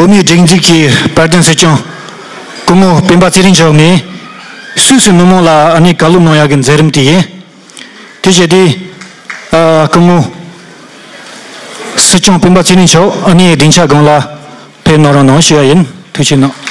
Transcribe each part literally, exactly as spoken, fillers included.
བོད་མིའི་སྒྲིག་འཛུགས་ཀྱི་དཔལ་ལྡན་སྲིད་སྐྱོང་སྐུ་ངོ་སྤེན་པ་ཚེ་རིང་མཆོག་ནས་སུད་སི་མི་མང་ལ་ཨ་ནི་བཀའ་སློབ་གནང་ཡག་གི་མཛད་རིམ་དེ་ཡིན། དེ་བྱས་ཏེ་ཨ་སྐུ་ངོ་སྲིད་སྐྱོང་སྤེན་པ་ཚེ་རིང་མཆོག་ཨ་ནི་སྡིངས་ཆ་སྒང་ལ་ཕེབས་གནང་རོགས་གནང་ཞུ་ཡ་ཡིན། ཐུགས་རྗེ་གནང་།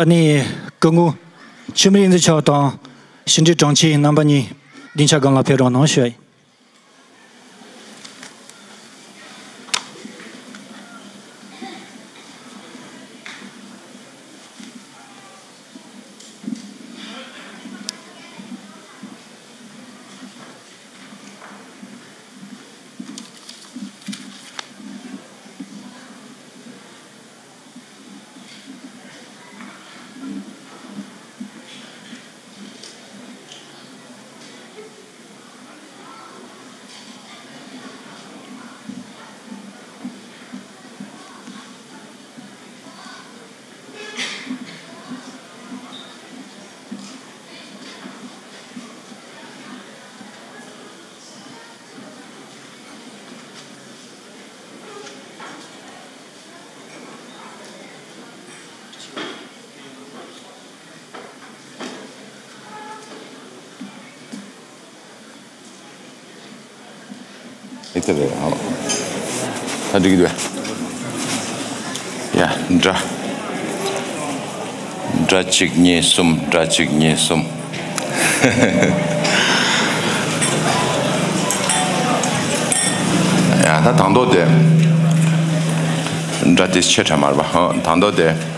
ཨ་ནི་སྐུ་ངོ་འཆི་མེད་བསྟན་འཛིན་མཆོག་དང་ཕྱི་འབྲེལ་དྲུང་ཆེ་རྣམ་པ་གཉིས་སྡིངས་ཆ་སྒང་ལ་ཕེབས་རོགས་གནང་ཞུ་ཡ་ཡིན། ཨེ་ཏི་རེད། ཨ། ད་འགྲིག་གི་འདུག་ཡ། ཡ། འདྲ། འདྲ་གཅིག་གཉིས་གསུམ། འདྲ་གཅིག་གཉིས་གསུམ། ཡ། ད་དང་ཐོག་དེ། འདྲ་དེ་ཆེ་དྲགས་མ་རེད་པ། ཧང་། དང་ཐོག་དེ།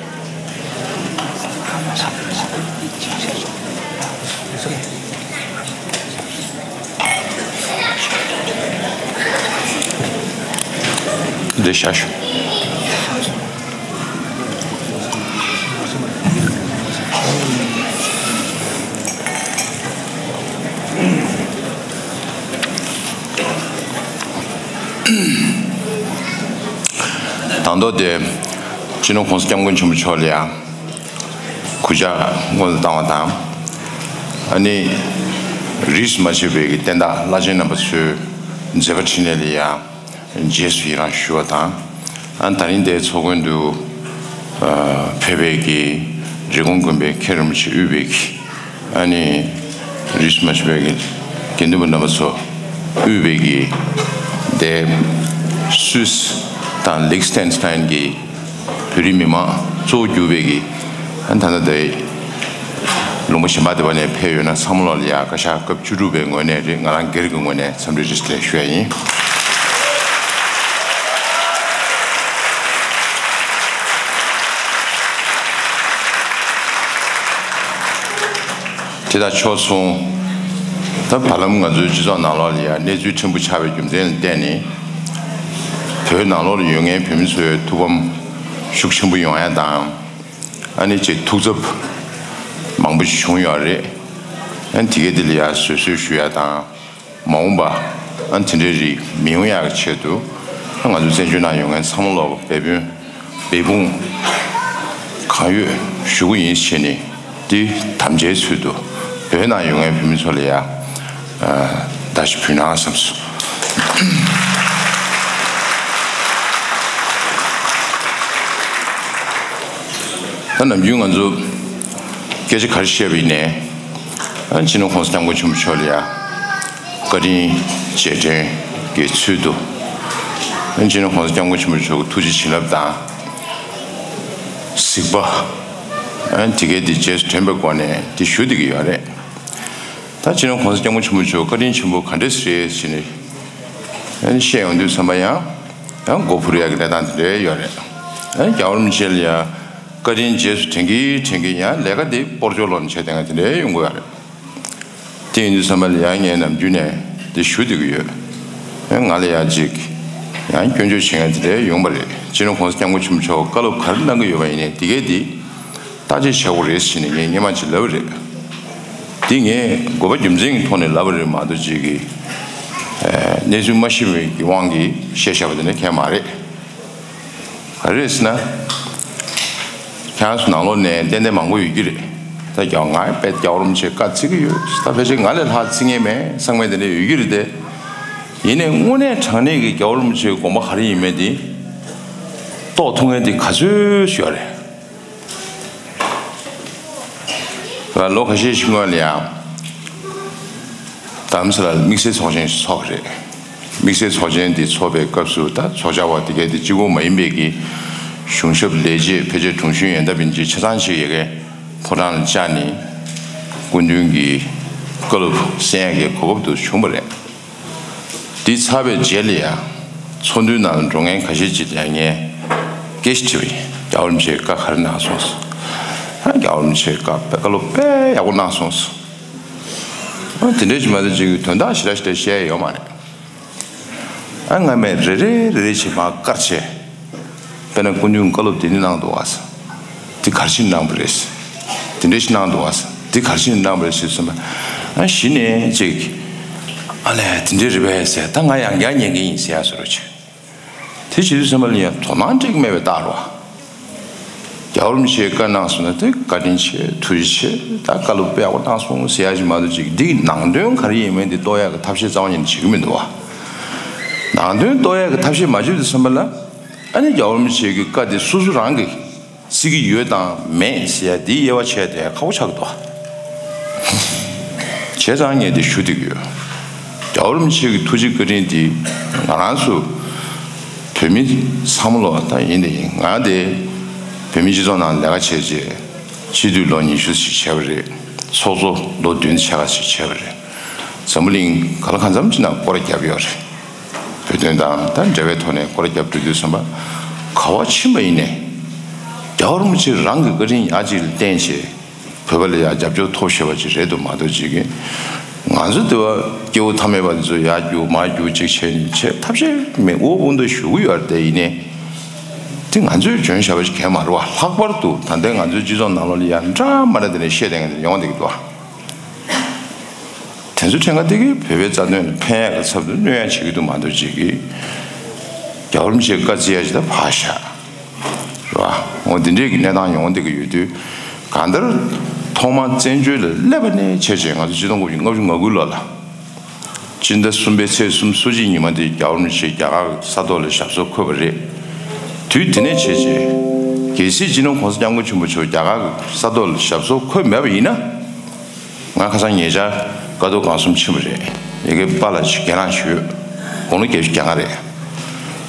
འདི་བཞག་ཞུ། དང་ཐོག་དེ། སྤྱི་ནོར་༸གོང་ས་༸སྐྱབས་མགོན་ཆེན་པོ་མཆོག་ལ་ཡང་གུས་ཕྱག་སྔོན་དུ་བཏང་བ་དང་། ཨ་ནི། རིས་མ་ཆད་པའི་གི་བསྟན་བདག་བླ་ཆེན་རྣམ་པ་ཚོའི་མཛད་པ་འཕྲིན་ལས་ལ་ཡང་རྗེས་སུ་ཡི་རང་ཞུ་བ་དང་། ཨ། ད་རིང་འདིའི་ཚོགས་མགོན་དུ། ཨ། ཕེབས་པའི་གི་རི་ཀོན་དགོན་པའི་མཁན་རིན་པོ་ཆེ་དབུས་པའི་གི། ཨ་ནི། རིས་མ་ཆད་པའི་གི་དགེ་འདུན་པ་རྣམ་པ་ཚོ་དབུས་པའི་གི་དེ་སུད་སི་དང་ལིག་སི་ཏེན་སི་ཏན་གི་བོད་རིགས་མི་མང་གཙོ་བོ་གྱུར་པའི་གི། ཨ། ད་ལྟ་དེ་ལུང་པ་གཞན་པ་དེ་བ་ནས་ཕེབས་ཡོད་ན་ཚང་མ་ལོག་ལ་ཡ་བཀའ་ཤག་སྐབས་བཅུ་དྲུག་པའི་ངོས་ནས་རེད། ང་རང་སྒེར་གྱི་ངོས་ནས་འཚམས་འདྲི་བཀྲ་ཤིས་བདེ་ལེགས་ཞུ་ཡ་ཡིན། དེ་དང་ཕྱོགས་མཚུངས། ད་བར་ལམ་ང་ཚོའི་སྤྱི་ཚོགས་ནང་ལོགས་ལ་ཡང་གནས་ཚུལ་ཕྲན་བུ་ཆགས་པའི་རྒྱུ་མཚན་ལ་བརྟེན་ནས། བོད་ནང་ལོགས་ལ་ཡོད་མཁན་བོད་མི་ཚོའི་ཐུགས་ཕམ་ཤུགས་ཆེན་པོ་ཡོང་ཡ་དང་། ཨ་ནི་ཅིག་ཐུགས་འཚབ་མང་པོ་ཞིག་བྱུང་ཡོད་རེད། ཨ་ནི་དེ་གས་དེ་ལ་ཡང་བཟོད་གསོལ་ཞུ་ཡ་དང་། མ་འོངས་པ་ཨ་ནི་དེ་འདྲའི་རིགས་མི་ཡོང་ཡག་གི་ཆེད་དུ། ཨ། ང་ཚོ་བཙན་བྱོལ་ནང་ཡོད་མཁན་ཚང་མ་ལོག་འབད་བརྩོན་འབད་འབུངས་གང་ཡོད་ཞུ་གི་ཡིན་ཞེས་ནས། འདི་དམ་བཅའི་ཚུལ་དུ་བོད་ནང་ཡོད་མཁན་བོད་མི་ཚོ་ལ་ཡ། ཨ། བརྡ་ཞིག་ཕུལ་ན་བསམས་སོང་། ད་ནམ་རྒྱུན་ང་ཚོ་སྐད་ཆ་ག་རེ་བཤད་པ་ཡིན་ནའི། ཨ། སྤྱི་ནོར་༸གོང་ས་༸སྐྱབས་མགོན་ཆེན་པོ་མཆོག་ལ་ཡ་བཀའ་དྲིན་རྗེས་དྲན་གྱི་ཚུལ་དུ། ཨ། སྤྱི་ནོར་༸གོང་ས་༸སྐྱབས་མགོན་ཆེན་པོ་མཆོག་གི་ཐུགས་རྗེ་བྱིན་རླབས་དང་གཟིགས་པ། ཨ། དེ་གས་དེ་རྗེས་སུ་དྲན་པའི་སྒོ་ནས་དེ་ཞུ་བསྡད་ཀྱི་ཡོད་རེད། ད་སྤྱི་ནོར་༸གོང་ས་༸སྐྱབས་མགོན་ཆེན་པོ་མཆོག་བཀའ་དྲིན་ཆེན་པོ་ག་འདྲས་རེད་ཟེར་ནས། ཨ་ནི་བཤད་ཡོང་དུས་ཙམ་པ་ཡང་། ཡང་མགོ་འཕུར་ཡག་གི་གནས་སྟངས་དེ་འདྲ་ཡོད་རེད། ཨ་ནི་རྒྱལ་བ་རིན་པོ་ཆེ་ལ་ཡང་བཀའ་དྲིན་རྗེས་སུ་དྲན་གྱིན་དྲན་གྱིན་ཡང་ལས་ཀ་དེ་སྤོར་ཆོག་ལོག་ནས་བྱས་བསྡད་མཁན་དེ་འདྲ་ཡོང་གི་ཡོད་རེད། དེ་ཡིན་དུས་ཙམ་པ་ལ་ཡང་ངས་ནམ་རྒྱུན་ནས་དེ་ཞུ་བསྡད་ཀྱི་ཡོད། ཨ་ནི་ང་ལ་ཡང་ཅིག་ ཡང་སྐྱོན་བརྗོད་བྱེད་མཁན་དེ་འདྲ་ཡོང་པ་རེད། སྤྱི་ནོར་༸གོང་ས་༸སྐྱབས་མགོན་ཆེན་པོ་མཆོག་བཀའ་སློབ་ག་རེ་གནང་གི་ཡོད་པ་ཡིན་ནའི་དེ་གས་དེ་བརྟག་དཔྱད་བྱེད་དགོས་རེད་ཟེར་ནས་ངས་སྔོན་མ་ཅིག་ལབ་པ་རེད། དེ་ངས་དགོས་པ་རྒྱུ་མཚན་གྱི་ཐོག་ནས་ལབ་པ་རེད་མ་གཏོགས་ཅིག་གི་གནས་ཚུལ་མ་ཤེས་པའི་དབང་གིས་བཤད་བཞག་པ་དེ་འདྲ་གང་ཡང་མ་རེད། ག་རེ་རེད་ཟེར་ན། ཁྱེད་རང་ཚོ་ནང་ལོགས་ནས་ཏན་ཏན་མང་པོ་ཡོད་ཀྱི་རེད། ད་རྒྱ་ང་དཔེ་རྒྱལ་བ་རིན་པོ་ཆེའི་བཀའ་བརྩི་གི་ཡོད། ད་ཕལ་ཆེར་ང་ལས་ལྷག་བརྩི་མཁན་མེད་བསམ་མཁན་དེ་འདྲ་ཡོད་ཀྱི་རེད་དེ། ཡིན་ནའི་དངོས་གནས་དྲང་གནས་ཀྱི་རྒྱལ་བ་རིན་པོ་ཆེའི་དགོངས་པ་ག་རེ་ཡིན་མིན་དེ་རྟོགས་ཐུབ་མཁན་དེ་ག་ཚོད་ཡོད་རེད། ལོ་ཁ་ཤས་ཤིག་སྔོན་ལ་ཡང་རྡ་རམ་ས་ལར་དམིགས་བསལ་ཚོགས་ཆེན་ཞིག་ཚོགས་པ་རེད། དམིགས་བསལ་ཚོགས་ཆེན་འདི་ཚོགས་པའི་སྐབས་སུ་ད་ཚོགས་བཅར་བ་དེ་གས་དེ་གཅིག་པོ་མ་ཡིན་པའི་གི་གཞུང་ཞབས་ལས་བྱེད་ཕལ་ཆེར་དྲུང་གཞོན་ཡོན་བདག་པིན་ཆེ་ཆ་ཚང་ཞིག་ཡ་གའི་ཕོ་བྲང་ལ་བཅར་ནས་སྐུ་མདུན་གྱི་བཀའ་སློབ་གསན་ཡ་གི་གོ་སྐབས་དེ་བྱུང་བ་རེད། འདི་ཚར་བའི་རྗེས་ལ་ཡང་ཚོགས་འདུའི་ནང་ལ་འགྲོ་མཁན་ཁ་ཤས་ཅིག་ལ་ངས་སྐད་ཆ་དྲིས་པ་ཡིན། རྒྱལ་བ་རིན་པོ་ཆེས་བཀའ་ག་རེ་གནང་སོང་ཟེར། ཨ་རྒྱལ་བ་རིན་པོ་ཆེས་བཀའ་བཀའ་སློབ་དཔེ་ཡག་པོ་གནང་སོང་ཟེར། ཨ་དེ་འདྲའི་ཅིག་མ་གཏོགས་ཅིག་དོན་དག་ཞེ་དྲག་ཞེ་དྲག་བཤད་ཡ་ཡོད་མ་རེད། ཨ་ང་མས་རེ་རེ་རེ་རེ་བྱས་མར་བཀར་བྱས། དཔེར་ན་སྐུ་མདུན་བཀའ་སློབ་འདི་འདྲ་གནང་འདུག་བ། འདི་ག་རེ་བྱས་ནས་གནང་བ་རེད། འདི་འདྲ་ཞིག་གནང་འདུག་བ། འདི་ག་རེ་བྱས་ནས་གནང་བ་རེད་ཟེར་བསམ་པ། ཨ་གཞི་ནས་ཅིག་ཨ་ལས་འདི་འདྲ་རེད་པས་ཟེར། ད་ང་ཡང་བསྐྱར་ཉན་གྱི་ཡིན་ཟེར་ཡ་བཟོ་འདྲ་བྱས། དེ་བྱེད་དུས་ཙམ་པ་ལ་ཡང་དོ་སྣང་སྤྲད་ཀྱི་མེད་པའི་རྟགས་རེད་བ། རྒྱལ་བ་རིན་པོ་ཆེས་བཀའ་གནང་སོང་ན་དེ་བཀའ་དྲིན་ཆེ་ཐུགས་རྗེ་ཆེ། ད་བཀའ་སློབ་དཔེ་ཡག་པོ་གནང་སོང་ཟེར་ཡ་ཞིག་མ་གཏོགས་ཅིག་འདི་ནང་དོན་ག་རེ་ཡིན་མིན་འདི་རྟོགས་ཡ་གི་ཐབས་ཤེས་རྩ་བ་ཉིད་ནས་བྱེད་ཀྱི་མི་འདུག་བ། ནང་དོན་རྟོགས་ཡ་གི་ཐབས་ཤེས་མ་བྱེད་དུས་ཙམ་པ་ལ། ཨ་ནི་རྒྱལ་བ་རིན་པོ་ཆེ་གི་བཀའ་དེ་སོ་སོ་རང་གིས་བརྩི་གི་ཡོད་དང་མེད་ཟེར་ཡ་འདི་དབྱེ་བ་ཕྱེ་དེ་ཁག་པོ་ཆགས་ཀྱི་འདུག་བྱས་ཙང་ངས་འདི་ཞུ་བསྡད་ཀྱི་ཡོད། རྒྱལ་བ་རིན་པོ་ཆེ་གི་ཐུགས་རྗེ་བཀའ་དྲིན་འདི་ང་རང་ཚོ་བོད་མི་ཚང་མ་ལོ་ད་ཡིན་དེ་ཡིན། ང་དེ་བོད་མིའི་སྤྱི་ཚོགས་ནང་ལས་ཀ་བྱས་རྗེས་སྤྱི་འཐུས་ལོ་ཉི་ཤུ་ཞིག་བྱས་པ་རེད། ཚོགས་གཙོ་ལོ་བདུན་ཕྱེད་ཀ་ཞིག་བྱས་པ་རེད། འཛམ་བུ་གླིང་ག་ལ་གང་འཚམ་ཅིག་ནང་སྐོར་ར་བརྒྱབ་ཡོད་རེད། བོད་དོན་དང་ད་འབྲེལ་བའི་ཐོག་ནས་སྐོར་ར་བརྒྱབ་འགྲོ་དུས་ཙམ་པ། ག་བ་ཕྱིན་པ་ཡིན་ནའི། རྒྱལ་བ་རིན་པོ་ཆེ་རང་གི་བཀའ་དྲིན་ཡག་ཅིག་ལ་བརྟེན་བྱས། བོད་པ་ལ་ཡང་རྒྱབ་སྐྱོར་ཐོབ་ཤེས་པ་ཅིག་རེད་འདུག་མ་གཏོགས་ཅིག་གིས། ང་ཚོ་འདི་བ་སྐྱེ་བོ་ཐ་མལ་པ་འདི་ཚོ་ཡར་རྒྱུག་མར་རྒྱུག་ཅིག་བྱས་ནས་བྱས་ཐབས་ཤེས་མེད། འུ་འུ་འདི་ཞུ་གི་ཡོད་རེད་དེ། ཡིན་ནའི། དེ་ང་ཚོས་འཇོན་ཤེས་པ་ཅིག་གང་ཡང་མ་རེད་བ། ལྷག་པར་དུ་ད་ལྟའི་ང་ཚོའི་སྤྱི་ཚོགས་ནང་ལོགས་ལ་ཡང་འདྲ་མ་འདྲ་དེ་འདྲ་བཤད་བསྡད་མཁན་དེ་ཡོང་བསྡད་ཀྱི་འདུག་བ། དེ་ཚོ་ཕྲན་ག་དེ་གིས་བོད་པའི་རྩ་དོན་ལ་ཕན་ཡག་གི་ཚབ་ཏུ་གནོད་ཡག་བྱེད་ཀྱི་འདུག་མ་གཏོགས་ཅིག་གིས། རྒྱལ་བ་རིན་པོ་ཆེའི་བཀའ་བརྩི་ཡག་ཅིག་ད་ཕར་བཞག་རེད་བ། འོ་འདི་འདྲས་ཀྱི་གནས་སྟངས་ཡོང་བསྡད་ཀྱི་ཡོད་དུས། གང་ལྟར་ཐོག་མར་བཙན་བྱོལ་ལ་སླེབས་པ་ནས་བྱས་བྱས་ང་ཚོ་ཆིག་སྟོང་དགུ་བརྒྱ་ལྔ་བཅུ་ང་དགུའི་ལོ་ལ། སྤྱི་ཟླ་གསུམ་པའི་ཚེས་སོ་གཅིག་ཉི་མ་དེ་རྒྱལ་བ་རིན་པོ་ཆེ་རྒྱ་གར་གྱི་ས་ཐོག་ལ་ཞབས་སོར་འཁོད་པ་རེད། དུས་དེ་ནས་བྱས་བྱས། གལ་སྲིད་སྤྱི་ནོར་༸གོང་ས་༸སྐྱབས་མགོན་ཆེན་པོ་མཆོག་རྒྱ་གར་གྱི་ས་ཐོག་ལ་ཞབས་སོར་འཁོད་མེད་པ་ཡིན་ན། ང་ཁ་སང་ཉེ་ཆར་ཀ་ཐོག་སྒང་གསུམ་ཕྱིན་པ་རེད། ཡ་གིའི་པཱ་ལགས་ཤིག་རྒན་ལགས་ཤིག་ཡོད། དགུང་ལོ་བརྒྱད་ཅུ་གྱ་ལྔ་རེད།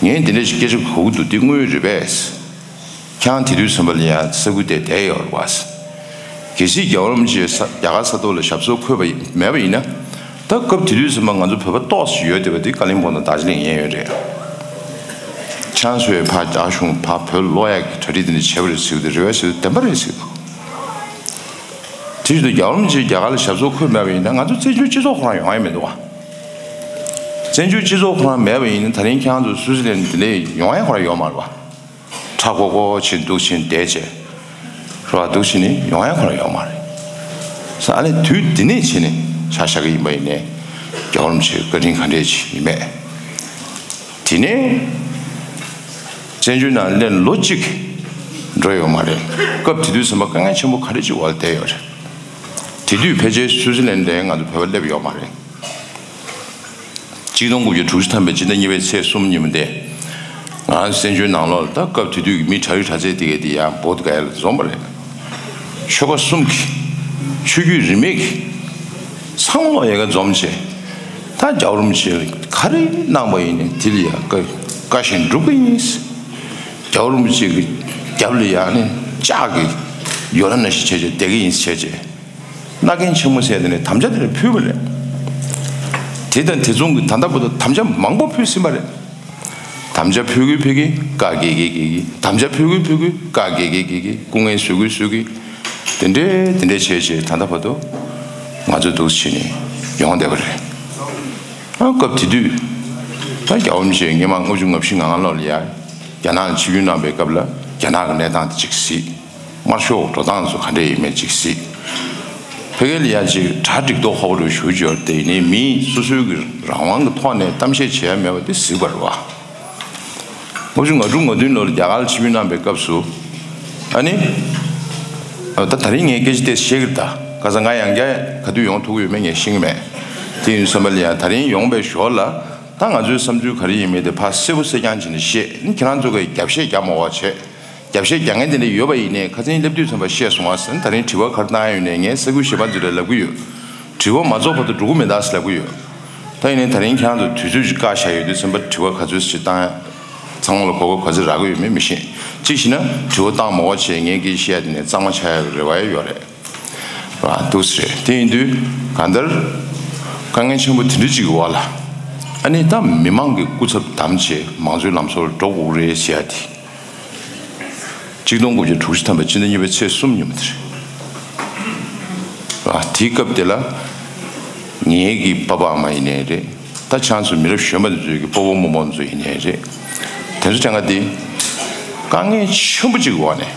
ངས་འདི་འདྲ་ཞིག་སྐད་ཆ་གོ་གི་འདུག་འདི་དངོས་ཡོད་རེད་པས། ཁྱེད་རང་དེ་དུས་ཙམ་པ་ལ་ཡང་ས་ཁུལ་དེར་བསྡད་ཡོད་རེད་པ། གལ་སྲིད་རྒྱལ་བ་རིན་པོ་ཆེ་ས་རྒྱ་གར་ས་ཐོག་ལ་ཞབས་སོར་འཁོད་པ་ཡིན་མེད་པ་ཡིན་ན། ད་སྐབས་དེ་དུས་ཙམ་པ་ང་ཚོ་བོད་པ་ཏོག་ཙམ་ཡོད་བསྡད་པ་དེ་ཀ་ལིམ་པོང་དང་རྡོ་རྗེ་གླིང་ཡན་ཡོད་རེད། ཁྱེད་རང་ཚོས་ཕར་རྒྱ་གཞུང་ཕར་བོད་ལོག་ཡག་གི་གྲ་སྒྲིག་དེ་འདྲ་བྱས་པ་རེད་ཟེར་གི་འདུག་རེད་པས་ཟེར་གི་འདུག་བདེན་པ་རེད་ཟེར་གི་འདུག་དེ་བཞིན་དུ་རྒྱལ་བ་རིན་པོ་ཆེ་རྒྱ་གར་ལ་ཞབས་སོར་འཁོད་མེད་པ་ཡིན་ན་ང་ཚོ་བཙན་བྱོལ་སྤྱི་ཚོགས་ཁོ་རང་ཡོང་ཡ་མི་འདུག་བ། བཙན་བྱོལ་སྤྱི་ཚོགས་ཁོ་རང་མེད་པ་ཡིན་ན་ད་རིང་ཁྱེད་རང་ཚོ་སུའུ་ཙི་ལན་འདི་ལས་ཡོང་ཡ་ཁོ་རང་ཡོད་མ་རེད་བ། ཁྲ་ཁོ་ཁོ་ཕྱིན་འདུག་ཕྱིན་བསྡད་བྱས། རེད་བ། འདུག་ཕྱིན་ནི་ཡོང་ཡ་ཁོ་རང་ཡོད་མ་རེད། ས་ཨ་ནི་དུས་འདི་ནས་བྱས་ནས་ཆ་བཞག་གི་ཡིན་པ་ཡིན་ནའི་རྒྱལ་བ་རིན་པོ་ཆེའི་བཀའ་དྲིན་ག་འདྲས་ཅིག་ཡིན་མེད། དེ་ནས་བཙན་བྱོལ་ནང་སླེབས་ལོ་གཅིག་འགྲོ་ཡོད་མ་རེད། སྐབས་དེ་དུས་ཙམ་པ་དཀའ་ངལ་ཆེན་པོ་ག་རེ་ཅིག་འོག་ལ་བསྡད་ཡོད་རེད། དེ་དུས་ཕལ་ཆེར་སུའུ་ཙི་ལན་ལ་ང་ཚོ་བོད་པ་སླེབས་ཡོད་མ་རེད། ཆིག་སྟོང་དགུ་བརྒྱ་དྲུག་ཅུ་ཐམ་པའི་ཕྱི་ཟླ་གཉིས་པའི་ཚེས་གསུམ་ཉིན་མོ་དེ། ང་རང་བཙན་བྱོལ་ནང་ལོགས་ལ་ད་སྐབས་དེ་དུས་ཀྱི་མི་གྲྭ་རིགས་གྲྭ་རྩེ་དེ་གས་དེ་ཡང་བོད་ག་ཡ་ལ་འཛོམས་པ་རེད། ཆོལ་ཁ་གསུམ་གྱི། ཆོས་བརྒྱུད་རིས་མེད་ཀྱི། ཚང་མ་ལོག་ཡ་ག་འཛོམས་བྱས། ད་རྒྱལ་བ་རིན་པོ་ཆེ་ག་རེ་གནང་པ་ཡིན་ནའི་དེ་ལ་ཡ་བཀའ་བཀའ་བཞིན་སྒྲུབ་ཀྱི་ཡིན། རྒྱལ་བ་རིན་པོ་ཆེ་གི་རྒྱབ་ལ་ཡ་ནི་ལྕགས་ཀྱི་ཡོ་ལ་ནང་བཞིན་བྱས་བྱས་བསྡད་ཀྱི་ཡིན་བྱས་བྱས། མནའ་གན་ཆེན་མོ་ཟེར་དེ་ནས་དམ་བཅའ་དེ་ནས་ཕུལ་བ་རེད། དེ་དང་དེ་མཚུངས་ཀྱི་ད་ལྟ་བར་དུ་དམ་བཅའ་མང་པོ་ཕུལ་ཟིན་པ་རེད། དམ་བཅའ་ཕུལ་གི་ཕུལ་གི་བཀའ་བརྒྱད་ཀྱི་བརྒྱད་ཀྱི། དམ་བཅའ་ཕུལ་གི་ཕུལ་གི་བཀའ་བརྒྱད་ཀྱི་བརྒྱད་ཀྱི། སྐུ་ངལ་གསོ་གི་གསོ་གི། དེ་འདྲས་དེ་འདྲས་བྱས་བྱས་ད་ལྟ་བར་དུ་ང་ཚོ་འདུག་བྱས་ནས་ཡོང་བསྡད་པ་རེད། ཨ་སྐབས་དེ་དུས་ ད་རྒྱལ་བ་རིན་པོ་ཆེ་སྔོན་མ་ལྔ་བཅུ་ང་བཞི་ང་ལྔ་ལོ་ལ་ཡ་རྒྱ་ནག་ལ་ཆིབས་བསྒྱུར་གནང་པའི་སྐབས་ལ་རྒྱ་ནག་གི་གནས་སྟངས་དེ་གཅིག་གཟིགས། དམར་ཤོག་འགྲོ་སྟངས་ཚོ་ག་འདྲ་ཡིན་མིན་གཅིག་གཟིགས། ཕ་གི་ལ་ཡ་ཅིག་གྲ་སྒྲིག་མདོག་ཁ་པོ་རུ་ཞུ་བཅོས་དེ་ནི་མིས་སོ་སོའི་གི་རང་དབང་གི་ཐོག་ནས་གཏམ་བཤད་བྱས་མེད་པ་དེ་གཟིགས་པ་རེད་བ། ལྔ་བཅུ་ང་དྲུག་ང་བདུན་ལོར་རྒྱ་གར་ལ་ཆིབས་བསྒྱུར་གནང་པའི་སྐབས་སུ། ཨ་ནི། ད་ད་རིང་ངས་སྐད་ཆ་དེ་བཤད་ཀྱི་རེད་ད། ཁ་སང་ང་ཡང་བསྐྱར་ག་དུས་ཡོང་ཐུབ་ཀྱི་ཡོད་མེད་ངས་ཤེས་ཀྱི་མེད། དེ་ཡིན་དུས་ཙམ་པ་ལ་ཡང་ད་རིང་ཡོང་པའི་ཞོར་ལ། ད་ང་ཚོའི་བསམ་ཚུལ་ག་རེ་ཡིན་མིན་དེ་ཕར་གསལ་པོ་གསལ་རྐྱང་བྱས་ནས་བཤད། ཁྱེད་རང་ཚོ་གིས་རྒྱབ་བཤད་རྒྱག་མ་དགོས་བྱས། རྒྱབ་བཤད་རྒྱག་མཁན་དེ་འདྲ་ཡོད་པ་ཡིན་ནའི་ཁ་སང་སླེབས་དུས་ཙམ་པ་བཤད་སོང་བ་ཟེར། ད་རིང་དྲི་བ་ག་རེ་བཏང་ཡ་ཡོད་ནའི་ངས་གསར་འགོད་གཞན་པ་ཚོ་ལ་ལབ་ཀྱི་ཡོད། དྲི་བ་མ་རྫོགས་བར་དུ་འགྲོ་གི་མི་འདུག་ཟེར་ལབ་ཀྱི་ཡོད། ད་ཡིན་ནའི་ད་རིང་ཁྱེད་རང་ཚོ་དུས་ཚོད་ཅིག་བཀག་བཞག་ཡོད་དུས་ཙམ་པ་དྲི་བ་ག་ཚོད་ཅིག་བཏང་ཡ། ཚང་མ་ལ་གོ་སྐབས་ག་ཚོད་རག་གི་ཡོད་མེད་མི་ཤེས། གཅིག་བྱས་ན་དྲི་བ་བཏང་མ་དགོས་བྱས་ངས་སྐད་ཆ་བཤད་ཡ་དེ་ནས་གཙང་མ་ཆགས་ཡ་གི་རེ་བ་ཡོད་རེད། ར་འདུག་སེ་རེད། དེ་ཡིན་དུས་གང་ལྟར་དཀའ་ངལ་ཆེན་པོ་དེ་འདྲ་ཅིག་གི་འོག་ལ། ཨ་ནི་ད་མི་མང་གི་སྐུ་ཚབ་བདམས་བྱས་མང་གཙོའི་ལམ་སྲོལ་འགྲོ་དགོས་ཀྱི་རེད་ཟེར་ཡ་དེ། གཅིག་སྟོང་དགུ་བརྒྱ་དྲུག་ཅུ་ཐམ་པའི་ཕྱི་ཟླ་གཉིས་པའི་ཚེས་གསུམ་ཉིན་མོ་དེ་རེད། ར་དེའི་སྐབས་དེ་ལ་ངེད་ཀྱི་པ་ཕ་ཨ་མ་ཡིན་ནའི་རེད། ད་ཁྱེད་ཚོ་མི་རབས་གཞོན་པ་ཚོའི་གི་སྤོ་བོ་རྨོ་མོ་ཚོ་ཡིན་ནའི་རེད། དེ་ཚོ་གྲངས་ཀ་དེ་དཀའ་ངལ་ཆེན་པོ་ཅིག་གི་འོག་ནས་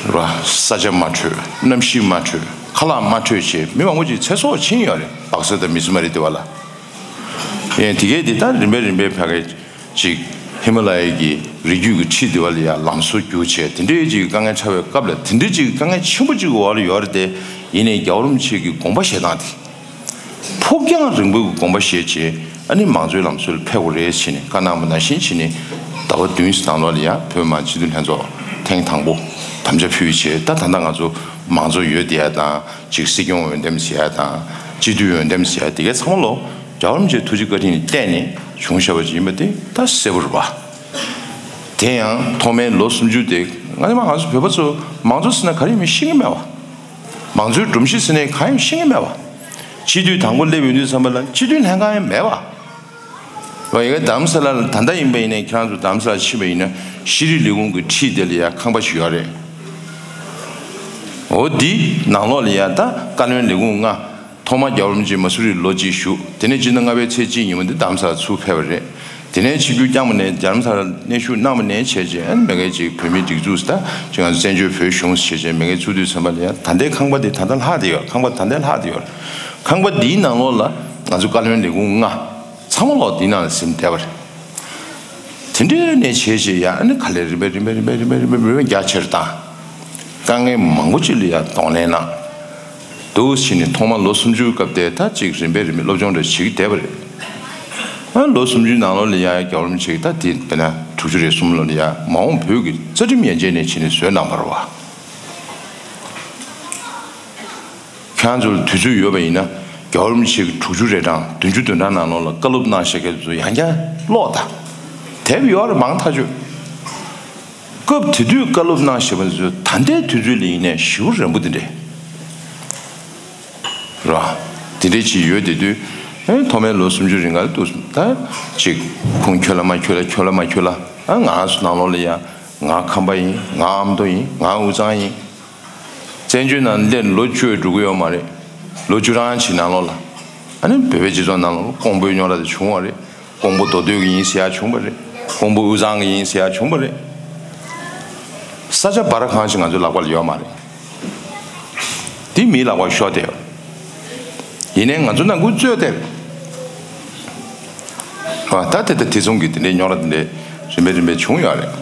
ར་ས་ཆ་མ་འཕྲོད། གནམ་གཤིས་མ་འཕྲོད། ཁ་ལག་མ་འཕྲོད་བྱས་མི་མང་པོ་ཅིག་ཚེ་སྲོག་ཕྱིན་ཡོད་རེད། སྦག་ས་དང་མི་ཚེ་མ་རེད་དེ་བ་ལ། ཡིན་དེ་གས་དེ་ད་རིམ་པས་རིམ་པས་ཕ་གི་ཅིག་ཧི་མ་ལ་ཡའི་གི་རི་རྒྱུད་ཀྱི་འཁྲིས་དེ་བ་ལ་ཡ་ལམ་བཟོ་རྒྱུ་བྱས་དེ་འདྲའི་ཅིག་དཀའ་ངལ་ཆགས་པའི་སྐབས་ལ་དེ་འདྲའི་ཅིག་དཀའ་ངལ་ཆེན་པོ་ཅིག་གི་འོག་ལ་ཡོད་རེད་དེ། ཡིན་ནའི་རྒྱལ་བ་རིན་པོ་ཆེ་གི་དགོངས་པ་བཞེས་སྟངས་དེ། ཕུགས་རྒྱང་རིང་པོའི་དགོངས་པ་བཞེས་བྱས་ཨ་ནི་མང་གཙོའི་ལམ་སྲོལ་ཕེབས་དགོས་རེད་ཟེར་ནས་བཀའ་གནང་བ་ནང་བཞིན་བྱས་ནས་ཟླ་བ་བདུན་ཙམ་ནང་ལོགས་ལ་ཡ་བོད་མི་མང་སྤྱི་འཐུས་ལྷན་ཚོགས་ཐེངས་དང་པོ་དམ་བཅའ་ཕུལ་བྱས། ད་ད་ལྟ་ང་ཚོ་མང་གཙོ་ཡོད་བསྡད་ཡ་དང་ཅིག་སྲིད་སྐྱོང་འོས་འདེམས་ཟེར་ཡ་དང་སྤྱི་འཐུས་འོས་འདེམས་ཟེར་ཡ་དེ་གའི་ཚང་མ་ལོ་རྒྱལ་བ་རིན་པོ་ཆེའི་ཐུགས་རྗེ་བཀའ་དྲིན་ལ་བརྟེན་ནས་བྱུང་བཞག་པ་ཅིག་ཡིན་པ་དེ་ད་གསལ་པོ་རེད་པ། དེ་ཡང་ཐོག་མའི་ལོ་སུམ་ཅུ་དེ་ང་ཚོ་མ་ང་ཚོ་བོད་པ་ཚོ་མང་གཙོ་ཟེར་ན་ག་རེ་ཡིན་མིན་ཤེས་ཀྱི་མེད་པ། མང་གཙོའི་སྒྲོམ་གཞི་ཟེར་ནས་གང་ཡང་ཤེས་ཀྱི་མེད་པ། སྤྱི་འཐུས་དང་པོ་སླེབས་ཡོང་དུས་ཙམ་པ་ལ་སྤྱི་འཐུས་ལྷན་ཁང་ཡང་མེད་པ། འོ་ཡ་གི་རྡ་རམ་ས་ལ་ལ་ད་ལྟ་ཡིན་པ་ཡིན་ནའི་ཁྱེད་རང་ཚོ་རྡ་རམ་ས་ལ་ཕྱིན་པ་ཡིན་ན་ཤེས་རིག་ལས་ཁུངས་ཀྱི་འཁྲིས་དེ་ལ་ཡ་ཁང་པ་ཞིག་ཡོད་རེད། འོ་འདི་ནང་ལོགས་ལ་ཡ་ད་བཀའ་བློན་ལས་ཁུངས་ལྔ། ཐོག་མ་རྒྱལ་བ་རིན་པོ་ཆེ་མ་སུ་རི་ལོ་གཅིག་བཞུགས། དེ་ནས་སྤྱི་ཟླ་ལྔ་པའི་ཚེས་གཅིག་ཉིན་མོ་འདི་རྡ་རམ་ས་ལ་ཚུར་ཕེབས་པ་རེད། དེ་ནས་ཆིབས་བསྒྱུར་བསྐྱངས་པ་ནས་རྡ་རམ་ས་ལ་གནས་བཞུགས་གནང་བ་ནས་བྱས་རྗེས་ཨ་ནི་མ་གི་ཅིག་བོད་མིའི་སྒྲིག་འཛུགས་ཟེར་ད་ཅིག་ང་ཚོ་བཙན་བྱོལ་བོད་གཞུང་ཟེར་བྱས་རྗེས་མ་གི་ཚུགས་དུས་ཙམ་པ་ལ་ཡ་ད་ལྟའི་ཁང་པ་འདི་ད་ལྟ་ལྷག་བསྡད་ཡོད། ཁང་པ་ད་ལྟ་ལྷག་བསྡད་ཡོད། ཁང་པ་འདིའི་ནང་ལོགས་ལ་ང་ཚོ་བཀའ་བློན་ལས་ཁུངས་ལྔ་ཚང་མ་ལོག་འདིའི་ནང་ལ་ཟིན་བསྡད་པ་རེད། དེ་འདྲའི་ནས་བྱས་བྱས་ཡ་ཨ་ནི་ག་ལེར་རིམ་པས་རིམ་པས་རིམ་པས་རིམ་པས་རིམ་པས་རྒྱ་ཆེར་བཏང་། དཀའ་ངལ་མང་པོ་ཅིག་ལ་ཡ་གདོང་ལེན་གནང་། འདུག་ཕྱིན་ནས་ཐོག་མ་ལོ་སུམ་ཅུའི་སྐབས་དེ་ད་ཅིག་རིམ་པས་རིམ་པས་སློབ་སྦྱོང་འདྲ་བྱེད་ཀྱི་བསྡད་པ་རེད། ཨ་ལོ་སུམ་ཅུའི་ནང་ལོགས་ལ་ཡ་རྒྱལ་བ་རིན་པོ་ཆེ་གིས་ད་དེ་དཔེར་ན་དྲུག་ཅུ་རེ་གསུམ་ལོ་ལ་ཡ་མ་འོངས་བོད་ཀྱི་རྩ་ཁྲིམས་ཡན་ཆད་ནས་ཕྱིན་ནས་བཟོས་གནང་བ་རེད་བ། ཁྱེད་རང་ཚོ་ལ་དུས་ཚོད་ཡོད་པ་ཡིན་ན་རྒྱལ་བ་རིན་པོ་ཆེ་གི་དྲུག་ཅུ་རེ་གྲངས་བདུན་ཅུ་དོན་གྲངས་ནང་ལོགས་ལ་བཀའ་སློབ་གནང་བཞག་མཁན་ཚོ་ཡང་བསྐྱར་ཀློག་དང་། དེབ་ཡོད་རེད་མང་ཐག་ཆོད། སྐབས་དེ་དུས་བཀའ་སློབ་གནང་བཞག་པ་ཚོ་ད་ལྟའི་དུས་ཚོད་ལ་ཡིན་ནའི་ཞེ་པོ་རན་པོ་དེ་འདྲས་རེད་བ། དེ་འདྲས་ཅིག་ཡོད་དེ་དུས་ཨེ་ཐོག་མའི་ལོ་སུམ་ཅུ་རིང་ག་ལ་འདུག་ད་ཅིག་ཁུངས་འཁྱོལ་ལ་མ་འཁྱོལ་ལ་འཁྱོལ་ལ་མ་འཁྱོལ་ལ་ཨ་ང་ཚོ་ནང་ལོགས་ལ་ཡ་ང་ཁམས་པ་ཡིན། ང་ཨ་མདོ་ཡིན། ང་དབུས་གཙང་ཡིན། བཙན་བྱོལ་ནང་སླེབས་ལོ་བཅུ་འགྲོ་གི་ཡོད་མ་རེད། ལོ་བཅུ་གྲངས་ཅིག་ནང་ལོགས་ལ། ཨ་ནི་བོད་པའི་སྤྱི་ཚོགས་ནང་ལོགས་ལ་ཀོང་པོའི་རྙོག་དྲ་དེ་བྱུང་བ་རེད། ཀོང་པོ་མདོ་སྟོད་ཀྱི་ཡིན་ཟེར་ཡ་བྱུང་བ་རེད། ཀོང་པོ་དབུས་གཙང་གི་ཡིན་ཟེར་ཡ་བྱུང་བ་རེད། ས་ཆ་འབའ་ར་གང་ཞིག་ང་ཚོའི་ལག་པ་ལ་ཡོད་མ་རེད། དེ་མིའི་ལག་པར་ཤོར་བསྡད་ཡོད། ཡིན་ནའི་ང་ཚོ་ནང་ཁུལ་རྩོད་བསྡད་རེད། ད་དེ་ད་དེ་མཚུངས་ཀྱི་དེ་འདྲའི་རྙོག་དྲ་དེ་འདྲའི་རིམ་པས་རིམ་པས་བྱུང་ཡོད་རེད།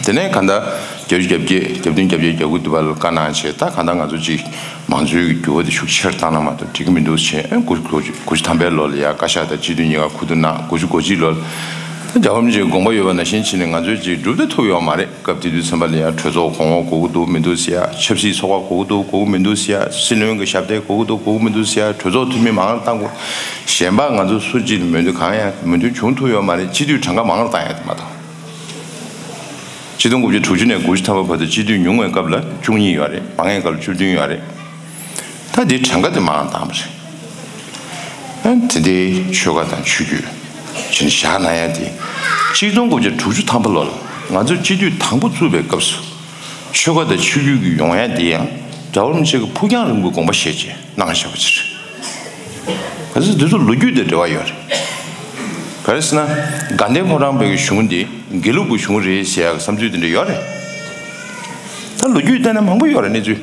དེ་ནས་གང་ལྟར་བརྒྱད་ཅུ་གྱ་བརྒྱད་གྱ་བདུན་གྱ་བརྒྱད་གྱ་དགུ་དུ་བར་ལ་བཀའ་གནང་བྱས། ད་གང་ལྟར་ང་ཚོ་ཅིག་མང་གཙོའི་གི་འགྱུར་བ་དེ་ཤུགས་ཆེར་བཏང་ན་མ་གཏོགས་འགྲིག་གི་མི་འདུག་ཟེར། དགུ་དགུ་དགུ་བཅུ་ཐམ་པའི་ལོ་ལ་ཡ་བཀའ་ཤག་དང་སྤྱི་འཐུས་གཉིས་ཀ་ཁུ་བསྡུ་གནང་། དགུ་བཅུ་གོ་གཅིག་ལོ་ལ་རྒྱལ་བ་རིན་པོ་ཆེའི་དགོངས་པ་ཡོད་པ་ནང་བཞིན་བྱས་ནས་ང་ཚོས་ཅིག་གྲུབ་འབྲས་ཐོབ་ཡོད་མ་རེད། སྐབས་དེ་དུས་ཙམ་པ་ལ་ཡང་གྲོས་ཚོགས་གོང་འོག་དགོས་ཀྱི་འདུག་མི་འདུག་ཟེར་ཡ། ཆབ་སྲིད་ཚོགས་པ་དགོས་ཀྱི་འདུག་དགོས་ཀྱི་མི་འདུག་ཟེར་ཡ། སྲིད་བློན་གྱི་ཞབས་སྟེགས་དགོས་ཀྱི་འདུག་དགོས་ཀྱི་མི་འདུག་ཟེར་ཡ། གྲོས་ཚོགས་འཐུས་མི་མང་རུ་བཏང་དགོས། གཞན་པ་ང་ཚོ་སུ་གཅིག་ལ་མོས་མཐུན་གང་ཡང་མོས་མཐུན་བྱུང་ཐུབ་ཡོད་མ་རེད། སྤྱི་འཐུས་གྲངས་ཀ་མང་རུ་བཏང་ཡ་དེ་མ་གཏོགས། ཆིག་སྟོང་དགུ་བརྒྱ་དྲུག་ཅུ་ནས་དགུ་བཅུ་ཐམ་པ་བར་དུ་སྤྱི་འཐུས་ཉུང་བའི་སྐབས་ལ་བཅུ་གཉིས་ཡོད་རེད། མང་བའི་སྐབས་ལ་བཅུ་བདུན་ཡོད་རེད། ད་འདིའི་གྲངས་ཀ་དེ་མང་རུ་བཏང་བ་རེད། ཨ་དེ་འདྲའི་ཆོལ་ཁ་དང་ཆོས་བརྒྱུད་ཅིག་བཞག་གནང་ཡ་དེ། ཆིག་སྟོང་དགུ་བརྒྱ་དྲུག་ཅུ་ཐམ་པ་ལོ་ལ་ང་ཚོས་སྤྱི་འཐུས་དང་པོ་བཙུགས་པའི་སྐབས་སུ། ཆོལ་ཁ་དང་ཆོས་བརྒྱུད་ཀྱི་ཡོང་ཡ་དེ་ཡང་རྒྱལ་བ་རིན་པོ་ཆེ་གི་ཕུགས་རྒྱང་རིང་པོའི་དགོངས་པ་བཞེས་བྱས་གནང་བཞག་པ་ཅིག་རེད། ག་ཚོད་འདི་ཚོ་ལོ་རྒྱུས་དང་འབྲེལ་བ་ཡོད་རེད། ག་རེ་ཟེར་ན། དགའ་ལྡན་ཕོ་བྲང་པའི་གཞུང་འདི་དགེ་ལུགས་ཀྱི་གཞུང་རེད་ཟེར་ཡག་བསམ་ཚུལ་དེ་འདྲ་ཡོད་རེད། ད་ལོ་རྒྱུས་བལྟས་ན་མང་པོ་ཡོད་རེད་གནས་ཚུལ།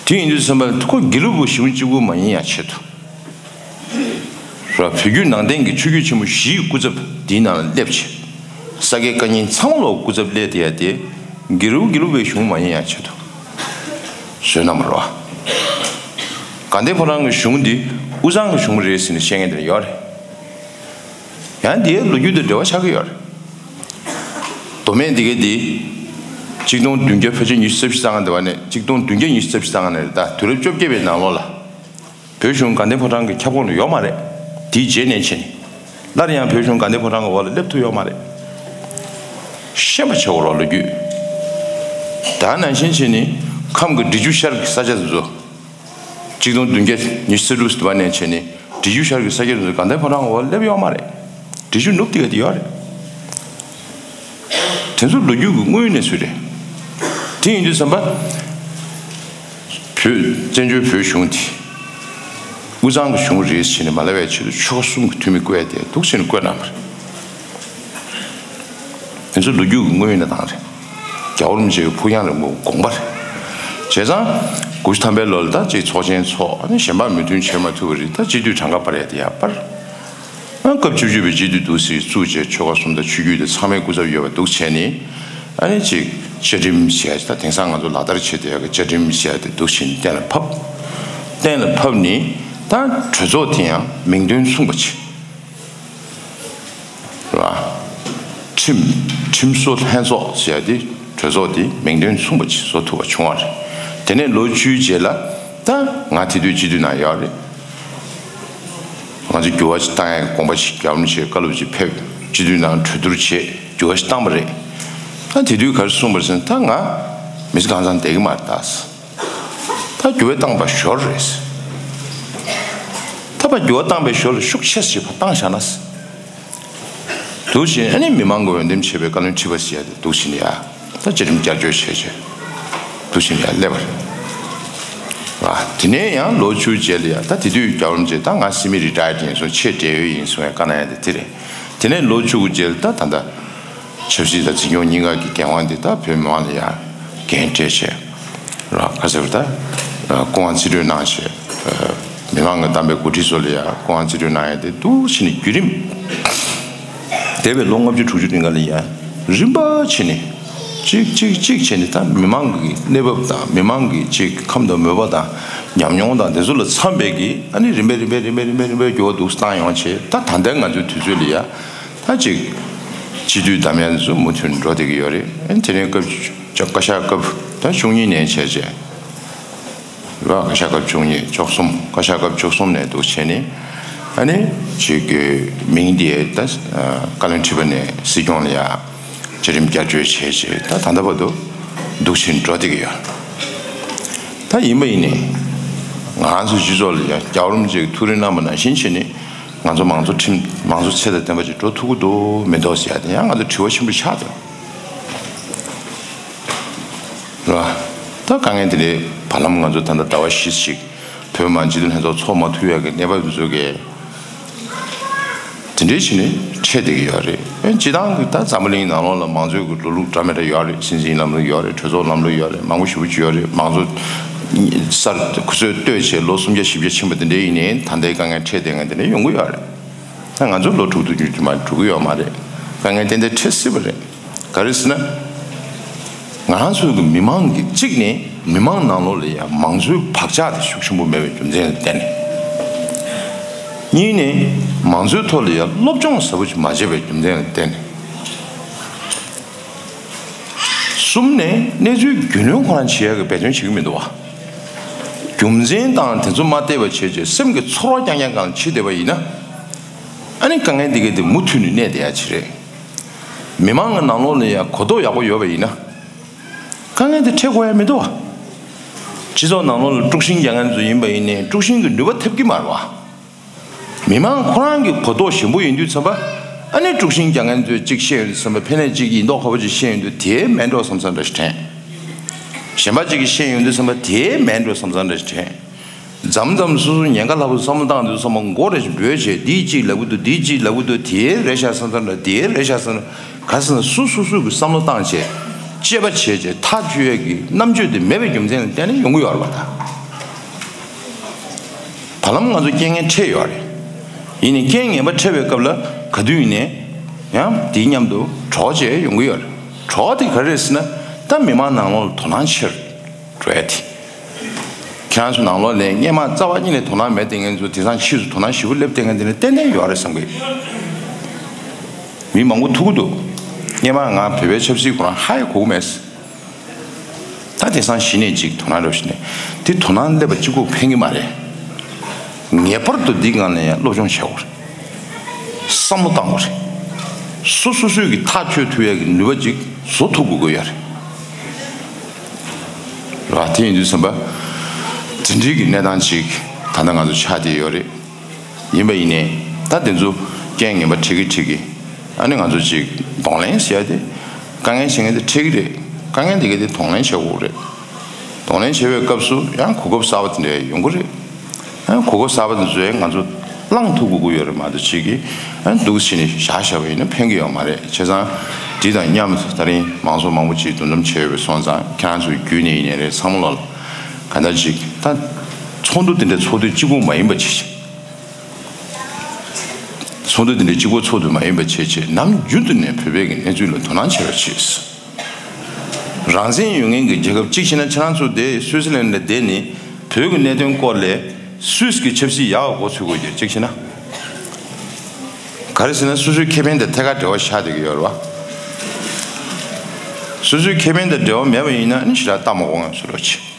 དེ་ཡིན་དུས་ཙམ་པ་ཁོ་དགེ་ལུགས་ཀྱི་གཞུང་གཅིག་པུ་མ་ཡིན་ཡག་ཆེད་དུ། ར་བོད་བརྒྱུད་ནང་བསྟན་གྱི་ཆོས་བརྒྱུད་ཆེན་མོ་བཞིའི་སྐུ་ཚབ་འདིའི་ནང་ལ་སླེབས་བྱས། ས་དགེ་བཀའ་རྙིང་ཚང་མ་ལོག་སྐུ་ཚབ་སླེབས་དེ་ཡ་དེ། དགེ་ལུགས་དགེ་ལུགས་པའི་གཞུང་མ་ཡིན་ཡག་ཆེད་དུ། བཟོས་གནང་བ་རེད་བ། དགའ་ལྡན་ཕོ་བྲང་གི་གཞུང་འདི་དབུས་གཙང་གི་གཞུང་རེད་ཟེར་ནས་བཤད་མཁན་དེ་འདྲ་ཡོད་རེད། ཡང་འདིའི་ལོ་རྒྱུས་དང་འབྲེལ་བ་ཆགས་ཀྱི་ཡོད་རེད། མདོ་སྨད་འདི་གའི་འདི། གཅིག་སྟོང་བདུན་བརྒྱ་ཕལ་ཆེར་ཉི་ཤུ་རྩ་བཞི་ཙམ་འདི་བ་ནས་གཅིག་སྟོང་བདུན་བརྒྱ་ཉི་ཤུ་རྩ་བཞི་ཙམ་ནས་རེད་ད། དུས་རབས་བཅོ་བརྒྱད་པའི་ནང་ལོགས་ལ། བོད་གཞུང་དགའ་ལྡན་ཕོ་བྲང་གི་ཁྱབ་ཁོངས་ལ་ཡོད་མ་རེད། དེའི་རྗེས་ནས་བྱས་ནས། སླར་ཡང་བོད་གཞུང་དགའ་ལྡན་ཕོ་བྲང་གི་འོག་ལ་སླེབས་ཐུབ་ཡོད་མ་རེད། ཤེས་པ་བྱེད་དགོས་རོགས་ལོ་རྒྱུས། ད་ནང་བཞིན་བྱས་ནས་ཁམས་ཀྱི་འབྲི་ཆུ་ཤར་གྱི་ས་ཆ་དེ་ཚོ། གཅིག་སྟོང་བདུན་བརྒྱ་ཉི་ཤུ་རྩ་དྲུག་ཙམ་བ་ནས་བྱས་ནས་འབྲི་ཆུ་ཤར་གྱི་ས་ཆ་དེ་ཚོ་དགའ་ལྡན་ཕོ་བྲང་འོག་སླེབས་ཡོད་མ་རེད། འབྲི་ཆུ་ནུབ་དེ་ག་དེ་ཡོད་རེད། དེ་ཚོ་ལོ་རྒྱུས་ཀྱི་དངོས་ཡོད་གནས་ཚུལ་རེད། དེ་ཡིན་དུས་ཙམ་པ། བོད་བཙན་བྱོལ་བོད་གཞུང་དེ། དབུས་གཙང་གི་གཞུང་རེད་ཟེར་ནས་མ་ལབ་པའི་ཆེད་དུ་ཆོལ་ཁ་གསུམ་གྱི་འཐུས་མི་བསྐོས་ཏེ་འདུག་ཟེར་ནས་བསྐོས་གནང་བ་རེད། དེ་ཚོ་ལོ་རྒྱུས་ཀྱི་དངོས་ཡོད་གནས་སྟངས་རེད། རྒྱལ་བ་རིན་པོ་ཆེ་གི་ཕུགས་རྒྱང་རིང་པོའི་དགོངས་པ་རེད། བྱས་ཙང་། དགུ་བཅུ་ཐམ་པའི་ལོ་ལ་ད་ཅིག་ཚོགས་ཆེན་ཚོགས། ཨ་ནི་གཞན་པ་མོས་མཐུན་བྱེད་མ་ཐུབ་པ་རེད། ད་སྤྱི་འཐུས་གྲངས་ཀ་སྤར་ཡ་དེ་ཡར་སྤར། ཨ་སྐབས་བཅུ་གཅིག་པའི་སྤྱི་འཐུས་འདུག་སེ་བཙུགས་བྱས་ཆོལ་ཁ་གསུམ་དང་ཆོས་བརྒྱུད་དེ་ཚང་མའི་སྐུ་ཚབ་ཡོད་པ་འདུག་བྱས་ནས། ཨ་ནི་ཅིག་བཅའ་ཁྲིམས་ཟེར་ཡ་ཅིག་ད་དེང་སང་ང་ཚོ་ལག་བསྟར་བྱེད་བསྡད་ཡ་གི་བཅའ་ཁྲིམས་ཟེར་ཡ་དེ་འདུག་བྱས་ནས་གཏན་ལ་ཕབ། གཏན་ལ་ཕབ་ནས་ད་གྲོས་ཚོགས་དེ་ཡང་མིང་དོན་མཚུངས་པ་བྱས། རེད་བ། ཁྲིམས་ཁྲིམས་བཟོ་ལྷན་ཚོགས་ཟེར་ཡ་དེ་གྲོས་ཚོགས་དེ་མིང་དོན་མཚུངས་པ་ཅིག་བཟོ་ཐུབ་པ་བྱུང་བ་རེད། དེ་ནས་ལོ་བཅུའི་རྗེས་ལ་ད་ང་དེ་དུས་སྤྱི་འཐུས་ནང་ཡོད་རེད། ང་ཚོ་འགྱུར་བ་ཞིག་བཏང་ཡ་གི་དགོངས་པ་ཞིག་རྒྱལ་བ་རིན་པོ་ཆེའི་བཀའ་སློབ་ཅིག་ཕེབས། སྤྱི་འཐུས་ནང་གྲོས་བསྡུར་བྱས་འགྱུར་བ་ཞིག་བཏང་བ་རེད། ད་དེ་དུས་ག་རེ་གསུངས་པ་རེད་ཟེར་ན། ད་ང་མི་ཚེ་གང་ཚང་བསྡད་ཀྱི་མ་རེད་ད། ད་འགྱུར་བ་བཏང་པ་ཞོར་རེད། ད་ཕར་འགྱུར་བ་བཏང་པའི་ཞོར་ལ་ཤུགས་ཆེ་ཞིག་ཕར་བཏང་བཞག་ན། འདུག་བྱས་ཨ་ནི་མི་མང་གི་འོས་འདེམས་བྱས་པའི་བཀའ་བློན་ཁྲི་པ་ཟེར་ཡ་དེ་འདུག་བྱས་ནས་ཡ། ད་བཅའ་ཁྲིམས་བསྐྱར་བཅོས་བྱས་བྱས། འདུག་བྱས་ནས་ཡ་སླེབས་པ་རེད། ཨ་དེ་ནས་ཡང་ལོ་བཅུ་རྗེས་ལ་ཡ། ད་དེ་དུས་རྒྱལ་བ་རིན་པོ་ཆེ་ད་ང་སེ་མི་རི་ཊ་ཡར་ཌི་ཡིན་གསུངས། ཆེས་བགྲེས་ཡོལ་ཡིན་གསུངས་ཡ་བཀའ་གནང་ཡ་དེ་དེ་རེད། དེ་ནས་ལོ་བཅུ་དགུ་རྗེས་ལ་ད་ད་ལྟ་ཆབ་སྲིད་དང་འཛིན་སྐྱོང་གཉིས་ཀ་གི་འགན་དབང་དེ་ད་བོད་མི་མང་ལ་ཡ་འགན་སྤྲད་བྱས། ར་ཁ་གསལ་པོ་ད། སྐུ་དབང་རྩིས་སྤྲོད་གནང་བྱས། མི་མང་གིས་བདམས་པའི་འགོ་ཁྲིད་ཚོ་ལ་ཡ་སྐུ་དབང་རྩིས་སྤྲོད་གནང་ཡ་དེ་འདུག་བྱས་ནས་བརྒྱུད་རིམ། འདས་པའི་ལོ་ལྔ་བཅུ་དྲུག་ཅུ་རིང་ག་ལ་ཡ་རིམ་པ་བྱས་ནས། གཅིག་གཅིག་གཅིག་བྱས་ནས་ད་མི་མང་གི་གནས་བབ་དང་། མི་མང་གི་ཅིག་ཁམས་དང་མོས་པ་དང་ཉམས་མྱོང་དང་དེ་ཚོ་ལ་འཚམ་པའི་གི་ཨ་ནི་རིམ་པས་རིམ་པས་རིམ་པས་རིམ་པས་རིམ་པས་འགྱུར་བ་འདུག་བཏང་ཡོང་བྱས། ད་ད་ལྟའི་ང་ཚོའི་དུས་ཚོད་ལ་ཡ། ད་ཅིག་སྤྱི་འཐུས་བདམས་ཡ་ཚོ་མུ་མཐུད་འགྲོ་བསྡད་ཀྱི་ཡོད་རེད། ཨ་ནི་དེ་རིང་སྐབས་བཀའ་ཤག་སྐབས་ད་བཅུ་གཉིས་ནས་བྱས་བྱས། རེད་བ། བཀའ་ཤག་སྐབས་བཅུ་གཉིས་བཅུ་གསུམ། བཀའ་ཤག་སྐབས་བཅུ་གསུམ་ནས་འདུག་བྱས་ནས། ཨ་ནི་ཅིག་གི་མིང་དེ་ད་བཀའ་བློན་ཁྲི་པ་ནས་སྲིད་སྐྱོང་ལ་ཡ་བཅའ་ཁྲིམས་བསྐྱར་བཅོས་བྱས་བྱས་ད་ད་ལྟ་བར་དུ་འདུག་བྱས་འགྲོ་བསྡད་ཀྱི་ཡོད། ད་ཡིན་པ་ཡིན་ནའི་ང་ཚོ་སྤྱི་ཚོགས་ལ་ཡ་རྒྱལ་བ་རིན་པོ་ཆེ་གིས་ཐུགས་རེ་གནང་བ་ནང་བཞིན་བྱས་ནས། ང་ཚོ་མང་གཙོ་ཁྲིམས། མང་གཙོ་ཚད་དང་ལྡན་པ་ཅིག་འགྲོ་ཐུབ་ཀྱི་འདུག་མི་འདུག་ཟེར་ཡ་དེ་ཡང་ང་ཚོ་དྲི་བ་ཆེན་པོ་ཆགས་འདུག་རེད་བ། ད་དཀའ་ངལ་དེ་འདྲའི་བར་ལམ་ང་ཚོ་ད་ལྟ་ཟླ་བ་བཞི་ཞིག་བོད་མི་མང་སྤྱི་འཐུས་ལྷན་ཚོགས་ཚོགས་མ་ཐུབ་ཡ་གི་གནས་བབ་དེ་ཚོ་གས་དེ་འདྲའི་བྱས་ནས་འཕྲད་བསྡད་ཀྱི་ཡོད་རེད། ཨེ་སྤྱི་བཏང་གི་ད་འཛམ་བུ་གླིང་ནང་ལོགས་ལ་མང་གཙོའི་གི་འགྲོ་ལུགས་འདྲ་མི་འདྲ་ཡོད་རེད། སྲིད་འཛིན་ལམ་ལུགས་ཡོད་རེད། གྲོས་ཚོགས་ལམ་ལུགས་ཡོད་རེད། མང་པོ་ཞེ་པོ་ཅིག་ཡོད་རེད། མང་གཙོ་གསར་ཁོ་ཚོས་བཏོད་བྱས་ལོ་སུམ་བརྒྱ་བཞི་བརྒྱ་ཕྱིན་པ་དེ་འདྲའི་ཡིན་ནའི་ད་ལྟའི་དཀའ་ངལ་འཕྲད་བསྡད་མཁན་དེ་འདྲ་ཡོང་གི་ཡོད་རེད། ད་ང་ཚོ་ལོ་དྲུག་ཏུ་འགྱུར་རྒྱུ་མ་འགྲོ་གི་ཡོད་མ་རེད། དཀའ་ངལ་ཏན་ཏན་འཕྲད་སྲིད་པ་རེད། ག་རེ་ཟེར་ན། ང་རང་ཚོའི་གི་མི་མང་གི་གཅིག་ནས་མི་མང་ནང་ལོགས་ལ་ཡང་མང་གཙོའི་བག་ཆགས་དེ་ཤུགས་ཆེན་པོ་མེད་པའི་རྒྱུ་མཚན་ལ་བརྟེན་ནས། གཉིས་ནས་མང་གཙོའི་ཐོག་ལ་ཡང་སློབ་སྦྱོང་ཟབ་པོ་ཞིག་མ་བྱས་པའི་རྒྱུ་མཚན་ལ་བརྟེན་ནས། གསུམ་ནས་གནས་ཚུལ་རྒྱུས་ལོན་ཁོ་རང་བྱེད་ཡག་གི་འབད་བརྩོན་བྱེད་ཀྱི་མི་འདུག་བ། རྒྱུ་མཚན་དང་དེ་ཚོ་མ་བལྟས་པ་བྱས་རྗེས་སེམས་ཀྱི་ཚོར་བ་རྐྱང་རྐྱང་སྒང་ལ་ཕྱིན་བསྡད་པ་ཡིན་ན། ཨ་ནི་དཀའ་ངལ་འདི་གའི་དེ་མུ་མཐུད་ནས་གནས་བསྡད་ཡ་ཅིག་རེད། མི་མང་གི་ནང་ལོགས་ལ་ཡང་གོ་རྟོགས་ཡག་པོ་ཡོད་པ་ཡིན་ན། དཀའ་ངལ་དེ་འཕྲད་དགོས་ཡ་མི་འདུག་བ། སྤྱི་ཚོགས་ནང་ལོགས་ལ་དཀྲུག་ཤིང་རྒྱག་མཁན་ཚོ་ཡིན་པ་ཡིན་ནའི་དཀྲུག་ཤིང་གི་ནུས་པ་ཐེབས་ཀྱི་མ་རེད་བ། མི་མང་ཁོ་རང་གི་གོ་རྟོགས་ཞན་པོ་ཡིན་དུས་ཙམ་པ། ཨ་ནི་དཀྲུག་ཤིང་རྒྱག་མཁན་ཚོས་གཅིག་བཤད་ཡོང་དུས་ཙམ་པ། ཕན་ནས་གཅིག་ཡིན་མདོག་ཁ་པོ་ཅིག་བཤད་ཡོང་དུས་དེའི་མེད་འགྲོ་བསམ་བསམ་འདྲ་ཞིག་དྲན། གཞན་པ་གཅིག་གིས་བཤད་ཡོང་དུས་ཙམ་པ། དེའི་མེད་འགྲོ་བསམ་བསམ་འདྲ་ཞིག་དྲན། མཚམས་མཚམས་སོ་སོ་ཉེན་ཁ་སླ་པོ་བསམ་བློ་བཏང་དུས་ཙམ་པ་མགོ་རེ་ཞིག་འབོད་བྱས། འདིས་གཅིག་ལབ་ཀྱི་འདུག་འདིས་གཅིག་ལབ་ཀྱི་འདུག་དེའི་རེད་ཤག་བསམ་བསམ་འདྲ། དེའི་རེད་ཤག་བསམ་འདྲ། ག་ཟེར་ན་སོ་སོ་སོ་གི་བསམ་བློ་བཏང་བྱས། དཔྱད་པ་བྱས་བྱས་ཐག་གཅོད་ཡས་ཀྱི་རྣམ་དཔྱོད་དེ་མེད་པའི་རྒྱུ་མཚན་ལ་བརྟེན་ནས་ཡོང་གི་ཡོད་རེད་པ། ད་བར་ལམ་ང་ཚོ་རྐྱེན་ངན་འཕྲད་ཡོད་རེད། ཡིན་ནའི་རྐྱེན་ངན་པ་འཕྲད་པའི་སྐབས་ལ་ག་དུས་ཡིན་ནའི་ཡང་དེའི་མཉམ་དུ་གྲོགས་བྱས་ཡོང་གི་ཡོད་རེད། གྲོགས་དེ་ག་རེ་རེད་ཟེར་ན། ད་མི་མང་ནང་ལོགས་ལ་དོ་སྣང་ཆེར་འགྲོ་ཡ་དེ། ཁྱེད་རང་ཚོ་ནང་ལོགས་ནས་སྔས་མ་རྩ་བ་ཉིད་ནས་དོ་སྣང་མེད་བསྡད་མཁན་ཚོ་དེང་སང་ཕྱིས་སུ་དོ་སྣང་ཞེ་པོ་སླེབས་བསྡད་མཁན་དེ་ནི་ཏན་ཏན་ཡོད་རེད་བསམ་གི། མི་མང་པོ་ཐུག་གི་འདུག་སྔས་མ་ང་བོད་པའི་ཆབ་སྲིད་ཁོ་རང་ཧ་ཡང་གོ་གི་མེད། ད་དེང་སང་གཞི་ནས་ཅིག་དོ་སྣང་རོགས་ཞུ་ནས། དེ་དོ་སྣང་སླེབས་པ་གཅིག་པོ་ཕན་གི་མ་རེད། ངེས་པར་དུ་འདི་སྒང་ནས་ཡང་སློབ་སྦྱོང་བྱེད་དགོས་རེད། བསམ་བློ་བཏང་དགོས་རེད། སོ་སོ་སོས་ཀྱི་ཐག་གཅོད་ཐུབ་ཡ་གི་ནུས་པ་ཅིག་བཟོ་ཐུབ་དགོས་ཀྱི་ཡོད་རེད། ར། དེ་ཡིན་དུས་ཙམ་པ། དེ་འདྲའི་གི་གནས་སྟངས་ཅིག་ད་ལྟ་ང་ཚོ་ཆགས་བསྡད་ཡོད་རེད། ཡིན་པ་ཡིན་ནའི་ད་དེ་ཚོ་རྐྱེན་ངན་པ་འཕྲད་ཀྱི་འཕྲད་ཀྱི། ཨ་ནི་ང་ཚོ་ཅིག་གདོང་ལེན་ཟེར་ཡ་དེ། དཀའ་ངལ་འཕྲད་མཁན་དེ་འཕྲད་ཀྱི་རེད། དཀའ་ངལ་དེ་ག་དེ་གདོང་ལེན་བྱེད་དགོས་རེད། གདོང་ལེན་བྱེད་པའི་སྐབས་སུ་ཡང་གོ་སྐབས་གསར་པ་དེ་འདྲ་ཡོང་གི་རེད། ཨ། གོ་སྐབས་གསར་པ་དེ་ཚོ་ཡང་ང་ཚོ་བླང་ཐུབ་དགོས་ཀྱི་ཡོད་རེད་མ་གཏོགས་ཅིག་གིས། ཨ། འདུག་སེ་བྱས་ནས་བཞག་བཞག་པ་ཡིན་ན་ཕན་གྱི་ཡོད་མ་རེད། བྱས་ཙང་འདི་དང་མཉམ་དུ་ད་རིང་མང་ཚོགས་མང་པོ་ཅིག་འདུ་འཛོམས་བྱས་ཡོད་པ་སོང་ཙང་། ཁྱེད་རང་ཚོའི་བརྒྱུད་ནས་ཡིན་ནའི་རེད། ཚང་མ་ལ་གང་ལྟར་ཅིག་ད་ཚོགས་འདུ་དེ་འདྲ་ཚོགས་དུས་གཅིག་པོ་མ་ཡིན་པ་བྱེད། ཚོགས་འདུ་དེ་འདྲའི་གཅིག་པོ་ཚོགས་དུས་མ་ཡིན་པ་བྱས་བྱས། ནམ་རྒྱུན་དུ་ནས་བོད་པའི་གི་གནས་ཚུལ་ལ་དོ་སྣང་བྱེད་རོགས་བྱེད། རང་བཙན་ཡོད་མཁན་གྱི་རྒྱལ་ཁབ་གཅིག་བྱས་ན། ཁྱེད་རང་ཚོ་དེ་སུད་སི་ལན་ལ་བསྡད་ནས་བོད་ཀྱི་གནད་དོན་སྐོར་ལ་སུད་སི་གི་ཆབ་སྲིད་ཡག་ག་འགོ་ཚུགས་དགོས་ཀྱི་གཅིག་བྱས་ན། ག་རེ་ཟེར་ན། སོ་སོའི་ཁེ་ཕན་དང་ཐད་ཀར་འབྲེལ་བ་ཆགས་བསྡད་ཀྱི་ཡོད་རེད་པ། སོ་སོའི་ཁེ་ཕན་དང་འབྲེལ་བ་མེད་པ་ཡིན་ན་ནི་ཞེ་དྲག་ལྟ་མ་དགོས་ངས་ཟེར་རོགས་བྱེད།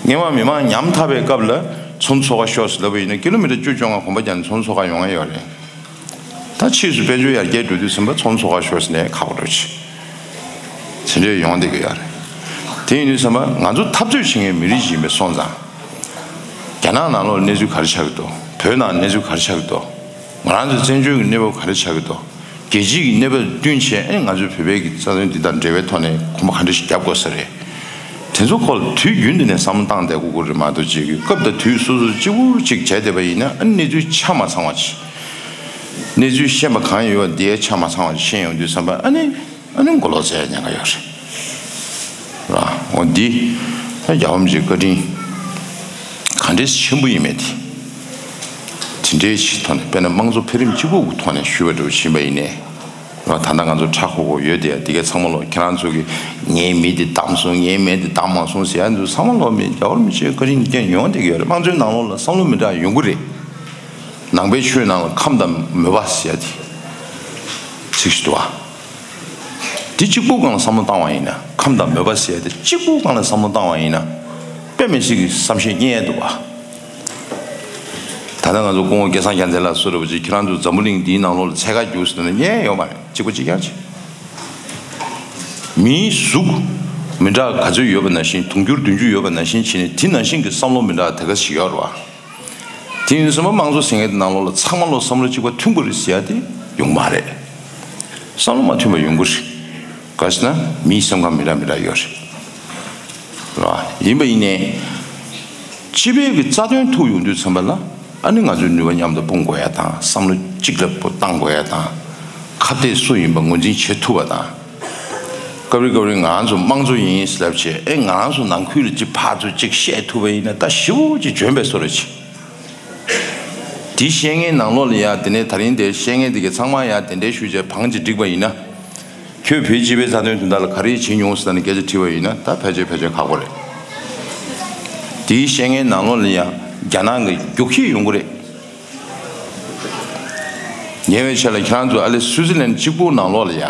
སྔོན་མ་མི་མང་ཉམ་ཐག་པའི་སྐབས་ལ་ཚོགས་འདུ་ཚོགས་ཀ་ཤོག་ཟེར་ལབ་པ་ཡིན་ན། ཀི་ལོ་མི་ཊར་བཅུ་བཅོ་ལྔ་གོམ་པ་བརྒྱབ་ནས་ཚོགས་འདུ་ཚོགས་ཀ་ཡོང་ཡ་ཡོད་རེད། ད་ཕྱིས་སུ་དཔལ་འབྱོར་ཡར་རྒྱས་འགྲོ་དུས་ཙམ་པ་ཚོགས་འདུ་ཚོགས་ཀ་ཤོག་ཟེར་ནས་ཁག་པོ་འགྲོ་ཆེ། དེ་འདྲས་ཡོང་བསྡད་ཀྱི་ཡོད་རེད། དེ་ཡིན་དུས་ཙམ་པ་ང་ཚོ་འཐབ་རྩོད་བྱེད་མཁན་མི་རིགས་ཤིག་ཡིན་པ་སོང་ཙང་། རྒྱ་ནག་ནང་ལོགས་གནས་ཚུལ་ག་རེ་ཆགས་ཀྱི་འདུག་བོད་ནང་གནས་ཚུལ་ག་རེ་ཆགས་ཀྱི་འདུག་ང་རང་ཚོའི་བཙན་བྱོལ་གྱི་གནས་བབ་ག་རེ་ཆགས་ཀྱི་འདུག་རྒྱལ་སྤྱིའི་གནས་བབ་བསྟུན་བྱས། ཨེ། ང་ཚོའི་བོད་པའི་གི་རྩ་དོན་འདི་དང་འབྲེལ་བའི་ཐོག་ནས་གོམ་པ་ག་འདྲ་ཞིག་རྒྱབ་དགོས་ས་རེད། དེ་ཚོ་སྐོར་ལ་དུས་རྒྱུན་དུ་ནས་བསམ་བློ་བཏང་བསྡད་དགོས་ཀྱི་རེད་མ་གཏོགས་ཅིག་གི་སྐབས་དང་དུས་སོ་སོ་གཅིག་པུ་གཅིག་བྱས་བསྡད་པ་ཡིན་ན། ཨ། གནས་ཚུལ་ཆ་མ་ཚང་བ་ཅིག་གནས་ཚུལ་ཤེས་པ་གང་ཡོད་པ་དེ་ཆ་མ་ཚང་བ་ཅིག་ཤེས་ཡོང་དུས་ཙམ་པ། ཨ་ནི། ཨ་ནི་མགོ་ལོག་ཟེར་ཉེན་ཁ་ཡོད་རེད། ར། འོ་འདི་ད་རྒྱལ་བ་རིན་པོ་ཆེའི་བཀའ་དྲིན་ག་འདྲས་ཆེན་པོ་ཡིན་མེད་དེ། དེ་འདྲའི་ཅིག་ཐོག་ནས། དཔེར་ན་དམངས་གཙོ་འཕེལ་རིམ་གཅིག་པུ་གི་ཐོག་ནས་ཞུས་པ་འདྲ་བོ་ཕྱིན་པ་ཡིན་ནའི། ར། ད་ལྟ་ང་ཚོ་ཁྲ་ཁོ་ཁོ་ཡོད་དེ། དེ་གའི་ཚང་མ་ལོ། ཁྱེད་རང་ཚོ་གིས་ངའི་མི་དེ་བདམས་སོང་། ངའི་མི་དེ་བདམས་མ་སོང་ཟེར་ཡ་འདུག་ཚང་མ་ལོ་མི་རྒྱལ་བ་རིན་པོ་ཆེའི་བཀའ་དྲིན་རྐྱེན་ཡོང་བསྡད་ཀྱི་ཡོད་རེད། དམངས་གཙོའི་ནང་ལོགས་ལ་བསམ་བློ་མི་འདྲ་ཡོང་གི་རེད། ནང་པའི་ཆོས་ནང་ལ་ཁམས་དང་མོས་པ་ཟེར་ཡ་དེ་ཚིག་ཞིག་འདུག་བ། དེ་གཅིག་པུ་སྒང་ལ་བསམ་བློ་བཏང་བ་ཡིན་ན། ཁམས་དང་མོས་པ་ཟེར་ཡ་དེ་གཅིག་པུ་སྒང་ལ་བསམ་བློ་བཏང་བ་ཡིན་ན། དཔེ་མི་སྲིད་ཀྱི་བསམ་ཤེས་རྙེད་ཡ་འདུག་བ། ད་ལྟ་ང་ཚོ་སྐུ་ངོ་སྐལ་བཟང་རྒྱལ་མཚན་ལགས་སུ་རེད་པ་ཅིག་ཁྱེད་རང་ཚོ་འཛམ་བུ་གླིང་འདིའི་ནང་ལོགས་ལ་འཚོལ་ག་རྒྱུགས་ཟེར་ན་རྙེད་ཡོད་མ་རེད། གཅིག་པ་གཅིག་རྐྱང་བྱས། མིའི་གཟུགས་མི་འདྲ་ག་ཚོད་ཡོད་པ་ནང་བཞིན། དུང་ཕྱུར་བདུན་ཅུ་ཡོད་པ་ནང་བཞིན་བྱས་ནས། དེ་ནང་བཞིན་གྱི་བསམ་བློ་མི་འདྲ་དེ་ག་ཞིག་ཡོད་རེད་བ། དེ་ཡིན་ཙང་དམངས་གཙོ་ཟེར་མཁན་དེ་ནང་ལོགས་ལ་ཚང་མ་ལོ་བསམ་བློ་གཅིག་པ་མཐུན་པ་རེད་ཟེར་ཡ་དེ་ཡོང་མ་རེད། བསམ་བློ་མ་མཐུན་པ་ཡོང་གི་རེད། ག་ཟེར་ན་མིའི་སེམས་ཁམས་མི་འདྲ་མི་འདྲ་ཡོད་རེད། རེད་བ། ཡིན་པ་ཡིན་ནའི་སྤྱི་པའི་གི་རྩ་དོན་ཐུག་ཡོང་དུས་ཙམ་པ་ལ། ཨ་ནི་ང་ཚོས་ནུས་པ་མཉམ་དུ་སྤུངས་དགོས་ཡ་དང་། བསམ་བློ་གཅིག་ལ་པོ་བཏང་དགོས་ཡ་དང་། ཁ་གཏད་སུ་ཡིན་པ་ངོས་འཛིན་བྱེད་ཐུབ་པ་དང་། སྐབས་རེ་སྐབས་རེ་ང་རང་ཚོ་དམངས་གཙོ་ཡིན་ལབ་བྱས། ཨེ། ང་རང་ཚོ་ནང་ཁུལ་ལ་ཅིག་ཕར་ཚུར་ཅིག་བཤད་ཐུབ་པ་ཡིན་ན་ད་ཞེ་པོ་ཅིག་འཇོན་པའི་བཟོ་འདྲ་ཅིག་དེ་བཤད་མཁན་ནང་ལོགས་ལ་ཡ། དེ་ནས་ད་རིང་དེ་བཤད་མཁན་དེ་གའི་ཚང་མ་ཡ་དེ་འདྲའི་ཞུས་བྱས་བང་ཅིག་བསྒྲིགས་པ་ཡིན་ན། ཁྱོད་བོད་སྤྱི་པའི་རྩ་དོན་དོན་དག་ལ་ག་རེ་བྱེད་མྱོང་ཟེར་ནས་སྐད་ཆ་དྲིས་པ་ཡིན་ན། ད་ཕལ་ཆེར་ཕལ་ཆེར་ཁག་པོ་རེད། དེའི་བཤད་མཁན་ནང་ལོགས་ལ་ཡ་རྒྱ་ནག་གི་རྒྱུག་ཁྱི་ཡོང་གི་རེད། ཉེ་བའི་ཆར་ལ་ཁྱེད་རང་ཚོ་ཨ་ལེ་སུའི་ཙི་ལན་གཅིག་པུ་ནང་ལོགས་ལ་ཡ།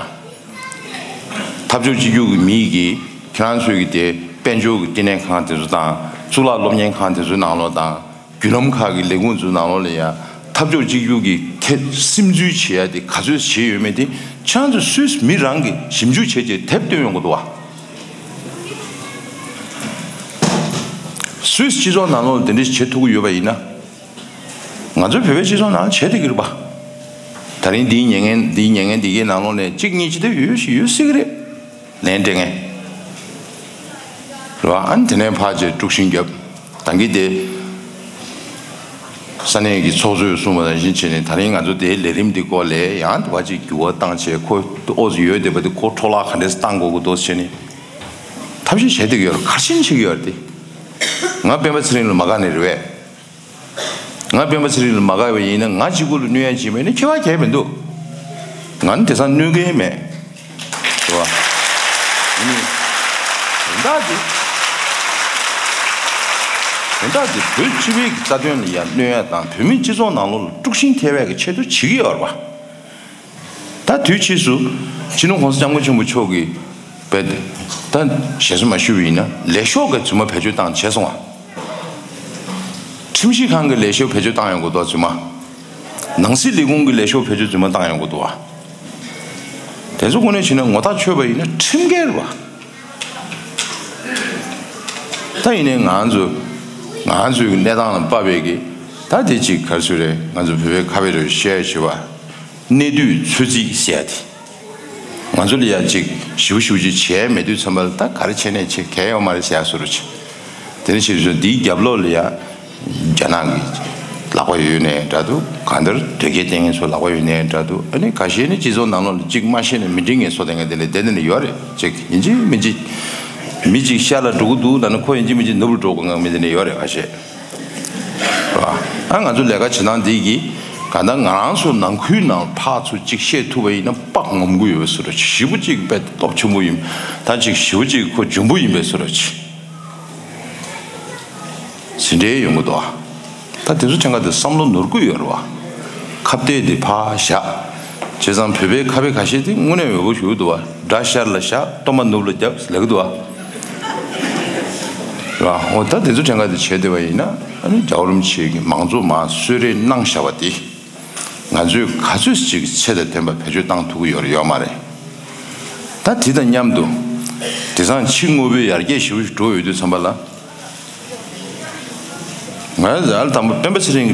འཐབ་ཕྱོགས་གཅིག་གྱུར་གྱི་མིས་ཀྱིས་ཁྱེད་རང་ཚོའི་གི་དེ་དཔལ་འབྱོར་གྱི་བསྟི་གནས་ཁང་དེ་ཚོ་དང་། གཙུག་ལག་སློབ་གཉེར་ཁང་དེ་ཚོའི་ནང་ལོགས་དང་། བརྒྱུད་ལམ་ཁག་གི་ལས་ཁུངས་ཚོའི་ནང་ལོགས་ལ་ཡ། འཐབ་ཕྱོགས་གཅིག་གྱུར་གྱི་ཐད་སིམ་འཛུལ་བྱེད་ཡ་དེ་ག་ཚོད་བྱས་ཡོད་མེད་དེ། ཁྱེད་རང་ཚོ་སུད་སི་མི་རང་གིས་ཞིབ་འཇུག་བྱས་རྗེས་དེབ་བཏོན་ཡོང་གི་འདུག་བ། སུད་སི་སྤྱི་ཚོགས་ནང་ལོགས་ལ་དེ་འདྲ་ཞིག་བྱེད་ཐུབ་ཀྱི་ཡོད་པ་ཡིན་ན། ང་ཚོའི་བོད་པའི་སྤྱི་ཚོགས་ནང་བྱེད་བསྡད་ཀྱི་རེད་པ། ད་རིང་འདིའི་ཉན་མཁན། འདིའི་ཉན་མཁན་འདི་གའི་ནང་ལོགས་ནས་གཅིག་གཉིས་ཅི་ལྟར་ཡོད་ཞིག་ཡོད་སྲིད་ཀྱི་རེད། ལན་སྤྲད་མཁན། རེད་བ། ཨ་ནི་དེ་ནས་ཕར་བྱས་དཀྲུག་ཤིང་བརྒྱབ། ད་གིན་དེ། ས་གནས་ཀྱི་ཚོགས་གཙོས་གསུངས་པ་ནང་བཞིན་བྱས་ནས། ད་རིང་ང་ཚོ་དེའི་ལས་རིམ་འདི་སྐོར་ལ་ཡང་དེ་བ་ཅིག་འགྱུར་བ་བཏང་བྱས། ཁོ་ཨོ་ཙི་ཡོད་བསྡད་པ་དེ་ཁོ་འཕྲོ་བརླག་ག་འདྲས་བཏང་དགོས་ཀྱི་འདུག་བྱས་ནས་ཐབས་ཤེས་བྱེད་བསྡད་ཀྱི་ཡོད་རེད། ག་རེ་བྱས་ནས་བྱེད་ཀྱི་ཡོད་རེད་དེ། ང་སྤེན་པ་ཚེ་རིང་ལ་མ་དགའ་ནས་རེད་པས། ང་སྤེན་པ་ཚེ་རིང་ལ་མ་དགའ་བ་ཡིན་ན། ང་གཅིག་པུ་ལ་གནོད་ཡ་བྱེད་མེད་ན་ཁྱད་པར་གང་ཡང་མི་འདུག་ང་ནི་དེང་སང་གནོད་མཁན་མེད། རེད་བ། ཡིན་ནའི་དོན་དག་དེ། དོན་དག་དེ་བོད་སྤྱི་པའི་རྩ་དོན་ལ་ཡ་གནོད་ཡ་དང་། བོད་མིའི་སྤྱི་ཚོགས་ནང་ལོགས་ལ་དཀྲུག་ཤིང་ཐེབས་ཡ་གི་ཆེད་དུ་བྱེད་ཀྱི་ཡོད་རེད་བ། ད་དུས་ཕྱིས་སུ་སྤྱི་ནོར་༸གོང་ས་༸སྐྱབས་མགོན་ཆེན་པོ་མཆོག་གིས་རྦད་དེ་ད་ཞེ་ས་མ་ཞུས་པ་ཡིན་ན། ལས་ཤོག་གི་རྫུན་མ་བེད་སྤྱོད་བཏང་བྱས་སོང་བ། ཁྲིམས་ཞིབ་ཁང་གི་ལས་ཤོག་བེད་སྤྱོད་བཏང་ཡོང་གི་འདུག་རྫུན་མ། ནང་སྲིད་ལས་ཁུངས་ཀྱི་ལས་ཤོག་བེད་སྤྱོད་རྫུན་མ་བཏང་ཡོང་གི་འདུག་བ། དེ་ཚོ་དངོས་གནས་བྱས་ན་ངོ་ཐག་ཆོད་པ་ཡིན་ན་ཁྲིམས་འགལ་རེད་བ། ད་ཡིན་ནའི་ང་ཚོ་ང་ཚོའི་གནས་སྟངས་ལ་དཔག་པའི་གི་ད་དེ་གཅིག་ག་རེ་ཟེར་རེད། ང་ཚོ་བོད་པའི་ཁ་དཔེ་རུ་བཤད་བྱས་པ། གནས་དུས་ཚོད་རྩིས་ཟེར་ཡ་དེ། ང་ཚོ་ལ་ཡ་ཅིག་ཞེ་པོ་ཞེ་པོ་ཅིག་བྱས་མེད་དུས་ཙམ་པ་ལ། ད་ག་རེ་བྱས་ནས་བྱེད་གལ་ཡོད་མ་རེད་ཟེར་ཡ་བཟོ་འདྲ་ཅིག་དེ་ནས་ཕྱིར་ཚོ་འདིའི་རྒྱབ་ལོགས་ལ་ཡ་རྒྱ་ནག་གི་ལག་པ་ཡོད་ནའི་འདྲ་འདུག་གང་ལྟར་དོལ་རྒྱལ་བསྟེན་མཁན་ཚོ་ལག་པ་ཡོད་ནའི་འདྲ་འདུག་ཨ་ནི་ཁ་ཤས་ནི་སྤྱི་ཚོགས་ནང་ལོགས་ལ་ཅིག་མ་ཤེས་ནས་མི་འགྲིག་ངན་བཟོ་བསྡད་མཁན་དེ་འདྲ་དེ་འདྲ་ནི་ཡོད་རེད། ཅིག་ཡིན་གཅིག་མིན་གཅིག་མི་གཅིག་ཤར་ལ་འགྲོ་གི་འདུག་ལབ་ན། ཁོ་ཡིན་གཅིག་མིན་གཅིག་ནུབ་ལ་འགྲོ་དགོས་ངེས་མི་དེ་འདྲ་ཡོད་རེད། ཁ་ཤས་རེད་བ། ཨ་ང་ཚོ་ལས་ཀ་བྱེད་སྟངས་འདི་གིས་གང་ལྟར་ང་རང་ཚོ་ནང་ཁུལ་ནང་ཕར་ཚུར་ཅིག་བཤད་ཐུབ་པ་ཡིན་ན་དཔག་ངོམ་གྱི་ཡོད་པའི་བཟོ་འདྲ་ཅིག་ཞེ་པོ་ཅིག་དཔེ་སྟོབས་ཆེན་པོ་ཡིན། ད་ཅིག་ཞེ་པོ་ཅིག་ཁོ་འཇོན་པོ་ཡིན་པའི་བཟོ་འདྲ་ཅིག་དེ་འདྲའི་ཡོང་གི་འདུག་ད་དེ་ཚོ་ཕྲན་ཁ་དེ་བསམ་བློ་ནོར་གི་ཡོད་རེད་བ། ཁ་གཏད་དེ་ཕར་བཞག་བྱས་ཙང་བོད་པའི་ཁ་དཔེ་ཁ་ཤས་དེ་དངོས་གནས་འོས་པོ་ཞུ་གི་འདུག་བ། དགྲ་ཤར་ལ་བཞག་སྟོན་པ་ནུབ་ལ་རྒྱབ་ལབ་གི་འདུག་བ། རེད་བ། འོ་ད་དེ་ཚོ་ཕྲན་ཁ་དེ་བྱས་བསྡད་པ་ཡིན་ན། ཨ་ནི་རྒྱལ་བ་རིན་པོ་ཆེ་གིས་མང་གཙོ་མར་གསོལ་རས་གནང་བཞག་པ་དེ། ང་ཚོས་ག་ཚོད་ཅིག་ཚད་དང་ལྡན་པ་བེད་སྤྱོད་བཏང་ཐུབ་ཀྱི་ཡོད་རེད་ཡོད་མ་རེད། ད་དེ་དང་མཉམ་དུ་དེང་སང་ཕྱི་དངོས་པོའི་ཡར་རྒྱས་ཞེ་པོ་ཞིག་འགྲོ་ཡོད་དུས་ཙམ་པ་ལ། ང་ཡང་ཟླ་དང་པོ་སྤེན་པ་ཚེ་རིང་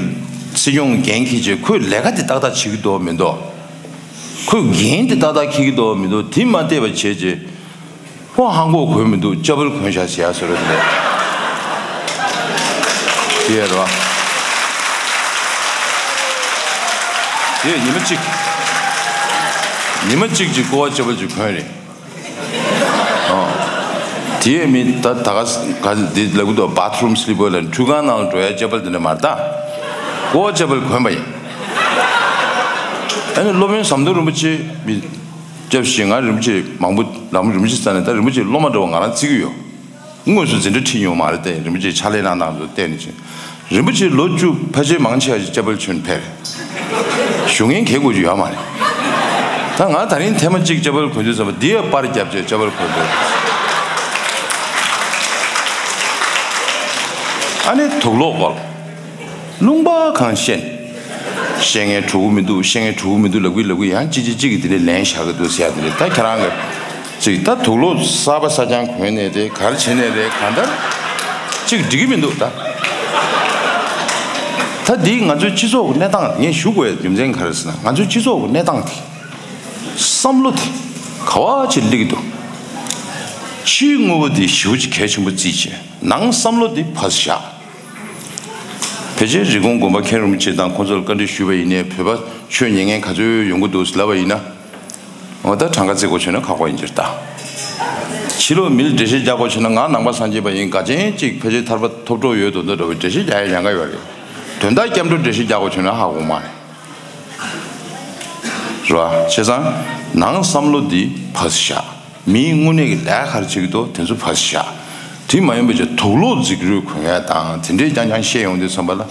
སྲིད་སྐྱོང་འགན་འཁྱེར་བྱས། ཁོས་ལས་ཀ་དེ་ཏག་ཏག་བྱེད་ཀྱི་འདུག་མི་འདུག་ཁོས་འགན་དེ་ཏག་ཏག་འཁྱེར་གྱི་འདུག་མི་འདུག་དེ་མ་བལྟས་པ་བྱས་རྗེས། ཁོ་ཧང་གོ་གོན་མི་འདུག་ཅ་བལ་གོན་བཞག་ཟེར་ཡ་བཟོ་འདྲ་དེ་འདྲ། དེ་ཡ་རེད་བ། དེ་ཉི་མ་གཅིག་ཉི་མ་གཅིག་ཅིག་ཀོ་བ་ཅ་བལ་ཅིག་གོན་རེད། ཨོ། དེ་ཡས་མི་ད་ད་ག་ག་འདི་ལབ་གི་འདུག་བ། བྷ་ཐི་རུམ་སི་ལི་པར་ལ། ཁྲུས་ཁང་ནང་ལ་འགྲོ་ཡ་ཅ་བལ་དེ་འདྲ་མ་རེད་ད། ཀོ་བ་ཅ་བལ་གོན་པ་ཡིན། ཨ་ནི་སློབ་དཔོན་ཟམ་གདོང་རིན་པོ་ཆེ་མི། སྐྱབས་ཞེ་ང་རིན་པོ་ཆེ་མང་པོ་ལམ་རིན་པོ་ཆེ་རྩ་ནས། ད་རིན་པོ་ཆེ་སློབ་མ་འདྲ་བོ་ང་རང་བརྩི་གི་ཡོད། དངོས་སུ་འཛིན་གྲྭ་ཁྲིད་མྱོང་མ་རེད་དེ། རིན་པོ་ཆེ་ཕྱག་ལས་གནང་སྟངས་ཚོ་བལྟས་ནས་ཕྱིན། རིན་པོ་ཆེ་ལོ་བཅུ་ཕལ་ཆེར་མང་ཆེ་བ་ཞིག་ཅ་བལ་གྱོན་ཕེབས་རེད། ཞུ་མཁན་གལ་དགོས་ཀྱི་ཡོད་མ་རེད། ད་ང་ད་རིང་ཐེངས་མ་གཅིག་ཅ་བལ་གོན་དུས་ཙམ་པ་འདི་ཡ་པར་བརྒྱབ་བྱས་ཅ་བལ་གོན་འདུག་ཨ་ནི་དུག་ལོག་སྐོར། ལུང་པ་གང་བཤད། བཤད་མཁན་གྲུ་གུ་མི་འདུག་བཤད་མཁན་གྲུ་གུ་མི་འདུག་ལབ་གི་ལབ་གི། ཡང་གཅིག་གིས་གཅིག་གི་དེ་འདྲའི་ལན་བཞག་གི་འདུག་ཟེར་ཡ་དེ་རེད། ད་ཁྱེད་རང་གི་ཅིག་ད་དུག་ལོག་གསར་པ་གསར་རྐྱང་གོན་ནས་རེད། ག་རེ་བྱས་ནས་རེད། གང་ལྟར་ཅིག་འགྲིག་གི་མི་འདུག་ད་ད་འདི་ང་ཚོའི་སྤྱི་ཚོགས་ཀྱི་གནས་སྟངས། ངས་ཞུ་དགོས་ཡ་རྒྱུ་མཚན་ག་རེ་ཟེར་ན། ང་ཚོའི་སྤྱི་ཚོགས་ཀྱི་གནས་སྟངས་དེ། བསམ་བློ་དེ་ག་བ་ཅིག་སླེབས་ཀྱི་འདུག་ཕྱིའི་དངོས་པོ་དེ་ཞེ་པོ་ཅིག་གལ་ཆེན་པོ་བརྩིས་བྱས། ནང་བསམ་བློ་དེ་ཕར་བཞག་ཕལ་ཆེར་རི་ཀོན་དགོན་པ་མཁན་རིན་པོ་ཆེ་དང་ཁོང་ཚོ་ལ་བཀའ་འདྲི་ཞུས་པ་ཡིན་ནའི། བོད་པ་ཆོས་ཉན་མཁན་ག་ཚོད་ཡོང་གི་འདུག་ལབ་པ་ཡིན་ན། འོ་ད་གྲངས་ཀ་བརྩི་དགོས་བྱུང་ན་ཁག་པོ་ཡིན་གྱི་རེད་ད། ཕྱི་ལོགས་མི་ལ་འགྲེལ་བཤད་རྒྱག་དགོས་བྱུང་ན། ང་ནང་པ་སངས་རྒྱས་པ་ཡིན། དགའ་ཆེན་གཅིག་ཕལ་ཆེར་ཐར་པ་ཐོབ་གྲོགས་ཡོད་དོ་འདོད་འདྲ་བོ་འགྲེལ་བཤད་རྒྱག་ཡ་ཡང་ག་ཡོད་རེད། དོན་དག་སྐྱབས་འགྲོ་འགྲེལ་བཤད་རྒྱག་དགོས་བྱུང་ན་ཧ་གོ་མ་རེད། རེད་བ། བྱས་ཙང་ནང་བསམ་བློ་འདི་ཕར་བཞག་མིའི་དངོས་གནས་ཀྱི་ལས་ཀ་ག་རེ་བྱེད་ཀྱི་འདུག་དེ་ཚོ་ཕར་བཞག་དེ་མ་ཡིན་པ་ཅིག་དུག་ལོག་འཛིགས་རུས་གོན་ཡ་དང་དེ་འདྲའི་རྐྱང་རྐྱང་བཤད་ཡོང་དུས་ཙམ་པ་ལ།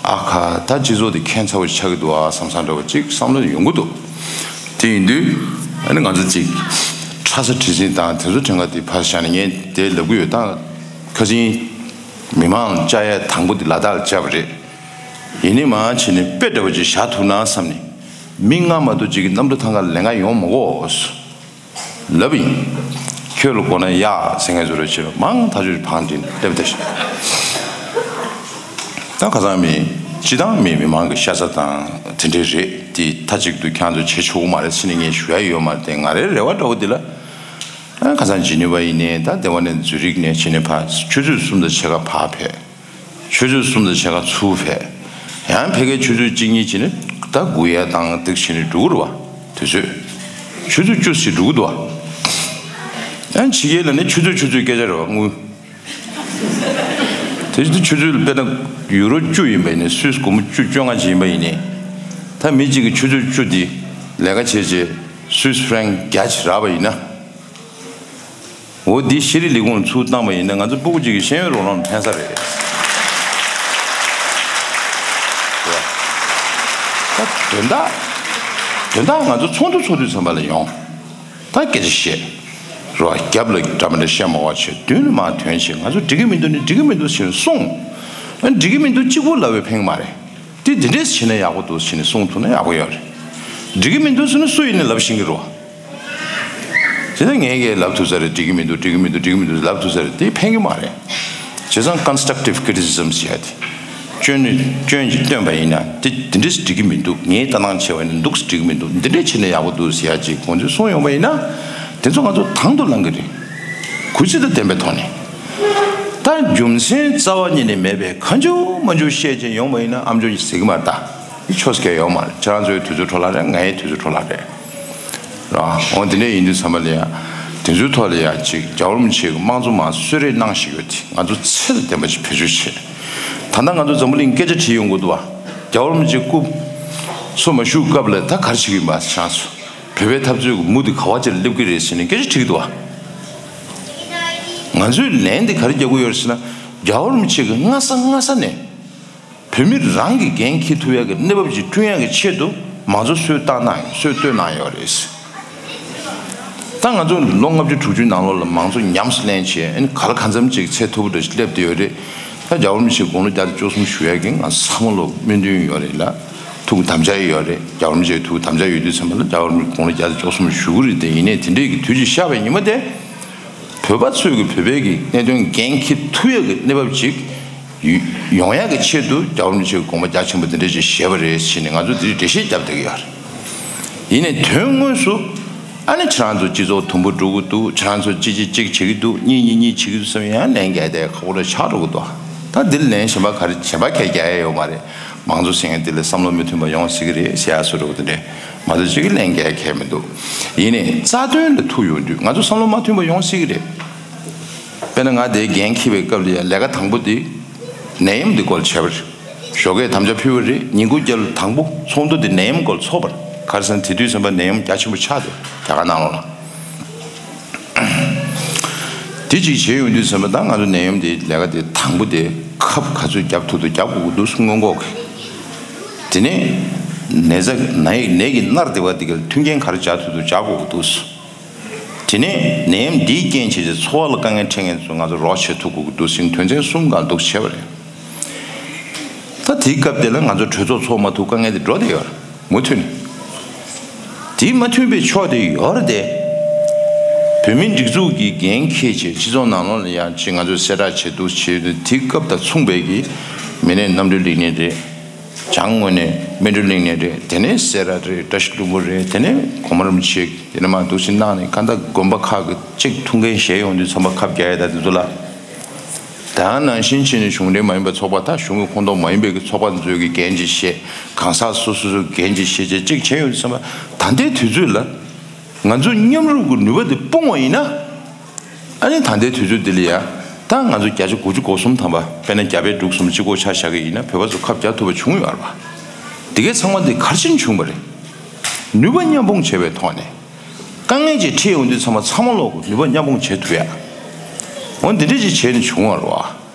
ཨ་ཁ། ད་སྤྱི་ཚོགས་དེ་ཁྱད་མཚར་པོ་ཆགས་ཀྱི་འདུག་ཨ་བསམ་བསམ་འདྲ་བོ་ཅིག་བསམ་བློ་ཡོང་གི་འདུག་དེ་ཡིན་དུས་ཨ་ནི་ང་ཚོ་ཅིག་ཁྲ་ས་བྲེལ་ཟིང་དང་དེ་ཚོ་ཕྲན་ཁ་དེ་ཕར་བཞག་ནས། ངས་དེ་ལབ་ཀྱི་ཡོད། ད་ཁ་སང་མི་མང་བཅར་ཡ་དང་པོ་དེ་ལ་དྭགས་ལ་བཅར་བ་རེད། ཡིན་ནའི་མར་ཕྱིན་ནས་དཔེ་འདྲ་བོ་ཅིག་བཞག་ཐུབ་ན་བསམ་ནས། མི་ལྔ་མ་གཏོགས་ཅིག་གིས་གནམ་གྲུ་ཐང་ག་ལ་ལེན་ག་ཡོང་མ་དགོས་ལབ་ཡིན། ཁྱོད་ལ་དགོས་ན་གཡར་ཟེར་མཁན་ཚོ་རེ་ཕྱིར་མང་ཐག་ཆོད་ཕང་དྲིན་སླེབས་བསྡད་ཤག་ད་ཁ་སང་མི་སྤྱི་བཏང་མི་མི་མང་གི་ཤ་ཚ་དང་དེ་འདྲས་རེད། དེ་མཐའ་གཅིག་ཏུ་ཁྱེད་ཚོ་བྱེད་ཆོག་གི་མ་རེད་ཟེར་ནས་ངས་ཞུ་ཡ་ཡོད་མ་རེད། དེ་ང་རའི་རེ་བ་འདྲ་བོ་འདི་ལ། ཨ་ཁ་སང་ཇི་ནི་ཝ་ཡིན་ནའི། ད་དེ་བ་ནས་ཛུ་རིག་ནས་ཕྱིན་ནས་ཕར་ཆུ་ཚོད་གསུམ་དང་ཕྱེད་ཀ་ཕར་ཕེབས། ཆུ་ཚོད་གསུམ་དང་ཕྱེད་ཀ་ཚུར་ཕེབས། ཡང་ཕ་གིའི་ཆུ་ཚོད་གཅིག་གཉིས་བྱས་ནས་ད་དགུ་ཡས་དང་འདི་བྱས་ནས་འགྲོ་གི་རེད་བ། དུས་ཚོད་ཆུ་ཚོད་བཅུ་ཞིག་འགྲོ་གི་འདུག་བ། ཡང་ཕྱི་རྒྱལ་ལ་ནི་ཆུ་ཚོད་ཆུ་ཚོད་སྐད་ཆ་རེད་བ་དངུལ། དེ་བཞིན་དུ་ཆུ་ཚོད་དཔེར་ན་ཡུ་རོ་བཅུ་ཡིན་པ་ཡིན་ནའི་སུད་སི་སྒོར་མོ་བཅུ་བཅོ་ལྔ་ཅིག་ཡིན་པ་ཡིན་ནའི། ད་མི་གཅིག་གིས་ཆུ་ཚོད་བཅུ་འདི་ལས་ཀ་བྱས་རྗེས་སུད་སི་ཧྥྲན་བརྒྱ་ཅིག་རག་པ་ཡིན་ན། འོ་འདི་ཤེས་རིག་ལས་ཁུངས་ཚུར་བཏང་པ་ཡིན་ན་ང་ཚོ་སྤུ་གུ་གཅིག་གི་ཤེས་ཡོན་རོགས་རམ་ཕན་ས་རེད། ད་དོན་དག་དོན་དག་ང་ཚོ་ཚོགས་འདུ་ཚོགས་དུས་ཙམ་པ་ལ་ཡོང་། ད་སྐད་ཆ་བཤད། རོ་རྒྱབ་ལ་འདྲ་མི་འདྲ་བཤད་མ་བ་བྱས་མདུན་ལ་མར་ཐོན་བྱས་ང་ཚོ་འགྲིག་གི་མི་འདུག་ནི་འགྲིག་གི་མི་འདུག་ཟེར་ནས་གསུངས། ཨ་འགྲིག་གི་མི་འདུག་གཅིག་པུ་ལབ་པས་ཕན་གི་མ་རེད། དེ་འདི་འདྲས་བྱས་ན་ཡག་པོ་འདུག་ཟེར་ནས་གསུངས་ཐུབ་ན་ཡག་པོ་ཡོད་རེད། འགྲིག་གི་མི་འདུག་ཟེར་ན་སུ་ཡིན་ནའི་ལབ་ཤེས་ཀྱི་རེད་བ། དེ་ནས་ངས་ཀྱིས་ལབ་ཐུབ་ས་རེད། འགྲིག་གི་མི་འདུག་འགྲིག་གི་མི་འདུག་འགྲིག་གི་མི་འདུག་ལབ་ཐུབ་ས་རེད། དེ་ཕན་གྱི་མ་རེད། བྱས་ཙང་constructive criticism ཟེར་ཡ་དེ། སྐྱོན་ནི་སྐྱོན་ཅིག་བཏོན་པ་ཡིན་ན་དེ་དེ་འདྲས་འགྲིག་གི་མི་འདུག་ངས་ལྟ་སྟངས་བྱས་པ་ཡིན་ན་འདུག་འགྲིག་གི་མི་འདུག་འདི་འདྲས་བྱས་ན་ཡག་པོ་འདུག་ཟེར་ཡ་ཅིག་གོང་ཚོས་གསུངས་ཡོང་པ་ཡིན་ན། དེ་ཚོ་ང་ཚོ་དང་དུ་བླང་གི་རེད། གུས་བརྩི་དང་ལྡན་པའི་ཐོག་ནས། ད་རྒྱུ་མཚན་རྩ་བ་ཉིད་ནས་མེད་པའི་ཁ་མཆུ་མ་མཆུ་བཤད་ཅིག་ཡོང་པ་ཡིན་ན་ཨ་མཆོག་ཅིག་ཟེར་གི་མ་རེད་ད། འདི་ཆོས་སྐལ་ཡོད་མ་རེད། ཁྱེད་རང་ཚོའི་དུས་ཚོད་འཕྲོ་བརླག་རེད། ངའི་དུས་ཚོད་འཕྲོ་བརླག་རེད། ར། འོ་དེ་འདྲ་ཡིན་དུས་ཚང་མ་ལ་ཡ། དེ་ཚོའི་ཐོག་ལ་ཡ་ཅིག་རྒྱལ་བ་རིན་པོ་ཆེ་གི་དམངས་གཙོ་མར་གསོལ་རས་གནང་བཞིན་ཡོད་དེ་ང་ཚོ་ཚད་དང་ལྡན་པ་ཅིག་བེད་སྤྱོད་བྱེད། ད་ལྟ་ང་ཚོ་འཛམ་བུ་གླིང་སྐད་ཆ་དྲིས་ཡོང་གི་འདུག་བ། རྒྱལ་བ་རིན་པོ་ཆེ་སྐུ་འཚོ་མ་བཞུགས་སྐབས་ལ་ད་ག་རེ་བྱེད་ཀྱི་ཡིན་པ་ཁྱེད་རང་ཚོ། བོད་པའི་འཐབ་རྩོད་ཀྱི་མུ་དེ་ག་བ་ཅིག་ལ་སླེབས་ཀྱི་རེད་ཟེར་ནས་སྐད་ཆ་དྲིས་ཀྱི་འདུག་བ། ང་ཚོས་ལན་དེ་ག་རེ་རྒྱག་གི་ཡོད་རེད་ཟེར་ན། རྒྱལ་བ་རིན་པོ་ཆེ་གིས་སྔ་ས་སྔ་ས་ནས། བོད་མི་རང་གི་འགན་འཁྱེར་ཐུབ་ཡག་གི་གནས་བབ་ཅིག་བསྐྲུན་ཡག་གི་ཆེད་དུ་མང་གཙོ་སྲོལ་བཏགས་གནང་ཡོད། སྲོལ་གཏོད་གནང་ཡོད་རེད། ད་ང་ཚོ་ལོ་ལྔ་བཅུ་དྲུག་ཅུའི་ནང་ལོགས་ལ་མང་གཙོ་ཉམས་སུ་ལེན་བྱས་ཨ་ནི་ག་ལ་གང་འཚམ་ཅིག་ཚད་མཐོ་པོ་འདྲ་ཞིག་སླེབས་བསྡད་ཡོད་རེད། ད་རྒྱལ་བ་རིན་པོ་ཆེ་དགུང་ལོ་བརྒྱ་དང་བཅུ་གསུམ་བཞུགས་ཡག་གི་ང་ཚང་མ་ལོ་སྨོན་འདུན་ཡོད་རེད་ལ། ཐུགས་དམ་བཅའ་ཡོད་རེད། རྒྱལ་བ་རིན་པོ་ཆེའི་ཐུགས་དམ་བཅའ་ཡོད་དུས་ཙམ་པ་ལ་རྒྱལ་བ་རིན་པོ་ཆེ་དགུང་ལོ་བརྒྱ་དང་བཅུ་གསུམ་བཞུགས་ཀྱི་རེད་དེ། ཡིན་ནའི་དེ་འདྲས་ཀྱི་དུས་ཅིག་ཤར་བའི་ཉི་མ་དེ། བོད་པ་ཚོས་ཀྱི་བོད་པའི་གི་གནད་དོན་འགན་འཁྱེར་ཐུབ་ཡག་གི་གནས་བབ་ཅིག་ཡོ་ཡོང་ཡག་གི་ཆེད་དུ་རྒྱལ་བ་རིན་པོ་ཆེའི་དགོངས་པ་རྒྱ་ཆེན་པོ་འདི་འདྲ་ཅིག་བཞེས་པ་རེད་ཟེར་ནས་ང་ཚོ་འདི་འགྲེལ་བཤད་བརྒྱབ་བསྡད་ཀྱི་ཡོད་རེད། ཡིན་ནའི་དོན་དངོས་སུ་ཨ་ནི་ཁྱེད་རང་ཚོ་སྤྱི་ཚོགས་དུམ་བུ་འགྲོ་གི་འདུག་ཁྱེད་རང་ཚོ་གཅིག་གཅིག་གཅིག་བྱེད་ཀྱི་འདུག་གཉིས་གཉིས་གཉིས་བྱེད་ཀྱི་འདུག་བསམ་ཡང་ལན་རྒྱག་བསྡད་ཁག་པོ་འདྲ་ཆགས་འགྲོ་གི་འདུག་ད་འདིར་ལན་གཞན་པ་ག་རེ་གཞན་པ་གས་རྒྱག་ཡ་ཡོད་མ་རེད། མང་གཙོ་ཟེར་མཁན་འདི་ལ་བསམ་བློ་མི་མཐུན་པ་ཡོང་སྲིད་ཀྱི་རེད་ཟེར་ཡ་བཟོ་འདྲ་བོ་དེ་འདྲས་མ་གཏོགས་གཅིག་གི་ལན་རྒྱག་ཡ་གང་ཡང་མི་འདུག་ཡིན་ནའི་རྩ་དོན་ལ་ཐུག་ཡོང་དུས་ང་ཚོ་བསམ་བློ་མ་མཐུན་པ་ཡོང་སྲིད་ཀྱི་རེད། དཔེར་ན་ང་དེའི་འགན་འཁྱེར་བའི་སྐབས་ལ་ཡང་ལས་ཀ་དང་པོ་དེ་ནད་ཡམས་འདི་སྐོར་བྱས་པ་རེད། ཞོགས་ཀས་དམ་བཅའ་ཕུལ་བ་རེད། ཉིན་གུང་རྒྱབ་ལ་དང་པོ་ཚོགས་འདུ་དེ་ནད་ཡམས་སྐོར་ཚོགས་པ་རེད། ག་རེ་ཟེར་ན་དེ་དུས་ཙམ་པ་ནད་ཡམས་རྒྱ་ཆེན་པོ་ཆགས་འདུག་རྒྱ་གར་ནང་ལོགས་ལ། དེ་གཅིག་བྱས་ཡོང་དུས་ཙམ་པ་ད་ང་ཚོ་ནད་ཡམས་དེ་ལས་ཀ་དེ་དང་པོ་དེ་ཁབ་ག་ཚོད་རྒྱབ་ཐུབ་ཐུབ་རྒྱབ་དགོས་ཀྱི་འདུག་སྔོན་འགོག་གི། དེ་ནས་ནད་ཚ་ནད་ནད་ཀྱིས་མནར་བསྡད་པ་དེ་ག་ལ་མཐུན་རྐྱེན་ག་རེ་སྦྱར་ཐུབ་ཐུབ་སྦྱར་དགོས་ཀྱི་འདུག་དེ་ནས་ནད་ཡམས་འདིའི་རྐྱེན་བྱས་ཏེ་འཚོ་བ་ལ་དཀའ་ངལ་འཕྲད་མཁན་ཚོ་ང་ཚོ་རོགས་བྱེད་ཐུབ་དགོས་ཀྱི་འདུག་ཟེར་དོན་ཚན་གསུམ་སྒང་འདུག་བྱས་པ་རེད། ད་དེའི་སྐབས་དེ་ལ་ང་ཚོ་གྲོས་ཚོགས་ཚོགས་མ་ཐུབ་དཀའ་ངལ་དེ་འགྲོ་བསྡད་ཡོད་རེད་མུ་མཐུད་ནས། དེ་མ་མཐུན་པའི་ཕྱོགས་དེ་ཡོད་རེད་དེ། བོད་མིའི་སྒྲིག་འཛུགས་ཀྱི་འགན་འཁྱེར་བྱས་སྤྱི་ཚོགས་ནང་ལོགས་ལ་ཡང་ཅིག་ང་ཚོས་གསལ་བསྒྲགས་བྱེད་འདུག་བྱས་དུས་དེའི་སྐབས་དང་མཚུངས་པའི་གི་མི་སྣའི་རྣམ་གྲོལ་གླིང་ནས་རེད། བྱང་ངོས་ནས་སྨིན་གྲོལ་གླིང་ནས་རེད། དེ་ནས་སེ་ར་རེད། བཀྲ་ཤིས་ལྷུན་པོ་རེད། དེ་ནས་གོང་མ་རིན་པོ་ཆེ་དེ་ནས་མར་འདུག་སེ་གནང་ནས་གང་ལྟར་དགོན་པ་ཁག་གི་གཅིག་ཐུགས་འགན་བཞེས་ཡོང་དུས་ཚང་མ་ཁབ་རྒྱག་ཡས་ད་དེ་ཚོ་ལ། ད་ནང་བཞིན་བྱས་ནས་གཞུང་འབྲེལ་མ་ཡིན་པའི་ཚོགས་པ་ད་གཞུང་གི་ཁོངས་གཏོགས་མ་ཡིན་པའི་གི་ཚོགས་པ་ཚོའི་གི་འགན་ཅིག་བཞེས། གང་ཟག་སོ་སོ་སོའི་འགན་ཅིག་བཞེས་བྱས་གཅིག་བྱས་ཡོང་དུས་ཚང་མ་ད་ལྟའི་དུས་ཚོད་ལ། ང་ཚོ་མཉམ་རུབ་ཀྱི་ནུས་པ་དེ་སྤུངས་པ་ཡིན་ན། ཨ་ནི་ད་ལྟའི་དུས་ཚོད་འདི་ལ་ཡ། ད་ང་ཚོ་བརྒྱ་ཆ་དགུ་བཅུ་གོ་གསུམ་ཐམ་པ་དཔེར་ན་རྒྱ་བལ་འབྲུག་གསུམ་གཅིག་པོ་ཆ་བཞག་གི་ཡིན་ན་བོད་པ་ཚོ་ཁ་བརྒྱ་ཐུབ་པ་བྱུང་ཡོད་རེད་པ། འདི་གའི་ཚང་མ་འདི་ག་རེ་བྱས་ནས་བྱུང་བ་རེད། ནུས་པ་མཉམ་སྤུངས་བྱས་པའི་ཐོག་ནས། དཀའ་ངལ་ཅིག་འཕྲད་ཡོང་དུས་ཚང་མ་ཚང་མ་ལོག་གི་ནུས་པ་མཉམ་སྤུངས་བྱེད་ཐུབ་ཡ། འོ་འདི་འདྲ་ཅིག་བྱས་ནས་བྱུང་བ་རེད་པ།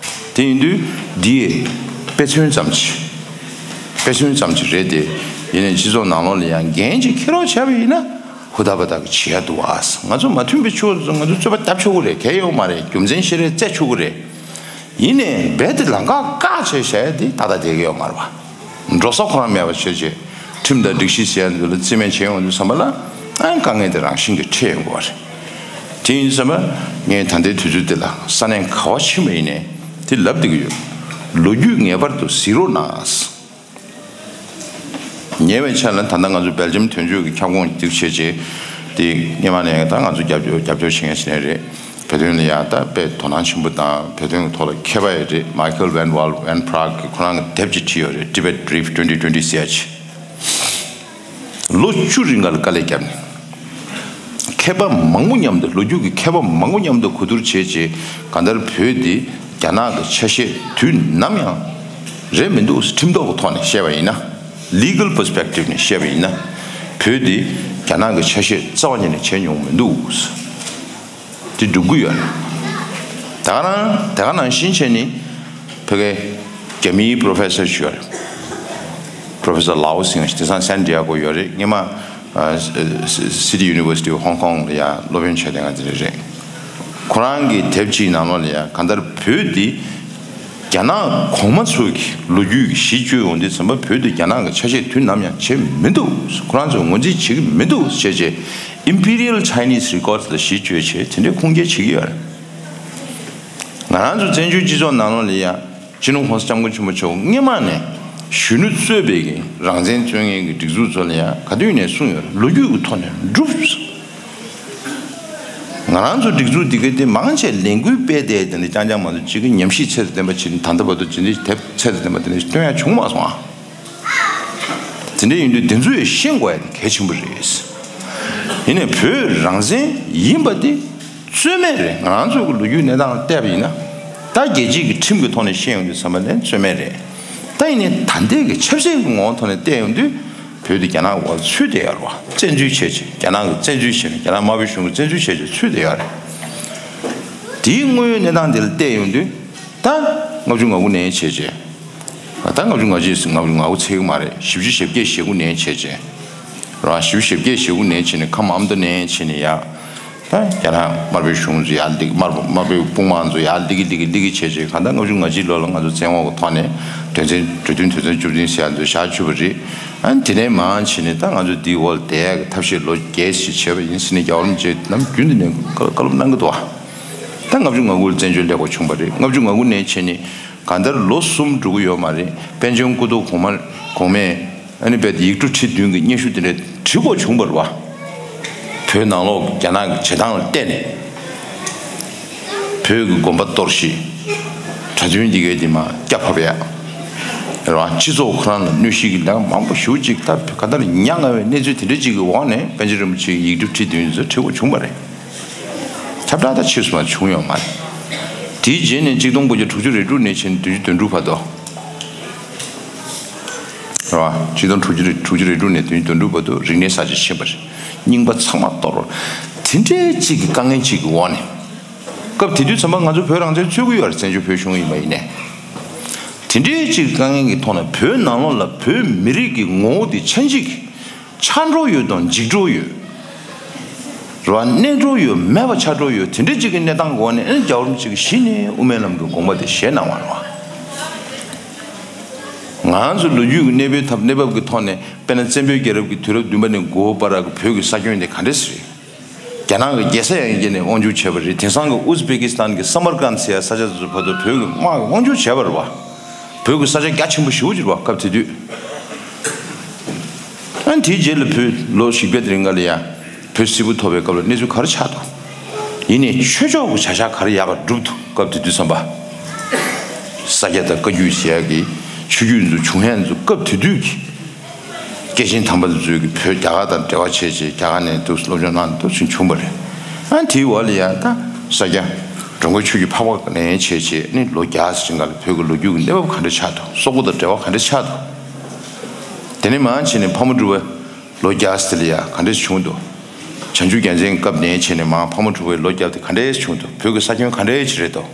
དེ་ཡིན་དུས་འདི་དཔེ་མཚོན་ཙམ་ཅིག་དཔེ་མཚོན་ཙམ་ཅིག་རེད་དེ། ཡིན་ནའི་སྤྱི་ཚོགས་ནང་ལོགས་ལ་ཡང་འགན་ཅིག་འཁྱེར་རོགས་བྱས་པ་ཡིན་ན། ཧུར་ཐག་པ་ཐག་གིས་བྱེད་ཡ་འདུག་ཨ། ང་ཚོ་མ་མཐུན་པའི་ཕྱོགས་སུ་ང་ཚོ་རྩོད་པ་བརྒྱབ་ཆོག་གི་རེད། གལ་ཡོད་མ་རེད། རྒྱུ་མཚན་བཤད་རེས་རྩེད་ཆོག་གི་རེད། ཡིན་ནའི་རྦད་དེ་ལམ་ཁ་བཀག་བྱས་བཞག་ཡ་དེ་ཏག་ཏག་བསྡད་ཀྱི་ཡོད་མ་རེད་པ། འགྲོ་ས་ཁོ་རང་མེད་པ་བྱས་བྱས། ཁྲིམས་དང་སྒྲིག་གཞི་ཟེར་ཡ་འདི་ལ་རྩིས་མེད་བྱས་ཡོང་དུས་ཙམ་པ་ལ། ཨ་དཀའ་ངལ་དེ་རང་བཞིན་གྱིས་འཕྲད་ཡོང་གི་རེད། དེ་ཡིན་ཙམ་པ་ངས་ད་ལྟའི་དུས་ཚོད་འདི་ལ་ས་གནས་ག་པར་ཕྱིན་པ་ཡིན་ནའི་དེ་ལབ་བསྡད་ཀྱི་ཡོད། ལོ་རྒྱུས་ངེས་པར་དུ་གཟིགས་རོགས་གནང་། ཉེ་བའི་ཆར་ལ་ད་ལྟ་ང་ཚོ་སྦེལ་ཇམ་དོན་གཅོད་ཀྱི་ཁྱབ་ཁོངས་འདི་བྱས་རྗེས། དེ་སྔོན་མ་ནས་ད་ང་ཚོ་རྒྱབ་སྐྱོར་རྒྱབ་སྐྱོར་བྱེད་མཁན་ཞིག་ནས་རེད། བོད་དོན་ལ་ཡང་ད་དཔེ་དོ་སྣང་ཆེན་པོ་དང་བོད་དོན་གྱི་ཐོག་ལ་མཁས་པ་ཡང་རེད། Michael Van Wall Van Praag གིས་ཁོ་རང་གི་དེབ་ཅིག་བྲིས་ཡོད་རེད། Tibet Brief twenty twenty ཟེར་ཡ་ཅིག་ལོ་བཅུ་རིང་ག་ལ་དཀའ་ལས་བརྒྱབ་ནས། མཁས་པ་མང་པོ་མཉམ་དུ། ལོ་རྒྱུས་ཀྱི་མཁས་པ་མང་པོ་མཉམ་དུ་གོ་བསྡུར་བྱས་རྗེས། གང་ལྟར་བོད་འདི་རྒྱ་ནག་གི་ཆ་ཤས་དུས་ནམ་ཡང་རེད་མི་འདུག་ཁྲིམས་ཐོག་གི་ཐོག་ནས་བཤད་པ་ཡིན་ན། Legal perspective ནས་བཤད་པ་ཡིན་ན། བོད་འདི་རྒྱ་ནག་གི་ཆ་ཤས་རྩ་བ་ཉིད་ནས་བྱས་མྱོང་མི་འདུག་དེ་སྒྲུབ་ཀྱི་ཡོད་རེད། ད་ག་རང་ད་ག་ནང་བཞིན་བྱས་ནི། ཕ་གི་རྒྱ་མིའི་Professor ཞིག་ཡོད་རེད། Professor Lau Sing དེང་སང་San Diego ཡོད་རེད། སྔོན་མ་ཨ་City University of Hong Kong ལ་ཡང་སློབ་ཡོན་བྱས་བསྡད་མཁན་དེ་འདྲ་རེད། ཁོ་རང་གི་དེབ་ཅིག་ནང་ལོགས་ལ་ཡང་གང་ལྟར་བོད་འདི་རྒྱ་ནག་གོང་མ་ཚོ་གི་ལོ་རྒྱུས་ཀྱི་གཞི་བཅོལ་ཡོང་དུས་ཙམ་པ། བོད་དུ་རྒྱ་ནག་གི་ཆ་ཤས་དུས་ནམ་ཡང་བྱས་མི་འདུག་ཁོ་རང་ཚོས་ངོས་འཛིན་བྱེད་ཀྱི་མི་འདུག་ཅེས་བྱས། Imperial Chinese Records ལ་གཞི་བཅོལ་བྱས་དེ་འདྲའི་ཁུངས་སྐྱེལ་བྱེད་ཀྱི་ཡོད་རེད། ང་རང་ཚོ་བཙན་བྱོལ་སྤྱི་ཚོགས་ནང་ལོགས་ལ་ཡང་སྤྱི་ནོར་༸གོང་ས་༸སྐྱབས་མགོན་ཆེན་པོ་མཆོག་སྔོན་མ་ནས་གཞོན་ནུ་གཙོས་པའི་གི་རང་བཙན་རྩོད་མཁན་གྱི་སྒྲིག་འཛུགས་ཚོ་ལ་ཡང་ག་དུས་ནས་གསུངས་ཡོད་རེད། ལོ་རྒྱུས་ཀྱི་ཐོག་ནས་སྒྲུབ། ང་རང་ཚོ་སྒྲིག་འཛུགས་འདི་ག་དེ་མང་ཆེ་ལས་འགུལ་སྤེལ་བསྡད་དེ་འདྲ་རྐྱང་རྐྱང་མ་གཏོགས། གཅིག་གི་ཉམས་ཞིབ་ཚད་དང་ལྡན་པ་བྱེད། ད་ལྟ་བར་དུ་ཇི་འདྲའི་དེབ་ཚད་དང་ལྡན་པ་དེ་འདྲ་སྟོན་ཡག་བྱུང་མ་སོང་ཨ། དེ་འདྲ་ཡིན་དུས་དེ་ཚོ་ཡང་ཤེས་དགོས་ཡག་དེ་གལ་ཆེན་པོ་རེད། ཡིན་ནའི་བོད་རང་བཙན་ཡིན་པ་དེ་རྩོད་མེད་རེད། ང་རང་ཚོ་གི་ལོ་རྒྱུས་གནས་སྟངས་ལ་བལྟས་པ་ཡིན་ན། ད་རྒྱལ་སྤྱིའི་གི་ཁྲིམས་ཀྱི་ཐོག་ནས་བཤད་ཡོང་དུས་ཙམ་པ་ལ་རྩོད་མེད་རེད། ད་ཡིན་ནའི་ད་ལྟའི་གི་ཆབ་སྲིད་ཀྱི་ངོ་བོ་ཐོག་ནས་བལྟས་ཡོང་དུས། བོད་དེ་རྒྱ་ནག་འོག་ལ་ཚུད་བསྡད་ཡོད་རེད་བ། བཙན་འཛུལ་བྱས་བྱས། རྒྱ་ནག་གིས་བཙན་འཛུལ་བྱས་ནས། རྒྱ་ནག་དམར་པོའི་གཞུང་གིས་བཙན་འཛུལ་བྱས་བྱས་ཚུད་བསྡད་ཡོད་རེད། དེའི་དངོས་ཡོད་གནས་སྟངས་དེ་ལ་བལྟས་ཡོང་དུས། ད་ལྔ་བཅུ་ང་དགུ་ནས་བྱས་བྱས། ད་ལྔ་བཅུ་ང་གཅིག་ང་བཅུ་ང་དགུ་ཚེག་མ་རེད། བཞི་བཅུ་ཞེ་བརྒྱད་ཞེ་དགུ་ནས་བྱས་བྱས། རང་བཞི་བཅུ་ཞེ་བརྒྱད་ཞེ་དགུ་ནས་བྱས་ནས། ཁམས་ཨ་མདོ་ནས་བྱས་ནས་ཡ། ད་རྒྱ་ནག་དམར་པོའི་གཞུང་ཚོ་ཡར་སླེབས། དམར་དམར་པོའི་དཔུང་དམག་ཚོ་ཡར་སླེབས་ཀྱི་སླེབས་ཀྱི་སླེབས་ཀྱི་བྱས་བྱས། གང་ལྟར་ལྔ་བཅུ་ང་གཅིག་ལོ་ལ་ང་ཚོ་བཙན་འོག་གི་ཐོག་ནས་དོན་ཚན་གྲོས་མཐུན་དོན་ཚན་བཅུ་བདུན་ཟེར་ཡག་ཚོ་བཞག་བཅུག་པ་རེད། ཨ་ནི་དེ་ནས་མར་བྱས་ནས་ད་ང་ཚོ་འདིའི་འོག་ལ་བསྡད་ཡག་གི་ཐབས་ཤེས་ལོ་བརྒྱད་ཅིག་བྱས་པ་ཡིན་ཟེར་ནས། རྒྱལ་བ་རིན་པོ་ཆེས་ནམ་རྒྱུན་དུ་ནས་བཀའ་སློབ་གནང་གི་འདུག་བ། ད་ལྔ་བཅུ་ང་དགུ་ལ་བཙན་བྱོལ་སླེབས་དགོས་བྱུང་བ་རེད། ལྔ་བཅུ་ང་དགུ་ནས་བྱས་ནས་གང་ལྟར་ལོ་གསུམ་འགྲོ་གི་ཡོད་མ་རེད། པཎ་ཆེན་སྐུ་ཐོག་གོང་མ་གོང་མས། ཨ་ནི་རྦད་དེ་ཡིག་འབྲུ་ཁྲི་བདུན་གྱི་སྙན་ཞུ་དེ་འདྲ་བྲིས་དགོས་བྱུང་བ་རེད་བ། བོད་ནང་ལོགས་རྒྱ་ནག་གི་བྱེད་སྟངས་ལ་བལྟས་ནས། བོད་ཀྱི་དགོན་པ་གཏོར་བཤིག་གྲྭ་བཙུན་འདི་གའི་དེ་མར་སྐྱ་ཕབ་ཡག་རེད་བ། སྤྱི་ཚོགས་ཁོ་རང་ལ་གནོད་བཤིག་གི་ལས་ཀ་མང་པོ་ཞེ་པོ་ཅིག་ད་ག་ད་ཉག་ང་བའི་གནས་ཚུལ་དེ་འདྲ་ཅིག་གི་འོག་ནས་པཎ་ཆེན་རིན་པོ་ཆེའི་ཡིག་འབྲུ་ཁྲི་བདུན་ཚོ་བྲིས་དགོས་བྱུང་བ་རེད། ཁྱབ་བསྒྲགས་ད་ཕྱིས་སུ་མར་བྱུང་ཡོད་མ་རེད། དེའི་རྗེས་ནས་གཅིག་སྟོང་དགུ་བརྒྱ་དྲུག་ཅུ་རེ་དྲུག་ནས་བྱས་ནས་བདུན་ཅུ་དོན་དྲུག་བར་དུ། རེད་བ། ཆིག་སྟོང་དྲུག་ཅུ་རེ་དྲུག་ཅུ་རེ་དྲུག་ནས་བདུན་ཅུ་དོན་དྲུག་བར་དུ་རིག་གནས་གསར་བརྗེ་ཕྱིན་པ་རེད། རྙིང་པ་ཚང་མ་གཏོར་བ། དེ་འདྲའི་གཅིག་གི་དཀའ་ངལ་གཅིག་གི་འོག་ནས། སྐབས་དེ་དུས་ཙམ་པ་ང་ཚོ་བོད་རང་བཙན་རྩོད་ཀྱི་ཡོད་རེད། བཙན་བྱོལ་བོད་གཞུང་ཡིན་པ་ཡིན་ནའི། དེ་འདྲའི་གཅིག་གི་དཀའ་ངལ་གྱི་ཐོག་ནས་བོད་ནང་ལོགས་ལ་བོད་མི་རིགས་ཀྱི་ངོ་བོ་དེ་ཆ་འཇིག་ཆགས་འགྲོ་ཡོད་དང་འཇིག་འགྲོ་ཡོད། རེད་བ། གནས་འགྲོ་ཡོད། མེད་པ་ཆགས་འགྲོ་ཡོད། དེ་འདྲ་ཅིག་གི་གནས་སྟངས་འོག་ནས། ཨ་ནི་རྒྱལ་བ་རིན་པོ་ཆེ་གིས་གཞི་ནས་དབུ་མའི་ལམ་གྱི་དགོངས་པ་དེ་བཞེས་གནང་བ་རེད་བ། ང་ཚོ་ལོ་རྒྱུས་ཀྱི་གནས་བབ་ཐབས་གནས་བབ་ཀྱི་ཐོག་ནས་དཔེར་ན་བཙན་པོའི་རྒྱལ་རབས་ཀྱི་དུས་རབས་བདུན་པ་ནས་དགུ་པ་བར་གྱི་བོད་ཀྱི་ས་ཁྱོན་དེ་ག་འདྲ་ཞིག་རེད། རྒྱ་ནག་གི་རྒྱལ་ས་ཡང་བསྐྱལ་ནས་དབང་སྒྱུར་བྱས་པ་རེད། དེང་སང་གི་ཨུ་ཛི་བེ་ཀི་སི་ཐན་གྱི་སམ་མར་ཀན་ཟེར་ཡ་ས་ཆ་དེ་ཚོ་བར་དུ་བོད་ཀྱི་དམག་གིས་དབང་སྒྱུར་བྱས་པ་རེད་བ། བོད་ཀྱི་ས་ཆ་རྒྱ་ཆེན་པོ་ཞེ་པོ་ཅིག་རེད་བ། སྐབས་དེ་དུས། ཨ་ནི་དེའི་རྗེས་ལ་བོད་ལོ་བཞི་བརྒྱ་དེ་རིང་ག་ལ་ཡ་བོད་སིལ་བུ་ཐོབ་པའི་སྐབས་ལ་གནས་ཚུལ་ག་རེ་ཆགས་འདུག་ཡིན་ནའི་ཆོས་ཕྱོགས་ཀྱི་བྱ་གཞག་ག་རེ་ཡག་པ་བསྒྲུབས་འདུག་སྐབས་དེ་དུས་ཙམ་པ། ས་སྐྱ་དང་བཀའ་བརྒྱུད་ཟེར་ཡ་གི་ཆོས་བརྒྱུད་ཚོ་བྱུང་ཡ་ཚོ། སྐབས་དེ་དུས་ཀྱི་སྐྱེས་ཆེན་དམ་པ་ཚོས་ཀྱི་བོད་རྒྱ་གར་དང་འབྲེལ་བ་བྱས་བྱས། རྒྱ་གར་ནས་འདུག་སློབ་སྦྱོང་གནང་འདུག་ཚུན་བྱུང་བ་རེད། ཨ་ནི་དེའི་འོག་ལ་ཡ་ད་ས་སྐྱ་འགྲོ་མགོན་ཆོས་ཀྱི་འཕགས་པ་ནས་བྱས་བྱས། ཨ་ནི་ལོ་བརྒྱ་ཙམ་ག་ལ་བོད་ཀྱི་ལོ་རྒྱུས་ཀྱི་གནས་བབ་ག་འདྲ་ཆགས་འདུག་སོག་པོ་དང་འབྲེལ་བ་ག་འདྲ་ཆགས་འདུག་དེ་ནས་མར་བྱས་ནས་ཕ་མ་གྲུ་པ་ལོ་བརྒྱ་དེ་ལ་ཡ་ག་འདྲས་བྱུང་འདུག་བྱང་ཆུབ་རྒྱལ་མཚན་སྐབས་ནས་བྱས་ནས་མར་ཕ་མ་གྲུ་པའི་ལོ་བརྒྱ་དེ་ག་འདྲས་བྱུང་འདུག་བོད་ཀྱི་ས་ཁྱོན་ག་འདྲས་ཅིག་རེད་འདུག་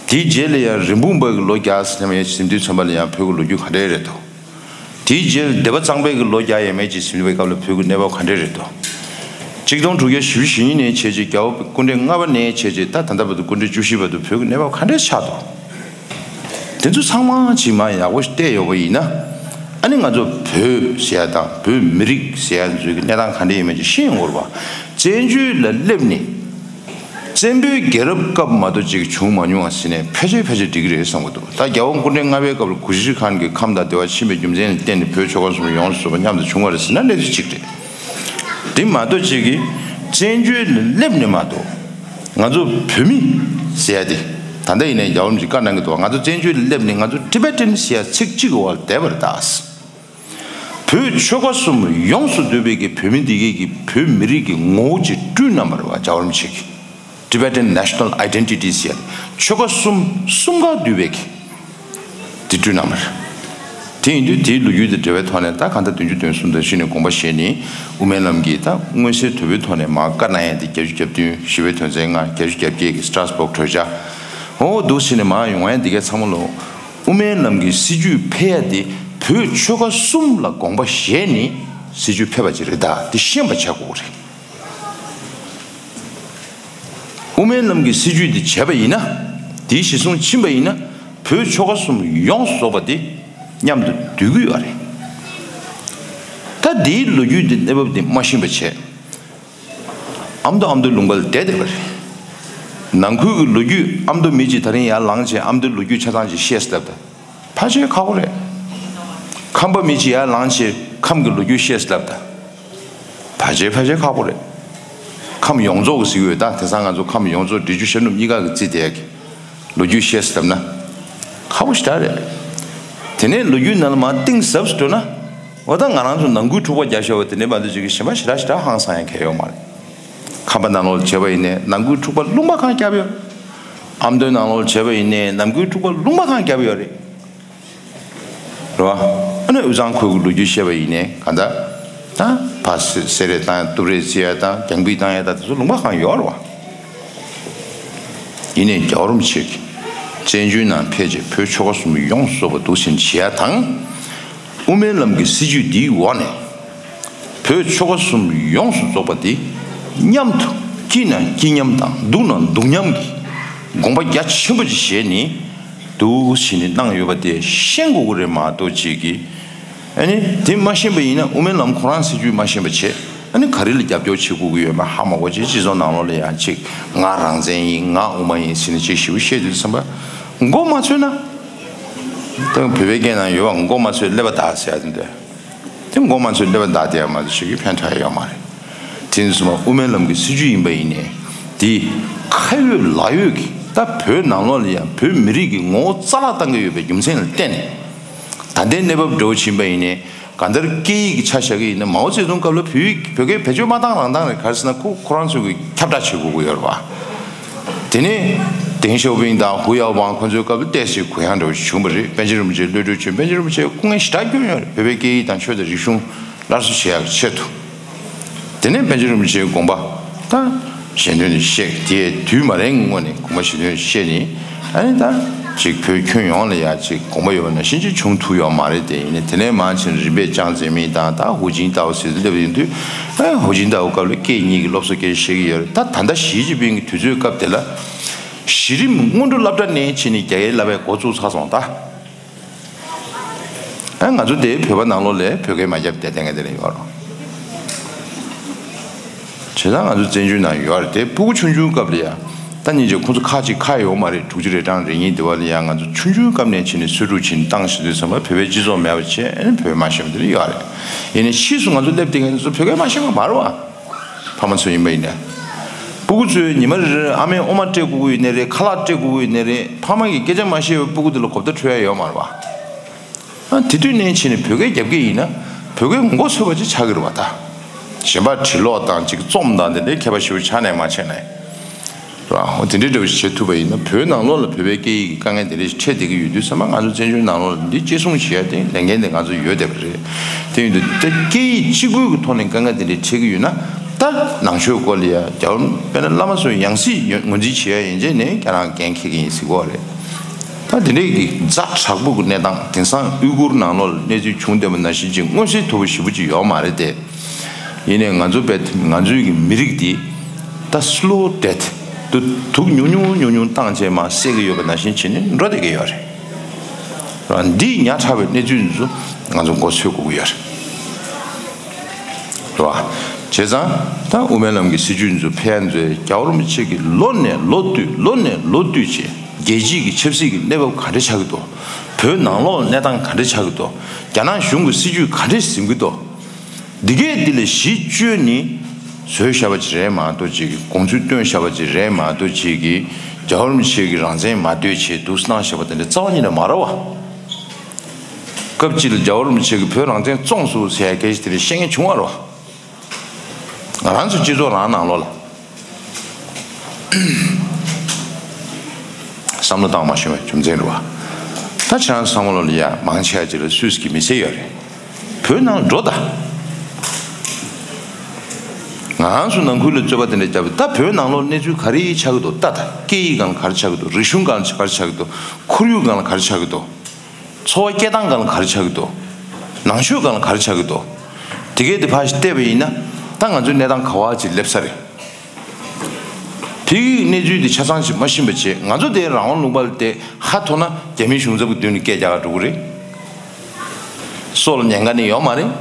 དེའི་རྗེས་ལ་ཡང་རིན་སྤུངས་པ་གི་ལོ་བརྒྱ་ཟེར་མ་ཡ་ཟིན་དུས་ཙམ་པ་ལ་ཡང་བོད་ཀྱི་ལོ་རྒྱུས་ག་འདྲས་རེད་དོ། དེའི་རྗེས་ལ་སྡེ་པ་གཙང་པའི་གི་ལོ་བརྒྱ་ཡས་མས་ཅིག་ཟིན་པའི་སྐབས་ལ་བོད་ཀྱི་གནས་བབ་ག་འདྲས་རེད་དོ། གཅིག་སྟོང་དྲུག་བརྒྱ་བཞི་བཅུ་ཞེ་གཉིས་ནས་བྱས་རྗེས་རྒྱལ་བ་སྐུ་ཕྲེང་ལྔ་པ་ནས་བྱས་རྗེས་ད་ད་ལྟ་བར་དུ་སྐུ་ཕྲེང་བཅུ་བཞི་བར་དུ་བོད་ཀྱི་གནས་བབ་ག་འདྲས་ཆགས་དོ། དེ་ཚོ་ཚང་མ་ཅིག་མར་ཡག་པོ་ཞིག་བལྟས་ཡོད་པ་ཡིན་ན། ཨ་ནི་ང་ཚོ་བོད་ཟེར་ཡ་དང་བོད་མི་རིགས་ཟེར་ཡ་ཚོའི་གི་གནས་སྟངས་ག་འདྲས་ཡིན་མིན་ཅིག་ཤེས་ཡོང་གི་རེད་པ། བཙན་བྱོལ་ལ་སླེབས་ནས། བཙན་པོའི་རྒྱལ་རབས་སྐབས་མ་གཏོགས་ཅིག་བྱུང་མ་མྱོང་བ་ཟེར་ནས་ཕལ་ཆེར་ཕལ་ཆེར་འགྲིག་གི་རེད་བསམ་གྱི་འདུག་ད་རྒྱལ་བ་སྐུ་ཕྲེང་ལྔ་པའི་སྐབས་ལ་གུ་ཤྲི་ཁཱན་གྱི་ཁམས་དང་བདེ་བ་ཆེན་པོའི་རྒྱུ་མཚན་ལ་བརྟེན་ནས་བོད་ཆོལ་ཁ་གསུམ་ཡོངས་སུ་རྫོགས་པ་མཉམ་དུ་བྱུང་བ་རེད་ཟེར་ན་གནས་ཚུལ་གཅིག་རེད། དེ་མ་གཏོགས་ཅིག་གིས་བཙན་བྱོལ་ལ་སླེབས་ནས་མ་གཏོགས། ང་ཚོ་བོད་མི་ཟེར་ཡ་དེ། ད་ལྟ་ཡིན་ནའི་རྒྱལ་བ་རིན་པོ་ཆེས་བཀའ་གནང་གི་འདུག་ང་ཚོ་བཙན་བྱོལ་ལ་སླེབས་ནས་ང་ཚོ་Tibetan་ཟེར་ཡ་ཚིག་གཅིག་གི་འོག་ལ་བསྡད་པ་རེད་ད། བོད་ཆོལ་ཁ་གསུམ་ཡོངས་སུ་འདུས་པའི་གི་བོད་མི་འདི་གའི་གི་བོད་མི་རིགས་ཀྱི་ངོ་བོ་ཅིག་བསྐྲུན་གནང་བ་རེད་བ། རྒྱལ་བ་རིན་པོ་ཆེ་གིས་Tibetan National Identity་ཟེར་ཡ་ཆོལ་ཁ་གསུམ་གསུམ་ཀ་འདུས་པའི་གི་དེ་བསྐྲུན་གནང་བ་རེད། དེ་ཡིན་དུས་དེའི་ལོ་རྒྱུས་དང་འབྲེལ་བའི་ཐོག་ནས་ད་གང་ལྟར་བདུན་ཅུ་དོན་གསུམ་དང་ཕྱི་ནས་དགོངས་པ་བཞེས་ནས་དབུ་མའི་ལམ་གྱི་ད་མངོན་གསལ་དོད་པོའི་ཐོག་ནས་མར་བཀའ་གནང་ཡ་དེ་བརྒྱད་ཅུ་གྱ་བདུན། ཞི་བའི་དོན་ཚན་ལྔ། བརྒྱད་ཅུ་གྱ་བརྒྱད་ཀྱི་Strasbourg་གྲོས་འཆར། འོ་འདུག་ཟེར་ནས་མར་ཡོང་ཡ་འདི་གའི་ཚང་མ་ལོ། དབུ་མའི་ལམ་གྱི་སྲིད་བྱུས་ཕེབས་ཡ་དེ་བོད་ཆོལ་ཁ་གསུམ་ལ་དགོངས་པ་བཞེས་ནས་སྲིད་བྱུས་ཕེབས་པ་ཅིག་རེད། ད་དེ་ཤེས་པ་བྱ་དགོས་རེད། དབུ་མའི་ལམ་གྱི་སྲིད་བྱུས་འདི་བྱས་པ་ཡིན་ན། དེའི་གཞི་བཟུང་ཕྱིན་པ་ཡིན་ན། བོད་ཆོལ་ཁ་གསུམ་ཡོངས་སུ་རྫོགས་པ་འདི་མཉམ་དུ་སྡོད་ཀྱི་ཡོད་རེད། ད་འདིའི་ལོ་རྒྱུས་འདི་གནས་བབ་འདི་མ་ཤེས་པ་བྱས། ཨ་མདོ་ཨ་མདོའི་ལུང་པ་ལ་བསྡད་བསྡད་པ་རེད། ནང་ཁུལ་གྱི་ལོ་རྒྱུས། ཨ་མདོ་མི་གཅིག་ད་རིང་ཡར་ལངས་བྱས་ཨ་མདོའི་ལོ་རྒྱུས་ཆ་ཚང་ཅིག་བཤད་སླེབས་ད། ཕལ་ཆེར་ཁག་པོ་རེད། ཁམས་པ་མི་གཅིག་ཡར་ལངས་བྱས་ཁམས་ཀྱི་ལོ་རྒྱུས་བཤད་སླེབས་ད། ཕལ་ཆེར་ཕལ་ཆེར་ཁག་པོ་རེད། ཁམས་ཡོངས་རྫོགས་ཀྱི་ཟེར་གྱི་ཡོད་ད། དེང་སང་ང་ཚོ་ཁམས་ཡོངས་རྫོགས་འབྲི་ཆུ་ཤར་ནུབ་གཉིས་ཀ་གི་རྩིས་དེ་གི་ལོ་རྒྱུས་བཤད་སླེབས་ན་ཁག་པོ་ཞེ་དྲག་རེད། དེ་ནས་ལོ་རྒྱུས་ནང་ལ་མར་གཏིང་ཟབ་ཏུ་འགྲོ་ན། འོ་ད་ང་རང་ཚོ་ནང་ཁུལ་འཁྲུག་པ་རྒྱག་ཤོར་བ་དེ་འདྲའི་མ་གཏོགས་ཅིག་གི་གཞན་པ་ཞེ་དྲག་ཞེ་དྲག་ཧང་སང་ཡ་གང་ཡང་ཡོད་མ་རེད། ཁམས་པ་ནང་ལོགས་བྱས་པ་ཡིན་ནའི་ནང་ཁུལ་འཁྲུག་པ་ལུང་པ་གང་བརྒྱབ་ཡོད། ཨ་མདོའི་ནང་ལོགས་བྱས་པ་ཡིན་ནའི་ནང་ཁུལ་འཁྲུག་པ་ལུང་པ་གང་བརྒྱབ་ཡོད་རེད། རེད་བ། ཨ་ནི་དབུས་གཙང་ཁུལ་གྱི་ལོ་རྒྱུས་བཤད་པ་ཡིན་ནའི་གང་ལྟར། ད་ཕར་བསད་རེས་བཏང་ཡ། གཏུབ་རེས་བྱེད་ཡ་དང་། རྒྱང་འབུད་བཏང་ཡ་དང་། དེ་ཚོ་ལུང་པ་གང་ཡོད་རེད་བ། ཡིན་ནའི་རྒྱལ་བ་རིན་པོ་ཆེ་གིས་བཙན་བྱོལ་ནང་ཕེབས་རྗེས་བོད་ཆོལ་ཁ་གསུམ་ཡོངས་སུ་རྫོགས་པ་འདུག་ཟེར་བྱེད་ཡ་དང་། དབུ་མའི་ལམ་གྱི་སྲིད་བྱུས་འདིའི་འོག་ནས་བོད་ཆོལ་ཁ་གསུམ་ཡོངས་སུ་རྫོགས་པ་འདི་མཉམ་དུ་སྐྱིད་ན་སྐྱིད་མཉམ་དང་སྡུག་ན་སྡུག་མཉམ་གྱི་དགོངས་པ་རྒྱ་ཆེན་པོ་ཅིག་བཞེས་ནས་འདུག་ཟེར་ནས་གནང་ཡོད་པ་དེ་ཤེས་དགོས་ཀྱི་རེད་མ་གཏོགས་ཅིག་གིས། ཨ་ནི་དེ་མ་ཤེས་པ་ཡིན་ན་དབུ་མའི་ལམ་ཁོ་རང་སྲིད་བྱུས་མ་ཤེས་པ་བྱས། ཨ་ནི་ག་རེ་ལ་རྒྱབ་སྐྱོར་བྱེད་དགོས་ཀྱི་ཡོད་མེད་ཧ་མ་གོ་བྱས། སྤྱི་ཚོགས་ནང་ལོགས་ལ་ཡང་ཅིག་ང་རང་བཙན་ཡིན། ང་དབུ་མ་ཡིན་ཟེར་ནས་ཅིག་ཞེ་པོ་བཤད་དུས་ཙམ་པ་མགོ་མ་ཚོས་ན། ད་བོད་པའི་སྐད་ནང་ཡོད་པ། མགོ་མ་ཚོས་ཀླད་པ་བདག་ཟེར་ཡ་དེ་འདྲ། དེ་མགོ་མ་ཚོས་ཀླད་པ་བདག་དེ་ཡང་མ་གཏོགས་ཅིག་གིས་ཕན་ཐོགས་ཡ་ཡོད་མ་རེད། དེ་ཡིན་ཙང་དབུ་མའི་ལམ་གྱི་སྲིད་བྱུས་ཡིན་པ་ཡིན་ནའི་དེ་ཁ་ཡོད་ལག་ཡོད་ཀྱིས་ད་བོད་ནང་ལོགས་ལ་ཡང་བོད་མི་རིགས་ཀྱི་ངོ་བོ་རྩ་བརླག་བཏང་གི་ཡོད་པའི་རྒྱུ་མཚན་ལ་བརྟེན་ནས། ད་ལྟའི་གནས་བབ་འདྲ་བོ་ཕྱིན་པ་ཡིན་ནའི་གང་ལྟར་སྐད་ཡིག་གི་ཆ་བཞག་གི་ཡིན་ན། མའོ་ཙེ་ཏུང་སྐབས་ལ་བོད་ཡིག་བོད་སྐད་བེད་སྤྱོད་མ་བཏང་རང་བཏང་རེད། ག་རེ་ཟེར་ན་ཁོ་ཁོ་རང་ཚོ་གིས་ཁྱབ་བསྒྲགས་བྱེད་དགོས་ཀྱི་ཡོད་རེད་བ། དེ་ནས་ཏེང་ཞའོ་ཕིང་དང་ཧུའུ་ཡའོ་པང་ཁོ་ཚོའི་སྐབས་ལ་ཏོག་ཙམ་གུ་ཡངས་འདྲ་བོ་ཞིག་བྱུང་བ་རེད། པཎ་ཆེན་རིན་པོ་ཆེ་གློད་གྲོལ་བྱུང་། པཎ་ཆེན་རིན་པོ་ཆེ་སྐུ་ངལ་ཞེ་དྲག་བསྐྱོན་ཡོད་རེད། བོད་པའི་སྐད་ཡིག་དང་ཆོས་དང་རིག་གཞུང་སླར་གསོ་བྱེད་ཡག་གི་ཆེད་དུ། དེ་ནས་པཎ་ཆེན་རིན་པོ་ཆེའི་དགོངས་པ་ད་ཞལ་འདོན་ནས་བཤད། དེའི་དུས་མ་རན་གྱི་སྔོན་ནས་དགོངས་པ་ཞལ་འདོན་བཤད་ནས། ཨ་ནི་ད་ཅིག་བོད་ཁྱོན་ཡོངས་ལ་ཡ་ཅིག་དགོངས་པ་ཡོད་པ་ནང་བཞིན་ཅིག་བྱུང་ཐུབ་ཡོད་མ་རེད་དེ། ཡིན་ནའི་དེ་ནས་མར་ཕྱིན་རིམ་པས་ཅང་ཙེ་མིན་དང་ད་ཧུའུ་ཅིན་ཏའོ་ཟེར་དུས་སླེབས་ཡོང་དུས། ཨ་ཧུའུ་ཅིན་ཏའོ་སྐབས་ལ་སྐད་གཉིས་ཀྱི་སློབ་གསོ་སྐད་ཆ་བཤད་ཀྱི་ཡོད་རེད། ད་ད་ལྟ་ཞི་ཅིན་ཕིང་གི་དུས་ཚོད་སྐབས་དེ་ལ་གཞི་རིམ་སྔོན་འགྲོ་སློབ་གྲྭ་ནས་ཕྱིན་ནས་རྒྱ་སྐད་བསླབ་པའི་འགོ་བཙུགས་ཚར་སོང་ད། ཨ་ང་ཚོ་དེ་བོད་པ་ནང་ལོགས་ལ་བོད་སྐད་མ་བརྒྱབ་བསྡད་བསྡད་མཁན་དེ་འདྲ་ཡོད་རེད། བྱས་ཙང་ང་ཚོ་བཙན་བྱོལ་ནང་ཡོད་རེད་དེ། སྤུ་གུ་ཆུང་ཆུང་སྐབས་ལ་ཡ། ད་སྙིང་རྗེ་ཁོང་ཚོ་ཁ་ཅིག་ཁ་ཡོད་མ་རེད། དྲུག་ཅུ་རེ་གྲངས་རེ་གཉིས་དེ་བ་ལ་ཡ་ང་ཚོ་ཆུང་ཆུང་སྐབས་ནས་ཕྱིན་ནས་གསོ་སྒྲུབ་བྱས་ནས་བཏང་ཞེས་དུས་ཙམ་པ་བོད་པའི་སྤྱི་ཚོགས་མེད་པ་བྱས། ཨ་ནི་བོད་མ་ཤེས་པ་དེ་འདྲ་ཡོད་རེད། ཡིན་ནའི་ཕྱིས་སུ་ང་ཚོ་སླེབས་བསྡད་མཁན་དེ་ཚོ་བོད་སྐད་མ་ཤེས་པ་མ་རེད་བ། ཕ་མ་ཚོ་ཡིན་པ་ཡིན་ནའི། སྤུ་གུ་ཚོས་ཉི་མ་རེ་རེར་ཨ་མས་ཨོ་མ་སྤྲད་དགོས་ཀྱི་ཡོད་ནའི་རེད། ཁ་ལག་སྤྲད་དགོས་ཀྱི་ཡོད་ནའི་རེད། ཕ་མ་གིས་སྐད་ཆ་མ་བཤད་པའི་སྤུ་གུ་དེ་ལ་གོ་བརྡ་འཕྲོད་ཡ་ཡོད་མ་རེད་བ། ཨ་དེ་དུས་ནས་ཕྱིན་ནས་བོད་སྐད་རྒྱབ་ཀྱི་ཡིན་ན་བོད་སྐད་མགོ་ཚོས་པ་ཅིག་ཆགས་ཀྱི་རེད་བ་ད། གཞན་པ་འབྲི་ཀློག་དང་ཅིག་རྩོམ་དང་དེ་འདྲའི་མཁས་པ་ཞེ་པོ་ཆགས་ནས་མ་ཆགས་ནས། རེད་བ། འོ་དེ་འདྲའི་འདྲ་བོ་ཞིག་བྱེད་ཐུབ་པ་ཡིན་ན། བོད་ནང་ལོགས་ལ་བོད་པའི་སྐད་ཡིག་གི་དཀའ་ངལ་དེ་འདྲ་ཞིག་འཕྲད་བསྡད་ཀྱི་ཡོད་དུས་ཙམ་པ་ང་ཚོ་བཙན་བྱོལ་ནང་ལོགས་ལ་འདི་གཅེས་སྲུང་བྱེད་ཡ་དེ་ལས་འགན་དེ་ང་ཚོ་ཡོད་བསྡད་པ་རེད། དེ་ཡིན་དུས་ད་སྐད་ཡིག་གཅིག་པུའི་གི་ཐོག་ནས་དཀའ་ངལ་དེ་འདྲ་འཕྲད་ཀྱི་ཡོད་ན། ད་ནང་ཆོས་སྐོར་ལ་ཡ་རྒྱལ་བ་དཔེར་ན་བླ་མ་ཚོའི་ཡང་སྲིད་ངོས་འཛིན་བྱེད་ཡ་ཡན་ཆད་ནས་ཁྱེད་རང་འགན་འཁྱེར་གྱི་ཡིན་ཟེར་གྱི་ཡོད་རེད། ད་དེ་འདྲའི་གི་ཛ་དྲག་པོ་གི་གནས་སྟངས། དེང་སང་ཨུ་གུར་ནང་ལོགས་ལ་གནས་ཚུལ་བྱུང་བསྡད་པ་ནང་བཞིན་ཅིག་མངོན་གསལ་དོད་པོ་ཞེ་པོ་ཅིག་ཡོད་མ་རེད་དེ། ཡིན་ནའི་ང་ཚོ་བས་ང་ཚོའི་གི་མི་རིགས་འདི་ད་slow death་དུ་དུག་ཉུང་ཉུང་ཉུང་ཉུང་བཏང་བྱས་མར་བསད་ཀྱི་ཡོད་པ་ནང་བཞིན་བྱས་ནས་འགྲོ་བསྡད་ཀྱི་ཡོད་རེད། འདིས་ཉག་ཕྲ་བའི་གནས་ཚུལ་འདི་ཚོ་ང་ཚོ་མགོ་ཚོས་དགོས་ཀྱི་ཡོད་རེད། རེད་བ། བྱས་ཙང་ད་དབུ་མའི་ལམ་གྱི་སྲིད་བྱུས་འདི་ཚོ་ཕན་ཚུན་རྒྱལ་བ་རིན་པོ་ཆེ་གིས་ལོ་ནས་ལོ་བསྟུད་ལོ་ནས་ལོ་བསྟུད་བྱས་རྒྱལ་སྤྱིའི་གི་ཆབ་སྲིད་ཀྱི་གནས་བབ་ག་འདྲ་ཆགས་ཀྱི་འདུག་བོད་ནང་ལོགས་གནས་སྟངས་ག་འདྲ་ཆགས་ཀྱི་འདུག་རྒྱ་ནག་གཞུང་གི་སྲིད་བྱུས་ག་འདྲ་འཛིན་གྱི་འདུག་འདི་གས་འདི་ལ་གཞི་བཅོལ་ནས། བཟོས་བཞག་པ་ཅིག་རེད་མ་གཏོགས་ཅིག་གི་དགོངས་ཚུལ་བཏོན་བཞག་པ་ཅིག་རེད་མ་གཏོགས་ཅིག་གི་རྒྱལ་བ་རིན་པོ་ཆེ་གི་རང་བཙན་མ་འདོད་བྱས་འདུག་གནང་བཞག་པ་དེ་འདྲ་རྩ་བ་ཉིད་ནས་མ་རེད་བ། སྐབས་གཅིག་ལ་རྒྱལ་བ་རིན་པོ་ཆེ་གིས་བོད་རང་བཙན་བཙོངས་སོང་ཟེར་ཡ་སྐད་ཆ་དེ་འདྲ་བཤད་མཁན་བྱུང་བ་རེད་བ། ང་རང་ཚོ་སྤྱི་ཚོགས་རང་ནང་ལོགས་ལ། བསམ་བློ་བཏང་མ་ཤེས་པའི་རྒྱུ་མཚན་རེད་བ། ད་ཁྱེད་རང་ཚོ་བསམ་བློ་ལ་ཡ་མང་ཆེ་བ་ཅིག་ལ་སུས་ཀྱི་མི་ཚེ་ཡོད་རེད། བོད་ནང་འགྲོ་ད། ང་རང་ཚོ་ནང་ཁུལ་ལ་རྩོད་པ་དེ་འདྲ་བརྒྱབ་ད། བོད་ནང་ལོགས་གནས་ཚུལ་ག་རེ་ཆགས་ཀྱི་འདུག་ལྟ་ད། སྐད་ཡིག་སྒང་ལ་ག་རེ་ཆགས་ཀྱི་འདུག་རིག་གཞུང་སྒང་ལ་ག་རེ་ཆགས་ཀྱི་འདུག་ཁོར་ཡུག་སྒང་ལ་ག་རེ་ཆགས་ཀྱི་འདུག་འཚོ་བ་སྐྱེལ་སྟངས་སྒང་ལ་ག་རེ་ཆགས་ཀྱི་འདུག་ནང་ཆོས་སྒང་ལ་ག་རེ་ཆགས་ཀྱི་འདུག་དེ་གས་དེ་ཕར་ཞིག་བལྟས་པ་ཡིན་ན། ད་ང་ཚོའི་གནས་སྟངས་ག་བ་ཅིག་སླེབས་ས་རེད། དེའི་གནས་ཚུལ་དེ་ཆ་ཚང་ཅིག་མ་ཤེས་པ་བྱས། ང་ཚོ་དེ་རང་དབང་ལུང་པ་ལ་དེ་ཧ་ཐོ་ན་རྒྱ་མིའི་གཞུང་ཚབ་ཀྱི་མདུན་ནས་སྐད་རྒྱག་ག་འགྲོ་གི་རེད། སྲོག་ལ་ཉེན་ཁ་ནི་ཡོད་མ་རེད།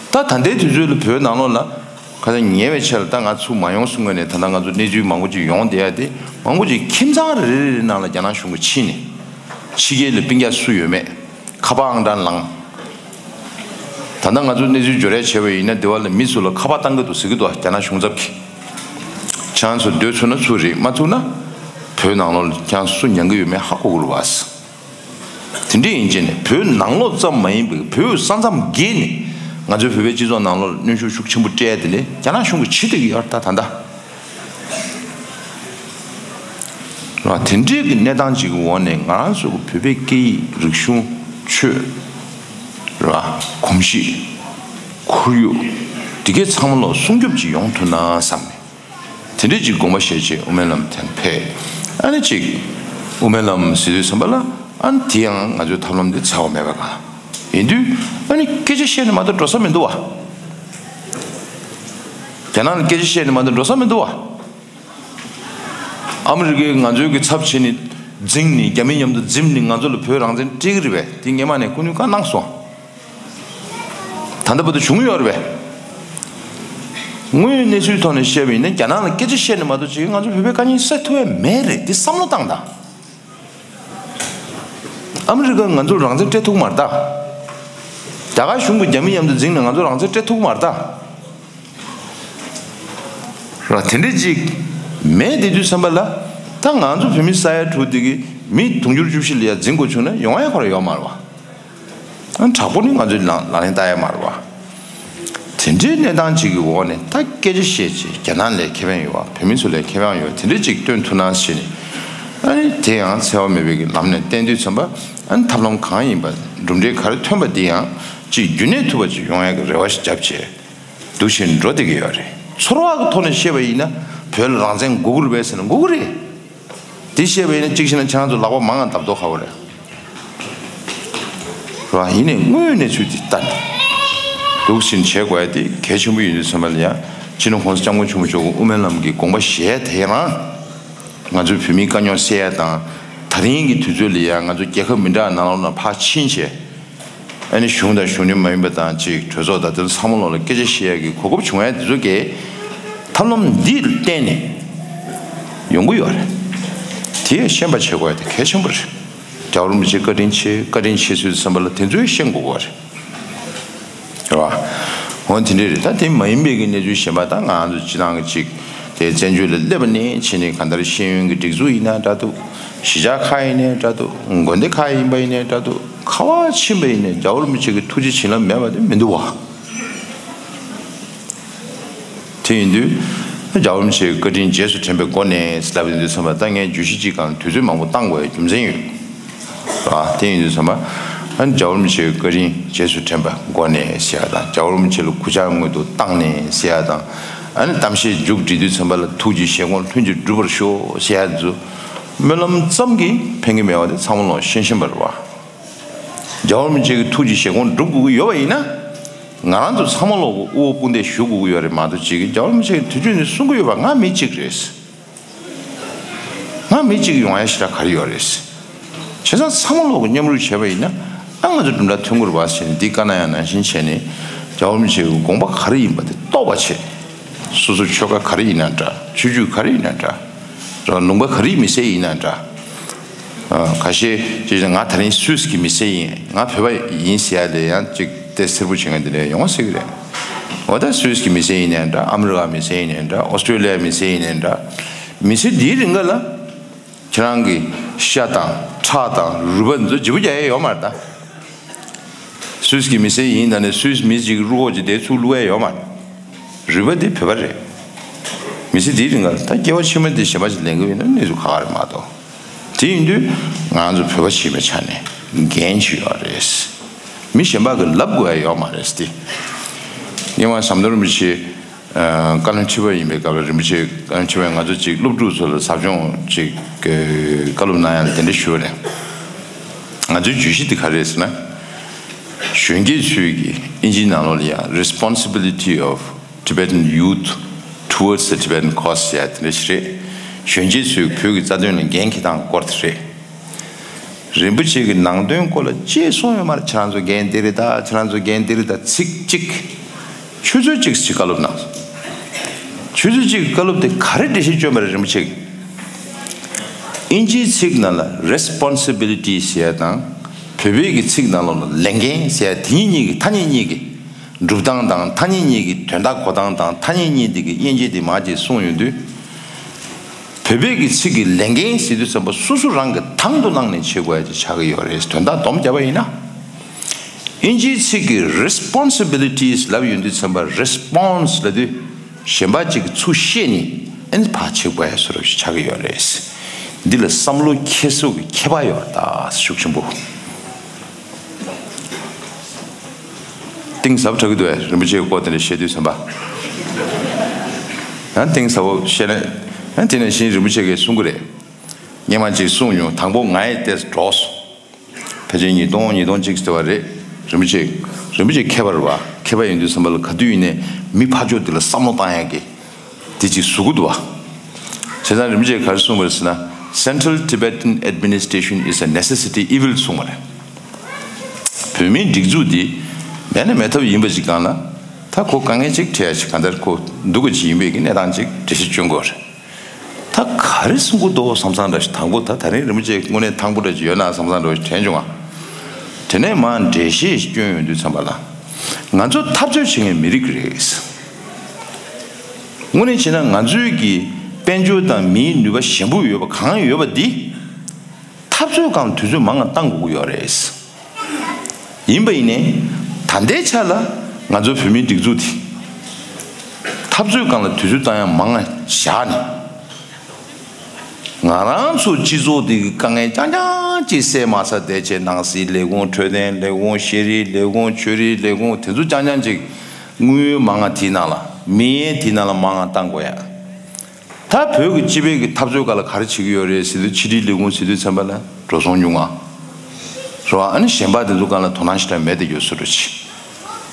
ད་ད་ལྟའི་དུས་ཚོད་ལ་བོད་ནང་ལོགས་ལ་ཁ་སང་ཉེ་བའི་ཆར་ལ། ད་ང་ཚོ་མ་ཡོང་གསུང་གི་ནས། ད་ལྟ་ང་ཚོ་གནས་ཚུལ་མང་པོ་ཅིག་ཡོང་བསྡད་ཡ་དེ། མང་པོ་ཅིག་ཁྱིམ་ཚང་རེ་རེ་རེ་ནང་ལ་རྒྱ་ནག་གཞུང་གིས་ཕྱིན་ནས། ཕྱི་རྒྱལ་ལ་སྤུན་ཀྱག་སུ་ཡོད་མེད། ཁ་པར་ཨང་གྲངས་བླངས། ད་ལྟ་ང་ཚོ་གནས་ཚུལ་འབྱོར་ཡ་བྱས་པ་ཡིན་ན། འདི་བ་ལ་མི་ཚོ་ལ་ཁ་པར་བཏང་གི་འདུག་ཟེར་གི་འདུག་རྒྱ་ནག་གཞུང་ཚབ་ཀྱིས། ཁྱེད་རང་ཚོ་སྡོད་ཚུགས་ན་ཚུགས་རེད། མ་ཚུགས་ན་བོད་ནང་ལོགས་ལ་ཁྱེད་རང་སུ་ཉན་གི་ཡོད་མེད་ཧ་གོ་དགོས་རེད་བ། དེ་འདྲ་ཡིན་བྱས་ནས། བོད་ནང་ལོགས་ཙམ་མ་ཡིན་པའི་བོད་ས་མཚམས་བརྒལ་ནས་ང་ཚོའི་བོད་པའི་སྤྱི་ཚོགས་ནང་ལོགས་ལ་གནོན་ཤུགས་ཤུགས་ཆེན་པོ་སྤྲད་དེ་ནས་རྒྱ་ནག་གཞུང་གིས་བྱེད་བསྡད་ཀྱི་ཡོད་རེད། ད་ད་ལྟ། རེད་བ། དེ་འདྲའི་གི་གནས་སྟངས་ཅིག་གི་འོག་ནས་ང་རང་ཚོ་གི་བོད་པའི་སྐད་ཡིག་རིག་གཞུང་ཆོས། རེད་བ། གོམས་གཤིས། ཁོར་ཡུག་འདི་གའི་ཚང་མ་ལོག་སྲུང་སྐྱོབ་ཅིག་ཡོང་ཐུབ་ན་བསམ་ནས། དེ་འདྲའི་ཅིག་དགོངས་པ་བཞེས་བྱས་དབུ་མའི་ལམ་དེར་ཕེབས། ཨ་ནི་ཅིག་དབུ་མའི་ལམ་ཟེར་དུས་ཙམ་པ་ལ། ཨ་ནི་དེ་ཡང་ང་ཚོའི་ཐབས་ལམ་དེ་འཚེ་བ་མེད་པ་གང་ཡིན་དུས། ཨ་ནི་སྐད་ཆ་བཤད་ནས་མ་གཏོགས་འགྲོ་ས་མི་འདུག་བ། རྒྱ་ནག་ལ་སྐད་ཆ་བཤད་ནས་མ་གཏོགས་འགྲོ་ས་མི་འདུག་བ། ཨ་མི་རི་ཀས་ང་ཚོའི་གི་ཚབ་བྱས་ནས་འཛིངས་ནས། རྒྱ་མི་མཉམ་དུ་འཛིངས་ནས་ང་ཚོ་ལ་བོད་རང་བཙན་སྤྲད་ཀྱི་རེད་པས། དེ་སྔོན་མ་ནས་སྐུ་མདུན་བཀའ་གནང་སོང་། ད་ལྟ་བར་དུ་བྱུང་ཡོད་རེད་པས། དངོས་ཡོད་གནས་ཚུལ་ཐོག་ནས་བཤད་པ་ཡིན་ན། རྒྱ་ནག་ལ་སྐད་ཆ་བཤད་ནས་མ་གཏོགས་ཅིག་ང་ཚོ་བོད་པའི་དཀའ་ངལ་སེལ་ཐུབ་ཡ་མེད་རེད། འདི་བསམ་བློ་བཏང་དང་། ཨ་མི་རི་ཀ་ང་ཚོར་རང་བཙན་སྤྲད་ཐུབ་ཀྱི་མ་རེད་ད། རྒྱ་གར་གཞུང་གིས་རྒྱ་མི་མཉམ་དུ་འཛིངས་ནས་ང་ཚོར་རང་བཙན་སྤྲད་ཐུབ་ཀྱི་མ་རེད་ད། ར། དེ་འདྲ་ཅིག་མེད་དེ་དུས་ཙམ་པ་ལ། ད་ང་ཚོ་བོད་མི་ས་ཡ་དྲུག་དེ་གི་མི་དུང་ཕྱུར་བཅུ་བཞི་ལ་ཡ་འཛིང་དགོས་བྱུང་ན་ཡོང་ཡ་ཁོ་ར་ཡོད་མ་རེད་བ། ཨ། དྲག་པོ་ནི་ང་ཚོའི་ལག་ལག་ལེན་བསྟར་ཡ་མ་རེད་བ། དེ་འདྲའི་གནས་སྟངས་ཅིག་གི་འོག་ནས་ད་སྐད་ཆ་བཤད་བྱས། རྒྱ་ནག་ལ་ཁེ་ཕན་ཡོད་བ། བོད་མི་ཚོ་ལ་ཁེ་ཕན་ཡོད་བ། དེ་འདྲ་ཅིག་སྟོན་ཐུབ་ན་ཟེར་ནས། ཨ་ནི་དེ་ཡང་འཚེ་བ་མེད་པའི་གི་ལམ་ནས་བསྟན་དུས་ཙམ་པ། ཨ་ནི་ཐབས་ལམ་གང་ཡིན་པ། གྲུབ་འབྲས་ག་རེ་ཐོན་པ་འདི་ཡང་ཅིག་རྒྱུན་གནས་ཐུབ་པ་ཅིག་ཡོང་ཡ་གི་རེ་བ་ཞིག་བརྒྱབ་བྱས། འདུག་བཞིན་འགྲོ་བསྡད་ཀྱི་ཡོད་རེད། ཚོར་བ་གི་ཐོག་ནས་བཤད་པ་ཡིན་ན། བོད་ལ་རང་བཙན་དགོས་ཀྱི་རེད་པས་ཟེར་ན་དགོས་ཀྱི་རེད། དེ་བཤད་པ་ཡིན་ན་གཅིག་བྱས་ན་ཁྱེད་རང་ཚོ་ལག་པ་མང་ང་བརྡབ་མདོག་ཁ་པོ་རེད། རེད་བ། ཡིན་ནའི་དངོས་ཡོད་གནས་ཚུལ་དེ་ལྟ་ནས་འདུག་བཞིན་བྱེད་དགོས་ཡ་དེ་གལ་ཆེན་པོ་ཡིན་དུས་ཙམ་པ་ལ་ཡ། སྤྱི་ནོར་༸གོང་ས་༸སྐྱབས་མགོན་ཆེན་པོ་མཆོག་གི་དབུ་མའི་ལམ་གྱི་དགོངས་པ་བཞེས་དེ་རང་། ང་ཚོའི་བོད་མིའི་དཀའ་རྙོག་སེལ་ཡ་དང་། ད་རིང་གི་དུས་ཚོད་ལ་ཡ་ང་ཚོ་རྒྱལ་ཁབ་མི་འདྲ་ནང་ལོགས་ནང་ཕར་ཕྱིན་བྱས། ཨ་ནི་གཞུང་དང་གཞུང་འབྲེལ་མ་ཡིན་པ་དང་། ཅིག་གྲོས་ཚོགས་དང་དེ་ཚོ་ཚང་མ་ལོགས་ལ་སྐད་ཆ་བཤད་ཡ་གི་གོ་སྐབས་བྱུང་ཡ་དེ་ཚོ་གས་ཐབས་ལམ་འདི་ལ་བརྟེན་ནས་ཡོང་གི་ཡོད་རེད། དེ་ཤེས་པ་བྱེད་དགོས་ཡ་དེ་གལ་ཆེན་པོ་རེད། རྒྱལ་བ་རིན་པོ་ཆེ་བཀའ་དྲིན་ཆེ། བཀའ་དྲིན་ཆེ་ཟེར་དུས་ཙམ་པ་ལ་དེ་ཚོས་ཤེས་དགོས་པ་རེད། རེད་བ། འོ་དེ་འདྲས་རེད། ད་དེ་མ་ཡིན་པའི་གི་གནས་ཚུལ་གཞན་པ། ད་ང་ཚོ་སྤྱི་བཏང་གི་ཅིག་དེ་བཙན་བྱོལ་ལ་སླེབས་པ་ནས་བྱས་ནས་གང་ལྟར་ཤེས་ཡོན་གྱི་སྒྲིག་འཛུགས་ཡིན་ན་འདྲ་འདུག་གཞིས་ཆགས་ཁག་ཡིན་ནའི་འདྲ་འདུག་དགོན་སྡེ་ཁག་ཡིན་པ་ཡིན་ནའི་འདྲ་འདུག་ག་བ་ཕྱིན་པ་ཡིན་ནའི་རྒྱལ་བ་རིན་པོ་ཆེ་གི་ཐུགས་རྗེ་བྱིན་རླབས་མེད་པ་དེ་མི་འདུག་བ། དེ་ཡིན་དུས་རྒྱལ་བ་རིན་པོ་ཆེའི་བཀའ་དྲིན་རྗེས་སུ་དྲན་པའི་སྒོ་ནས་ལབ་ཡིན་དུས་ཙམ་པ། ད་ངས་བརྗོད་གཞི་གཅིག་སྒང་དུས་ཚོད་མང་པོ་བཏང་དགོས་ཡ་རྒྱུ་མཚན་ཡོད། ཨ། དེ་ཡིན་དུས་ཙམ་པ། ཨ་ནི་རྒྱལ་བ་རིན་པོ་ཆེའི་བཀའ་དྲིན་རྗེས་སུ་དྲན་པའི་སྒོ་ནས་ཟེར་ཡ་དང་། རྒྱལ་བ་རིན་པོ་ཆེ་ལ་གུས་ཕྱག་སྔོན་དུ་བཏང་ནས་ཟེར་ཡ་དང་། ཨ་ནི་གཏམ་བཤད་མཇུག་སྒྲིལ་དུས་ཙམ་པ་ལ་ཐུགས་ཀྱི་བཞེད་དགོངས་ལྷུན་གྱིས་གྲུབ་པར་ཤོག་ཟེར་ཡ་ཚོ་སྨོན་ལམ་ཙམ་གྱིས་ཕན་གྱི་མེད་པ་དེ་ཚང་མ་ལོག་ཤེས་བཞིན་པ་རེད་བ། རྒྱལ་བ་རིན་པོ་ཆེ་གི་ཐུགས་ཀྱི་བཞེད་དགོངས་སྒྲུབ་དགོས་ཀྱི་ཡོད་པ་ཡིན་ན། ང་རང་ཚོ་ཚང་མ་ལོག་གི་དབུ་འོག་དཔུང་འདེགས་ཞུ་དགོས་ཀྱི་ཡོད་རེད་མ་གཏོགས། ཅིག་གིས་རྒྱལ་བ་རིན་པོ་ཆེ་གི་དུས་རྒྱུན་ནས་གསུང་གི་ཡོད་པ། ང་མི་གཅིག་རེད། ང་མི་གཅིག་ཡོང་ཡ་ཞེ་དྲག་ག་རེ་ཡོད་རེད། བྱས་ཙང་ཚང་མ་ལོག་གི་མཉམ་རུབ་བྱས་པ་ཡིན་ན། ཨ། ང་ཚོ་གྲུབ་འབྲས་ཐོན་གྱི་རེད་པ་ཟེར་ནས་འདི་བཀའ་གནང་ཡ་ནང་བཞིན་བྱས་ནས། རྒྱལ་བ་རིན་པོ་ཆེ་གི་དགོངས་པ་ག་རེ་ཡིན་པ་དེ་རྟོགས་པ་བྱས། སོ་སོ་ཆོལ་ཁ་ག་རེ་ཡིན་ན་འདྲ། ཆོས་བརྒྱུད་ག་རེ་ཡིན་ན་འདྲ། རེད་བ། ལུང་པ་ག་རེའི་མི་སེར་ཡིན་ན་འདྲ། ཨ། ཁ་ཤས་ཅིག་ང་ད་རིང་སུད་སི་གི་མི་སེར་ཡིན། ང་བོད་པ་ཡིན་ཟེར་ཡ་ལས་ཡང་ཅིག་དེ་སེར་པོ་བྱེད་མཁན་དེ་འདྲ་ཡོང་བ་ཟེར་གི་རེད། འོ་ད་སུད་སི་གི་མི་སེར་ཡིན་ནའི་འདྲ། ཨ་མི་རི་ཀ་མི་སེར་ཡིན་ནའི་འདྲ། ཨོ་སི་ཀྲོ་ལི་ཡ་མི་སེར་ཡིན་ནའི་འདྲ། མི་ཚེ་འདིའི་རིང་ག་ལ་ཁྱེད་རང་གི་ཤ་དང་ཁྲག་དང་རུས་པ་འདི་ཚོ་བརྗེ་པོ་རྒྱག་ཡ་ཡོད་མ་རེད་ད། སུད་སི་གི་མི་སེར་ཡིན་ད་ནས་སུད་སི་མི་གཅིག་གི་རུས་ཁོག་ཅིག་དེ་ཚུར་བླུག་ཡ་ཡོད་མ་རེད། རུས་པ་འདི་བོད་པ་རེད། མི་ཚེ་འདིའི་རིང་ག་ལ་ད་སྐྱེ་བ་ཕྱི་མ་འདི་གཞན་པ་ཞིག་ལེན་གི་ཡོད་ན་གནས་ཚུལ་ཁག་ཁག་རེད་མ་གཏོགས། དེ་ཡིན་དུས་ང་ཚོ་བོད་པ་ཞིག་ཡིན་པའི་ཆ་ནས་འགན་ཅིག་ཡོད་རེད། མི་གཞན་པ་གིས་ལབ་དགོས་ཡ་ཡོད་མ་རེད་དེ། སྔོན་མ་ཟམ་གདོང་རིན་པོ་ཆེ་ཨ་བཀའ་བློན་ཁྲི་པ་ཡིན་པའི་སྐབས་ལ། རིན་པོ་ཆེ་བཀའ་བློན་ཁྲི་པས་ང་ཚོ་ཅིག་སློབ་ཕྲུག་ཚོ་ལ་ཟབ་སྦྱོང་ཅིག་བཀའ་སློབ་གནང་ཡ་ལ་དེ་འདྲ་ཞུ་བ་རེད། ང་ཚོའི་བརྗོད་གཞི་དེ་ག་རེ་རེད་ཟེར་ན། གཞོན་སྐྱེས་ཚོས་ཀྱི་ཨིན་ཇིའི་ནང་ལོགས་ལ་ཡ་Responsibility of Tibetan Youth Towards the Tibetan Cause ཟེར་ཡ་དེ་འདྲ་ཞིག་རེད། གཞོན་སྐྱེས་ཚོས་བོད་ཀྱི་རྩ་དོན་ལ་འགན་འཁྱེར་སྟངས་སྐོར་དེ་རེད། རིན་པོ་ཆེ་གི་ནང་དོན་སྐོར་ལ་ཅི་གསུངས་ཡོད་མ་རེད། ཁྱེད་རང་ཚོ་འགན་འདི་རེད་ད། ཁྱེད་རང་ཚོ་འགན་འདི་རེད་ད། ཚིག་གཅིག་ཆུ་ཚོད་གཅིག་ཅིག་བཀའ་སློབ་གནང་། ཆུ་ཚོད་གཅིག་བཀའ་སློབ་དེ་ག་རེ་འགྲེལ་བཤད་བསྐྱོན་པ་རེད། རིན་པོ་ཆེ་གིས་ཨིན་ཇིའི་ཚིག་ནང་ལ་Responsibility ཟེར་ཡ་དང་བོད་པའི་གི་ཚིག་ནང་ལོགས་ལ་ལས་འགན་ཟེར་ཡ་དེ་གཉིས་གཉིས་ཀྱི་ཐ་སྙད་གཉིས་ཀྱི་སྒྲུབ་སྟངས་དང་། ཐ་སྙད་གཉིས་ཀྱི་དོན་དག་གོ་སྟངས་དང་། ཐ་སྙད་གཉིས་དེ་གི་དབྱེ་འབྱེད་དེ་མར་ཅིག་གསུངས་ཡོང་དུས། བོད་པའི་གི་ཚིག་གི་ལས་འགན་ཟེར་དུས་ཙམ་པ་སོ་སོ་རང་གི་དང་དུ་བླངས་ནས་བྱེད་དགོས་ཡ་ཅིག་ཆགས་ཀྱི་ཡོད་རེད། དོན་དག་སྡོམ་བརྒྱབ་པ་ཡིན་ན། ཨིན་ཇིའི་ཚིག་གི་Responsibilities ལབ་ཡོང་དུས་ཙམ་པ་Response ལབ་དུས་གཞན་པ་ཅིག་གིས་ཚུར་བཤད་ནས་ཨེ་ནི་ཕར་བྱེད་དགོས་ཡ་བཟོ་འདྲ་ཞིག་ཆགས་ཀྱི་ཡོད་རེད། འདི་ལ་བསམ་བློ་འཁྱེར་སྲོལ་གྱི་ཁྱད་པར་ཡོད་རེད་ད། ཤུགས་ཆེན་པོ། གཏིང་ཟབ་དྲགས་ཀྱི་འདུག་བས། རིན་པོ་ཆེའི་སྐོར་དེ་འདྲ་བཤད་དུས་ཙམ་པ། ཡང་གཏིང་ཟབ་པོ་བཤད་ན། ཡང་དེ་ནང་བཞིན་རིན་པོ་ཆེ་གིས་གསུང་གི་རེད། སྔོན་མ་ཅིག་གསུངས་མྱོང་། དང་པོ་ང་ཡི་ལྟས་འགྲོ་སོང་། ཕལ་ཆེར་ཉིས་སྟོང་ཉིས་སྟོང་གཅིག་ཟེར་བ་རེད། རིན་པོ་ཆེ། རིན་པོ་ཆེ་མཁས་པ་རེད་བ། མཁས་པ་ཡིན་དུས་ཙམ་པ་ལ་ག་དུས་ཡིན་ནའི་མི་ཕར་ཕྱོགས་དེ་ལ་བསམ་བློ་བཏང་ཡག་གི་དེ་ཅིག་བཟོ་གི་འདུག་བ། བྱས་ཙང་རིན་པོ་ཆེས་ག་རེ་གསུངས་པ་རེད་ཟེར་ན། Central Tibetan administration is a necessity evil གསུངས་པ་རེད། བོད་མིའི་སྒྲིག་འཛུགས་འདི་མེད་ན་མེད་ཐབས་ཡིན་པ་ཅིག་སྒང་ལ། ད་ཁོ་དཀའ་ངལ་ཅིག་འཕྲད་ཡ་ཅིག་གང་ལྟར་ཁོ་འདུག་ག་ཅིག་ཡིན་པའི་གི་གནས་སྟངས་ཅིག་འགྲེལ་བཤད་སྐྱོན་དགོས་རེད། ད་ག་རེ་གསུང་གི་འདུག་བསམ་བསམ་འདྲ་ཞིག། དང་པོ་ད་ད་རིང་རིན་པོ་ཆེ་དངོས་གནས་ཐང་པོ་འདྲ་ཞིག་ཡོད་ན་བསམ་བསམ་འདྲ་ཞིག་དྲན་བྱུང་ང་། དེ་ནས་མར་འགྲེལ་བཤད་ཞིག་སྐྱོན་ཡོང་དུས་ཙམ་པ་ལ། ང་ཚོ་འཐབ་རྩོད་བྱེད་མཁན་མི་རིགས་རེད། དངོས་གནས་བྱས་ན་ང་ཚོའི་གི་དཔལ་འབྱོར་དང་མིའི་ནུས་པ་ཞན་པོ་ཡོད་པ་གང་ཡོད་པ་འདི། འཐབ་རྩོད་སྒང་དུས་ཚོད་མང་ང་བཏང་དགོས་ཀྱི་ཡོད་རེད། ཡིན་པ་ཡིན་ནའི། ད་ལྟའི་ཆ་ལ་ང་ཚོའི་བོད་མིའི་སྒྲིག་འཛུགས་དེ་འཐབ་རྩོད་སྒང་ལ་དུས་ཚོད་བཏང་ཡ་མང་ང་བཞག་ནས། ང་རང་ཚོ་སྤྱི་ཚོགས་དེ་གི་དཀའ་ངལ་རྐྱང་རྐྱང་ཅིག་སེལ་མ་ཚར་བསྡད་བྱས། ནང་སྲིད་ལས་ཁུངས། འཕྲོད་བསྟེན་ལས་ཁུངས། ཤེས་རིག་ལས་ཁུངས། ཆོས་རིག་ལས་ཁུངས། དེ་ཚོ་རྐྱང་རྐྱང་ཅིག་དངུལ་མང་ང་དེའི་ནང་ལ། མི་ཡན་དེའི་ནང་ལ་མང་ང་བཏང་དགོས་ཡ། ད་བོད་ཀྱི་སྤྱི་པའི་གི་འཐབ་རྩོད་སྒང་ལ་ག་རེ་བྱེད་ཀྱི་ཡོད་རེད་ཟེར་དུས། ཕྱི་དྲིལ་ལས་ཁུངས་ཟེར་དུས་ཙམ་པ་ལ་འགྲོ་སོང་ཉུང་ང་། རེད་བ། ཨ་ནི་གཞན་པ་དེ་ཚོ་སྒང་ལ་དོ་སྣང་ཞེ་དྲག་མེད་དེ་ཡོད་བཟོ་འདྲ་ཅིག།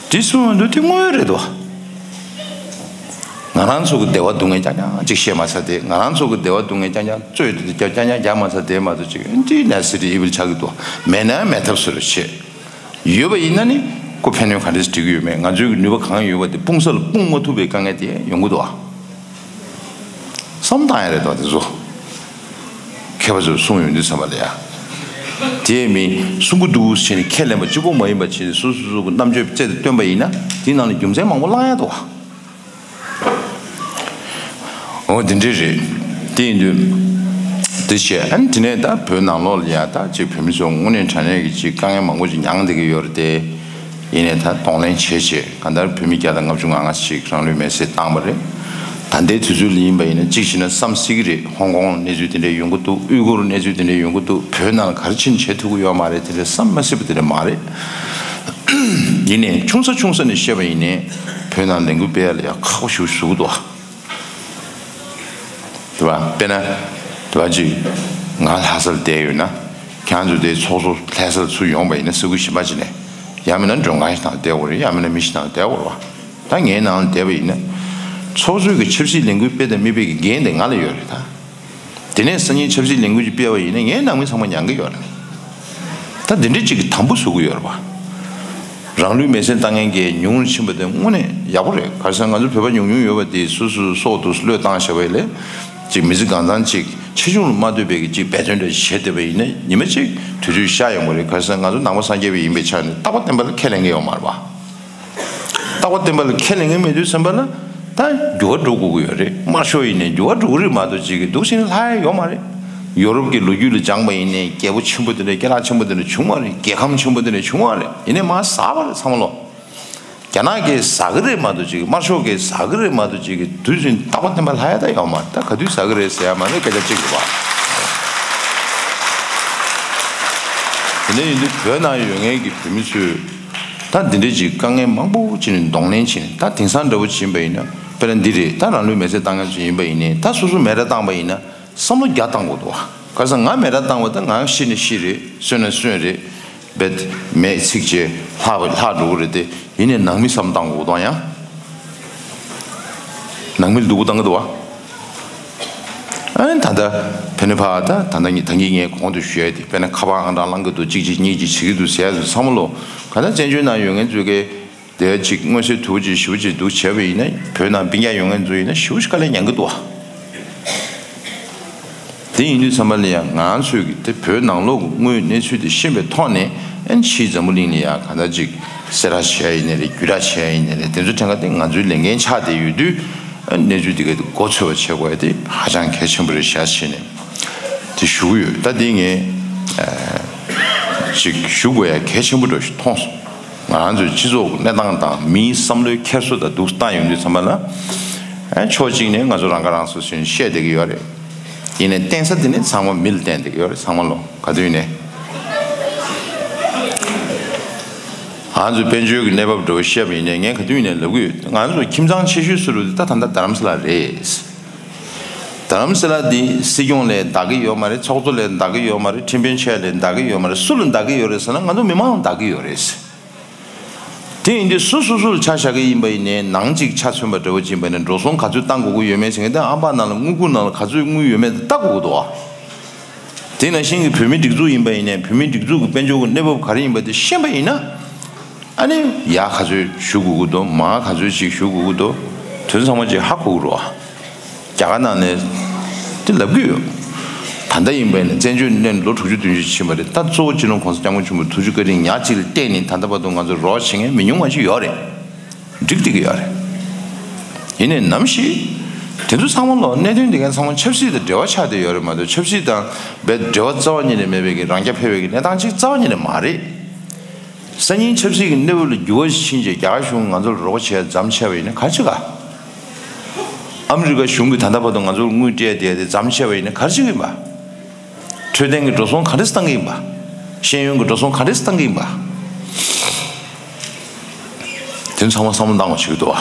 དེ་གསུངས་ཡོང་དུས་དེ་དངོས་ཡོད་རེད་དོ། ང་རང་ཚོ་གི་བདེ་བ་སྡུག་བསྔལ་རྐྱང་རྐྱང་ཅིག་བཤད་མ་ཚར་དེ། ང་རང་ཚོ་གི་བདེ་བ་སྡུག་བསྔལ་རྐྱང་རྐྱང་རྩོད་དེ་རྐྱང་རྐྱང་རྒྱག་མ་ཚར་དེ་མ་གཏོགས་ཅིག་དེ་ནས་སྲིད་དེ་ཨི་བིལ་ཆགས་ཀྱི་འདུག། མེད་ན་མེད་ཐབས་བཟོ་འདྲ་བྱེད། ཡོད་པ་ཡིན་ན་ནི་ཁོ་ཕན་གནོད་ག་འདྲས་འགྲིག་གི་ཡོད་མེད། ང་ཚོའི་གི་ནུས་པ་གང་ཡོད་པ་དེ་སྤུངས་ས་ལ་སྤུངས་མ་ཐུབ་པའི་དཀའ་ངལ་དེ་ཡོང་གི་འདུག་ཨ། བསམ་བཏང་ཡ་རེད་དོ་དེ་ཚོ། མཁས་པ་ཚོས་གསུངས་ཡོང་དུས་ཙམ་པ་ལ་ཡ། དེ་མིན་གསུང་གི་འདུག་བྱས་ནས་ཁས་ལེན་པ་གཅིག་པོ་མ་ཡིན་པ་བྱས་ནས། སོ་སོ་སོ་གི་རྣམ་དཔྱོད་རྩལ་དུ་བཏོན་པ་ཡིན་ན་དེའི་ནང་ལ་རྒྱུ་མཚན་མང་པོ་བླང་ཡ་འདུག་བ། འོ་དེ་འདྲས་རེད། དེ་ཡིན་དུས་དེ་བྱས། ཨ་ནི་དེ་ནས་ད་བོད་ནང་ལོགས་ལ་ཡ་ད་ཅིག་བོད་མི་ཚོ་དངོས་གནས་དྲང་གནས་ཀྱི་ཅིག་དཀའ་ངལ་མང་པོ་ཅིག་མྱངས་བསྡད་ཀྱི་ཡོད་རེད་དེ། ཡིན་ནའི་ད་གདོང་ལེན་བྱས་བྱས། གང་ལྟར་བོད་མི་བརྒྱ་དང་ལྔ་བཅུ་ང་ལྔ་ཞིག་རང་ལུས་མེར་སྲེག་བཏང་བ་རེད། ད་ལྟའི་དུས་ཚོད་ལ་ཡིན་པ་ཡིན་ན་གཅིག་བྱས་ན་བསམ་སྲིད་ཀྱི་རེད། ཧོང་ཀོང་གནས་ཚུལ་དེ་འདྲས་ཡོང་གི་འདུག། ཨུའི་གུར་གནས་ཚུལ་དེ་འདྲས་ཡོང་གི་འདུག། བོད་ནང་ལ་ག་རེ་ཕྱིན་བྱེད་ཐུབ་ཀྱི་ཡོད་མ་རེད། དེ་འདྲས་བསམ་མ་སྲིད་པ་དེ་འདྲས་མ་རེད། ཡིན་ནའི་ཆུང་ས་ཆུང་ས་ནས་བཤད་པ་ཡིན་ནའི་བོད་ནང་ལས་འགུལ་སྤེལ་ཡ་ལ་ཡ་ཁག་པོ་ཞེ་པོ་ཞིག་བཟོ་གི་འདུག་ཨ། དེ་བ་དཔེར་ན། དེ་བ་ཅིག་ང་ལྷ་སར་བསྡད་ཡོད་ན། ཁྱེད་ཚོ་དེ་ཚོགས་གཙོ་ལྷ་སར་ཚུར་ཡོང་བ་ཡིན་ན་ས་ཁུལ་གཞན་པ་ཅིག་ནས། ཡང་མིན་ན་མགྲོན་ཁང་ཞིག་ནང་བསྡད་དགོས་རེད། ཡང་མིན་ན་མི་ཞིག་ནང་བསྡད་དགོས་རེད་བ། ད་ངའི་ནང་ལ་བསྡད་པ་ཡིན་ན། ཚོགས་གཙོའི་གི་ཆབ་སྲིད་ལས་འགུལ་སྤེལ་དང་མི་སྤེལ་གི་འགན་དེ་ང་ལ་ཡོད་རེད་ད། དེ་ནས་སང་ཉིན་ཆབ་སྲིད་ལས་འགུལ་ཅིག་སྤེལ་བ་ཡིན་ན་ངའི་ནང་མི་ཚང་མ་མྱང་གི་ཡོད་རེད། ད་འདི་འདྲ་ཅིག་གི་དམ་པོ་བཟོ་གི་ཡོད་རེད་པ། རང་ལུས་མེར་སྲེག་བཏང་མཁན་གྱི་ཉུང་རུ་ཕྱིན་པ་དེ་དངོས་གནས་ཡག་པོ་རེད། ག་རེ་ཟེར་ན་ང་ཚོ་བོད་པ་ཉུང་ཉུང་ཡོད་པ་དེ་སོ་སོའི་སྲོག་འདུག་སེ་བློས་བཏང་བཞག་པ་ཡིན་ལས། ཅིག་མི་ཚེ་གང་ཚང་ཅིག་ཆེ་ཆུང་ལ་མ་ལྟོས་པའི་གི་ཅིག་འབད་བརྩོན་འདྲ་བྱས་བསྡད་པ་ཡིན་ན་ཉི་མ་ཅིག་དུས་ཚོད་ཤར་ཡོང་གི་རེད། ག་རེ་ཟེར་ན་ང་ཚོ་ནང་པ་སངས་རྒྱས་པ་ཡིན་པའི་ཆ་ནས་རྟག་པ་བརྟན་པ་ལ་ཁས་ལེན་གི་ཡོད་མ་རེད་པ། རྟག་པ་བརྟན་པ་ལ་ཁས་ལེན་མཁན་མེད་དུས་ཙམ་པ་ལ་ད་འགྱུར་བ་འགྲོ་དགོས་ཀྱི་ཡོད་རེད། དམར་ཤོག་ཡིན་ནའི་འགྱུར་བ་འགྲོ་གི་རེད་མ་གཏོགས་ཅིག་གི་འདུག་ཟེར་ནས་ལྷག་ཡ་ཡོད་མ་རེད། ཡོ་རོབ་ཀྱི་ལོ་རྒྱུས་ལ་སྦྱངས་པ་ཡིན་ནའི་རྒྱལ་པོ་ཆེན་པོ་དེ་འདྲ་སྐད་གྲགས་ཆེན་པོ་དེ་འདྲ་བྱུང་བ་རེད། རྒྱལ་ཁམས་ཆེན་པོ་དེ་འདྲ་བྱུང་བ་རེད། ཡིན་ནའི་མར་ཟག་པ་རེད་ཚང་མ་ལོ། རྒྱ་ནག་གིས་ཟ་གི་རེད་མ་གཏོགས་ཅིག་དམར་ཤོག་གིས་ཟ་གི་རེད་མ་གཏོགས་ཅིག་གི་དུས་ཚོད་རྟག་པ་བརྟན་པ་ལྷག་ཡ་ད་ཡོད་མ་རེད། ད་ག་དུས་ཟ་གི་རེད་ཟེར་ཡ་མ་རེད། སྐད་ཆ་གཅིག་རེད་པ། དེ་འདྲ་ཡིན་དུས་བོད་ནང་ཡོད་མཁན་གྱི་བོད་མི་ཚོས་ད་འདི་འདྲ་ཅིག་དཀའ་ངལ་མང་པོ་བྱས་ནས་གདོང་ལེན་བྱས་ནས། ད་དེང་སང་འདྲ་པོ་བྱས་པ་ཡིན་ན་དཔེར་ན་འདི་རེད། ད་རང་ལུས་མེར་སྲེག་བཏང་མཁན་ཚོ་ཡིན་པ་ཡིན་ནའི་ད་སོ་སོ་མེ་ར་བཏང་པ་ཡིན་ན་བསམ་བློ་བརྒྱ་བཏང་དགོས་འདུག་བ། ག་ས་ང་མེ་ར་བཏང་བ་ད་ང་ཤི་ནི་ཤི་རེད། གསོན་ན་གསོན་རེད། བེད་མེད་ཚིག་བྱས་ལྷག་ལྷག་འགྲོ་གི་རེད་དེ། ཡིན་ནའི་ནང་མི་བསམ་བཏང་དགོས་དང་ཡང་། ནང་མི་སྡུག་པོ་བཏང་གི་འདུག་བ། ཨ་ནི་ད་ལྟ་ཕན་ནི་ཕ་ད་ད་ལྟ་ངས་ད་གིན་ངས་གོང་དུ་ཞུ་ཡ་དེ་དཔེར་ན་ཁ་པར་ཨང་གྲངས་བླང་གི་འདུག་གཅིག་གཅིག་གཉིས་གཅིག་བྱེད་ཀྱི་འདུག་ཟེར་ཡ་ཚོ་བསམ་བློ་ག་ད་བཙན་བྱོལ་ནང་ཡོད་མཁན་ཚོས་ཀྱི་དེ་གཅིག་མངོན་གསལ་དོད་པོ་གཅིག་ཞེ་པོ་གཅིག་འདུག་བྱས་པ་ཡིན་ན་བོད་ནང་སྤུན་ཀྱག་ཡོད་མཁན་ཚོ་ཡིན་ན་ཞེ་པོ་ཞིག་དཀའ་ལས་མྱངས་ཀྱི་འདུག་བ། དེ་ཡིན་དུས་ཙམ་པ་ལ་ཡང་ང་ཚོས་ཀྱི་དེ་བོད་ནང་ལོགས་ཀྱི་དངོས་ཡོད་གནས་ཚུལ་དེ་ཤེས་པའི་ཐོག་ནས་ཨ་ནི་ཕྱིའི་འཛམ་བུ་གླིང་ལ་ཡང་གང་ལྟར་ཅིག་གསལ་བསྒྲགས་བྱེད་ཡ་ཡིན་ནའི་རེད། བརྒྱུད་བསྒྲགས་བྱེད་ཡ་ཡིན་ནའི་རེད། དེ་ཚོ་ཐད་ཀར་དེ་ང་ཚོའི་ལས་འགན་ཆགས་བསྡད་ཡོད་དུས་ཨ་ནི་གནས་ཚུལ་དེ་གའི་མགོ་ཚོས་པ་བྱེད་དགོས་ཡ་དེ་ཧ་ཅང་གལ་ཆེན་པོ་རེད་ཤག་བྱས་ནས་དེ་ཞུ་གི་ཡོད། ད་དེ་ངས་ཨ་ཅིག་ཞུ་དགོས་ཡ་གལ་ཆེན་པོ་འདྲ་ཞིག་མཐོང་སོང་། ང་རང་ཚོའི་སྤྱི་ཚོགས་ཀྱི་གནས་སྟངས་དང་མིའི་བསམ་བློའི་འཁྱེར་སོ་དང་འདུག་སྟངས་ཡོང་དུས་ཙམ་པ་ལ། ཨ་ཕྱོགས་གཅིག་ནས་ང་ཚོ་རང་ཁ་རང་གསོ་བྱས་ནས་བཤད་བསྡད་ཀྱི་ཡོད་རེད། ཡིན་ནའི་བརྟེན་ས་དེ་ནི་ཚང་མ་མི་ལ་བརྟེན་བསྡད་ཀྱི་ཡོད་རེད། ཚང་མ་ལོ་ག་དུས་ནས་ང་ཚོའི་དཔལ་འབྱོར་གྱི་གནས་བབ་འདྲ་བོ་བཤད་པ་ཡིན་ནའི་ངས་ག་དུས་ནས་ལབ་ཀྱི་ཡོད། ང་ཚོ་ཁྱིམ་ཚང་ཆེ་ཤོས་སུ་རུ་དེ་ད་ད་ལྟ་རྡ་རམ་ས་ལ་རེད། རྡ་རམ་ས་ལ་འདི་སྲིད་སྐྱོང་ལས་འདའ་གི་ཡོད་མ་རེད། ཚོགས་གཙོ་ལས་འདའ་གི་ཡོད་མ་རེད། ཁྲིམས་དཔོན་ཆེ་ལས་འདའ་གི་ཡོད་མ་རེད། སུ་ལ་འདའ་གི་ཡོད་རེད་ཟེར་ན་ང་ཚོ་མི་མང་ལ་འདའ་གི་ཡོད་རེད། དེ་ཡིན་དུས་སུ་སུ་སུ་ལ་ཆ་བཞག་གི་ཡིན་པ་ཡིན་ནའི་ནང་གཅིག་ཆ་མཚོན་པ་འདྲ་བོ་ཅིག་ཡིན་པ་ཡིན་ན་འགྲོ་སོང་ག་ཚོད་བཏང་དགོས་ཀྱི་ཡོད་མེད་ཟེར་མཁན་དེ་ཨམ་ཕག་ནང་ལ་དངུལ་ཁུག་ནང་ལ་ག་ཚོད་དངུལ་ཡོད་མེད་དེ་ལྟ་དགོས་ཀྱི་འདུག་བ། དེ་ནང་བཞིན་གྱི་བོད་མིའི་སྒྲིག་འཛུགས་ཡིན་པ་ཡིན་ནའི་བོད་མིའི་སྒྲིག་འཛུགས་ཀྱི་དཔལ་འབྱོར་གྱི་གནས་བབ་ག་རེ་ཡིན་པ་དེ་ཤེས་པ་ཡིན་ན། ཨ་ནི་ཡག་ག་ཚོད་ཞུ་དགོས་ཀྱི་འདུག་མང་ག་ཚོད་ཅིག་ཞུ་དགོས་ཀྱི་འདུག་དོན་ཚང་མ་ཅིག་ཧ་གོ་གི་རེད་བ། རྒྱ་གར་ནང་ནས་དེ་ལབ་ཀྱི་ཡོད། ད་ལྟ་ཡིན་པ་ཡིན་ན་བཙན་བྱོལ་གནས་ལོ་དྲུག་ཅུ་བདུན་ཅུ་ཕྱིན་པ་རེད། ད་གཙོ་བོ་སྤྱི་ནོར་༸གོང་ས་༸སྐྱབས་མགོན་ཆེན་པོའི་ཐུགས་རྗེ་བཀའ་དྲིན་ཉག་གཅིག་ལ་བརྟེན་ནས་ད་ལྟ་བར་དུ་ང་ཚོ་རོགས་བྱེད་མཁན་མི་ཉུང་བ་ཅིག་ཡོད་རེད། འགྲིག་བསྡད་ཀྱི་ཡོད་རེད། ཡིན་ནའི་ནམ་ཞིག་དེ་ཚོ་ཚང་མ་ལོ་གནད་དོན་དེ་གའི་ཚང་མ་ཆབ་སྲིད་དང་འབྲེལ་བ་ཆགས་བསྡད་ཡོད་རེད་མ་གཏོགས་ཆབ་སྲིད་དང་རྦད་འབྲེལ་བ་རྩ་བ་ཉིད་ནས་མེད་པའི་གི་རང་རྐྱ་འཕེར་བའི་གི་གནས་སྟངས་ཅིག་རྩ་བ་ཉིད་ནས་མ་རེད། སང་ཉིན་ཆབ་སྲིད་ཀྱི་གནས་བབ་ལ་འགྱུར་བ་ཕྱིན་རྗེས་རྒྱ་གར་གཞུང་ང་ཚོར་རོགས་པ་བྱས་མཚམས་ཆད་པ་ཡིན་ན་ག་རེ་བྱེད་ག་ཨ་མི་རི་ཀ་གཞུང་གིས་ད་ལྟ་བར་དུ་ང་ཚོར་དངུལ་སྤྲད་བསྡད་དེ་མཚམས་ཆད་པ་ཡིན་ན་ག་རེ་བྱེད་ཀྱི་ཡིན་པ། འཕྲོད་བསྟེན་གྱི་འགྲོ་སོང་ག་འདྲས་བཏང་གི་ཡིན་པ། ཤེས་ཡོན་གྱི་འགྲོ་སོང་ག་འདྲས་བཏང་གི་ཡིན་པ། དེ་ཚང་མ་བསམ་བློ་བཏང་དགོས་བྱེད་ཀྱི་འདུག་བ།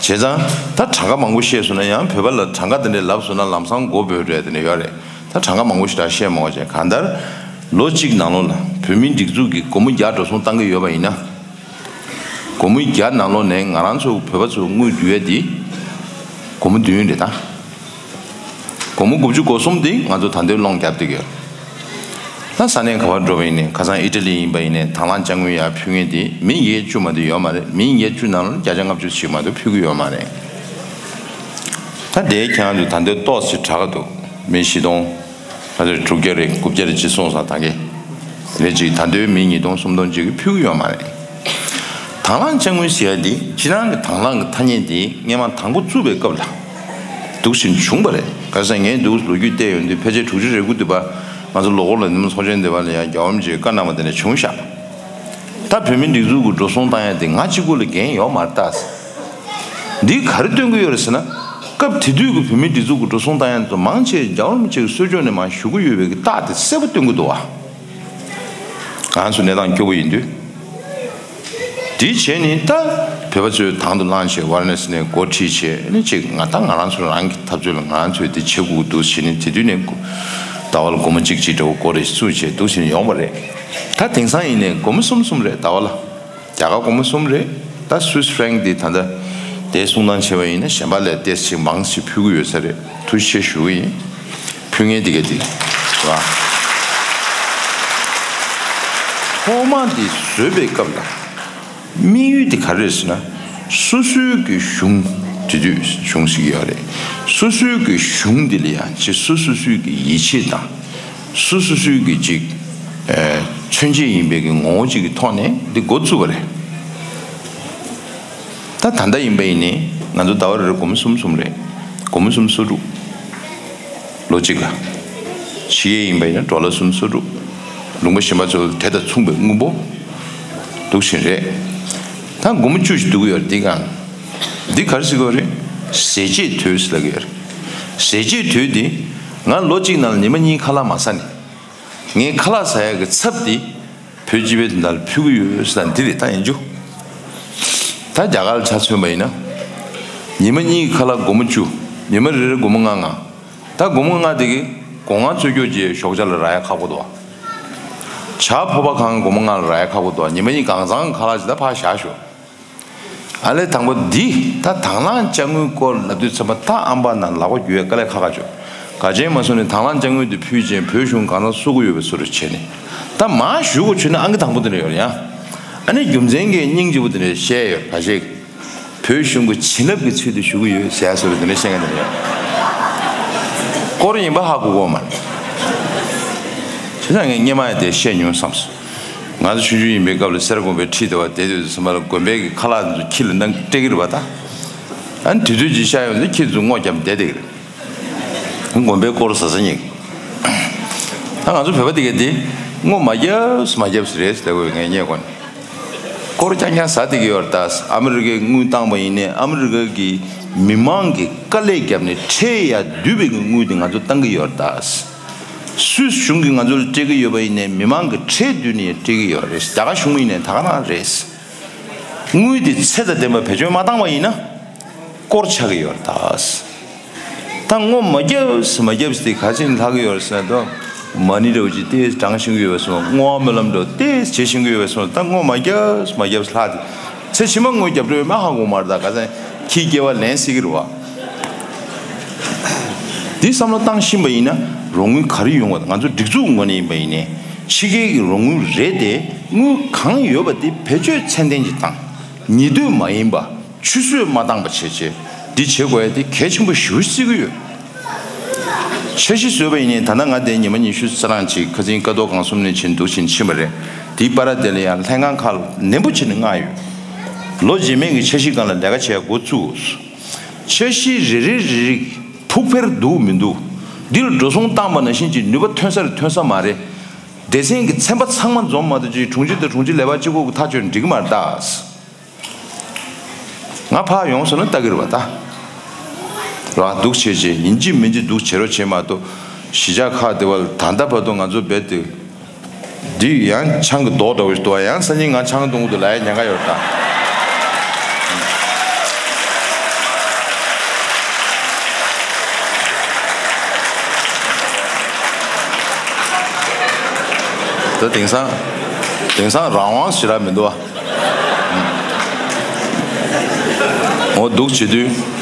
བྱས་ཙང་ད་གྲངས་ཀ་མང་པོ་བཤད་སོང་ན་ཡང་བོད་པ་ལ་གྲངས་ཀ་དེ་འདྲས་ལབ་སོང་ན་ལམ་སང་མགོ་འབོལ་འགྲོ་ཡ་དེ་འདྲས་ཡོད་རེད། ད་གྲངས་ཀ་མང་པོ་ཞིག་ད་བཤད་མ་དགོས་བྱས། གང་ལྟར་ལོ་གཅིག་ནང་ལོགས་ལ་བོད་མིའི་སྒྲིག་འཛུགས་ཀྱིས་སྒོར་མོ་བརྒྱ་འགྲོ་སོང་བཏང་གི་ཡོད་པ་ཡིན་ན། སྒོར་མོ་བརྒྱ་ནང་ལོགས་ནས་ང་རང་ཚོ་བོད་པ་ཚོ་དངུལ་བསྡུ་ཡས་དེ་སྒོར་མོ་བདུན་རེད་ད། སྒོར་མོ་དགུ་བཅུ་གོ་གསུམ་དེ་ང་ཚོ་ད་ལྟའི་སློང་རྒྱབ་བསྡད་ཀྱི་ཡོད། ད་ས་གནས་ག་པར་འགྲོ་བ་ཡིན་ནའི་ཁ་སང་ཨི་ཊ་ལི་ཡིན་པ་ཡིན་ནའི་དང་བླངས་དཔྱ་དངུལ་ཡར་ཕུལ་མཁན་དེ་མི་བརྒྱད་ཅུ་མ་གཏོགས་ཡོད་མ་རེད། མི་བརྒྱད་ཅུ་ནང་ལོགས་བརྒྱ་ཆ་ལྔ་བཅུ་ཞིག་མ་གཏོགས་ཕུལ་གྱི་ཡོད་མ་རེད། ད་དེའི་ཁྱེད་རང་ཚོ་ད་ལྟའི་ཏོག་ཙམ་དྲག་གི་འདུག་མི་བཞི་སྟོང་། ང་ཚོས་དྲུག་བརྒྱ་རེ་དགུ་བརྒྱ་རེ་ཅིག་སོང་ཙང་ད་གིན་རེ་ཅིག་ད་དུང་མི་ཉིས་སྟོང་སུམ་སྟོང་ཅིག་གིས་ཕུལ་གྱི་ཡོད་མ་རེད། དང་བླངས་དཔྱ་དངུལ་ཟེར་ཡ་འདི་ཕྱི་ནང་གི་དང་བླངས་ཀྱི་ཐ་སྙད་འདི་སྔས་མ་དང་པོ་བཙུགས་པའི་སྐབས་ལ་འདུག་སེ་བྱུང་བ་རེད། ག་རེ་ཟེར་ན་ངས་འདུག་ལོ་རྒྱུས་བལྟས་ཡོང་དུས་ཕལ་ཆེར་དྲུག་ཅུ་རེ་དགུ་དུས་པ་ང་ཚོ་ལོ་འཁོར་ལ་ཉི་མ་ཚོགས་ཆེན་དེ་པ་ལ་ཡང་རྒྱལ་བ་རིན་པོ་ཆེས་བཀའ་གནང་བ་དེ་ནས་བྱུང་ཤག་ད་བོད་མིའི་སྒྲིག་འཛུགས་ཀྱི་འགྲོ་སོང་བཏང་ཡ་དེ་ང་གཅིག་པུ་ལ་འགན་ཡོད་མ་རེད་ད། འདིས་ག་རེ་སྟོན་གྱི་ཡོད་རེད་ཟེར་ན། སྐབས་དེ་དུས་ཀྱི་བོད་མིའི་སྒྲིག་འཛུགས་ཀྱི་འགྲོ་སོང་བཏང་ཡ་ཚོ་མང་ཆེ་རྒྱལ་བ་རིན་པོ་ཆེ་གི་གསོལ་ལྕོག་ནས་མར་ཞུ་གི་ཡོད་པའི་གི་རྟགས་དེ་གསལ་པོ་སྟོན་གྱི་འདུག་བ། ང་ཚོ་གནས་སྟངས་སྐྱོ་པོ་ཡིན་དུས། དེ་བྱས་ནས་ད་བོད་པ་ཚོས་དང་དུ་བླངས་བྱས་ཝཱ་ར་ཎ་སི་ནས་འགོ་ཁྲིད་བྱས་ནས་ཅིག་ང་ད་ང་རང་ཚོ་རང་གི་འཐབ་རྩོད་ལ་ང་རང་ཚོས་དེ་བྱེད་དགོས་འདུག་བྱས་ནས་དེ་དུས་ནས་ཟླ་བ་ལ་སྒོར་མོ་གཅིག་གཅིག་འདྲ་བོ་སྒོར་རེ་བཙུགས་བྱས་འདུག་བྱས་ནས་ཡོང་བ་རེད། ད་དེང་སང་ཡིན་ནའི་སྒོར་མོ་གསུམ་གསུམ་རེད་ཟླ་བ་ལ། རྒྱ་གར་སྒོར་མོ་གསུམ་རེད། ད་སུད་སི་ཧྥ་རན་ཀི་འདི་ད་ལྟ་དེ་གསུང་སྟངས་བྱས་པ་ཡིན་ན་གཞན་པ་ལས་ཏོག་ཙམ་མང་ཙམ་ཕུལ་གྱི་ཡོད་ས་རེད། ཐུགས་རྗེ་ཆེ་ཞུ་གི་ཡིན། ཕུལ་མཁན་དེ་ག་དེ་རེད་བ། ཐོག་མ་འདི་བཟོས་པའི་སྐབས་ལ་དམིགས་ཡུལ་དེ་ག་རེ་རེད་ཟེར་ན། སོ་སོའི་གི་གཞུང་དེ་དུས་གཞུང་ཞིག་ཡོད་རེད། སོ་སོའི་གི་གཞུང་འདི་ལ་ཡང་ཅིག་སོ་སོ་སོའི་གི་ཡིད་ཆེས་དང་། སོ་སོ་སོའི་གི་ཅིག་ཨེ་མཚོན་བྱེད་ཡིན་པའི་གི་ངོ་བོ་ཅིག་གི་ཐོག་ནས་འདི་འགོ་བཙུགས་པ་རེད། ད་ད་ལྟ་ཡིན་པ་ཡིན་ནི་ང་ཚོ་ཟླ་བ་རེ་རེ་སྒོར་མོ་གསུམ་གསུམ་རེད། སྒོར་མོ་གསུམ་སོ་དྲུག་ལོ་གཅིག་ལ། ཕྱི་རྒྱལ་ཡིན་པ་ཡིན་ན་ཌོ་ལར་གསུམ་སོ་དྲུག་ལུང་པ་གཞན་པ་ཚོ་དེ་དང་མཚུངས་པའི་དངུལ་འབོར་འདུག་བཞིན་རེད། ད་སྒོར་མོ་བཅུ་ཞིག་འདུག་གི་ཡོད་རེད། འདི་གང་འདི་ག་རེ་ཟེར་གི་ཡོད་རེད། ཟས་བཅད་དུས་ཟེར་ལབ་གི་ཡོད་རེད། ཟས་བཅད་དུས་འདི་ང་ལོ་གཅིག་ནང་ལ་ཉི་མ་གཉིས་ཁ་ལག་མ་ཟ་ནི། ངས་ཁ་ལག་ཟ་ཡག་གི་ཚབ་འདི་བོད་སྤྱི་པའི་དོན་དག་ལ་ཕུལ་གི་ཡོད་ཟེར་ན་འདི་རེད། ད་ཡིན་རྒྱུ། ད་རྒྱ་གར་ལ་ཆ་མཚོན་པ་ཡིན་ན། ཉི་མ་གཉིས་ཁ་ལག་སྒོར་མོ་བཅུ། ཉི་མ་རེ་རེ་སྒོར་མོ་ལྔ་ལྔ། ད་སྒོར་མོ་ལྔ་དེ་གི་སྒོ་ང་རྩོད་རྒྱུ་གྱི་ཞོགས་ཇ་ལ་རག་ཡག་ཁག་པོ་འདུག་བ། ཇ་ཕོར་པ་གང་སྒོར་མོ་ལྔ་ལ་རག་ཡག་ཁག་པོ་འདུག་བ། ཉི་མ་གཉིས་གང་ཚང་ཁ་ལག་ཅིག་ད་ཕར་བཞག་ཞོག་ཨ་ལས་དང་པོ་འདི་ད་དང་བླངས་དཔྱ་དངུལ་སྐོར་ལབ་དུས་ཚང་མ་ད་ཨམ་པ་ནང་ལག་པ་རྒྱུ་བའི་དཀའ་ལས་ཁག་ཁག་བྱུང་། ག་ཅན་མ་སོང་ནས་དང་བླངས་དཔྱ་དངུལ་དེ་ཕུལ་རྗེས་བོད་གཞུང་གང་ཚང་གསོ་གི་ཡོད་པའི་བཟོ་འདྲ་བྱས་ནས། ད་མར་ཞུ་དགོས་བྱུང་ན་ཨང་ཀི་དང་པོ་དེ་འདྲ་ཡོད་རེད་ཡ། ཨ་ནི་རྒྱུ་མཚན་གྱིས་སྙིང་རྗེ་པོ་དེ་འདྲ་བཤད་ཡོད་ག་ཞིག་བོད་གཞུང་གི་བྱིན་རླབས་ཀྱི་ཚུལ་དུ་ཞུ་གི་ཡོད་ཟེར་ཡ་བཟོ་འདྲ་དེ་འདྲ་བཤད་མཁན་དེ་འདྲ་ཡོད། སྐོར་ཡིན་པ་ཧ་གོ་གོ་མ་རེད། བྱས་ཙང་ངས་སྔོན་མ་ཡང་དེ་བཤད་མྱོང་བསམ་སོང་། ང་ཚོ་ཆུང་ཆུང་ཡིན་པའི་སྐབས་ལ་སེར་དགོན་པའི་ཁྲི་དེ་བ་བསྡད་དུས་ཚང་མ་ལ་དགོན་པའི་གི་ཁ་ལག་ཚོ་ཁྱི་ལ་གནང་སྤྲད་ཀྱི་རེད་པ་ད། ཨ་ནི་དུས་ཚོད་ཅིག་ཤར་ཡོང་དུས་ཁྱི་ཚོ་སྔོ་བརྒྱབ་བསྡད་བསྡད་ཀྱི་རེད། དགོན་པའི་སྐོར་ཟ་ཟ་ཉེ་གི། ད་ང་ཚོ་བོད་པ་དེ་གས་དེ་སྔོ་མ་བརྒྱབ་མ་བརྒྱབ་ཟེར་རེད་ཟེར་ལབ་དགོས་ངས་ཉེ་གོ་ནས། སྐོར་རྐྱང་རྐྱང་ཟ་བསྡད་ཀྱི་ཡོད་རེད་ད། ཨ་མི་རི་ཀའི་དངུལ་བཏང་བ་ཡིན་ནའི་ཨ་མི་རི་ཀ་གི་མི་མང་གི་དཀའ་ལས་བརྒྱབ་ནས་ཁྲལ་ཡར་བསྡུས་པའི་གི་དངུལ་དེ་ང་ཚོ་བཏང་གི་ཡོད་རེད་ད། སུད་སི་གཞུང་གིས་ང་ཚོ་ལ་སྤྲད་ཀྱི་ཡོད་པ་ཡིན་ནའི་མི་མང་གི་ཁྲལ་བསྡུས་ནས་སྤྲད་ཀྱི་ཡོད་རེད། རྒྱ་གར་གཞུང་ཡིན་ནའི་ད་ག་རང་རེད། དངུལ་དེ་ཚད་དང་ལྡན་པ་བེད་སྤྱོད་མ་བཏང་བ་ཡིན་ན་སྐོར་ཆགས་ཀྱི་ཡོད་རེད་ད། ད་སྔོ་མ་བརྒྱབ་མ་བརྒྱབ་དེ་ག་ཅིག་ལྷག་གི་ཡོད་རེད་ཟེར་ན། ད་མ་ཎི་འདྲ་བོ་ཅིག་ཏོག་ཙམ་བགྲང་ཤེས་ཀྱི་ཡོད་པ་སོང་། བསྔོ་བ་སྨོན་ལམ་འདྲ་བོ་ཏོག་ཙམ་བྱེད་ཤེས་ཀྱི་ཡོད་པ་སོང་། ད་སྔོ་མ་བརྒྱབ་མ་བརྒྱབ་ལྷག་དེ། ཚེ་ཕྱི་མ་དངུལ་རྒྱབ་འགྲོ་ཡོད་མ་ཧ་གོ་མ་རེད་ད། ག་ཚོད་ཁྱིའི་སྐྱེ་བ་ལེན་སྲིད་ཀྱི་རེད་བ། འདི་བསམ་བློ་བཏང་ཤེས་པ་ཡིན་ན་རོགས་དངུལ་ག་རེ་ཡོང་བ་དང་། ང་ཚོ་སྒྲིག་འཛུགས་ངོས་ནས་ཡིན་པ་ཡིན་ནའི་ཕྱི་རྒྱལ་གྱི་རོགས་དངུལ་རེད་དེ། དངུལ་གང་ཡོད་པ་དེ་བེད་སྤྱོད་ཚད་ལྡན་ཅིག་བཏང་། ཉེས་འདོད་མ་ཡིན་པ། ཆུད་ཟོས་མ་བཏང་པ་བྱས་བྱས་འདི་བྱེད་དགོས་ཡ་དེ་གལ་ཆེན་པོ་ཞེ་པོ་བརྩི་གི་ཡོད། འཆར་གཞི་བཟོས་པ་ཡིན་ནའི་ད་ལྟ་ང་དེ་ཉི་མ་ཉི་ཤུ་རྩ་གྲངས་ཅིག་ཁ་སང་ཀ་རྡོར་སྒང་གསུམ་ནས་ཕྱིན་འདུག་ཕྱིན་ཕྱིན་པ་རེད། དེའི་བར་དེ་ལ་ཡང་ལྷན་ཁང་ཁག་ལ་ནན་པོ་བྱས་ནས་མངགས་ཡོད། ལོ་རྗེས་མའི་གི་འཆར་གཞི་སྒང་ལ་ལས་ཀ་བྱེད་ཡ་འགོ་བཙུགས། འཆར་གཞི་རེ་རེ་རེ་རེ་ཕུགས་འཕེར་འདུག་མི་འདུག་འདི་ལ་འགྲོ་སོང་བཏང་པ་ནང་བཞིན་གྱི་ནུས་པ་ཐོན་ས་རེད་ཐོན་ས་མ་རེད། སྡེ་ཚན་གྱི་ཚན་པ་ཚང་མ་འཛོམས་མ་གཏོགས་ཅིག་དྲུང་ཆེ་དང་དྲུང་ཆེ་ལས་འཕར་གཅིག་པོ་གི་ཐག་གཅོད་འགྲིག་གི་མ་རེད་ད། ང་ཕར་ཡོང་སོང་ན་ལྟ་གི་རེད་པ་ད། ར་འདུག་བྱས་བྱས་ཡིན་གཅིག་མིན་གཅིག་འདུག་བྱེད་རོགས་བྱེད་མ་གཏོགས། གཞིས་ཆགས་ཁག་དེ་བ་ལ་ད་ལྟ་བར་དུ་ང་ཚོ་རྦད་དེ། འདི་ཡང་ཆང་གི་རྡོག་འདྲ་བོ་ཞིག་འདུག་བ། ཡང་སང་ཉིན་ང་ཆང་འཐུང་གི་འདུག་ལབ་ཡ་ཉེན་ཁ་ཡོད་ད། ད་དེང་སང་། དེང་སང་རང་དབང་ཞེ་དྲག་མི་འདུག་བ། འོ་འདུག་བྱེད་དུས།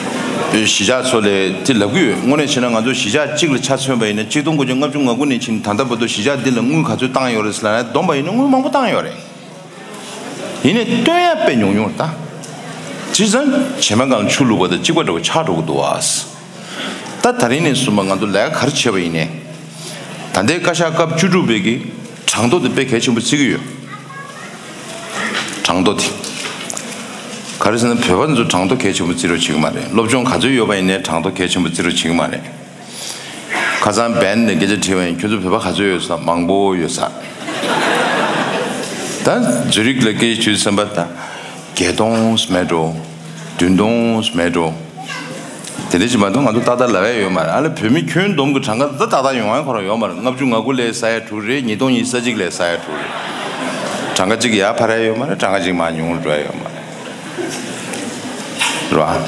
གཞིས་ཆགས་ཚོ་ལས་དེ་ལབ་ཀྱི་ཡོད། དངོས་གནས་བྱས་ན་ང་ཚོ་གཞིས་ཆགས་གཅིག་ལ་ཆ་མཚོན་པ་ཡིན་ན་ཆིག་སྟོང་དགུ་བརྒྱ་ལྔ་བཅུ་ང་དགུ་ནས་ཕྱིན་ད་ལྟ་བར་དུ་གཞིས་ཆགས་འདི་ལ་དངུལ་ག་ཚོད་བཏང་ཡོད་རེད་ཟེར་ལབ་ན་བསྡོམས་པ་ཡིན་ན་དངུལ་མང་པོ་བཏང་ཡོད་རེད། ཡིན་ནའི་བཏོན་ཡ་དཔེ་ཉུང་ཉུང་རེད་ད། བྱས་ཙང་བྱེ་མ་སྒང་ལ་ཆུ་བླུགས་པ་དང་གཅིག་པ་འདྲ་བོ་ཆགས་འགྲོ་གི་འདུག་བ། ད་ད་རིང་ནས་བཟུང་བ་ང་ཚོ་ལས་ཀ་ག་རེ་བྱས་པ་ཡིན་ནའི། ད་ལྟའི་བཀའ་ཤག་སྐབས་བཅུ་དྲུག་པའི་གི་གྲངས་ཐོ་དེ་དཔེ་གལ་ཆེན་པོ་བརྩི་གི་ཡོད། གྲངས་ཐོ་དེ། ག་རེ་ཟེར་ན་བོད་པ་ཚོ་གྲངས་ཐོ་གལ་ཆེན་པོ་བརྩི་རོགས་བྱེད་ཀྱི་མ་རེད། སློབ་སྦྱོང་ག་ཚོད་ཡོད་པ་ཡིན་ནའི་གྲངས་ཐོ་གལ་ཆེན་པོ་བརྩི་རོགས་བྱེད་ཀྱི་མ་རེད། ཁ་སང་བན་ནས་སྐད་ཆ་དྲིས་པ་ཡིན། ཁྱོད་ཚོ་བོད་པ་ག་ཚོད་ཡོད་ཟེར། མང་པོ་ཡོད་ས། ད་ཛུ་རིག་ལ་སྐད་ཆ་དྲིས་ཙམ་པ་ད། བརྒྱད་སྟོང་མེད་འགྲོ། བདུན་སྟོང་མེད་འགྲོ། དེ་འདྲ་ཅིག་མ་གཏོགས་ང་ཚོ་ཏག་ཏག་ལབ་ཡ་ཡོད་མ་རེད། ཨ་ལས་བོད་མི་ཁྱོན་བསྡོམས་ཀྱི་གྲངས་ཀ་ད་ཏག་ཏག་ཡོང་ཡ་ཁོ་རང་ཡོད་མ་རེད། ལྔ་བཅུ་ང་དགུ་ལས་ས་ཡ་དྲུག་རེད། ཉིས་སྟོང་ཉི་ཤུ་རྩ་གཅིག་ལས་ས་ཡ་དྲུག་རེད། གྲངས་ཀ་གཅིག་ཡར་འཕར་ཡ་ཡོད་མ་རེད། གྲངས་ཀ་གཅིག་མར་ཉུང་རུ་འགྲོ་ཡ་ཡོད་མ་རེད། རེད་བ།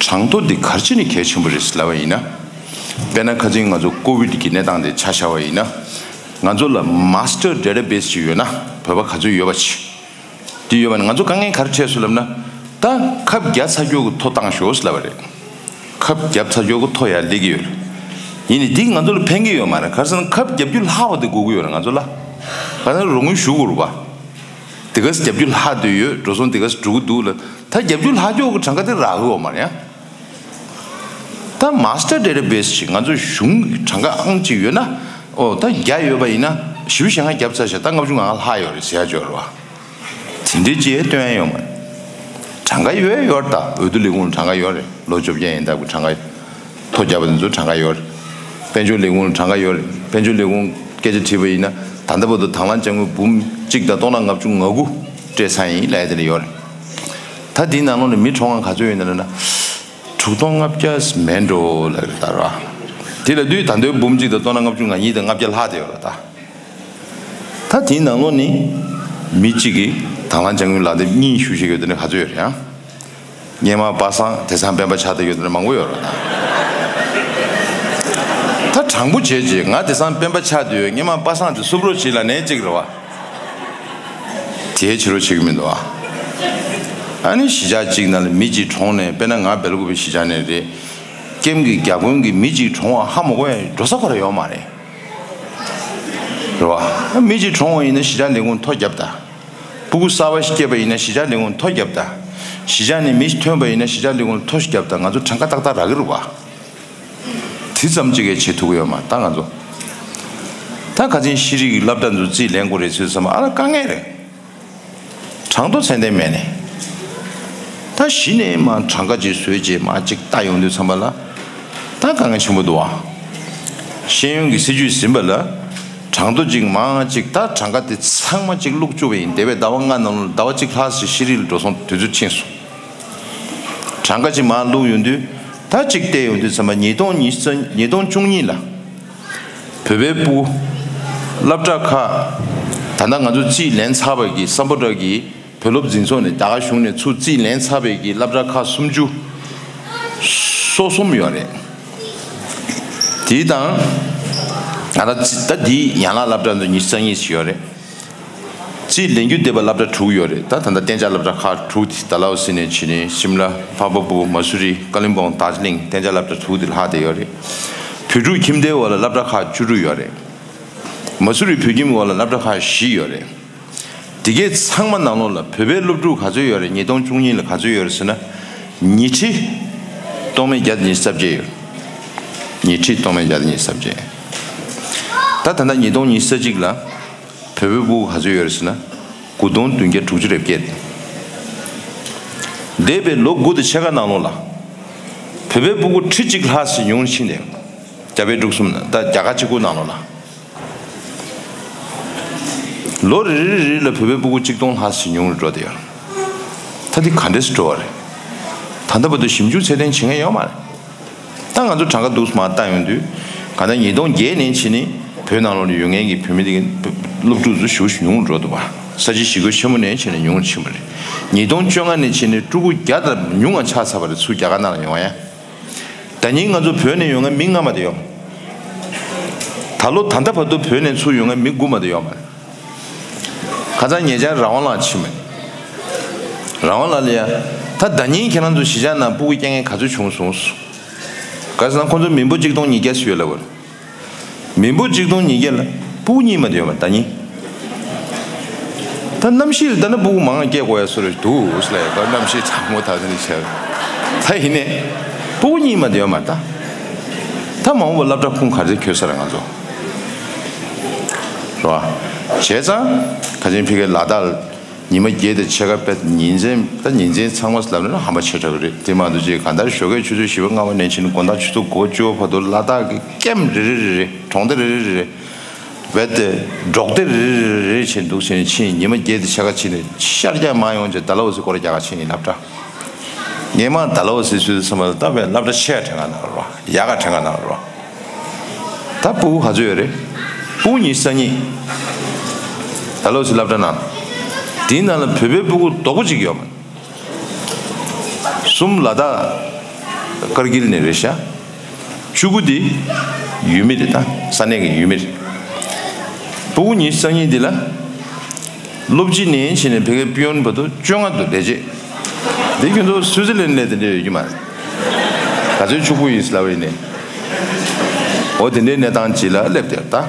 གྲངས་ཐོ་འདི་ག་རེ་བྱས་ནས་གལ་ཆེན་པོ་རེད་ལབ་པ་ཡིན་ན། དཔེར་ན་ཁ་སང་ང་ཚོ་ཀོ་བིད་ཀྱི་གནས་སྟངས་དེ་ཆ་བཞག་པ་ཡིན་ན། ང་ཚོ་ལ་མཱ་སི་ཊར་ཌེ་ཊ་བེ་སི་ཅིག་ཡོད་ན་བོད་པ་ག་ཚོད་ཡོད་པ་ཅིག་དེ་ཡོད་པ་ནི་ང་ཚོ་དཀའ་ངལ་ག་རེ་འཕྲད་སོང་ལབ་ན། ད་ཁབ་བརྒྱབ་ཚར་རྒྱུ་གི་ཐོ་བཏང་ཤོག་ལབ་པ་རེད། ཁབ་བརྒྱབ་ཚར་རྒྱུ་གི་ཐོ་ཡར་སླེབས་ཀྱི་ཡོད་རེད། ཡིན་ནའི་འདི་ང་ཚོ་ལ་ཕན་གྱི་ཡོད་མ་རེད། ག་རེ་ཟེར་ན་ཁབ་བརྒྱབ་རྒྱུ་ལྷག་པ་དེ་དགོས་ཀྱི་ཡོད་རེད་ང་ཚོ་ལ། ག་རེ་ཟེར་ན་རོགས་དངུལ་ཞུ་དགོས་རེད་པ། དེ་ག་ཚོད་བརྒྱབ་རྒྱུ་ལྷག་བསྡད་ཡོད། འགྲོ་སོང་དེ་ག་ཚོད་འགྲོ་གི་འདུག་ལབ། ད་བརྒྱབ་རྒྱུ་ལྷག་རྒྱུ་གི་གྲངས་ཀ་དེ་རག་གི་ཡོད་མ་རེད་ཡ། ད་མཱ་སི་ཊར་ཌེ་ཊ་བེ་སི་ཅིག་ང་ཚོ་གཞུང་གི་གྲངས་ཀ་ཨང་གཅིག་ཡོད་ན། ཨོ་ད་བརྒྱ་ཡོད་པ་ཡིན་ན་བཞི་བཅུ་ཞེ་ལྔ་བརྒྱབ་ཚར་ཤག་ད་ལྔ་བཅུ་ང་ལྔ་ལྷག་ཡོད་རེད་ཟེར་ཡ་ཅིག་ཡོད་རེད་བ། དེ་འདྲའི་ཅིག་སྟོན་ཡ་ཡོད་མ་རེད། གྲངས་ཀ་ཡོད་ཡོད་རེད། ད་འོས་བསྡུ་ལས་ཁུངས་ལ་གྲངས་ཀ་ཡོད་རེད། ལོ་བཅོ་བརྒྱད་ཡན་ལྟ་བུ་གྲངས་ཀ་ཐོ་བརྒྱབ་པ་དེ་ཚོ་གྲངས་ཀ་ཡོད་རེད། དཔལ་འབྱོར་ལས་ཁུངས་ལ་གྲངས་ཀ་ཡོད་རེད། དཔལ་འབྱོར་ལས་ཁུངས་སྐད་ཆ་དྲིས་པ་ཡིན་ན། ད་ལྟ་བར་དུ་དང་བླངས་དཔྱ་དངུལ་འབུམ་གཅིག་དང་སྟོང་ཕྲག་ལྔ་བཅུ་ང་དགུ་སྤྲད་ཚར་ཡིན་ལབ་ཡ་དེ་ལ་ཡོད་རེད། ད་དེའི་ནང་ལོགས་ནས་མི་གྲོངས་པ་ག་ཚོད་ཡོད་ན་ལབ་ན། དྲུག་སྟོང་ལྔ་བརྒྱ་མེད་འགྲོ་ལབ་རེད་ད་ར། དེ་ལ་དུས་ད་དུང་འབུམ་གཅིག་དང་སྟོང་ཕྲག་ལྔ་བཅུ་ང་གཉིས་དང་ལྔ་བརྒྱ་ལྷག་དེ་ཡོད་རེད་ད། ད་དེའི་ནང་ལོགས་ནས་མི་གཅིག་གིས་དང་བླངས་དཔྱ་དངུལ་ལག་དེབ་གཉིས་ཞུ་བཞིན་ཡོད་དེ་ནི་ག་ཚོད་ཡོད་རེད་ཨང་། སྔོན་མ་པ་སངས་དེང་སང་སྤེན་པ་ཆགས་བསྡད་ཡོད་དེ་ནི་མང་པོ་ཡོད་རེད་ད། ད་དྲང་པོ་བྱས་རྗེས་ང་དེང་སང་སྤེན་པ་ཆགས་བསྡད་ཡོད། སྔོན་མ་པ་སངས་དེ་བསུབ་རོགས་བྱེད་ལབ་ནས་གཅིག་རེད་བ། དེའི་ཕྱི་རོལ་ཆེ་གི་མི་འདུག་ཨ། ཨ་ནི་གཞིས་ཆགས་གཅིག་ནང་ལ་མི་གཅིག་གྲོངས་ནས། དཔེར་ན་ང་སྦེལ་ཀོབ་པའི་གཞིས་ཆགས་ནས་རེད། ཀེམ་གྱི་རྒྱ་དཔོན་གྱི་མི་གཅིག་གྲོངས་པ་ཧ་མ་གོ་ཡ་འགྲོ་ས་ཁོ་ར་ཡོད་མ་རེད། རེད་བ། མི་གཅིག་གྲོངས་པ་ཡིན་ན་གཞིས་ཆགས་ལས་ཁུངས་ཐོ་བརྒྱབ་ད། སྤུ་གུ་གསར་པ་ཞིག་སྐྱེས་པ་ཡིན་ན་གཞིས་ཆགས་ལས་ཁུངས་ཐོ་བརྒྱབ་ད། གཞིས་ཆགས་ནས་མི་ཞིག་ཐོན་པ་ཡིན་ན་གཞིས་ཆགས་ལས་ཁུངས་ཐོ་ཞིག་བརྒྱབ་ད། ང་ཚོ་གྲངས་ཀ་ཏག་ཏག་རག་གི་རེད་བ། དེ་ཙམ་གཅིག་གིས་བྱེད་ཐུབ་ཀྱི་ཡོད་མ་རེད་ད་ང་ཚོ། ད་ཁ་སང་ཤེས་རིག་གི་སློབ་གྲྭ་ཚོ་རྩིས་ལེན་དགོས་རེད་ཟེར་དུས་ཙམ་པ་ཨ་ལ་དཀའ་ངལ་རེད། གྲངས་ཐོ་ཚད་ལྡན་མེད་ནས། ད་གཞི་ནས་མར་གྲངས་ཀ་ཅིག་བཟོས་རྗེས་མར་ཅིག་ལྟ་ཡོང་དུས་ཙམ་པ་ལ། ད་དཀའ་ངལ་ཆེན་པོ་འདུག་ཨ། ཤེས་ཡོན་གྱི་སྲིད་ཇུས་ཟིན་པ་ལ། གྲངས་ཐོ་ཅིག་མར་ཅིག་ད་གྲངས་ཀ་དེ་ཚང་མ་ཅིག་བླུགས་བཅུག་པ་ཡིན། འདས་པའི་ཟླ་བ་ལྔ་ནང་ལ་ཟླ་བ་གཅིག་ལྷག་ཙམ་ཤེས་རིག་ལ་འགྲོ་སོང་དུས་ཚོད་ཕྱིན་སོང་། གྲངས་ཀ་ཅིག་མར་བླུགས་ཡོང་དུས། ད་ཅིག་བལྟས་ཡོང་དུས་ཙམ་པ་ཉིས་སྟོང་ཉི་ཤུ་རྩ། ཉིས་སྟོང་བཅུ་གཉིས་ལ། བོད་པའི་སྤུ་གུ། སློབ་གྲྭ་ཁག་ད་ལྟ་ང་ཚོ་རྩིས་ལེན་ཚར་བའི་གི་སམ་བྷོ་ཊ་གི་བོད་སློབ་འཛིན་ཚོགས་ནས་རྒྱ་གར་གཞུང་ནས་ཚུར་རྩིས་ལེན་ཚར་བའི་གི་སློབ་གྲྭ་ཁག་སུམ་ཅུ་སོ་གསུམ་ཡོད་རེད། དེའི་དང་། ང་ད་ད་འདིའི་ཡན་ལག་སློབ་གྲྭ་ཚོ་ཉི་ཤུ་རྩ་གཉིས་ཤིག་ཡོད་རེད། རྩིས་ལེན་རྒྱུ་བསྡད་པ་སློབ་གྲྭ་དྲུག་ཡོད་རེད། ད་ད་ལྟ་གཏན་འཇགས་སློབ་གྲྭ་ཁག་དྲུག་དེ་ཌལ་ཧོ་སི་ནས་བྱས་ནས་ཤིམ་ལ། ལྷག་པ་པུར། མ་སུ་རི། ཀ་ལིམ་པོང་། དར་ཇི་ལིང་། གཏན་འཇགས་སློབ་གྲྭ་དྲུག་དེ་ལྷག་བསྡད་ཡོད་རེད། བོད་ཕྲུག་ཁྱིམ་སྡེའི་འོག་ལ་སློབ་གྲྭ་ཁག་བཅུ་དྲུག་ཡོད་རེད། མ་སུ་རི་བོད་ཁྱིམ་འོག་ལ་སློབ་གྲྭ་ཁག་བཞི་ཡོད་རེད། དེ་གའི་ཚང་མ་ནང་ལོགས་ལ་བོད་པའི་སློབ་ཕྲུག་ག་ཚོད་ཡོད་རེད། ཉིས་སྟོང་བཅུ་གཉིས་ལ་ག་ཚོད་ཡོད་རེད་ཟེར་ན། ཉིས་ཁྲི་སྟོང་མེད་བརྒྱ་དང་ཉི་ཤུ་རྩ་བརྒྱད་ཡོད། ཉིས་ཁྲི་སྟོང་མེད་བརྒྱ་དང་ཉི་ཤུ་རྩ་བརྒྱད། ད་ད་ལྟ་ཉིས་སྟོང་ཉི་ཤུ་རྩ་གཅིག་ལ་བོད་པའི་སྤུ་གུ་ག་ཚོད་ཡོད་རེད་ཟེར་ན། དགུ་སྟོང་བདུན་བརྒྱ་དྲུག་ཅུ་རེ་བརྒྱད། འདས་པའི་ལོ་དགུ་དང་ཕྱེད་ཀ་ནང་ལོགས་ལ། བོད་པའི་སྤུ་གུ་ཁྲི་གཅིག་ལྷག་ཙམ་ཉུང་རུ་ཕྱིན་ཏེ། རྒྱ་བལ་འབྲུག་གསུམ་ནང་། ད་རྒྱ་གར་གཅིག་པུ་ནང་ལོགས་ལ། ལོ་རེ་རེ་རེ་ལ་བོད་པའི་སྤུ་གུ་གཅིག་སྟོང་ལྷག་ཙམ་ཉུང་རུ་འགྲོ་བསྡད་ཡོད། ད་འདི་ག་འདྲས་སེ་འགྲོ་བ་རེད། ད་ལྟ་བར་དུ་ཞིབ་འཇུག་ཚད་ལྡན་བྱེད་མཁན་ཡོད་མ་རེད། ད་ང་ཚོ་གྲངས་ཀ་འདུག་སེ་མར་བལྟ་ཡོང་དུས། གང་ལྟར་ཉིས་སྟོང་བརྒྱད་ནས་བྱས་ནས་བོད་ནང་ལོགས་ལ་ཡོད་མཁན་གྱི་བོད་མི་དེ་གི་སློབ་ཕྲུག་ཚོ་ཞེ་པོ་ཞིག་ཉུང་རུ་འགྲོ་འདུག་པ། ས་བྱི་ཞི་རྒོལ་ཆེན་མོ་ནས་བྱས་ནས་ཉུང་རུ་ཕྱིན་པ་རེད། ཉིས་སྟོང་བཅོ་ལྔ་ནས་བྱས་ནས་ཕྲུ་གུ་བརྒྱ་དང་ཉུང་བ་ཆགས་ཚར་བ་རེད། ཚུར་རྒྱ་གར་ནང་ལ་ཡོང་བ་ཡ། ད་ནི་ང་ཚོ་བོད་ནས་ཡོང་མཁན་མི་ལྔ་མ་གཏོགས་ཡོད་མ་རེད། ད་ལོ་ད་ལྟ་བར་དུ་བོད་ནས་ཚུར་ཡོང་མཁན་མི་དགུ་མ་གཏོགས་ཡོད་མ་རེད། ཁ་སང་ཉེ་ཆར་རང་དབང་ལགས་ཕྱིན་པ་རེད། རང་དབང་ལགས་ལ་ཡ། ད་ཟླ་ཉིན་ཁྱེད་རང་ཚོ་གཞིས་ཆགས་ནང་སྤུ་གུ་སྐྱེ་མཁན་ག་ཚོད་བྱུང་སོང་། ག་ཟེར་ན་ཁོང་ཚོ་མི་འབོར་གཅིག་སྟོང་ཉིས་བརྒྱ་ཙམ་ཡོད་ལབ་པ་རེད། མི་འབོར་གཅིག་སྟོང་ཉིས་བརྒྱ་ལ་སྤུ་གུ་གཉིས་མ་གཏོགས་ཡོད་མ་རེད་ཟླ་ཉིན། ད་གནམ་གཤིས་ལ་ལྟ་ན་སྤུ་གུ་མང་བ་སྐྱེ་དགོས་ཡ་བཟོ་འདྲ་འདུག་ཟེར་ལབ་ཡ། ད་གནམ་གཤིས་གྲང་མོ་ད་ཟེར་ནས་བྱས། ད་ཡིན་ནའི་སྤུ་གུ་གཉིས་མ་གཏོགས་ཡོད་མ་རེད་ད། ད་མ་འོངས་པ་སློབ་གྲྭ་ཁུངས་ག་ཚོད་འཁྱོལ་ས་རེད་ང་ཚོ། རེད་བ། བྱས་ཙང་ཁ་ཆེན་ཕ་གིར་ལ་དྭགས་ལ་ཉི་མ་བརྒྱད་དང་ཕྱེད་ཀ་དཔེ་ཉིན་མཚན། ད་ཉིན་མཚན་ཚང་མ་ལབ་ན་ཧམ་པ་ཆེ་དྲགས་རེད། དེ་མ་གཏོགས་ཅིག་གང་ལྟར་ཞོགས་ཀས་ཆུ་ཚོད་བཞི་པ་ལྔ་པ་ནས་ཕྱིན་དགོང་དག་ཆུ་ཚོད་དགུ་པ་བཅུ་པ་བར་དུ་ལ་དྭགས་ཀྱི་ཀེམ་རེ་རེ་རེ་རེ། གྲོང་སྡེ་རེ་རེ་རེ་རེ། བེད་དེ་འབྲོག་སྡེ་རེ་རེ་རེ་རེ་བྱས་འདུག་ཟེར་ནས་ཕྱིན། ཉི་མ་བརྒྱད་དང་ཕྱེད་ཀ་ཕྱིན་ནས་ཤར་རྒྱག་མ་ཡོང་བྱས་ཌལ་ཧོ་སི་སྐོར་རྒྱག་ག་ཕྱིན་ཡིན་སློབ་གྲྭ། ངས་མ་ཌལ་ཧོ་སི་སུད་སི་མ་ལ་ལྟ་བའི་སློབ་གྲྭ་ཆེ་བ་དྲན་ག་ན་རོ། ཡག་ག་དྲན་ག་ན་རོ། ད་སྤུ་གུ་ག་ཚོད་ཡོད་རེད། སྤུ་གུ་ཉི་ཤུ་རྩ་གཉིས། ཌལ་ཧོ་སི་སློབ་གྲྭ་ནང་། དེའི་ནང་ལ་བོད་པའི་སྤུ་གུ་རྡོག་པོ་གཅིག་ཡོད་མ། གསུམ་ལ་དྭགས་ཀར་གིལ་ནས་རེད་ཤག་བཅུ་དགུ་དེ་ཡུལ་མི་རེད། ད་ས་གནས་ཀྱི་ཡུལ་མི་རེད། སྤུ་གུ་ཉི་ཤུ་རྩ་གཉིས་དེ་ལ། སློབ་སྤྱི་ནས་བྱས་ནས་ཕ་གིའི་པི་ཡོན་བར་དུ་བཅོ་ལྔ་འདུག་ལས་བྱེད། འདི་ཁྱོད་ཚོ་སུའུ་ཙི་ལན་ལ་དེ་འདྲ་ཡོད་ཀྱི་མ་རེད། ག་ཚོད་ཕྱུག་པོ་ཡིན་ཟེར་ལབ་པ་ཡིན་ནའི། འོ་དེ་འདྲའི་གནས་སྟངས་ཅིག་ལ་སླེབས་བསྡད་ད།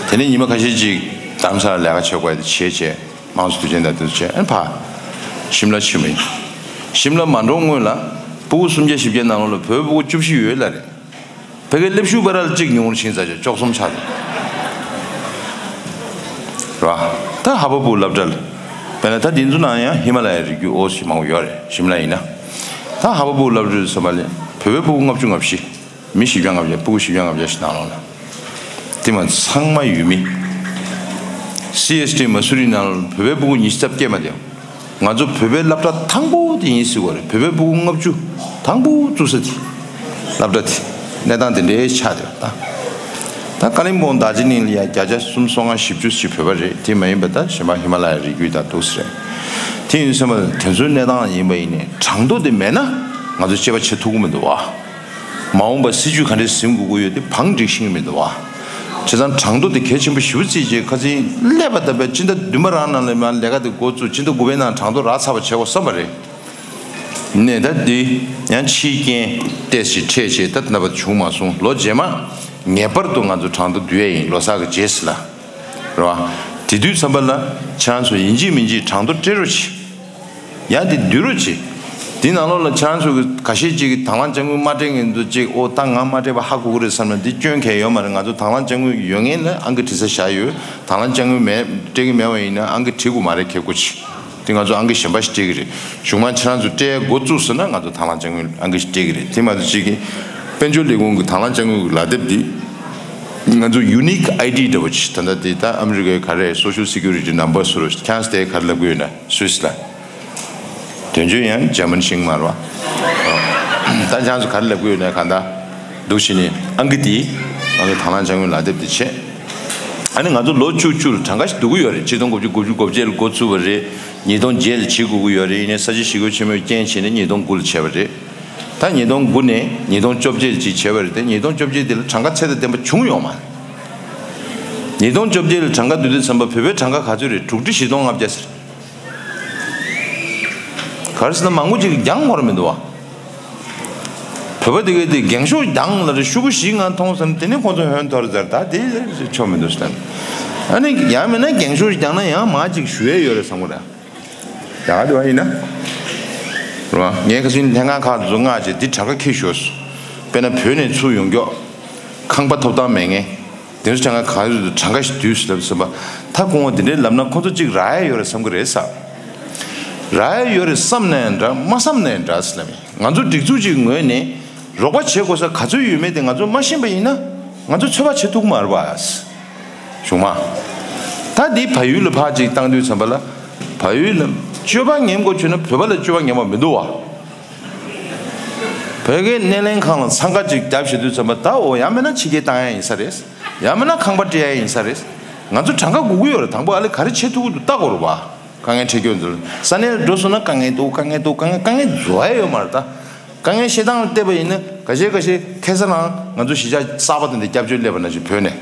དེ་ནས་ཉི་མ་ཁ་ཤས་ཅིག་རྡ་རམ་ས་ལ་ལས་ཀ་བྱེད་དགོས་ཡ་དེ་བྱས་བྱས། དམངས་གཙོ་དུས་ཆེན་དང་དེ་ཚོ་བྱས། ཨ་ནི་ཕར་ཤིམ་ལ་ཕྱིན་པ་ཡིན། ཤིམ་ལ་མ་འགྲོ་སྔོན་ལ་སྤུ་གུ་སུམ་བརྒྱ་བཞི་བརྒྱ་ནང་ལོགས་ལ་བོད་སྤུ་གུ་བཅུ་བཞི་ཡོད་ལ་རེད། ཕ་གིའི་སླེབས་ཞུགས་པ་ར་ལ་གཅིག་ཉུང་རུ་ཕྱིན་ཚར་བྱས་བཅུ་གསུམ་ཆགས་འདུག་ར། ད་ལྷག་པ་སྤུ་གུ་སློབ་གྲྭ་ལ། དཔེར་ན་ད་དེ་ཚོ་ནང་ཡང་ཧི་མ་ལ་ཡའི་རི་རྒྱུད་འོ་ཞིག་མང་པོ་ཡོད་རེད། ཞིམ་ལ་ཡིན་ན། ད་ཧ་བ་སྤུ་གུ་སློབ་གྲྭ་ཚང་མ་ལ་བོད་པའི་སྤུ་གུ་ལྔ་བཅུ་ང་བཞི། མི་བཞི་བརྒྱ་ལྔ་བརྒྱ། སྤུ་གུ་བཞི་བརྒྱ་ལྔ་བརྒྱ་ཞིག་ནང་ལོགས་ལ། དེ་མ་ཚང་མ་ཡུལ་མི། སི་ཨེས་ཊི་མ་སུ་རི་ནང་ལོགས་བོད་པའི་སྤུ་གུ་ཉི་ཤུ་རྩ་བརྒྱད་མ་བསྡད། ང་ཚོ་བོད་པའི་སློབ་གྲྭ་དང་པོ་དེ་ཡིན་སྲིད་པ་རེད། བོད་པའི་སྤུ་གུ་ལྔ་བཅུ་དང་པོ་བཙུགས་ས་དེ། སློབ་གྲྭ་དེ། གནས་སྟངས་དེ་འདྲའི་ཆགས་བསྡད་པ་དང་། ད་ཀ་ལིམ་པོང་རྡོ་རྗེ་གླིང་ལ་ཡ་བརྒྱ་ཆ་སུམ་ཅུ་སོ་ལྔ་བཞི་བཅུ་ཞིག་བོད་པ་རེད། དེ་མ་ཡིན་པ་ད་གཞན་པ་ཧི་མ་ལ་ཡའི་རི་རྒྱུད་དང་འདུག་སེ་རེད། དེ་ཡིན་ཙང་དེ་ཚོའི་གནས་སྟངས་ཡིན་པ་ཡིན་ནའི་གྲངས་ཐོ་དེ་མེད་ན་ང་ཚོ་དཔྱད་པ་བྱེད་ཐུབ་ཀྱི་མི་འདུག་བ། མ་འོངས་པ་སྲིད་ཇུས་ག་འདྲས་འཛིན་དགོས་ཀྱི་ཡོད་དེ་བང་སྒྲིག་ཤེས་ཀྱི་མི་འདུག་བ། བྱས་ཙང་གྲངས་ཐོ་དེ་གལ་ཆེན་པོ་ཞེ་པོ་བརྩིས་བྱས་ཁ་སང་སླེབས་པ་ལྟ་བུའི་སྤྱི་ཟླ་བདུན་པ་རང་ནང་ལ་མར་ལས་ཀ་དེ་འགོ་བཙུགས། སྤྱི་ཟླ་དགུ་པའི་ནང་གྲངས་ཐོ་རག་ཚར་བ་བྱེད་དགོས་བསམ་པ་རེད། ནས་ད་འདི་ཡང་ཕྱིའི་རྐྱེན་ཏོག་ཙམ་འཕྲད་བྱས་ད་ལྟ་བར་བྱུང་མ་སོང་། ལོ་རྗེས་མ་ངེས་པར་དུ་ང་ཚོ་གྲངས་ཐོ་བསྡུ་ཡས་ཡིན། ལོ་གསར་གྱི་རྗེས་སུ་ལ། རེད་བ། དེ་དུས་ཙམ་པ་ལ་ཁྱེད་རང་ཚོ་ཡིན་གཅིག་མིན་གཅིག་གྲངས་ཐོ་སྤྲད་རོགས་གྱིས། ཡང་དེ་བསྡུ་རོགས་གྱིས། དེ་ནང་ལོགས་ལ་ཁྱེད་རང་ཚོ་གི་ཁ་ཤས་ཅིག་གིས་དང་བླངས་དཔྱ་དངུལ་མ་སྤྲད་མཁན་ཚོ་ཅིག་ཨོ་ད་ང་མ་སྤྲད་པ་ཧ་གོ་གི་རེད་བསམ་ན་འདི་སྐྱོན་གང་ཡང་ཡོད་མ་རེད། ང་ཚོ་དང་བླངས་དཔྱ་དངུལ་ཡོད་མཁན་ལ་ཨང་ཀི་བྲིས་ས་བཞག་ཡོད། དང་བླངས་དཔྱ་དངུལ་མེད་སྤྲད་ཀྱི་མེད་པ་ཡིན་ན་ཨང་ཀི་བྲིས་དགོས་མ་རེད། ཁེ་གོ་ཆེ། དེ་ང་ཚོ་ཨང་ཀི་གཞན་པ་ཞིག་སྤྲད་ཀྱི་རེད། གཞུག་མ་ཁྱེད་རང་ཚོ་སྤྲད་འགོ་བཙུགས་སོང་ན་ང་ཚོ་དང་བླངས་དཔྱ་དངུལ་ཨང་ཀི་ཞིག་སྤྲད་ཀྱི་རེད། དེ་མ་གཏོགས་གཅིག་གིས་དཔལ་འབྱོར་ལས་ཁུངས་ཀྱི་དང་བླངས་དཔྱ་དངུལ་གྱི་ལག་དེབ་འདི་ང་ཚོ་ཡུ་ནིག་ཨའི་ཌི་འདྲ་པོ་ཅིག་ད་ལྟ་དེ་ད་ཨ་མི་རི་ཀའི་ག་རེ་Social Security Number ཟེར་རོ། ཁྱེད་རང་ཚོ་དེ་ག་རེ་ལབ་ཀྱི་ཡོད་ན་སུད་སི་ལ། དོན་གཅོད་ཡང་འཇར་མན་ཤིང་མ་རེད་བ། ད་ཁྱེད་རང་ཚོ་ག་རེ་ལབ་ཀྱི་ཡོད་ན་གང་ལྟར་འདུག་བྱས་ནས་ཨང་ཀི་དེ་ང་ཚོ་དང་བླངས་དཔྱ་དངུལ་ལག་དེབ་དེ་བྱས། ཨ་ནི་ང་ཚོ་ལོ་བཅུ་བཅུ་ལ་གྲངས་ཀ་ཞིག་བསྡུ་གི་ཡོད་རེད། ཆིག་སྟོང་དགུ་བརྒྱ་དགུ་བཅུ་གོ་བརྒྱད་ལ་འགོ་ཚུགས་པ་རེད། ཉིས་སྟོང་བརྒྱད་ལ་བྱེད་དགོས་ཀྱི་ཡོད་རེད། ཡིན་ནའི་ས་ཆ་ཞེ་པོ་ཆེན་པོའི་རྐྱེན་བྱས་ནས་ཉིས་སྟོང་དགུ་ལ་བྱས་པ་རེད། ད་ཉིས་སྟོང་དགུ་ནས་ཉིས་སྟོང་བཅོ་བརྒྱད་ལ་ཅིག་བྱས་པ་རེད་དེ། ཉིས་སྟོང་བཅོ་བརྒྱད་དེ་ལ་གྲངས་ཀ་ཚད་དང་ལྡན་པ་བྱུང་ཡོད་མ་རེད། ཉིས་སྟོང་བཅོ་བརྒྱད་ལ་གྲངས་ཀ་བསྡུ་དུས་ཙམ་པ་བོད་པའི་གྲངས་ཀ་ག་ཚོད་རེད། དྲུག་ཁྲི་བཞི་སྟོང་ལྔ་བརྒྱ་ཟེར། ག་རེ་ཟེར་ན་མང་པོ་ཅིག་གིས་འགྱངས་དགོས་རེད་མི་འདུག་བ། བོད་པ་དེ་གས་དེ་འགྱངས་ཤོག་འགྱངས་ལ་རེ་ཤུ་གུ་ཞིག་ང་མཐོང་བསམ། དེ་ནས་ཁོང་ཚོ་ཧོན་ཐོར་ཟེར། ད་དེ་ཆོ་མི་འདུག་ཟེར། ཨ་ནི་ཡང་མིན་ན་འགྱངས་ཤོག་ཞིག་འགྱངས་ན་ཡང་མ་ཅིག་ཞུ་ཡས་ཡོད་རེད་བསམ་གི་རེད། ཡག་དེ་བ་ཡིན་ན། རེད་བ། ངས་ཁ་སང་ལྷན་ཁང་ཁག་ཚོ་མངགས་བྱས་འདི་གྲངས་ཀ་འཁྱེར་ཤོག་ཟེར། དཔེར་ན་བོད་ནས་ཚུར་ཡོང་མགྱོགས། ཁང་པ་ཐོབ་ཐང་མེད་མཁན། དེ་ཚོ་གྲངས་ཀ་ག་རེ་རེད། གྲངས་ཀ་ཞིག་བསྡུས་ཟེར་ལབ་ཟིན་པ། ད་ཁོང་འདི་འདྲའི་ལབ་ན་ཁོ་ཚོ་གཅིག་རག་ཡ་ཡོད་རེད་བསམ་གི་རེད་ས། རག་ཡ་ཡོད་རེད་བསམ་ནའི་འདྲ་མ་བསམ་ནའི་འདྲ་ཟེར་ལབ་ཡིན། ང་ཚོ་སྒྲིག་འཛུགས་ཀྱི་ངོས་ནས་རོགས་པ་བྱེད་དགོས་ས་ག་ཚོད་ཡོད་མེད་དེ་ང་ཚོ་མ་ཤེས་པ་ཡིན་ན་ང་ཚོ་ཚོད་དཔག་བྱེད་ཐུབ་ཀྱི་མ་རེད་པ། གཞུག་མ། ད་འདི་བལ་ཡུལ་ལ་ཕར་ཅིག་བཏང་དུས་ཙམ་པ་ལ། བལ་ཡུལ་ལ་སྤྱོད་པ་ངན་པ་བྱུང་ན་བོད་པ་ལ་སྤྱོད་པ་ངན་པ་མི་འདུག་བ། བོད་ཀྱི་སྣེ་ལེན་ཁང་ལ་འཚང་ཁ་ཅིག་བརྒྱབ་བྱེད་དུས་ཙམ་པ་ད་འོ་ཡང་མིན་ན་ཕྱི་རྒྱལ་བཏང་ཡ་ཡིན་ས་རེད། ཡང་མིན་ན་ཁང་པ་སྤྲད་ཡ་ཡིན་ས་རེད། ང་ཚོ་གྲངས་ཀ་དགོས་ཀྱི་ཡོད་རེད། དང་པོ་ཨ་ལེ་ག་རེ་བྱེད་ཐུབ་ཀྱི་འདུག་ལྟ་དགོས་རེད་བ། དཀའ་ངལ་འཕྲད་རྒྱུ་འདུག་ས་གནས་ལ་འགྲོ་སོང་ན་དཀའ་ངལ་འདུག་དཀའ་ངལ་འདུག་དཀའ་ངལ་དཀའ་ངལ་རྫོགས་ཡ་ཡོད་མ་རེད་ད། དཀའ་ངལ་བཤད་སྟངས་ལ་བལྟས་པ་ཡིན་ན་འགའ་ཤས་འགའ་ཤས་ཁ་སང་རང་ང་ཚོ་གཞིས་ཆགས་གསར་པ་དེ་འདྲ་སྐྱབས་བཅོལ་སླེབས་པ་ནང་བཞིན་བོད་ནས་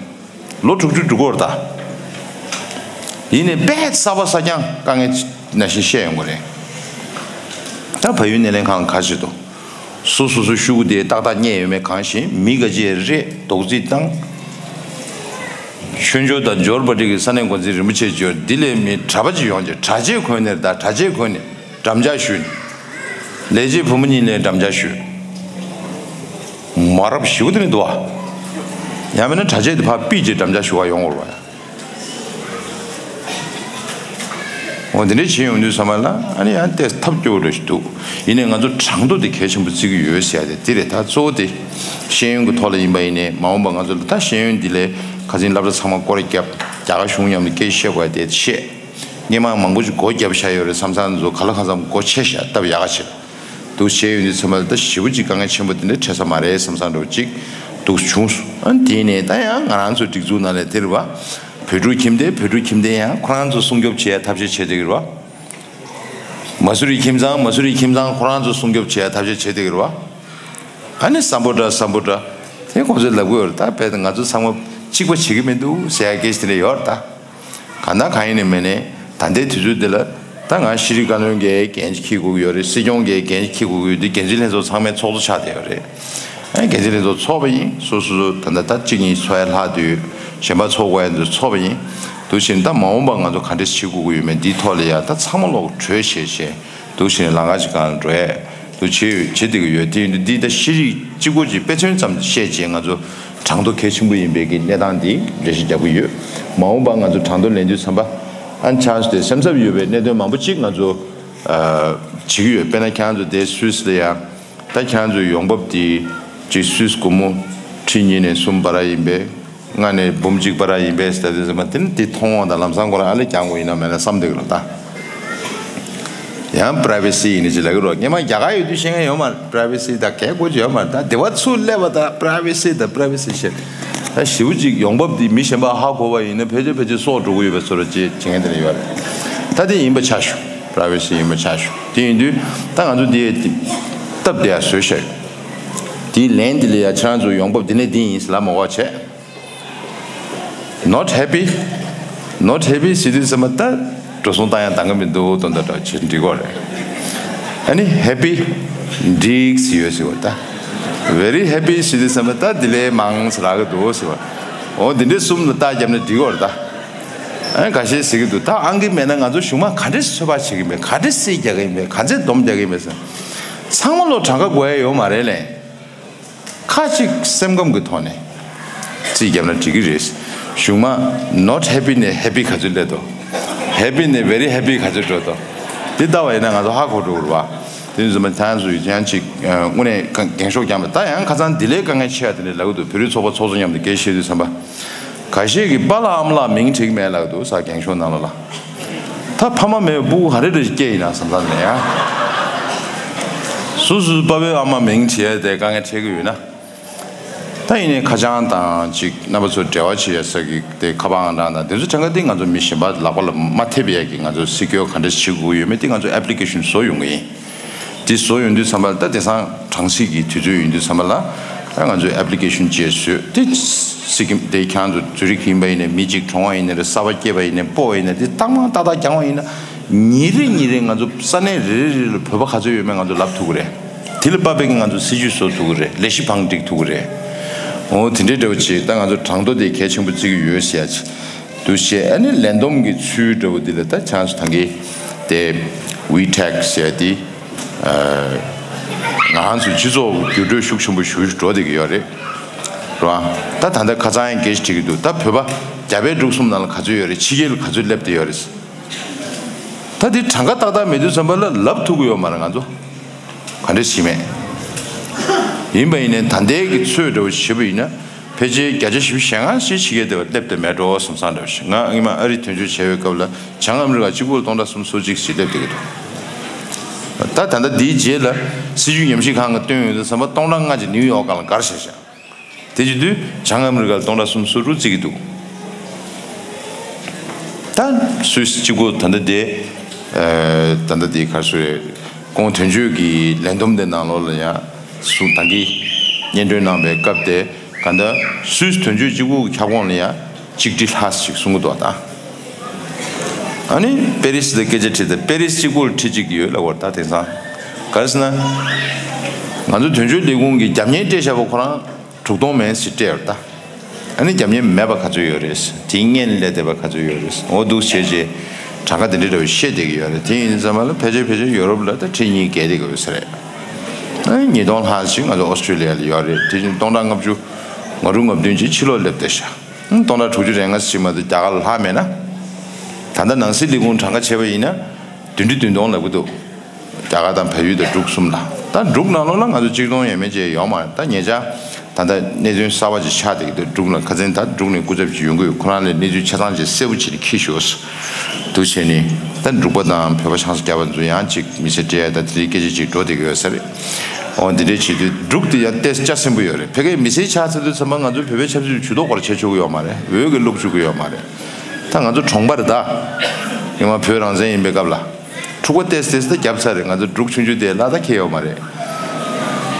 ལོ་དྲུག་ཅུ་འགྲོ་གི་ཡོད་རེད་ད། ཡིན་ནའི་དཔེ་གསར་པ་གསར་རྐྱང་དཀའ་ངལ་ནང་བཞིན་བཤད་ཡོང་གི་རེད། ད་བལ་ཡུལ་སྣེ་ལེན་ཁང་ག་ཅིག་འདུག་སོ་སོ་སོའི་ཤོག་གུ་དེ་ཏག་ཏག་རྙེད་ཡོད་མེད་གང་ཤེས། མི་འགའ་ཅིག་རེད་རྡོག་རྫིས་བཏང་། ཆོས་འབྱོར་དང་འབྱོར་པ་རིགས་ཀྱི་ས་གནས་འགོ་འཛིན་རིན་པོ་ཆེ་འབྱོར་འདི་ལས་མི་གྲྭ་པ་ཅིག་ཡོང་རྗེས་གྲྭ་ཆས་གོན་ནས་ད་གྲྭ་ཆས་གོན་ནས་འགྲམ་ལྕག་གཞུས་ནས། ལས་བྱེད་བུ་མོ་གཉིས་ལས་འགྲམ་ལྕག་གཞུས། མ་རབས་ཞེ་པོ་དེ་མི་འདུག་བ། ཡང་མིན་ན་གྲྭ་ཆས་དེ་ཕར་ཕུད་རྗེས་འགྲམ་ལྕག་གཞུ་བ་ཡོང་བ་རེད་བ། འོ་དེ་འདྲས་བྱེད་ཡོང་དུས་ཙམ་པ་ལ་ཨ་ནི་ཡང་ཏོག་ཙམ་ཐབས་སྐྱོ་བོ་འདྲ་ཞིག་འདུག་ཡིན་ནའི་ང་ཚོ་གྲངས་ཐོ་དེ་གལ་ཆེན་པོ་བརྩི་གི་ཡོད་ཟེར་ཡ་དེ་དེ་རེད། ད་གཙོ་བོ་དེ་ཤེས་ཡོན་གྱི་ཐོག་ལ་ཡིན་པ་ཡིན་ནའི་མ་འོངས་པ་ང་ཚོ་ལ་ད་ཤེས་ཡོན་འདི་ལས་ཁ་སང་སློབ་གྲྭ་ཚང་མ་སྐོར་ར་བརྒྱབ། རྒྱ་གར་གཞུང་མཉམ་དུ་སྐད་ཆ་བཤད་དགོས་ཡ་དེ་བཤད། སྔོན་མ་མང་པོ་ཞིག་སྒོ་བརྒྱབ་བཞག་ཡོད་རེད་བསམ་བསམ་ཚོ་ག་ལ་གང་འཚམ་སྒོ་ཕྱེ་བཞག་སྟབས་ཡག་ག་བྱེད། འདུག་བྱས་ཡོང་དུས་ཚང་མ་ལ་ད་ཞེ་པོ་ཅིག་དཀའ་ངལ་ཆེན་པོ་དེ་འདྲ་འཕྲད་ས་མ་རེད་བསམ་བསམ་འདྲ་བོ་ཅིག་འདུག་བྱུང་སོང་། ཨ་ནི་དེ་ནས་ད་ཡང་ང་རང་ཚོ་སྒྲིག་འཛུགས་ནང་ལ་དེ་རེད་བ། བོད་ཕྲུག་ཁྱིམ་སྡེ་བོད་ཕྲུག་ཁྱིམ་སྡེ་ཡང་ཁོ་རང་ཚོ་སྲུང་སྐྱོབ་བྱེད་ཡ་ཐབས་ཤེས་བྱེད་བསྡད་ཀྱི་རེད་བ། མ་སུ་རི་ཁྱིམ་ཚང་མ་སུ་རི་ཁྱིམ་ཚང་ཁོ་རང་ཚོ་སྲུང་སྐྱོབ་བྱེད་ཡ་ཐབས་ཤེས་བྱེད་བསྡད་ཀྱི་རེད་བ། ཨ་ནི་སམ་བྷོ་ཊ་སམ་བྷོ་ཊ་དེ་ཁོང་ཚོས་ལབ་ཀྱི་ཡོད་རེད། ད་རྦད་དེ་ང་ཚོ་ཚང་མ་གཅིག་པ་བྱེད་ཀྱི་མི་འདུག་ཟེར་ཡ་སྐད་ཆ་དེ་འདྲ་ཡོད་རེད་ད། གང་ལྟར་གང་ཡིན་ནའི་མིན་ནའི་ད་ལྟའི་དུས་ཚོད་འདི་ལ་ད་ང་ཤེས་རིག་བཀའ་བློན་གྱི་འགན་ཅིག་འཁྱེར་དགོས་ཀྱི་ཡོད་རེད། སྲིད་སྐྱོང་གི་འགན་ཅིག་འཁྱེར་དགོས་ཀྱི་ཡོད་དུས་འགན་འཛིན་ལྷན་ཚོགས་ཚང་མའི་ཚོགས་གཙོ་ཆགས་བསྡད་ཡོད་རེད། ཨ་འགན་འཛིན་ལྷན་ཚོགས་ཚོགས་པ་ཡིན། སོ་སོ་སོ་ད་ལྟ་ད་གཅིག་གཉིས་ཚོགས་ཡ་ལྷག་དུས་གཞན་པ་ཚོགས་དགོས་ཡ་འདུག་ཚོགས་པ་ཡིན། འདུག་བྱས་ནས་ད་མ་འོངས་པ་ང་ཚོ་ག་འདྲས་བྱེད་དགོས་ཀྱི་ཡོད་མེད་འདིའི་ཐོག་ལ་ཡ་ད་ཚང་མ་ལོག་གྲོས་བྱས་བྱས་འདུག་བྱས་ནས་ལམ་ཁ་ཅིག་སྒང་ལ་འགྲོ་ཡས་འདུག་བྱས་བྱེད་བསྡད་ཀྱི་ཡོད། དེ་ཡིན་དུས་འདི་ད་ཤེས་རིག་གཅིག་པོ་ཅིག་དཔེ་མཚོན་ཙམ་བཤད་བྱས་ང་ཚོ་གྲངས་ཐོ་གལ་ཆེན་པོ་ཡིན་པའི་གི་གནས་སྟངས་འདི་འགྲེལ་བཤད་རྒྱག་གི་ཡོད། མ་འོངས་པ་ང་ཚོ་གྲངས་ཐོ་ལེན་དུས་ཙམ་པ་ ཨ་ནི་ཆང་དེ་སེམས་འཚབ་ཡོད་པའི་གནད་དོན་མང་པོ་གཅིག་ང་ཚོ་ཨ་བྱེད་ཀྱི་ཡོད། དཔེར་ན་ཁྱེད་རང་ཚོ་དེ་སུད་སི་ལ་ཡ། ད་ཁྱེད་རང་ཚོའི་ཡོང་འབབ་དེ་གཅིག་སུད་སི་སྒོར་མོ་ཁྲི་གཉིས་ནས་གསུམ་བར་ཡིན་པས། ལྔ་ནས་འབུམ་གཅིག་བར་ཡིན་པས་ཟེར་དུས་ཙམ་པ་དེ་ནི་དེ་མཐོང་བ་དང་ལམ་སང་ཁོ་རང་ཨ་ལེ་རྒྱག་དགོས་ཡིན་ན་མེད་ན་བསམ་བསྡད་ཀྱི་རེད་ད། ཡང་པ་རའི་ཝེ་སི་ཡིན་ནི་ཅི་ལབ་ཀྱི་རོགས། སྔན་མ་རྒྱ་གར་ཡོད་དུས་ཤེས་མཁན་ཡོད་མ་རེད། པ་རའི་ཝེ་སི་དང་གལ་དགོས་ཀྱི་ཡོད་མ་རེད། ད་དེ་བ་ཚུར་སླེབས་པ་དང་པ་རའི་ཝེ་སི་དང་པ་རའི་ཝེ་སི་བཤད། ད་ཞེ་པོ་ཅིག་ཡོང་འབབ་འདི་མི་གཞན་པ་ཧ་གོ་བ་ཡིན་ན་ཕལ་ཆེར་ཕལ་ཆེར་སྲོག་འགྲོ་གི་ཡོད་པའི་བཟོ་འདྲ་ཅིག་བྱེད་མཁན་དེ་འདྲ་ཡོད་རེད། ད་དེ་ཡིན་པ་ཆ་བཞག་པ་རའི་ཝེ་སི་ཡིན་པ་ཆ་བཞག་དེ་ཡིན་དུས་ད་ང་ཚོ་འདི་སྟབས་བདེ་ཡ་བཟོས་བཞག་དེའི་ལན་འདི་ལ་ཡ་ཁྱེད་རང་ཚོ་ཡོང་འབབ་འདི་ནས་འདི་ཡིན་ཟེར་ལབ་མ་དགོས་པ་བྱས། Not happy, not happy ཟེར་དུས་ཙམ་པ་ད་འགྲོ་སོང་བཏང་ཡང་བཏང་གི་མི་འདུག་དོན་དག་འདྲ་བྱེད་འགྲིག་གོ་རེད། ཨ་ནི་happy འགྲིག་ཟེར་ཡོད་ཟེར་བ་ད། Very happy ཟེར་དུས་ཙམ་པ་ད་དེ་ལས་མང་ཟེར་ལབ་གི་འདུག་ཟེར་བ། འོ་དེ་འདྲའི་གསུམ་ལ་རྟགས་བརྒྱབ་ན་འགྲིག་གོ་རེད་ད། ཨ་ནི་ཁ་ཤས་ཟེར་གི་འདུག་ད་ཨང་ཀི་མེད་ན་ང་ཚོ་གཞུང་མང་ག་འདྲས་ཚོད་དཔག་བྱེད་ཀྱི་མེད། ག་འདྲས་རྩིས་རྒྱག་གི་མེད། ག་ཚད་སྡོམ་རྒྱག་གི་མེད་ཟེར། ཚང་མ་ལོ་གྲངས་ཀ་དགོས་ཡ་ཡོད་མ་རེད་ལས། ཁ་ཅིག་སེམས་ཁམས་ཀྱི་ཐོག་ནས་རྩིས་བརྒྱབ་ན་འགྲིག་གི་རེད། གཞུང་མ་not happy ནས་happy ག་ཚོད་སླེབས་འདུག happy ནས་very happy ག་ཚོད་འགྲོ་འདུག་དེ་ལྟ་བ་ཡིན་ན་ང་ཚོ་ཧ་གོ་འགྲོ་གི་རེད་བ། དེ་ཚོ་མ་ཐང་སུ་ཡང་ཅིག་དངོས་གནས་འགེངས་ཤོག་རྒྱག་མ་ད་ཡང་ཁ་སང་འདི་ལས་དཀའ་ངལ་ཆེ་བ་དེ་འདྲ་ལབ་གི་འདུག་བོད་རིགས་ཚོགས་པ་ཚོགས་གཙོ་མཉམ་དུ་སྐད་བཤད་དུས་ཙམ་པ། ཁ་ཤས་ཀྱིས་པཱ་ལགས་ཨ་མ་ལགས་མིང་བྲིས་ཀྱི་མེད་ལབ་འདུག་ས། འགེངས་ཤོག་ནང་ལོགས་ལ། ད་ཕ་མ་མེད་པའི་སྤུ་གུ་ག་རེ་རེ་སྐྱེས་ཡིན་ན་བསམ་བསམ་ནས་ཡ། སོ་སོའི་པ་ཕའི་ཨ་མ་མིང་བྲིས་ཡ་དེ་དཀའ་ངལ་འཕྲད་ཀྱི་ཡོད་ན། ད་ཡིན་ནའི་ཁ་བྱང་དང་ཅིག་རྣམ་པ་ཚོ་འབྲེལ་བ་བྱེད་ཡ་ས་གི་དེ་ཁ་པར་ཨང་གྲངས་དང་དེ་ཚོ་གྲངས་ཀ་དེ་ང་ཚོ་མི་གཞན་པ་ལག་པ་ལ་མ་ཐེབས་ཡ་གི་ང་ཚོ་སྲིད་སྐྱོར་ག་འདྲ་བྱེད་དགོས་ཡོད་མེད་དེ་ང་ཚོ་ཨེབ་ལི་ཀེ་ཤན་བཟོ་ཡོང་གི་ཡིན། དེ་བཟོ་ཡོང་དུས་ཙམ་པ་ལ་ད་དེང་སང་གྲངས་གཞི་གི་དུས་ཚོད་ཡིན་དུས་ཙམ་པ་ལ་ད་ང་ཚོས་ཨེབ་ལི་ཀེ་ཤན་ཅིག་བཟོས་དེ་སྲིད་ཀྱི་དེ་ཁྱང་ཚོ་ཛུ་རིག་ཡིན་པ་ཡིན་ནའི་མི་གཅིག་གྲོངས་པ་ཡིན་ནའི་རེད། གསར་པ་སྐྱེས་པ་ཡིན་ནའི་སྤོ་བ་ཡིན་ནའི་དེ་ཏག་མ་ཏག་ཏག་རྒྱག་པ་ཡིན་ན་ཉིན་རེ་ཉིན་རེ་ང་ཚོ་ས་གནས་རེ་རེ་རེ་ལ་བོད་པ་ག་ཚོད་ཡོད་མེད་ང་ཚོ་ལབ་ཐུབ་ཀྱི་རེད། དེ་ལ་དཔག་པའི་ང་ཚོ་སྲིད་ཇུས་བཟོ་ཐུབ་ཀྱི་རེད། ལས་གཞི་བང་སྒྲིག་ཐུབ་ཀྱི་རེད། འོ་དེ་འདྲའི་འདྲ་བོ་ཅིག་ད་ང་ཚོ་གྲངས་ཐོ་དེ་གལ་ཆེན་པོ་བརྩི་གི་ཡོད་ཟེར་ཡ་ཅིག་འདུག་བཤད། ཨ་ནི་ལས་བསྡོམས་ཀྱི་ཚུལ་འདྲ་བོ་འདི་ལ་ད་ཆང་སུ་ཐང་གི་དེ་ཝི་ཊེག་ཟེར་ཡ་དེ། ང་རང་ཚོའི་སྤྱི་ཚོགས་འགྱུར་འགྲོས་ཤུགས་ཆེན་པོ་ཞིག་འགྲོ་བསྡད་ཀྱི་ཡོད་རེད། རེད་བ། ད་ད་ལྟ་ཁ་སང་ཡང་སྐད་ཆ་དྲིས་ཀྱི་འདུག་ད་བོད་པ་རྒྱ་བལ་འབྲུག་གསུམ་ནང་ལ་ག་ཚོད་ཡོད་རེད། ཕྱི་རྒྱལ་ལ་ག་ཚོད་སླེབས་བསྡད་ཡོད་རེད། ད་འདི་གྲངས་ཀ་ཏག་ཏག་མེད་དུས་ཙམ་པ་ལ་ལབ་ཐུབ་ཀྱི་ཡོད་མ་རེད་ང་ཚོ། ག་འདྲ་ཞིག་མེད། ཡིན་པ་ཡིན་ནའི་ད་ལྟའི་གི་ཚོད་འདྲ་བོ་བྱེད་པ་ཡིན་ན། ཕལ་ཆེར་བརྒྱ་ཆ་བཞི་བཅུ་ཞེ་ལྔ་ཞིག་ཕྱི་རྒྱལ་དེ་བ་སླེབས་བསྡད་མེད་འགྲོ་བསམ་བསམ་འདྲ་བོ་ཞིག་ང་སྔོན་མ་ཨ་རི་དོན་གཅོད་བྱས་པའི་སྐབས་ལ་བྱང་ཨ་མི་རི་ཀ་གཅིག་པོ་ལ་སྟོང་ཕྲག་གསུམ་སོ་གཅིག་ཞིག་སླེབས་བསྡད་ཀྱི་འདུག་ད་ད་ལྟ་འདིའི་རྗེས་ལ་སྲིད་བྱུས་ཉམས་ཞིབ་ཁང་གིས་བཏོན་ཡོང་དུས་ཙམ་པ་སྟོང་ཕྲག་ལྔ་ཅིག་ནིའུ་ཡོག་སྒང་ལ་བསྒར་བཞག་བཞག་དེ་བྱེད་དུས་བྱང་ཨ་མི་རི་ཀ་ལ་སྟོང་ཕྲག་གསུམ་སོ་དྲུག་བརྩི་གི་འདུག་ད་སུད་སི་གཅིག་པོ་ད་ལྟ་དེ་ད་ལྟ་དེ་ག་རེ་ཟེར་རེད། ཁོང་དོན་གཅོད་ཀྱི་ལས་བསྡོམས་དེ་ནང་ལོགས་ལ་ཡང་གསུང་ད་གིན་སྙན་སྒྲོན་གནང་བའི་སྐབས་དེ། གང་ལྟར་སུད་སི་དོན་གཅོད་གཅིག་པུ་གི་ཁྱབ་ཁོངས་ལ་ཡང་གཅིག་ཁྲི་ལྷག་ཞིག་གསུང་གི་འདུག་ད་ཨ་ནི་པེ་རི་སི་དང་སྐད་ཆ་དྲིས་ཏེ་པེ་རི་སི་གཅིག་པུ་ལ་ཁྲི་གཅིག་ཡོད་ལབ་པ་རེད། ད་དེང་སང་ག་རེ་ཟེར་ན། ང་ཚོ་དོན་གཅོད་ལས་ཁུངས་ཀྱི་རྒྱབ་གཉེར་སྤྲད་བཞག་པ་ཁོ་རང་དྲུག་སྟོང་མིན་ཞེས་སྤྲད་ཡོད་རེད་ད། ཨ་ནི་རྒྱབ་གཉེར་མེད་པ་ག་ཚོད་ཡོད་རེད། དེའི་སྔོན་སླེབས་བསྡད་པ་ག་ཚོད་ཡོད་རེད། འོ་འདུག་བྱས་རྗེས་གྲངས་ཀ་དེ་འདྲ་འདྲ་བོ་བཤད་བསྡད་ཀྱི་ཡོད་རེད། དེ་ཡིན་ཙམ་པ་ལ་ཕལ་ཆེར་ཕལ་ཆེར་ཡོ་རོབ་ལ་ད་ཁྲི་གཉིས་བརྒལ་བསྡད་ཀྱི་ཡོད་ས་རེད། ཨ་ནི་ཉིས་སྟོང་ལྷག་ཅིག་ང་ཚོ་ཨོ་སི་ཀྲི་ལི་ཡ་ལ་ཡོད་རེད། དེ་བཞིན་སྟོང་ཕྲག་ལྔ་བཅུ་ང་དྲུག་ང་བདུན་ཅིག་ཕྱི་ལོགས་སླེབས་བསྡད་ཤག་ཨ་ནི་སྟོང་ཕྲག་དྲུག་ཅུ་རེ་ལྔ་ཅིག་མ་གཏོགས་རྒྱ་གར་ལ་ལྷག་མེད་ན། ད་ལྟ་ནང་སྲིད་ལས་ཁུངས་གྲངས་ཀ་བྱས་པ་ཡིན་ན་བདུན་ཁྲི་བདུན་སྟོང་ལབ་ཀྱི་འདུག་རྒྱ་གར་དང་བལ་ཡུལ་དང་འབྲུག་གསུམ་ལ། ད་འབྲུག་ནང་ལོགས་ལ་ང་ཚོ་གཅིག་སྟོང་ཡས་མས་ཅིག་ཡོད་མ་རེད། ད་ཉེ་ཆར་ད་ལྟ་གནས་ཚུལ་གསར་པ་ཅིག་ཆགས་བསྡད་ཀྱི་འདུག་འབྲུག་ལ་ཁ་སང་ད་འབྲུག་ནས་སྐུ་ཚབ་ཅིག་ཡོང་གི་ཡོད། ཁོ་རང་ལ་གནས་ཚུལ་ཆ་ཚང་ཅིག་གསལ་པོ་བྱས་ནས་འཁྱེར་ཤོག་འདུག་བྱས་ནས་ད་འབྲུག་པ་དང་བོད་པ་ཆང་ས་རྒྱག་པ་ཚོ་ཡང་ཅིག་མི་ཚེ་སྤྲད་ཡ་ད་དེ་འདྲའི་སྐད་ཆ་ཅིག་འགྲོ་བསྡད་ཀྱི་ཡོད་ས་རེད། འོ་འདི་འདྲའི་བྱེད་དུས་འབྲུག་དེ་ཡང་ཏོག་ཙམ་ཆ་ཚང་པོ་ཡོད་རེད། ཕ་གིའི་མི་ཚེ་ཆགས་ཚར་དུས་ཚང་མ་ང་ཚོ་བོད་པའི་ཆབ་སྲིད་ཇུས་གཏོགས་སྐོར་བྱེད་ཆོག་གི་ཡོད་མ་རེད། འོས་ཀྱི་བླུག་བཅུག་གི་ཡོད་མ་རེད། ད་ང་ཚོ་གྲོང་པ་རེད་ད། ཡང་མ་བོད་རང་བཙན་ཡིན་པའི་སྐབས་ལ། འཁྲུག་པ་ཏོག་ཙམ་ཏོག་ཙམ་ད་བརྒྱབ་ཚར་རེད། ང་ཚོ་འབྲུག་ཆུང་ཆུང་དེ་ལ་ད་ཁེལ་ཡོད་མ་རེད། རེད་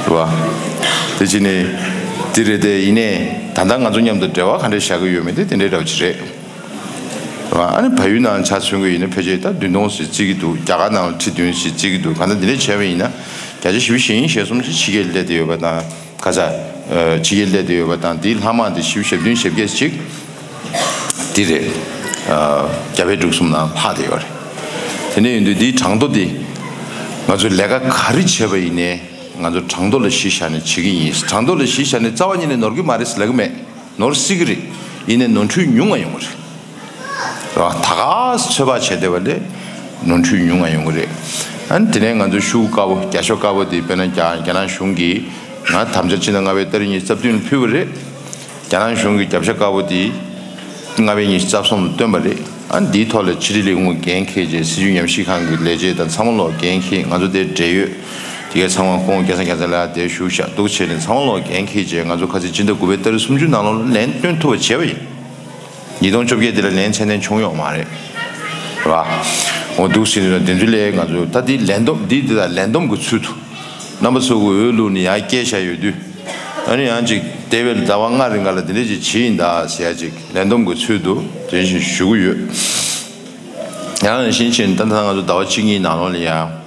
བ། དེ་ཕྱིན་ནས་དེ་རེད་དེ་ཡིན་ནའི་ད་ལྟ་ང་ཚོ་མཉམ་དུ་འབྲེལ་བ་ག་འདྲས་བཞག་གི་ཡོད་མེད་དེ་དེ་འདྲའི་འདྲ་བོ་ཅིག་རེད། རེད་བ། ཨ་ནི་བལ་ཡུལ་ནང་ཆ་མཚོན་གྱི་ཡིན་ན་ཕལ་ཆེར་ད་བདུན་སྟོང་ཞིག་བརྩི་གི་འདུག་རྒྱ་གར་ནང་ལ་ཁྲི་བདུན་ཞིག་བརྩི་གི་འདུག་གང་ལྟར་འདི་འདྲས་བྱས་པ་ཡིན་ན་བརྒྱ་ཆ་བཞི་བཅུ་ཞེ་གཉིས་ཞེ་གསུམ་ཅིག་ཕྱི་རྒྱལ་སླེབས་བསྡད་ཡོད་པ་དང་། ག་ས། ཨ་ཕྱི་རྒྱལ་སླེབས་བསྡད་ཡོད་པ་དང་དེའི་ལྷག་མ་དེ་བཞི་བཅུ་ཞེ་བདུན་ཞེ་བརྒྱད་ཅིག་འདི་རེད། ཨ་རྒྱ་བལ་འབྲུག་གསུམ་ནང་ལྷག་བསྡད་ཡོད་རེད། དེ་འདྲ་ཡིན་དུས་འདིའི་གྲངས་ཐོ་འདི་ང་ཚོས་ལས་ཀ་ག་རེ་བྱས་པ་ཡིན་ནའི་ང་ཚོ་གྲངས་ཐོ་ལ་གཞི་བཞག་ནས་བྱེད་ཀྱི་ཡིན། གྲངས་ཐོ་ལ་གཞི་བཞག་ནས་རྩ་བ་ཉིད་ནས་ནོར་གྱི་མ་རེད་ཟེར་ལབ་ཀྱི་མེད། ནོར་སྲིད་ཀྱི་རེད། ཡིན་ནའི་ནོར་འཁྲུལ་ཉུང་ང་ཡོང་གི་རེད། ར་ད་ག་ཚོད་དཔག་བྱས་བསྡད་པ་ལས་ནོར་འཁྲུལ་ཉུང་ང་ཡོང་གི་རེད། ཨ་ནི་དེ་ནས་ང་ཚོ་ཤུགས་དཀར་པོ་རྒྱ་ཤོག་དཀར་པོ་དེ་དཔེར་ན་རྒྱ་རྒྱ་ནག་གཞུང་གིས་ང་དམ་བཅའ་སྤྱི་ཟླ་ལྔ་པའི་ཏ་རིག་ཉི་ཤུ་རྩ་བདུན་ལ་ཕུལ་བ་རེད། རྒྱ་ནག་གཞུང་གིས་རྒྱབ་ཤ་དཀར་པོ་དེ་ལྔ་པའི་ཉི་ཤུ་རྩ་གསུམ་ལ་བཏོན་པ་རེད། ཨ་ནི་འདིའི་ཐོག་ལ་ཕྱི་དྲིལ་ལས་ཁུངས་འགན་འཁྱེར་བྱས་སྲིད་བྱུས་ཉམས་ཞིབ་ཁང་གི་ལས་བྱེད་དང་ཚང་མ་ལོག་འགན་འཁྱེར། ང་ཚོ་དེར་འབྲེལ་ཡོད་དེ་གའི་ཚང་མ་ཁོང་སྐལ་བཟང་རྒྱལ་མཚན་ལགས་དེར་བཞུགས་ཤག་འདུག་བྱས་ནས་ཚང་མ་ལོག་འགན་འཁྱེར་བྱས་ང་ཚོ་ཁ་སང་སྤྱི་ཟླ་དགུ་པའི་ཏ་རིག་སུམ་ཅུ་ནང་ལོགས་ལ་ལན་སྟོན་ཐུབ་པ་བྱས་པ་ཡིན། ཉིས་སྟོང་བཅོ་བརྒྱད་དེ་ལ་ལན་ཚད་ལྡན་བྱུང་ཡོད་མ་རེད། རེད་བ། འོ་འདུག་ཟེར་ནས་དེ་ཚོ་ལས་ང་ཚོ་ད་འདི་ལན་འདེབས་འདི་འདི་དང་ལན་འདེབས་ཀྱི་ཚུལ་དུ་རྣམ་པ་ཚོ་གི་འོས་བླུགས་ནས་ཡར་སྐད་བཞག་ཡོད་དུས། ཨ་ནི་ཡང་ཅིག་འདས་པའི་ཟླ་བ་ལྔ་རིང་ག་ལ་འདི་འདྲ་ཅིག་བྱས་ཡིན་ད་ཟེར་ཡ་ཅིག་ལན་འདེབས་ཀྱི་ཚུལ་དུ་དེ་བཞིན་ཞུ་གི་ཡོད། ཡང་ནས་ཤིང་ཆེན་ད་ལྟ་ང་ཚོ་ཟླ་བ་གཅིག་གཉིས་ནང་ལོགས་ལ་ཡང་།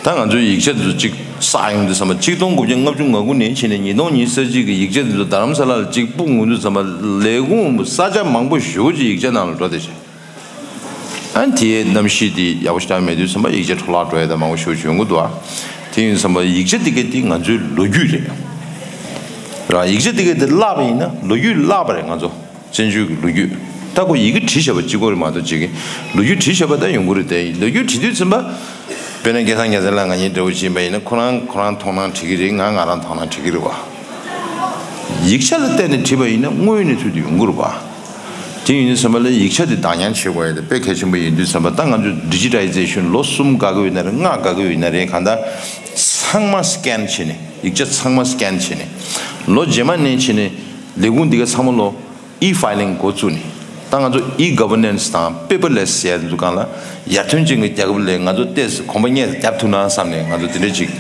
ད་ང་ཚོའི་ཡིག་ཆ་འདི་ཚོ་གཅིག་བསགས་ཡོང་དུས་ཙམ་པ་གཅིག་སྟོང་དགུ་བརྒྱ་ལྔ་བཅུ་ང་དགུ་ནས་བྱས་ནས་ཉིས་སྟོང་ཉི་ཤུ་རྩ་གཅིག་གི་ཡིག་ཆ་འདི་ཚོ་རྡ་རམ་ས་ལ་ལ་གཅིག་སྤུངས་ཡོང་དུས་ཙམ་པ་ལས་ཁུངས་ས་ཆ་མང་པོ་ཞེ་པོ་ཅིག་ཡིག་ཆ་ནང་ལ་འགྲོ་བསྡད་ཤག་ཨ་ནི་དེའི་གནམ་གཤིས་དེ་ཡག་པོ་ཞེ་དྲག་མེད་དུས་ཙམ་པ་ཡིག་ཆ་འཕྲོ་བརླག་འགྲོ་ཡ་ད་མང་པོ་ཞེ་པོ་ཅིག་ཡོང་གི་འདུག་ཨ། དེ་ཡིན་ཙམ་པ་ཡིག་ཆ་དེ་ག་དེ་ང་ཚོའི་ལོ་རྒྱུས་རེད། ར་ཡིག་ཆ་དེ་ག་དེ་བརླག་པ་ཡིན་ན་ལོ་རྒྱུས་བརླག་པ་རེད་ང་ཚོ། བཙན་བྱོལ་གྱི་ལོ་རྒྱུས། ད་ཁོ་ཡི་གེ་བྲིས་བཞག་པ་གཅིག་པོ་རེད་མ་གཏོགས་གཅིག་གི་ལོ་རྒྱུས་བྲིས་བཞག་པ་ད་ཡོང་གི་རེད་དེ། ལོ་རྒྱུས་བྲིས་དུས་ཙམ་པ། དཔེར་ན་སྐལ་བཟང་རྒྱལ་མཚན་ལགས་ང་གཉིས་འདྲ་བོ་ཅིག་ཡིན་པ་ཡིན་ན་ཁོ་རང་ཁོ་རང་མཐོང་སྣང་བྲིས་ཀྱི་རེད། ང་ང་རང་མཐོང་སྣང་བྲིས་ཀྱི་རེད་བ། ཡིག་ཆ་ལ་བལྟས་ནས་བྲིས་པ་ཡིན་ན་དངོས་ཡོད་གནས་ཚུལ་དེ་ཡོང་གི་རེད་བ། དེ་ཡིན་དུས་ཙམ་པ་ལ་ཡིག་ཆ་དེ་བདག་ཉར་བྱེད་དགོས་ཡ་དེ་དཔེ་གལ་ཆེན་པོ་ཡིན་དུས་ཙམ་པ། ད་ང་ཚོ་ཌི་ཇི་ཊའི་ཛེ་ཤན་ལོ་གསུམ་འགག་གི་ཡོད་ན་རེད། ལྔ་འགག་གི་ཡོད་ན་རེད། གང་ལྟར་ཚང་མ་སི་ཀེན་བྱས་ནས་ཡིག་ཆ་ཚང་མ་སི་ཀེན་བྱས་ནས་ལོ་རྗེས་མ་ནས་བྱས་ནས་ལས་ཁུངས་འདི་ག་ཚང་མ་ལོ། ཨི་ཕའི་ལིང་འགོ་བཙུགས་ནས། ད་ང་ཚོ་ཨི་ག་ཝར་ནན་སི་དང་པེ་པར་ལེ་སི་ཟེར་ཡ་འདུག་གང་ལ་ཡར་ཐོན་ཅན་གྱི་རྒྱལ་ཁབ་ལས་ང་ཚོ་ཏོག་ཙམ་གོམ་པ་སྔོན་ལ་རྒྱབ་ཐུབ་ན་བསམ་ནས་ང་ཚོ་དེ་འདྲ་ཅིག་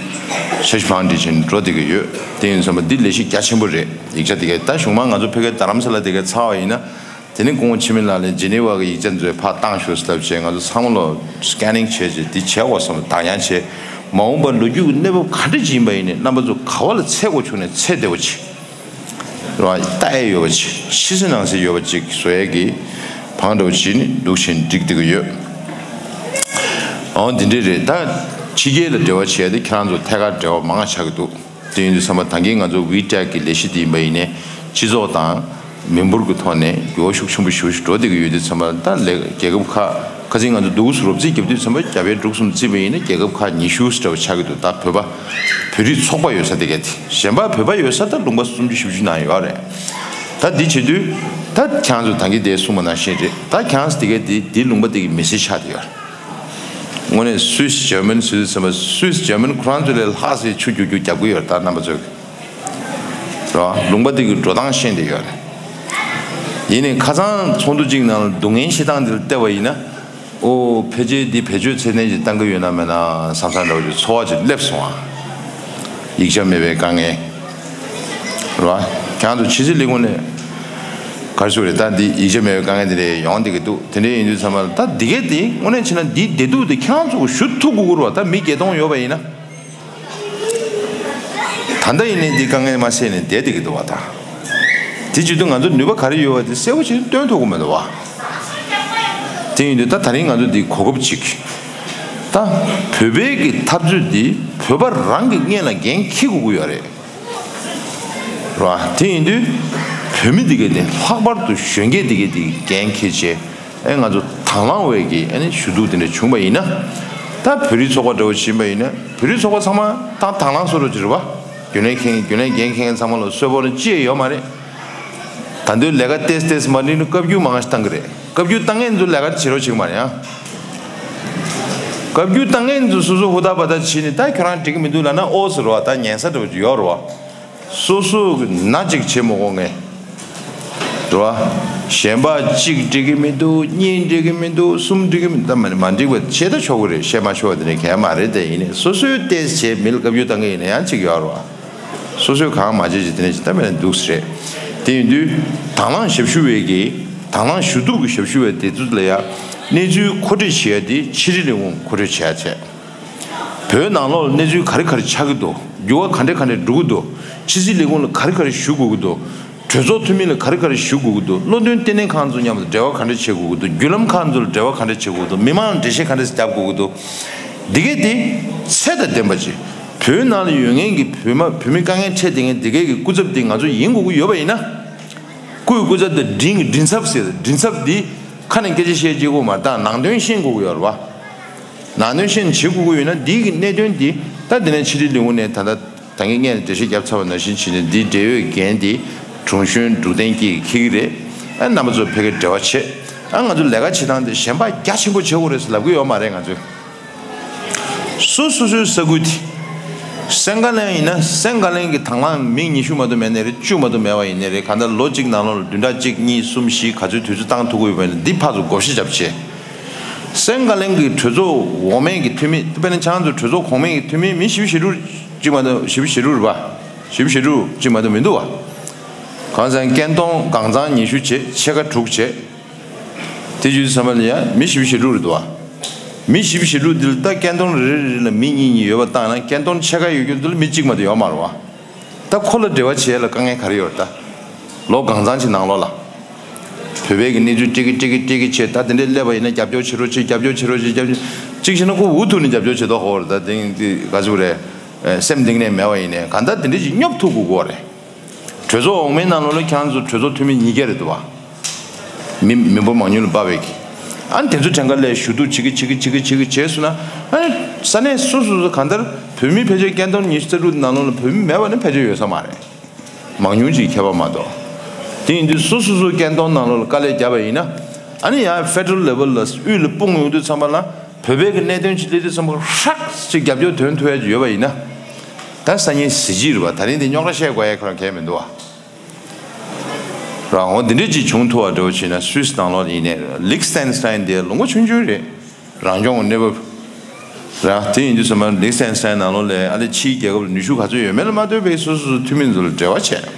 འཆར་གཞི་བང་སྒྲིག་བྱས་ནས་འགྲོ་བསྡད་ཀྱི་ཡོད། དེ་ཡིན་ཙང་འདི་ལས་གཞི་རྒྱ་ཆེན་པོ་རེད། ཡིག་ཆ་དེ་གས་ད་གཞུང་མང་ང་ཚོ་ཕ་གིའི་རྡ་རམ་ས་ལ་དེ་གས་ཚར་བ་ཡིན་ན། དེ་ནས་ཁོང་འཆི་མེད་ལགས་ལ་ཇི་ནི་ཝ་གི་ཡིག་ཆ་ཚོ་ཕར་བཏང་ཤོག་ཟེར་ལབ་བྱས། ང་ཚོ་ཚང་མ་ལོ་སི་ཀེ་ནིང་བྱས་བྱས་འདི་བྱས་དགོས་བསམ་བདག་ཉར་བྱས། མ་འོངས་པར་ལོ་རྒྱུས་ཀྱི་གནས་བབ་ག་འདྲ་ཅིག་ཡིན་པ་ཡིན་ནའི་རྣམ་པ་ཚོ་ག་བ་ལ་ཚད་དགོས་བྱུང་ནས་ཚད་བདེ་བོ་བྱས། རེད་བ། ལྟ་ཡས་ཡོད་པ་ཅིག་ཕྱི་གསལ་ནང་གསལ་ཡོད་པ་ཅིག་བཟོ་ཡས་ཀྱི་བང་འགྲོ་བྱེད་ནི་འདུག་བཞིན་འགྲིག་བསྡད་ཀྱི་ཡོད། འོ་འདི་འདྲས་རེད། ད་ཕྱི་རྒྱལ་ལ་འབྲེལ་བ་བྱེད་ཡས་དེ་ཁྱེད་རང་ཚོ་ཐད་ཀར་འབྲེལ་བ་མང་ང་ཆགས་ཀྱི་འདུག་དེ་ཡིན་དུས་ཙམ་པ་ད་གིན་ང་ཚོ་ཝི་ཊེག་གི་ལས་གཞི་དེ་ཡིན་པ་ཡིན་ནའི་སྤྱི་ཚོགས་དང་མི་འབོར་གྱི་ཐོག་ནས་འགྱུར་བ་ཤུགས་ཆེན་པོ་ཞེ་པོ་ཞིག་འགྲོ་བསྡད་ཀྱི་ཡོད་དུས་ཙམ་པ་ད་ལས་རྒྱལ་ཁབ་ཁག་ཁ་སང་ང་ཚོ་འདུག་སེ་རོབ་རྩིས་རྒྱབ་དུས་ཙམ་པ་རྒྱ་བལ་འབྲུག་གསུམ་བརྩིས་པ་ཡིན་ན་རྒྱལ་ཁབ་ཁག་ཉི་ཤུ་ཙམ་འདྲ་བོ་ཆགས་ཀྱི་འདུག་ད་བོད་པ་བོད་རིགས་ཚོགས་པ་ཡོད་ས་དེ་གས་དེ་གཞན་པ་བོད་པ་ཡོད་ས་ད་ལུང་པ་སུམ་ཅུ་བཞི་བཅུ་ནང་ཡོད་རེད། ད་འདི་བྱེད་དུས་ད་ཁྱེད་རང་ཚོ་ད་གིན་དེ་གསུངས་པ་ནང་བཞིན་རེད། ད་ཁྱེད་རང་ཚོ་དེ་གས་དེ་འདི་ལུང་པ་དེ་གི་མི་སེར་ཆགས་བསྡད་ཡོད་རེད། དངོས་གནས་སུད་སི་ཇར་མན་ཟེར་དུས་ཙམ་པ་སུད་སི་ཇར་མན་ཁོ་རང་ཚོ་ལས་ལྷག་ཙམ་ཆུ་རྒྱུག་རྒྱུག་རྒྱག་གི་ཡོད་རེད། ད་རྣམ་པ་ཚོས་རེད་བ། ལུང་པ་དེ་གི་འགྲོ་སྟངས་ཤེས་བསྡད་ཡོད་རེད། ཡིན་ནའི་ཁ་སང་ཚོགས་འདུ་གཅིག་ནང་ལ་སྡུག་བསྔལ་བཤད་སྟངས་དེ་ལ་བལྟས་པ་ཡིན་ན། ཨོ་ཕལ་ཆེར་འདི་བེད་སྤྱོད་ཚད་ལྡན་ཅིག་བཏང་གི་ཡོད་ན་མེད་ན་བསམ་བསམ་འདྲ་བོ་ཅིག་ཚོར་བ་ཅིག་སླེབས་སོང་ཨ། ཡིག་ཆ་མེད་པའི་དཀའ་ངལ། རེད་བ། ཁྱེད་རང་ཚོ་ཕྱི་སྲིད་ལས་ཁུངས་ནས་ག་རེ་ཞུ་རེད། ད་འདི་ཡིག་ཆ་མེད་པའི་དཀའ་ངལ་དེ་འདྲ་ཡོང་བསྡད་ཀྱི་འདུག་དེ་འདྲ་ཡིན་དུས་ཚང་མ་ལ་ད་འདི་གས་དེ་དངོས་གནས་བྱས་ན་འདིའི་བདེ་སྡུག་དེ་ཁྱེད་རང་ཚོ་གིས་ཞུ་ཐུབ་དགོས་ཀྱི་རེད་བ། ད་མི་བརྒྱད་སྟོང་ཡོད་པ་ཡིན་ན། ད་ལྟ་ཡིན་ནའི་འདི་དཀའ་ངལ་མ་སེལ་ནས་བསྡད་བསྡད་ཀྱི་འདུག་བ་ད། དེ་བྱེད་དུས་ང་ཚོ་ནུས་པ་ག་རེ་ཡོད་པ་དེ་གསལ་པོ་བྱས་ནས་སྟོན་ཐུབ་ཀྱི་མི་འདུག་བ། དེ་ཡིན་དུས་ད་ད་རིང་ང་ཚོ་འདི་གོ་སྐབས་གཅིག་ད་བོད་པའི་གི་འཐབ་རྩོད་འདི་བོད་པ་རང་གི་སྔོན་ལ་འགན་འཁྱེར་དགོས་ཀྱི་ཡོད་རེད། རེད་བ། དེ་ཡིན་དུས་བོད་མི་འདི་གས་དེ་ལྷག་པར་དུ་གཞོན་སྐྱེས་འདི་གས་དེ་འགན་འཁྱེར་བྱས། ཨེ་ང་ཚོ་དང་བླངས་འོས་ཀྱི་ཨ་ནི་ཞུ་གཏུག་དེ་འདྲ་བྱུང་བ་ཡིན་ན། ད་བོད་རིགས་ཚོགས་པ་འདྲ་བོ་ཕྱིན་པ་ཡིན་ན་བོད་རིགས་ཚོགས་པ་ཚང་མ་ད་དང་བླངས་བཟོ་འདྲ་ཅིག་རེད་བ། རྒྱུན་ལས་མཁན་རྒྱུན་ལས་འགན་འཁྱེར་མཁན་ཚང་མ་ལ་གསོལ་ཕོགས་ནི་ཅི་ཡང་ཡོད་མ་རེད། ད་དུང་ལས་ཀ་ཏོག་ཙམ་ཏོག་ཙམ་མ་འགྲིག་ན་བཀའ་བཀྱོན་མང་ང་ཞིག་བཏང་གི་རེད། བཀའ་བཀྱོན་བཏང་མཁན་ཚོ་ལས་ཀ་བྱེད་རོགས་བྱེད་ཀྱི་མ་རེད་ཨ། བཀའ་བཀྱོན་བཏང་མཁན་ཚོ་སོ་སོ་ཧུར་ཐག་འབད་ཐག་བྱས་ནས་ད་ཁྱོད་རང་འགྲིག་གི་མི་འདུག་ལབ་ན་ཨོ་ཟེར་བ། ད་ཉན་ས་འདྲ་བོ་ཅིག་ཡོད་རེད་བ། སོ་སོ་གི་ན་ཅིག་བྱེད་མི་དགོས་ངས། རེད་བ། གཞན་པ་གཅིག་འགྲིག་གི་མི་འདུག་གཉིས་འགྲིག་གི་མི་འདུག་གསུམ་འགྲིག་གི་མི་འདུག་ད་མ་མ་འགྲིག་པ་བྱེད་ད་ཆོག་གི་རེད། བཤད་མ་ཆོག་པ་དེ་འདྲ་གང་ཡང་མ་རེད་དེ། ཡིན་ནའི་སོ་སོའི་ཏོག་ཙམ་མི་ལ་བཀའ་བཀྱོན་བཏང་གི་ཡིན་ན་ཡང་གཅིག་ཡོད་རེད་བ། སོ་སོས་གང་མ་བྱེད་ཅིག་དེ་འདྲ་ཅིག་ད་མེད་ན་འདུག་སེ་རེད། དེ་ཡིན་དུས་དང་བླངས་ཞབས་ཞུ་བའི་གི་དང་བླངས་ཞུ་གཏུག་གི་ཞབས་ཞུ་བའི་དེ་ཚོ་ལ་ཡང་གནས་ཚུལ་མཁོ་སྤྲོད་བྱེད་ཡ་དེ་ཕྱི་དྲིལ་ལས་ཁུངས་མཁོ་སྤྲོད་བྱེད་ཡ་བྱས། བོད་ནང་ལོགས་ལ་གནས་ཚུལ་ག་རེ་ག་རེ་ཆགས་ཀྱི་འདུག་འགྱུར་བ་ག་འདྲ་ག་འདྲ་འགྲོ་གི་འདུག་ཕྱི་སྲིད་ལས་ཁུངས་ལ་ག་རེ་ག་རེ་ཞུ་དགོས་ཀྱི་འདུག་གྲོས་ཚོགས་འཐུས་མི་ལ་ག་རེ་ག་རེ་ཞུ་དགོས་ཀྱི་འདུག་བློ་འདོན་ལྟེ་གནས་ཁང་ཚོ་མཉམ་དུ་འབྲེལ་བ་ག་འདྲ་བྱེད་དགོས་ཀྱི་འདུག་བརྒྱུད་ལམ་ཁང་ཚོ་ལ་འབྲེལ་བ་ག་འདྲ་བྱེད་དགོས་ཀྱི་འདུག་མི་མང་ལ་འགྲེལ་བཤད་ག་འདྲ་རྒྱབ་དགོས་ཀྱི་འདུག་འདི་གས་དེ་ཚད་དང་ལྡན་པ་ཅིག་བོད་ནང་ལ་ཡོད་མཁན་གྱི་བོད་མ་བོད་མི་དཀའ་ངལ་འཕྲད་བསྡད་མཁན་འདི་གས་ཀྱི་སྐུ་ཚབ་དེ་ང་ཚོ་ཡིན་དགོས་ཀྱི་ཡོད་པ་ཡིན་ན། སྐུའི་སྐུ་ཚབ་དེ་མགྲིན་གྱི་མགྲིན་ཚབ་ཟེར། མགྲིན་ཚབ་འདི། ཁ་ནས་སྐད་ཆ་བཤད་ཅིག་དགོས་མ་རེད། ད་ནང་དོན་ཤེས་དགོས་ཀྱི་ཡོད་རེད་བ། ནང་དོན་ཤེས་ནས་བྱེད་དགོས་ཀྱི་ཡོད་ན། འདིའི་གི་གནད་དོན་འདི་ད་འདི་ནས་ཕྱི་དྲིལ་ལས་ཁུངས་ནས་ད་ལྟ་ད་གིན་སྔོན་ལ་འགྲེལ་བཤད་བརྒྱབ་ཚར་བ་ནང་བཞིན་བྱས་ནས། འདིའི་འབྲེལ་ཡོད་འགན་འདི་དྲུང་གཞོན་འབྲུག་བསྟན་སྐྱིད་ཀྱིས་འཁྱེར་གྱི་རེད། ཨ། རྣམ་པ་ཚོ་ཕ་གིར་འབྲེལ་བ་བྱེད། ཨ། ང་ཚོ་ལས་ཀ་བྱེད་སྟངས་དེ་གཞན་པ་རྒྱ་ཆེན་པོ་བྱེད་དགོས་རེད་ཟེར་ལབ་ཀྱི་ཡོད་མ་རེད། ང་ཚོས་སོ་སོ་སོའི་ས་ཁུལ་དེ། སེང་ག་ལན་ཡིན་ན། སེང་ག་ལན་གྱི་དང་བླངས་མི་ཉི་ཤུ་མ་གཏོགས་མེད་ནའི་རེད། བཅུ་མ་གཏོགས་མེད་པ་ཡིན་ནའི་རེད། གང་ལྟར་ལོ་གཅིག་ནང་ལོགས་ལ་བདུན་ཕྲག་གཅིག་གཉིས་གསུམ་བཞི་ག་ཚོད་དུས་ཚོད་བཏང་ཐུབ་ཀྱི་ཡོད་པ་ཡིན་ན། འདི་ཕར་ཚུར་བགོ་བཤའ་རྒྱབ་བྱས། སེང་ག་ལན་གྱི་གྲོས་ཚོགས་འོག་མའི་གི་འཐུས་མི། དཔེར་ན་ཁྱེད་རང་ཚོ་གྲོས་ཚོགས་གོང་མའི་གི་འཐུས་མི་མི་བཞི་བཅུ་ཞེ་དྲུག་ཅིག་མ་གཏོགས། བཞི་བཅུ་ཞེ་དྲུག་རེད་པ། བཞི་བཅུ་ཞེ་དྲུག་ཅིག་མ་གཏོགས་མི་འདུག་བ། གང་ཟེར་ན་སྐད་གཏོང་གང་ཚང་ཉི་ཤུ་བྱས། ཕྱེད་ཀ་དྲུག་བྱས། དེ་བརྒྱུད་ཚང་མ་ལ་ཡང་མི་བཞི་བཅུ་ཞེ་དྲུག་རེད་འདུག་བ། མི་བཞི་བཅུ་ཞེ་དྲུག་འདི་ལ་ད་སྐད་གཏོང་རེ་རེ་རེ་ལ་མི་གཉིས་གཉིས་ཡོད་པ་བཏང་ན། སྐད་གཏོང་ཕྱེད་ཀ་ཡོད་རྒྱུ་འདི་ལ་མི་གཅིག་མ་གཏོགས་ཡོད་མ་རེད་བ། ད་ཁོ་ལ་འབྲེལ་བ་བྱེད་ཡ་ལ་དཀའ་ངལ་ག་རེ་ཡོད་རེད། ད་ལོ་གང་ཚང་ཅིག་ནང་ལོགས་ལ་བོད་པའི་གི་གནས་ཚུལ་སྤྲད་ཀྱི་སྤྲད་ཀྱི་སྤྲད་ཀྱི་བྱས། ད་དེ་འདྲའི་སླེབས་པ་ཡིན་ན་རྒྱབ་སྐྱོར་བྱེད་རོགས་བྱེད། རྒྱབ་སྐྱོར་བྱེད་རོགས་བྱེད། རྒྱབ་སྐྱོར་གཅིག་བྱས་ན་ཁོ་འུ་ཐུག་ནས་རྒྱབ་སྐྱོར་བྱེད་མདོག་ཁ་པོ་རེད། ད་དེང་དེ་ག་ཚོད་རེད། སེམས་གཏིང་ནས་མེད་པ་ཡིན་ནའི་གང་ལྟར་དེ་འདྲ་ཅིག་སྙོབ་ཐུབ་དགོས་ཀྱི་རེད། གྲོས་ཚོགས་འོག་མའི་ནང་ལོགས་ལ་ཁྱེད་རང་ཚོ་གྲོས་ཚོགས་འཐུས་མི་ཉིས་བརྒྱ་རེད་འདུག་བ། མི་མི་འབོར་མང་ཉུང་ལ་དཔག་པའི་གི། ཨ་ནི་དེ་ཚོ་གྲངས་ཀ་ལས་ཞུ་གཏུག་བྱེད་ཀྱི་བྱེད་ཀྱི་བྱེད་ཀྱི་བྱེད་ཀྱི་བྱས་སོང་ན། ཨ་ནི་ས་གནས་སོ་སོ་སོ་གང་ལྟར་བོད་མི་ཕལ་ཆེར་སྐད་གཏོང་ཉི་ཤུ་རྩ་དྲུག་ནང་ལོགས་ལ་བོད་མི་མེད་པ་ནི་ཕལ་ཆེར་ཡོད་ས་མ་རེད། མང་ཉུང་ཅིག་ཁྱད་པར་མ་གཏོགས། དེ་ཡིན་དུས་སོ་སོ་སོ་སྐད་གཏོང་ནང་ལོགས་ལ་དཀའ་ལས་བརྒྱབ་པ་ཡིན་ན། ཨ་ནི་ཡང་ཕེ་ཌེ་རལ་ལེ་ཝལ་ལ་དབུས་ལ་སྤུངས་ཡོང་དུས་ཙམ་པ་ལ། བོད་པའི་གི་གནད་དོན་ཅིག་སླེབས་དུས་ཙམ་པ་ཧྲག་ཅིག་རྒྱབ་སྐྱོར་འདོན་ཐུབ་ཡ་ཅིག་ཡོད་པ་ཡིན་ན། ད་སང་ཉིན་གཟི་བརྗིད་རེད་བ། ད་རིང་འདི་རྙོག་དྲ་བཤད་དགོས་ཡ་ཁོ་རང་གལ་མི་འདུག་བ། རང་འོ་འདི་འདྲས་ཅིག་བྱུང་ཐུབ་པ་འདྲ་བོ་བྱས་ན། སུད་སི་ནང་ལོགས་ཡིན་ནའི་ལིག་སི་ཊེན་སི་ཊེན་དེ་ལུང་པ་ཆུང་ཆུང་རེད། རང་སྐྱོང་གི་གནས་བབ་རེད། དེ་ཡིན་དུས་ཙམ་པ་ལིག་སི་ཊེན་སི་ཊེན་ནང་ལོགས་ལ་ཨ་ནི་ཕྱིའི་རྒྱལ་ཁབ་ལ་ནུས་ཤུགས་ག་ཚོད་ཡོད་མེད་ལ་མ་ལྟོས་པའི་སོ་སོ་སོ་འཐུས་མི་ཚོ་ལ་འབྲེལ་བ་བྱས།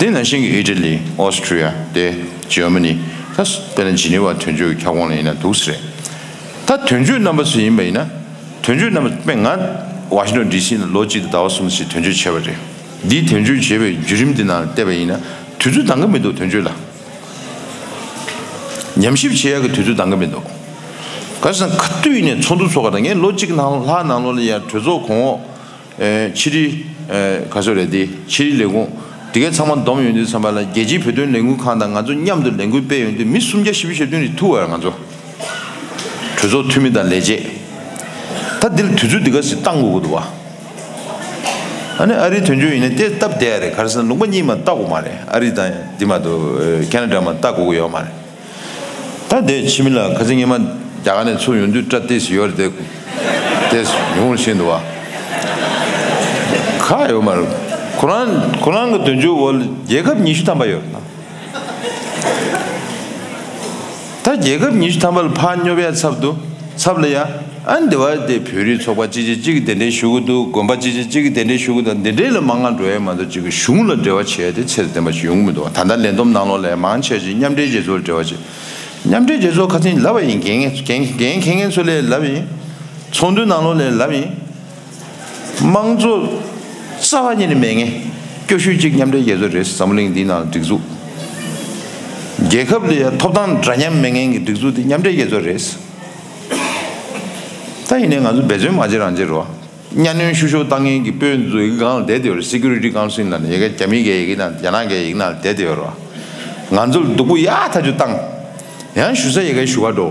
དེ་ནང་བཞིན་གྱི་ཨི་ཊ་ལི། ཨོ་སི་ཊི་རི་ཡ། དེ་ཇར་མ་ནི། ད་དཔེར་ན་ཇི་ནི་ཝ་དོན་གཅོད་ཀྱི་ཁྱབ་ཁོངས་ལ་ཡིན་ན་འདུག་སེ་རེད། ད་དོན་གཅོད་རྣམ་པ་ཚོ་ཡིན་པ་ཡིན་ན། དོན་གཅོད་རྣམ་པ་དཔེ་ང་ཝ་ཤིང་ཊོན་ཌི་སི་ལ་ལོ་གཅིག་དང་ཟླ་བ་གསུམ་ཞིག་དོན་གཅོད་བྱས་པ་རེད། འདིའི་དོན་གཅོད་བྱས་པའི་བརྒྱུད་རིམ་འདི་ནང་བལྟས་པ་ཡིན་ན། དུས་ཚོད་འདང་གི་མི་འདུག་དོན་གཅོད་ལ། ཉམས་ཞིབ་བྱེད་ཡག་གི་དུས་ཚོད་འདང་གི་མི་འདུག་ག་རེ་ཟེར་ན་ག་དུས་ཡིན་ནའི་ཚོགས་འདུ་ཚོགས་ཀ་དང་། ངས་ལོ་གཅིག་ནང་ལྷག་ནང་ལོགས་ལ་ཡང་གྲོས་ཚོགས་གོང་འོག་ཨེ། ཕྱི་དྲིལ། ཨེ། ག་ཚོད་རེད་དེ། ཕྱི་དྲིལ་ལས་ཁུངས་དེ་གའི་ཚང་མ་བསྡོམས་ཡོང་དུས་ཙམ་པ་ལ། རྒྱལ་སྤྱིའི་བོད་དོན་ལས་འགུལ་ཁང་དང་ང་ཚོ་མཉམ་དུ་ལས་འགུལ་སྤེལ་ཡོང་དུས། མི་སུམ་བརྒྱ་བཞི་བཅུ་ཞེ་བདུན་རེ་ཐུག་པ་ཡ། ང་ཚོ་གྲོས་ཚོགས་འཐུས་མི་དང་ལས་བྱེད། ད་འདི་ལ་དུས་ཚོད་འདི་ག་ཞིག་བཏང་དགོས་ཀྱི་འདུག་བ། ཨ་ནི་ཨ་རིའི་དོན་གཅོད་ཡིན་ན་དེ་སྟབས་བདེ་ཡ་རེད། ག་རེ་ཟེར་ན་ལུང་པ་གཉིས་མ་ལྟ་དགོས་མ་རེད། ཨ་རི་དང་འདི་མ་གཏོགས་ཁེ་ན་ཌ་མ་ལྟ་དགོས་ཀྱི་ཡོད་མ་རེད། ད་དེ་ཕྱི་མི་ལ་ཁ་སང་ཉི་མ་རྒྱ་གར་ནས་ཚུར་ཡོང་དུས་སྐྲ་ཏོག་ཙམ་ཡོད་རེད་དེ། ཏོག་ཙམ་ཉུང་རུ་ཕྱིན་འདུག་བ། ག་ཡོད་མ་རེད། ཁོ་རང་ཁོ་རང་གི་དོན་གཅོད་འོག་ལ་རྒྱལ་ཁབ་ཉི་ཤུ་ཐམ་པ་ཡོད་རེད་ན། ད་རྒྱལ་ཁབ་ཉི་ཤུ་ཐམ་པ་ལ་ཕར་སྙོབ་ཡ་ཚབ་ཏུ་ཚབ་ལ་ཡ། ཨ་འདི་བ་དེ་བོད་རིགས་ཚོགས་པ་གཅིག་གིས་གཅིག་གི་གདན་འདྲེན་ཞུ་གི་འདུག་དགོན་པ་གཅིག་གིས་གཅིག་གི་གདན་འདྲེན་ཞུ་གི་འདུག་འདི་འདྲའི་ལ་མང་ང་འགྲོ་ཡ་མ་གཏོགས། གཅིག་གི་གཞུང་ལ་འབྲེལ་བ་བྱས་ཏེ་ཚད་ལྡན་པ་ཞིག་ཡོང་གི་མི་འདུག་ད་ལྟ་ལས་བསྡོམས་ནང་ལོགས་ལ་མང་ཆེ་ཞིག་མཉམ་འབྲེལ་རྒྱལ་ཚོགས་ལ་འབྲེལ་བ་བྱས། མཉམ་འབྲེལ་རྒྱལ་ཚོགས་ཁ་སང་ལབ་པ་ཡིན། འགན་འགན་འཁྱེར་མཁན་ཚོ་ལ་ལབ་པ་ཡིན། ཚོགས་འདུའི་ནང་ལོགས་ལ་ལབ་པ་ཡིན། དམངས་གཙོ་རྩ་བ་ཉིད་ནས་མེད་མཁན་སྐྱོ་ཤོས་གཅིག་མཉམ་འབྲེལ་རྒྱལ་ཚོགས་རེད། འཛམ་བུ་གླིང་འདིའི་ནང་ལ་སྒྲིག་འཛུགས། རྒྱལ་ཁབ་ལ་ཡ་ཐོབ་ཐང་འདྲ་མཉམ་མེད་མཁན་གྱི་སྒྲིག་འཛུགས་དེ་མཉམ་འབྲེལ་རྒྱལ་ཚོགས་རེད། ད་ཡིན་ནའི་ང་ཚོ་འབད་བརྩོན་མ་བྱེད་རང་བྱེད་རོ། གཉའ་གནོན་བཤུ་གཞོག་བཏང་མཁན་གྱི་དཔོན་ཚོ་ཡི་གེ་སྒང་ལ་བསྡད་དེ་ཡོད་རེད། Security Council ལ་ནི་ཡ་གི་རྒྱ་མི་གི་ཡི་གེ་ནང་། རྒྱ་ནག་གི་ཡི་གེ་ནང་ལ་བསྡད་དེ་ཡོད་རེད་བ། ང་ཚོ་ལ་སྡུག་པོ་ཡག་ཐག་ཆོད་བཏང་། ཡང་ཞུ་ས་ཡི་གེ་ཞུ་ག་འགྲོ།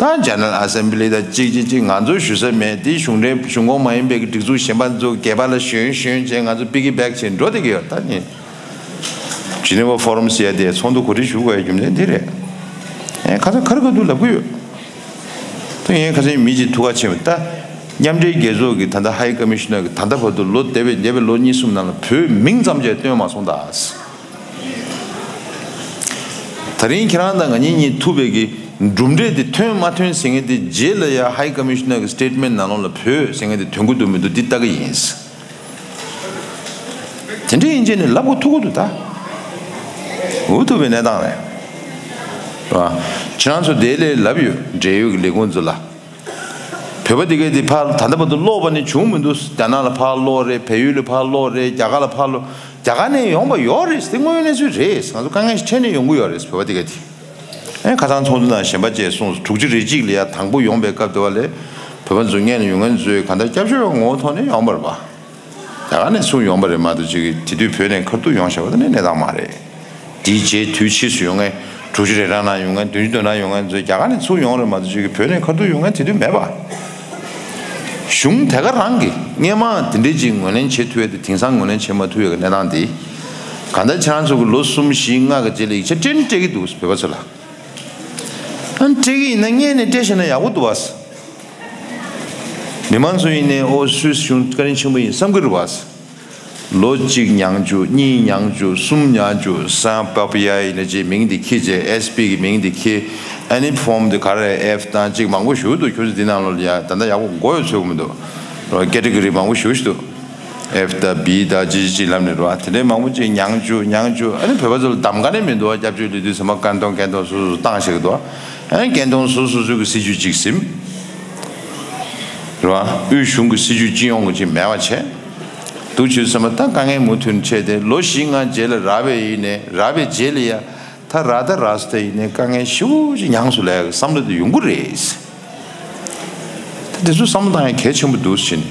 ད་General Assembly ད་གཅིག་གཅིག་གཅིག་ང་ཚོ་ཞུ་ས་མེད། དེ་གཞུང་འབྲེལ་གཞུང་ཁོངས་མ་ཡིན་པའི་གི་སྒྲིག་འཛུགས་གཞན་པ་ཚོ་སྒེར་པ་ལ་ཞོན་ཞོན་བྱས་ང་ཚོ་piggyback བྱས་འགྲོ་བསྡད་ཀྱི་ཡོད། ད་ནི་Geneva Forum ཟེར་ཡ་དེ་ཚོགས་འདུ་གོ་སྒྲིག་ཞུ་དགོས་ཡ་རྒྱུ་མཚན་འདི་རེད། ཨེ་ཁ་ཚ་ཁར་ཁ་ཐུག་ལབ་གི་ཡོད། ད་ངས་ཁ་སང་མི་གཅིག་ཐུག་ག་ཕྱིན་པ། ད་མཉམ་འབྲེལ་རྒྱལ་ཚོགས་ཀྱི་ད་ལྟ་High Commissioner གི་ད་ལྟ་བར་དུ་ལོ་འདས་པའི་འདས་པའི་ལོ་གཉིས་གསུམ་ནང་ལ་བོད་མིང་ཙམ་ཅིག་བཏོན་མ་སོང་ད། ད་རིང་ཁྱེད་རང་དང་ང་གཉིས་གཉིས་ཐུག་པའི་གི་གྲུབ་འབྲས་དེ་ཐོན་མ་ཐོན་ཟེར་མཁན་དེ་རྗེས་ལ་ཡ་High Commissioner གི་statement ནང་ལོགས་ལ་བོད་ཟེར་མཁན་དེ་ཐོན་གི་འདུག་མི་འདུག་འདི་ལྟ་གི་ཡིན། དེ་འདྲ་ཡིན་ཅེས་ནས་ལབ་དགོས་ཐུག་གི་འདུག་ད། འུ་ཐུག་པའི་གནས་སྟངས་རེད། རེད་བ། ཁྱེད་རང་ཚོ་དེ་ལས་ལབ་ཡོད། འབྲེལ་ཡོད་ཀྱི་ལས་ཁུངས་ཚོ་ལ། བོད་པ་དེ་གས་དེ་ཕར་ད་ལྟ་བར་དུ་ལོག་པ་ནི་བྱུང་མི་འདུག་རྒྱ་ནག་ལ་ཕར་ལོག་རེད། བལ་ཡུལ་ལ་ཕར་ལོག་རེད། རྒྱ་གར་ལ་ཕར་ལོག་རྒྱ་གར་ནས་ཡོང་པ་ཡོད་རེད། དེ་དངོས་ཡོད་གནས་ཚུལ་རེད། ང་ཚོ་དཀའ་ངལ་ཞིག་འཕྲད་ནས་ཡོང་གི་ཡོད་རེད། བོད་པ་དེ་གས་དེ། ཨེ་ཁ་སང་ཚོགས་འདུ་ནང་གཞན་པ་བཅས་གསུངས་སོང་། དྲུག་ཅུ་རེ་གཅིག་ལ་ཡ་དང་པོ་ཡོང་པའི་སྐབས་དེ་བ་ལས་བོད་པ་ཚོ་སྔོན་ལ་ཡོང་མཁན་ཚོས་གང་ལྟར་སྐྱབས་བཅོལ་བའི་ངོ་བོ་ཐོག་ནས་ཡོང་པ་རེད་པ། རྒྱ་གར་ནས་ཚུར་ཡོང་པ་རེད་མ་གཏོགས་ཅིག་གིས་དེ་དུས་བོད་ནས་ཁ་ཐུག་ཡོང་བཞག་པ་དེ་ནི་གནས་སྟངས་མ་རེད། དེའི་རྗེས་དུས་ཕྱིས་སུ་ཡོང་མཁན་ དྲུག་ཅུ་རེ་གྲངས་ནང་ཡོང་མཁན། བདུན་ཅུ་དོན་གྲངས་ཡོང་མཁན་ཚོ་རྒྱ་གར་ནས་ཚུར་ཡོང་རེད་མ་གཏོགས་ཅིག་བོད་ནས་ཁ་ཐུག་ཡོང་མཁན་དེ་དུས་མེད་པ། གཞུང་དེ་ག་རང་གིས་སྔོན་མ་དེ་འདྲའི་ཅིག་ངོས་ལེན་བྱེད་ཐུབ་ཡས་དེ་དེང་སང་ངོས་ལེན་བྱེད་མ་ཐུབ་ཡས་ཀྱི་གནས་སྟངས་དེ། གང་ལྟར་ཁྱེད་རང་ཚོ་གི་ལོ་གསུམ་བཞི་ལྔ་གི་རྗེས་ལ་ཡིག་ཆ་སྤྲད་ནི་སྤྲད་ཀྱི་འདུག་བོད་པ་ཚོ་ལ། ཨ་ནི་སྤྲད་ཀྱི་ཡིན་ན་སྔོན་ནས་སྤྲད་བཞག་ན་ཡག་པོ་འདུག་བ། མི་མང་ཚོ་ཡིན་ནའི་ཨོ་སུད་སི་གཞུང་བཀའ་དྲིན་ཆེན་པོ་ཡིན་བསམ་གྱི་རེད་བ། ལོ་གཅིག་ཉང་ཆུ། གཉིས་ཉང་ཆུ། གསུམ་ཉང་ཆུ། སན་པ་པི་ཡ་ཡིན་ན་ཅིག་མིང་འདི་འཁྱེར་བྱས། ཨེས་པི་གི་མིང་འདི་འཁྱེར། ཨ་ནི་ཕོམ་འདི་ག་རེ། ཨེཕ་དང་ཅིག་མང་པོ་ཞིག་འདུག་ཁྱོད་ཚོ་འདི་ནང་ལོགས་ལ་ཡ་ད་ལྟ་ཡག་པོ་མགོ་ཡོད་ཚོད་གི་མི་འདུག་ཀེ་ཊི་གོ་རི་མང་པོ་ཞིག་ཞིག་འདུག་ཨེཕ་དང་བི་དང་ཅི་ཅི་ལབ་ནས་རོ། དེ་འདྲའི་མང་པོ་ཅིག་ཉང་ཆུ་ཉང་ཆུ། ཨ་ནི་བོད་པ་ཚོ་ལ་གདམ་ག་ནས་མི་འདུག་སྐྱབས་བཅོལ་ལས་དུས་ཚང་མ་བཀའ་གཏོང་བཀའ་གཏོང་སོ་སོ་སོ་བཏང་བཞག་གི་འདུག་ཨ་ནི་བཀའ་གཏོང་སོ་སོ་སོ་སོ་གི་སྲིད་ཇུས་ཅིག་ཟིན། རེད་བ། དབུས་གཞུང་གི་སྲིད་ཇུས་སྤྱི་ཡོངས་ཀྱི་ཅིག་མེད་པ་བྱས། འདུག་བྱས་ཙང་མ་ད་དཀའ་ངལ་མུ་མཐུད་བྱས་ཏེ་ལོ་བཞི་ལྔ་རྗེས་ལ་རག་པའི་ཡིན་ནས་རག་པའི་རྗེས་ལ་ཡ། ད་རག་ད་རག་སོང་ད་ཡིན་ནས་དཀའ་ངལ་ཞེ་པོ་ཅིག་མྱངས་སོང་ལབ་ཡག་གི་བསམ་བློ་དེ་ཡོང་གི་རེད། ད་དེ་ཚོ་བསམ་བློ་བཏང་ཡག་གལ་ཆེན་པོ་འདུག་ཟེར་ནས་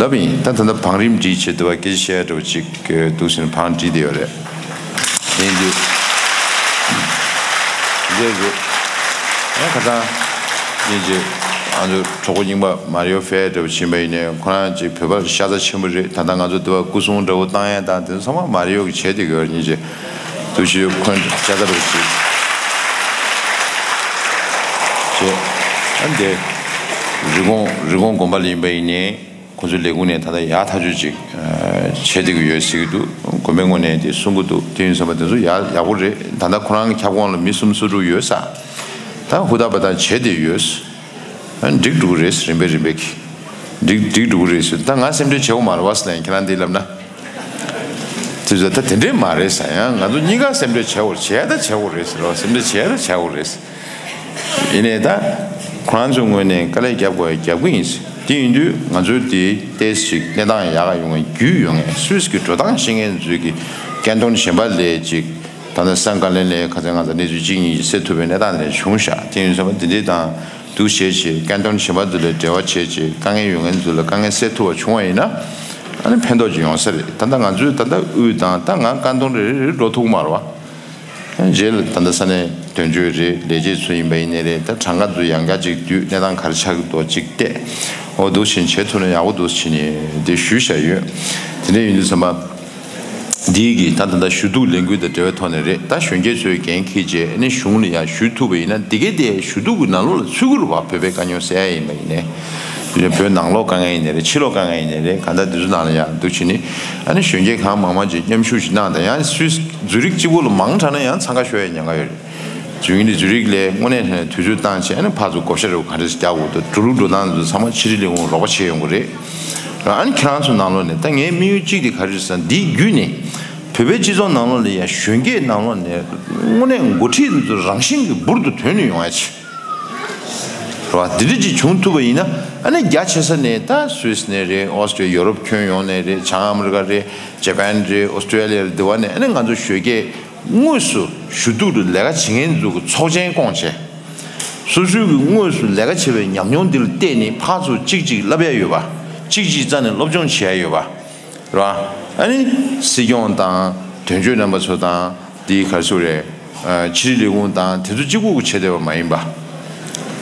ལབ་ཡིན། ད་ད་ལྟ་བང་རིམ་སྒྲིག་བྱས་འདུག་བ། སྐད་ཆ་བཤད་ཡག་འདྲ་བོ་ཅིག་འདུག་ཟེར་ནས་བང་སྒྲིག་བསྡད་ཡོད་རེད། ཡིན་དུས་འདི་རེད། ཨ་ཁ་སང་ཡིན་གྱི་ང་ཚོ་གྲོགས་པོ་རྙིང་པ་མ་རི་ཡོ་ཧྥེ་འདྲ་བོ་ཕྱིན་པ་ཡིན་ནའི་ཁོ་རང་ཅིག་བོད་པར་ཤ་ཚ་ཆེན་པོ་རེད། ད་ལྟ་ང་ཚོ་འདི་བ་སྐུ་སྲུང་འདྲ་བོ་བཏང་ཡག་དང་དེ་ཚོ་ཚང་མ་མ་རི་ཡོ་གིས་བྱས་བསྡད་ཡོད་རེད། ཡིན་གྱི་འདུག་ཞུ་ཁོ་ཤ་ཚ་འདྲ་བོ་ཅིག་བྱས། ཨ་འདི་རི་ཀོན་རི་ཀོན་དགོན་པ་ལ་ཡིན་པ་ཡིན་ནའི། ཁོ་ཚོའི་ལས་ཁུངས་ནས་ད་ལྟ་ཡག་ཐག་ཆོད་ཅིག་བྱེད་བསྡད་ཀྱི་ཡོད་ཟེར་གྱི་འདུག་དགོན་པའི་ངོས་ནས་དེ་གསུང་གི་འདུག་དེ་ཡིན་ཙང་མ་དེ་ཚོ་ཡག་ཡག་པོ་རེད། ད་ལྟ་ཁོ་རང་གི་ཁྱབ་ཁོངས་ལ་མི་སུམ་ཅུ་སོ་དྲུག་ཡོད་ས། ད་ཧུར་ཐག་པ་ཐག་བྱེད་བསྡད་ཡོད། ཨ་འགྲིག་འགྲོ་གི་རེད། རིམ་པས་རིམ་པས་ཀྱིས་འགྲིག་འགྲིག་འགྲོ་གི་རེད་ཟེར། ད་ང་སེམས་ཁྲལ་བྱེད་དགོས་མ་རེད་བ་ཟེར་ལབ་ཡིན། ཁྱེད་རང་འདི་ལབ་ན། དེ་ཚོ་ད་དེ་འདྲས་མ་རེད་ཟེར། ཡང་ང་ཚོ་གཉིས་ཀ་སེམས་ཁྲལ་བྱེད་དགོས། བྱས་ད་བྱེད་དགོས་རེད་ཟེར་རོ། སེམས་ཁྲལ་བྱས་ད་བྱེད་དགོས་རེད་ཟེར། ཡིན་ནའི་ད་ཁོ་རང་ཚོའི་ངོས་ནས་དཀའ་ལས་རྒྱབ་དགོས་ཡ་རྒྱབ་ཀྱི་ཡིན་ཟེར། དེ་ཡིན་དུས་ང་ཚོའི་དེ་ཏོག་ཙམ་ཞིག་གནས་སྟངས་ཡག་ག་ཡོང་ཡ་རྒྱུས་ཡོད་མཁན། སུད་སི་གི་འགྲོ་སྟངས་ཤེས་མཁན་ཚོས་ཀྱི་བཀའ་དྲུང་གཞན་པ་ལས་ཅིག་ད་ལྟ་སན་ཀ་ལན་ལས་ཁ་སང་ང་ཚོ་གནས་ཚུལ་གཅིག་གཉིས་ཤིག་གསལ་ཐུབ་པའི་གནས་སྟངས་དེ་འདྲ་བྱུང་ཤག་དེ་ཡིན་ཙང་མ་དེ་འདྲས་དང་འདུག་བྱས་བྱས་བཀའ་དྲུང་གཞན་པ་ཚོ་ལ་འབྲེལ་བ་བྱས་བྱས་དཀའ་ངལ་ཡོད་མཁན་ཚོ་ལ་དཀའ་ངལ་སེལ་ཐུབ་པ་བྱུང་བ་ཡིན་ན། ཨ་ནི་ཕན་ཐོགས་ཅིག་ཡོང་ས་རེད། ད་ལྟ་ང་ཚོའི་ད་ལྟ་དབུས་དང་ད་ང་བཀའ་དྲུང་རེ་རེ་རེ་འགྲོ་ཐུབ་ཀྱི་མ་རེད་བ། རྗེས་ལ་ད་ལྟ་ས་གནས་དོན་གཅོད་རེད། ལས་བྱེད་ཚོ་ཡིན་པ་ཡིན་ནའི་རེད། ད་གྲངས་ཀ་ཚོ་ཡང་བསྐྱར་ཅིག་བསྡུས། གནས་སྟངས་ག་རེ་ཆགས་ཀྱི་འདུག་ཅིག་བལྟས། འོ་འདུག་བྱས་བྱེད་ཐུབ་ན་ཡག་པོ་འདུག་བྱས་ནས་དེ་ཞུས་བཞག་ཡོད། དེ་འདྲ་ཡིན་དུས་ཙམ་པ། འདི་གི་ད་ད་ལྟ་ཞུ་གཏུག་ལས་འགུལ་དང་འབྲེལ་བའི་ཐོག་ནས་རེད། ད་གཞོན་སྐྱེས་ཚོས་འགན་འཁྱེར་བྱས་ཨ་ནི་གཞུང་ལ་ཡང་ཞུ་ཐུབ་པ་ཡིན་ན་འདི་གའི་དེ་ཞུ་གཏུག་གི་ནང་ལོགས་ལ་ཚུད་ཀྱི་རེད་བ། བོད་པའི་དཀའ་རྙོག་སེལ་ཡ་ཡིན་པ་ཡིན་ནའི། བོད་ནང་ལོགས་དཀའ་ངལ་ཡིན་ནའི་རེད། ཕྱི་ལོགས་དཀའ་ངལ་ཡིན་ནའི་རེད། གང་ལྟར་འདི་ཚོ་ནང་ལ་ཡང་འདུག་བྱས་ནས་ཨ་ནི་གཞོན་སྐྱེས་གང་མང་མང་ཅིག་མཉམ་ཞུགས་ཤིག་གནང་དང་། ཡང་སུད་ཛུ་རིག་གཅིག་པོ་ལ་མང་དྲགས་ན་ཡང་འཚང་ཁ་ཤོར་ཡ་ཉེན་ཁ་ཡོད་རེད། བྱུང་ཡིན་དུས་ཛུ་རིག་ལ་དངོས་གནས་དྲང་གནས་དུས་ཚོད་བཏང་བྱས་ཨ་ནི་ཕར་ཚུར་བགོ་བཤའ་རེ་བ་ག་འདྲ་ཞིག་རྒྱག་དགོས་འདུག་འགྲོ་ལུགས་འགྲོ་སྟངས་འདི་ཚོ་ཚང་མ་ཕྱི་དྲིལ་ལས་ཁུངས་རོགས་པ་བྱེད་ཡོང་གི་རེད། ཨ་ནི་ཁྱེད་རང་ཚོ་ནང་ལོགས་ནས་ད་ངའི་དམིགས་ཡུལ་གཅིག་དེ་ག་རེ་རེད་ཟེར་ན། འདིའི་བརྒྱུད་ནས་བོད་པའི་སྤྱི་ཚོགས་ནང་ལོགས་ལ་ཡང་གཞོན་སྐྱེས་ནང་ལོགས་ནས་དངོས་གནས་འགོ་ཁྲིད་འདི་ཚོ་རང་བཞིན་གྱིས་འབུར་དུ་ཐོན་ནས་ཡོང་ཡ་ཆེད། རེད་བ། འདི་འདྲ་ཅིག་བྱུང་ཐུབ་པ་ཡིན་ན་ཨ་ནི་རྒྱ་ཆེ་ས་ནས་ད་སུད་སི་ནས་རེད། ཨོ་སི་ཀྲི་ཡོ་རོབ་ཁྱོན་ཡོངས་ནས་རེད། བྱང་ཨ་མི་རི་ཀ་རེད། ཇ་པན་རེད། ཨོ་སི་ཀྲི་ལི་ཡ་རེད། འདི་བ་ནས་ཨ་ནི་ང་ཚོ་གཞོན་སྐྱེས་དངོས་སུ་ཞུ་གཏུག་ལ་ལས་ཀ་བྱེད་མཁན་ཚོ་གི་ཚོགས་ཆེན་བསྐོངས་བྱས། སོ་སོའི་གི་དངོས་སུ་ལས་ཀ་བྱེད་པའི་ཉམས་མྱོང་འདི་ལ་བལྟས་ནས་ཕར་ཚུར་གཅིག་གཅིག་བསླབ་ཡ་ཡོད་པ། གཅིག་གཅིག་རྩ་ནས་སློབ་སྦྱོང་བྱེད་ཡ་ཡོད་པ། རེད་བ། ཨ་ནི་སྲིད་སྐྱོང་དང་དོན་གཅོད་རྣམ་པ་ཚོ་དང་དེའི་ག་རེ་ཟེར་རེད། ཕྱི་དྲིལ་ལས་ཁུངས་དང་དེ་ཚོ་གཅིག་པུ་གི་བྱེད་བསྡད་པ་མ་ཡིན་པ།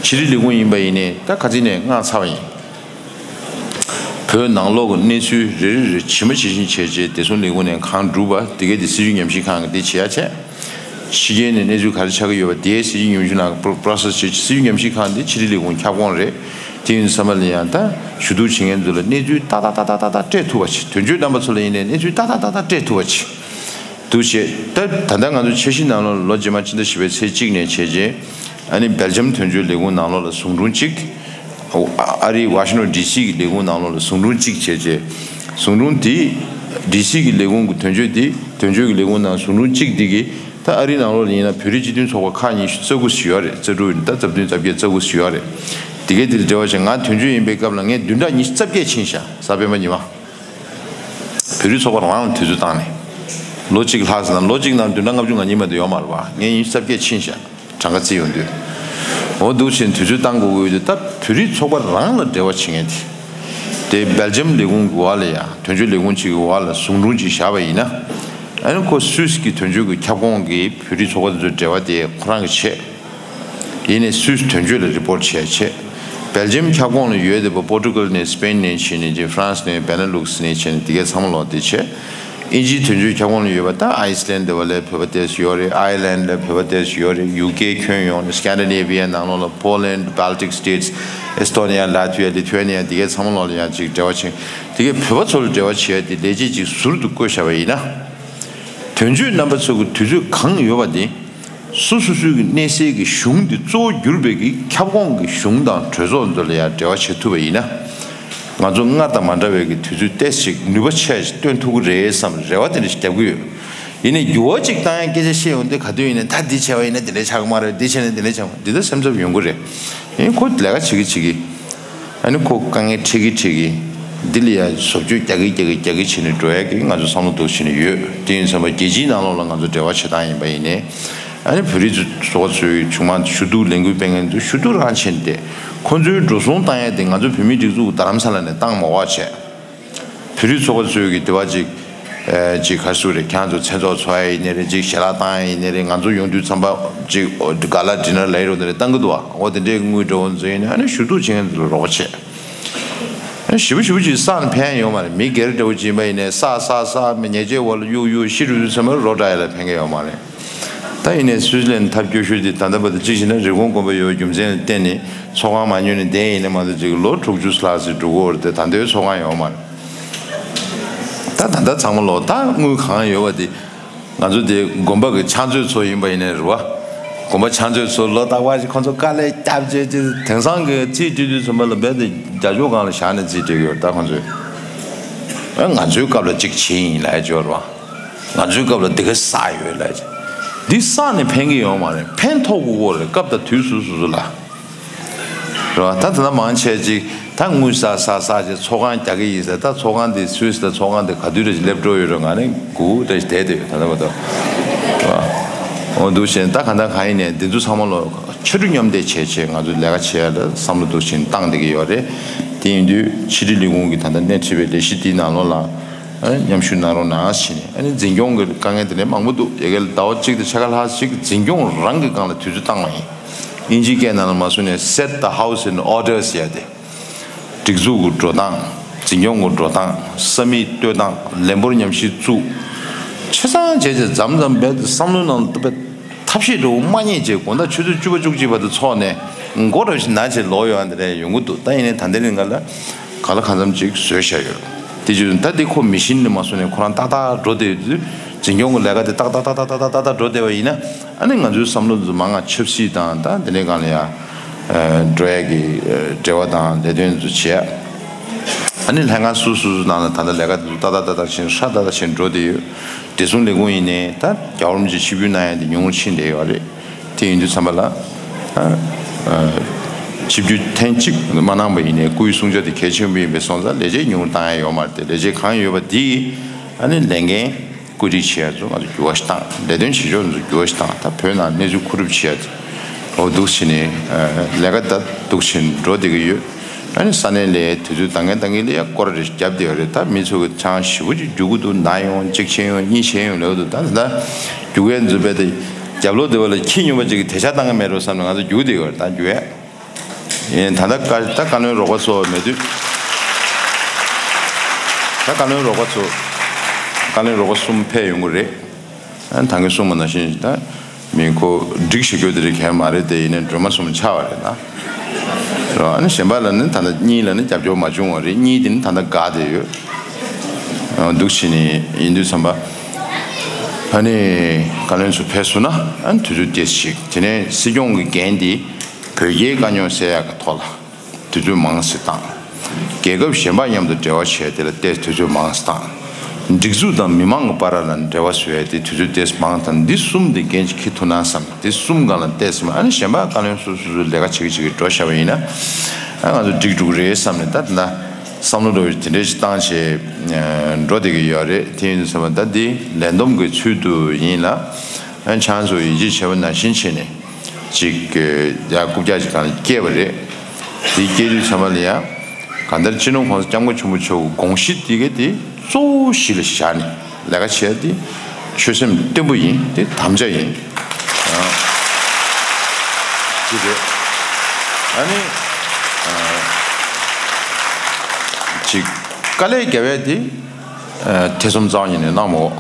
ཕྱི་དྲིལ་ལས་ཁུངས་ཡིན་པ་ཡིན་ནའི་ད་ཁ་སང་ནས་མངགས་ཚར་བ་ཡིན། བོད་ནང་ལོགས་ཀྱི་གནས་ཚུལ་རེ་རེ་རེ་ཇི་མ་ཇི་བཞིན་བྱས་རྗེས་བདེ་སྲུང་ལས་ཁུངས་ནས་གང་བསྒྲུབས་པ་དེ་གས་དེ་སྲིད་བྱུས་ཉམས་ཞིབ་ཁང་གིས་དེ་བྱེད་ཡ་བྱས། ཕྱི་རྒྱལ་ནས་གནས་ཚུལ་ག་རེ་ཆགས་ཀྱི་ཡོད་པ་དེའི་སྲིད་བྱུས་ཉམས་ཞིབ་ནང་པོ་རོ་སེ་སི་བྱེད། སྲིད་བྱུས་ཉམས་ཞིབ་ཁང་དེ་ཕྱི་དྲིལ་ལས་ཁུངས་ཁྱབ་ཁོངས་རེད། དེ་ཡིན་ཙམ་པ་ལ་ཡང་ད་ཞུ་གཏུག་བྱེད་མཁན་ཚོ་ལ་གནས་ཚུལ་ཏག་ཏག་ཏག་ཏག་ཏག་ཏག་སྤྲད་ཐུབ་པ་བྱེད། དོན་གཅོད་རྣམ་པ་ཚོ་ལ་ཡིན་ནའི་གནས་ཚུལ་ཏག་ཏག་ཏག་ཏག་སྤྲད་ཐུབ་པ་བྱེད། འདུག་བྱས། ད་ད་ལྟ་ང་ཚོ་འཆར་གཞི་ནང་ལོགས་ལ་ལོ་རྗེས་མ་ཕྱི་ཟླ་བཞི་པའི་ཚེས་གཅིག་ནས་བྱས་རྗེས་ཨ་ནི་སྦེལ་ཇམ་དོན་གཅོད་ལས་ཁུངས་ནང་ལོགས་ལ་ཟུང་དྲུང་གཅིག་ཨ་རིའི་ཝ་ཤིང་ཊོན་ཌི་སི་གི་ལས་ཁུངས་ནང་ལོགས་ལ་ཟུང་དྲུང་གཅིག་བྱས་རྗེས། ཟུང་དྲུང་དེ་ཌི་སི་གི་ལས་ཁུངས་ཀྱི་དོན་གཅོད་དེ་དོན་གཅོད་ཀྱི་ལས་ཁུངས་ནང་ཟུང་དྲུང་གཅིག་དེ་གིས་ད་ཨ་རིའི་ནང་ལོགས་ལ་ཡིན་ན་བོད་རིགས་སྤྱི་མཐུན་ཚོགས་པ་ཁག་ཉི་ཤུ་རྩ་དགུ་ཞིག་ཡོད་རེད། རྩ་དྲུག་ཡིན་ད་རྩ་བདུན་རྩ་བརྒྱད་རྩ་དགུ་ཞིག་ཡོད་རེད། དེ་གས་དེ་ལ་འབྲེལ་བ་བྱས་ང་དོན་གཅོད་ཡིན་པའི་སྐབས་ལ་ངས་བདུན་ཕྲག་ཉི་ཤུ་རྩ་བརྒྱད་ཕྱིན་ཤག་གཟའ་སྤེན་པ་ཉི་མ། བོད་རིགས་ཚོགས་པ་རང་ལ་དུས་ཚོད་བཏང་ནས། ལོ་གཅིག་ལྷག་ཟིན་ན་ལོ་གཅིག་ནང་བདུན་ཕྲག་ལྔ་བཅུ་ང་གཉིས་མ་གཏོགས་ཡོད་མ་རེད་བ། ངས་ཉི་ཤུ་རྩ་བརྒྱད་ཕྱིན་ཤག་གྲངས་ཀ་བརྩིས་ཡོང་དུས། འོ་འདུག་བྱས་དུས་ཚོད་བཏང་དགོས་ཀྱི་ཡོད་དུས་ད་བོད་རིགས་ཚོགས་པ་རང་ལ་འབྲེལ་བ་བྱེད་མཁན་དེ། དེ་སྦེལ་ཇམ་ལས་ཁུངས་ཀྱི་འོག་ལ་ཡ་དོན་གཅོད་ལས་ཁུངས་གཅིག་གི་འོག་ལ་ཟུང་དྲུང་གཅིག་བཞག་པ་ཡིན་ན། ཨ་ནི་ཁོ་སུད་སི་གི་དོན་གཅོད་ཀྱི་ཁྱབ་ཁོངས་ཀྱི་བོད་རིགས་ཚོགས་པ་དེ་ཚོའི་འབྲེལ་བ་དེ་ཁོ་རང་གིས་བྱས། ཡིན་ནའི་སུད་སི་དོན་གཅོད་ལ་རི་པོར་ཊི་བྱས་བྱས། སྦེལ་ཇམ་ཁྱབ་ཁོངས་ལ་ཡོད་བསྡད་པ་པོར་ཊུ་གལ་ནས་སི་པེན་ནས་བྱས་ནས་ཅིག་ཧྥ་རན་སི་ནས་བེ་ལ་ལུག་སི་ནས་བྱས་ནས་དེ་གའི་ཚང་མ་ལོག་དེ་བྱས། དབྱིན་ཇིའི་དོན་གཅོད་ཁྱབ་ཁོངས་ལ་ཡོད་པ་ད་ཨའི་སི་ལན་དེ་བ་ལ་བོད་པ་ཏོག་ཙམ་ཡོད་རེད། ཨའི་ལན་ལ་བོད་པ་ཏོག་ཙམ་ཡོད་རེད། ཡུ་ཀེ་ཁྱོན་ཡོངས་ནས་སི་ཀན་ཌི་ནེ་བི་ཡ་ནང་ལོགས་ལ་པོ་ལན་ཌི། Baltic States། Estonia། Latvia། Lithuania། དེ་གའི་ཚང་མ་ལོགས་ལ་ཡང་ཅིག་འབྲེལ་བ་བྱེད། དེ་གའི་བོད་པ་ཚོ་ལ་འབྲེལ་བ་བྱེད་ཡ་དེ་ལས་བྱེད་ཅིག་ཟུར་དུ་བསྐོས་བཞག་པ་ཡིན་ན། དོན་གཅོད་རྣམ་པ་ཚོ་གི་དུས་ཚོད་གང་ཡོད་པ་དེ། སོ་སོ་སོའི་གི་གནས་སའི་གི་གཞུང་དེ་གཙོ་བོ་གྱུར་པའི་གི་ཁྱབ་ཁོངས་ཀྱི་གཞུང་དང་གྲོས་ཚོགས་ཚོ་ལ་ཡང་འབྲེལ་བ་བྱེད་ཐུབ་པ་ཡིན་ན། ང་ཚོ་སྔར་དང་མ་འདྲ་བའི་གི་དུས་ཚོད་ཏོག་ཙམ་ཞིག་ནུས་པ་ཆེ་ཞིག་སྟོན་ཐུབ་ཀྱི་རེད་བསམ་རེ་བ་དེ་འདྲ་ཞིག་རྒྱབ་ཀྱི་ཡོད། ཡིན་ནའི་འགྱུར་བ་ཅིག་བཏང་ཡ་སྐད་ཆ་བཤད་ཡོང་དུས་ག་དུས་ཡིན་ནའི་ད་འདི་བྱས་པ་ཡིན་ན་དེ་འདྲ་ཆགས་ཀྱི་མ་རེད། འདི་བྱས་ན་འདི་འདྲ་ཆགས་མ་རེད། འདི་ལྟར་སེམས་འཚབ་ཡོང་གི་རེད། ཡིན་ཁོ་ལས་ཀ་བྱེད་ཀྱི་བྱེད་ཀྱི། ཨ་ནི་ཁོ་དཀའ་ངལ་འཕྲད་ཀྱི་འཕྲད་ཀྱི། འདི་ལ་ཡ་བཟོ་བཅོས་རྒྱག་གི་རྒྱག་གི་རྒྱག་གི་བྱས་ནས་འགྲོ་ཡ་གི་ང་ཚོ་བསམ་བློ་འདུག་བྱས་ནས་ཡོད། དེ་ཡིན་ཙམ་པ་རྒྱལ་སྤྱིའི་ནང་ལོགས་ལ་ང་ཚོ་འབྲེལ་བ་བྱེད་སྟངས་ཡིན་པ་ཡིན་ནའི། ཨ་ནི་བོད་རིགས་ཚོ་ཚོགས་པ་ཚོའི་བྱུང་མ་ཞུ་གཏུག་ལས་འགུལ་སྤེལ་མཁན་ཚོ་ཞུ་གཏུག་རང་བྱས་ནས་བསྡད། ཁོ་ཚོའི་འགྲོ་སོང་བཏང་ཡ་དེ་ང་ཚོ་བོད་མིའི་སྒྲིག་འཛུགས་རྡ་རམ་ས་ལ་ནས་བཏང་མ་བ་བྱས། བོད་རིགས་ཚོགས་པ་ཚོས་ཀྱི་དེ་བ་ཅིག་ཨེ་ཅིག་ག་རེ་ཟེར་རེད། ཁྱེད་ཚོ་མཚན་ཚོགས་འཚོགས་ཡ་ཡིན་ནའི་རེད། ཅིག་ཞལ་ལག་བཏང་ཡ་ཡིན་ནའི་རེད། ང་ཚོ་ཡོང་དུས་ཙམ་པ་ཅིག་ག་ལ་ཌི་ནར་ལ་ཡི་རོགས་དེ་རེད་བཏང་གི་འདུག་བ། འོ་དེ་འདྲའི་དངུལ་འདྲ་བོ་ཚོ་ཡིན་ནའི་ཨ་ནི་ཞུ་གཏུག་བྱེད་མཁན་ཚོ་ལ་རོགས་པ་བྱས། ཨ་ནི་ཞེ་པོ་ཞེ་པོ་ཅིག་བསགས་ནས་ཕན་ཡོད་མ་རེད། མི་སྒེར་འདྲ་བོ་ཅིག་ཡིན་པ་ཡིན་ནའི་བསགས་བསགས་བསགས་མི་ཉལ་ཆས་འོག་ལ་གཡུག་གཡུག་ཤི་འགྲོ་དུས་ཙམ་པ་རོགས་འདྲ་ཡ་ལ་ཕན་གི་ཡོད་མ་རེད། ད་ཡིན་ནའི་སུའི་ཙི་ལན་ཐབས་སྐྱོ་ཤོས་དེ་ད་ལྟ་བར་དུ་གཅིག་བྱས་ན་རི་ཀོན་དགོན་པ་ཡོད་པའི་རྒྱུ་མཚན་ལ་བརྟེན་ནས་ཚོགས་ཁང་མ་ཉོས་ནས་བསྡད་ཡིན་ན་མ་གཏོགས་ཅིག་ལོ་དྲུག་ཅུ་ལྷག་ཙམ་འགྲོ་གི་ཡོད་རེད་དེ། ད་ལྟའི་ཚོགས་ཁང་ཡོད་མ་རེད། ད་ད་ལྟ་ཚང་མ་ལོག་ད་དངུལ་གང་ཡོད་པ་དེ་ང་ཚོ་དེ་དགོན་པ་གི་ཕྱག་མཛོད་ཚོ་ཡིན་པ་ཡིན་ནའི་རེད་བ། དགོན་པ་ཕྱག་མཛོད་ཚོ་ལོ་རྟག་པར་ཅིག་ཁོང་ཚོ་དཀའ་ལས་བརྒྱབ་བྱས་ཅིག་དེང་སང་གི་རྩིས་སྤྲོད་དུས་ཙམ་པ་ལ་རྦད་དེ་རྒྱ་ཕྱོགས་སྒང་ལ་བཞག་ནས་རྩིས་སྤྲོད་ཀྱི་ཡོད་རེད། ད་ཁོང་ཚོས་ཨ་ང་ཚོའི་སྐབས་ལ་ཅིག་བྱས་ཡིན་ལབ་ཡ་ཅིག་ཡོད་རེད་བ། ང་ཚོའི་སྐབས་ལ་འདི་ག་བསགས་ཡོད་ལབ་ཅིག་འདི་བསགས་ནས་ཕན་གྱི་ཡོད་མ་རེད། ཕན་ཐོགས་དགོས་ཀྱི་རེད། སྐབས་དང་དུས་སུ་སོ་སོ་ལ། རེད་བ། ད་ད་ལྟ་མང་ཆེ་ཅིག་ད་དངུལ་བསགས་བསགས་བསགས་བྱས་ཚོགས་ཁང་རྒྱག་གི་ཡིན་ཟེར། ད་ཚོགས་ཁང་དེ་སུད་སི་ལ་ཚོགས་ཁང་དེ་ག་དུས་རེ་ཞིག་སླེབས་འགྲོ་ཡོད་རེད། ང་ནི་སྒུག་རེ་ཞིག་བསྡད་བསྡད་ཡོད་ད་ལྟ་བར་དུ། རེད་བ། འོ་འདུག་བྱས་ད་ག་འདྲ་གང་ཡིན་ནའི་འདི་ཚོ་ཚང་མ་ལོ་ཕྱར་གྲུ་མཉམ་འདེགས་བྱས་བྱས་ང་ཚོ་ལས་ཀ་བྱེད་ཡ་ལ་བསམ་བློ་འདུག་བྱས་བཏང་བསྡད་ཀྱི་ཡོད་རེད། དེ་ཡིན་དུས་ཕྱི་དྲིལ་ལས་ཁུངས་ཀྱི་ད་ལྟ་སྣེ་ཁྲིད་པའི་ལས་གཞི་དེའི་ནང་ལོགས་ལ། ཨ་ནི་མཉམ་ཞུགས་གནང་རོགས་གནང་ཞེས་ནས། ཨ་ནི་འཛིན་སྐྱོང་གི་དཀའ་ངལ་དེ་འདྲའི་མང་པོ་འདུག་ཡ་གི་ལ་ཟླ་བ་གཅིག་དང་ཕྱེད་ཀ་ལྷག་ཅིག་འཛིན་སྐྱོང་རང་གི་སྒང་ལ་དུས་ཚོད་བཏང་བ་ཡིན། དབྱིན་ཇིའི་སྐད་ནང་ལ་མ་སོང་ནས་set the house in order ཟེར་ཡ་དེ། སྒྲིག་འཛུགས་ཀྱི་འགྲོ་སྟངས། འཛིན་སྐྱོང་གི་འགྲོ་སྟངས། ས་མིག་གཏོད་སྟངས། ལས་འབོར་ཉམས་ཞིབ་བཙུགས། ཆ་ཚང་བྱས་བྱས་མཚམས་མཚམས་རྦད་དེ་བསམ་བློའི་ནང་ལ་རྦད་ཐབས་ཤེས་འདྲ་བོ་མ་རྙེད་བྱས་དགོང་དག་ཆུ་ཚོད་བཅུ་པ་བཅུ་གཅིག་བར་དུ་འཚོགས་ནས་མགོ་འདྲ་བོ་ཞིག་ན་བྱས་ལོག་ཡོང་ཡ་འདི་འདྲ་ཡོང་གི་འདུག་ད་ཡིན་ནའི་ད་ལྟའི་རིང་ག་ལ་གང་ལ་གང་འཚམ་ཅིག་བཟོས་བཞག་ཡོད། དེ་བྱས་ད་འདི་ཁོ་མི་ཤིན་ནས་མ་སོང་ནས་ཁོ་རང་ཏག་ཏག་འགྲོ་བསྡད་ཡོད་དུས་འཛིན་སྐྱོང་གི་ལས་ཀ་དེ་ཏག་ཏག་ཏག་ཏག་འགྲོ་བསྡད་པ་ཡིན་ན། ཨ་ནི་ང་ཚོའི་བསམ་བློ་འདི་མང་ང་ཆབ་སྲིད་དང་ད་དེ་འདྲའི་སྒང་ལ་ཡ་འགྲོ་ཡ་གི་འབྲེལ་བ་དང་ལས་དོན་འདི་བྱེད་ཡ། ཨ་ནི་ལྷན་ཁང་སོ་སོ་སོ་ནང་ལ་ད་ལྟ་ལས་ཀ་འདི་ཏག་ཏག་ཏག་ཏག་བྱས་ཧྲ་ཏག་ཏག་བྱས་འགྲོ་བསྡད་ཡོད། བདེ་སྲུང་ལས་ཁུངས་ཡིན་ནའི་ད་རྒྱལ་བ་རིན་པོ་ཆེ་ཆིབས་བསྒྱུར་གནང་ཡ་དེ་ཉུང་ངུར་ཕྱིན་བསྡད་ཡོད་རེད། དེ་ཡིན་དུས་ཙམ་པ་ལ། ཨ། ཨ། ཆིབས་བསྒྱུར་ཐེངས་གཅིག་མ་གནང་པ་ཡིན་ནའི་སྐུའི་གསུང་བྱ་དེ་གལ་ཆེན་པོ་ཡིན་པས་སོང་ཙང་ལས་བྱེད་ཉུང་བཏང་ཡ་ཡོད་མ་རེད་དེ། ལས་བྱེད་གང་ཡོད་པ་དེ་ཡིས་ཨ་ནི་ལས་འགན་བཀོད་སྒྲིག་བྱེད་ཡ་ཚོ་ང་ཚོ་འགྱུར་བ་ཞིག་བཏང་། ལས་དོན་བྱེད་ཕྱོགས་ཚོ་འགྱུར་བ་ཞིག་བཏང་། ད་བོད་ནང་གནས་ཚུལ་མཁོ་སྒྲུབ་བྱེད་ཡ་ཚོ་འོ་འདུག་བྱས་ནས་ལས་ཀ་ད་འདུག་བྱས་ནས་འགྲོ་བསྡད་ཀྱི་ཡོད། ཨ་ནི་ས་གནས་ལ་དུས་ཚོད་འདང་གིན་འདང་གིན་ལ་ཡ་སྐོར་རེ་བརྒྱབ་བསྡད་ཡོད་རེད། ད་མི་ཚོ་གི་ཆང་ཞེ་པོ་ཅིག་རྒྱུག་གི་འདུག་ན་ཡོང་། གཅིག་བྱས་ཡོང་། གཉིས་བྱས་ཡོང་ལབ་འདུག་ད་ད་རྒྱུག་ཡ་འཛུལ་བས་དེ་རྒྱབ་ལོགས་དེ་བ་ལ་ཁྱི་སྨྱོན་པ་ཅིག་གིས་དེད་ཆ་བཏང་གི་མེད་འགྲོ་བསམ་ནས་ང་ཚོ་རྒྱུག་བསྡད་ཡོད་རེད། ད་རྒྱུག་ཡ་ཡིན། ད་ལྟ་བཀའ་ད་བཀའ་བློན་རོགས་པ་ཚོ་མེད་དུས། ད་བཀའ་བློན་རོགས་པ་ཚོ་བཀའ་བློན་རོགས་པ་གསུམ་ཕེབས་ཡོང་གི་རེད། ཨ་ནི་ད་གིན་གསུངས་པ་ནང་བཞིན་ད་མི་ཁོ་སྒྲིག་བྱེད་རྒྱུ་དེ་རིགས་གལ་མ་རེད་དེ། ཡིན་ནའི་སྒྲོལ་མ་གསུམ་ཆགས་པ་རེད་ད། རོ། ཨ་ནི་གཞན་པ་ལ་ནི་ད་ལྟ་གཉིས་ལ་ནི་རྒྱབ་སྐྱོར་མ་བྱུང་བ་རེད། གཉིས་དེ་ནི་ད་ལྟ་འགག་བསྡད་ཡོད། འདུག་བྱས་ནས་ཡིན་དུས་ཙམ་པ། ཨ་ནི་བཀའ་བློན་ཚོ་ཕེབས་སོང་ན་ཨ་ནི་དུས་ཚོད་ཏོག་ཙམ་ཞིག་དེ་ནས་སྲིད་སྐྱོང་གི་འགན་དེ་བོད་རྒྱའི་དཀའ་རྙོག་སེལ་ཡག་གི་ཐོག་ལ། དུས་ཚོད་མང་ཙམ་བཏང་། རྒྱལ་ཁབ་གཞན་པ་མཉམ་དུ་འབྲེལ་བ་བྱས་དེ་ལ་ཏོག་ཙམ་དུས་ཚོད་མང་ཙམ་བཏང་། སྒྲིག་འཛུགས་དང་མི་མང་གི་བར་ལ་འབྲེལ་བ་བཟོ་ཡ་དེ་དུས་ཚོད་ཏོག་ཙམ་མང་ཙམ་བཏང་། འདི་གསུམ་དེ་འགན་ཅིག་འཁྱེར་ཐུབ་ན་བསམ། འདི་གསུམ་སྒང་ལ་ཏོག་ཙམ། ཨ་ནི་གཞན་པ་བཀའ་བློན་སོ་སོ་སོ་ལས་ཀ་བྱེད་ཀྱི་བྱེད་ཀྱི་འགྲོ་བཞག་པ་ཡིན་ན། ཨ་ང་ཚོ་འགྲིག་འགྲོ་གི་རེད་བསམ་ནས་ད་དེ་འདྲ་བསམ་བློ་འགྲོ་བའི་དེ་འདྲ་ཞིག་བཏང་བྱས་འགྲོ་བསྡད་ཀྱི་ཡོད་རེད། དེ་ཡིན་དུས་ཙམ་པ་ད་འདི་ལས་བསྡོམས་ཀྱི་ཚུལ་དུ་ཡིན་ལ། ཨ་ནི་ཁྱེད་རང་ཚོ་ཡིད་ཆེས་བྱས་པ་ནང་བཞིན་བྱས་ནས། ཅིག་ཡ་རྐུབ་བཀྱག་ཅིག་གང་ལ་སྐྱེས་པ་རེད། དེ་སྐྱེས་དུས་ཚང་མ་ལ་ཡ། གང་ལྟར་སྤྱི་ནོར་༸གོང་ས་༸སྐྱབས་མགོན་ཆེན་པོ་མཆོག་གི་དགོངས་གཞི་དེ་ག་དེ་གཙོ་བོ་གཞི་ལ་བཞག་ནས་ལས་ཀ་བྱས་ཏེ། ཆོད་སེམས་བརྟན་པོ་ཡིན། དེ་དམ་བཅའ་ཡིན། ཨ། དེ་རེད། ཨ་ནི། ཨ། ཅིག་དཀའ་ལས་རྒྱག་ཡས་དེ། ཨ། ཐེ་ཚོམ་རྩ་བ་ཉིད་ནས་གནང་མ་དགོས།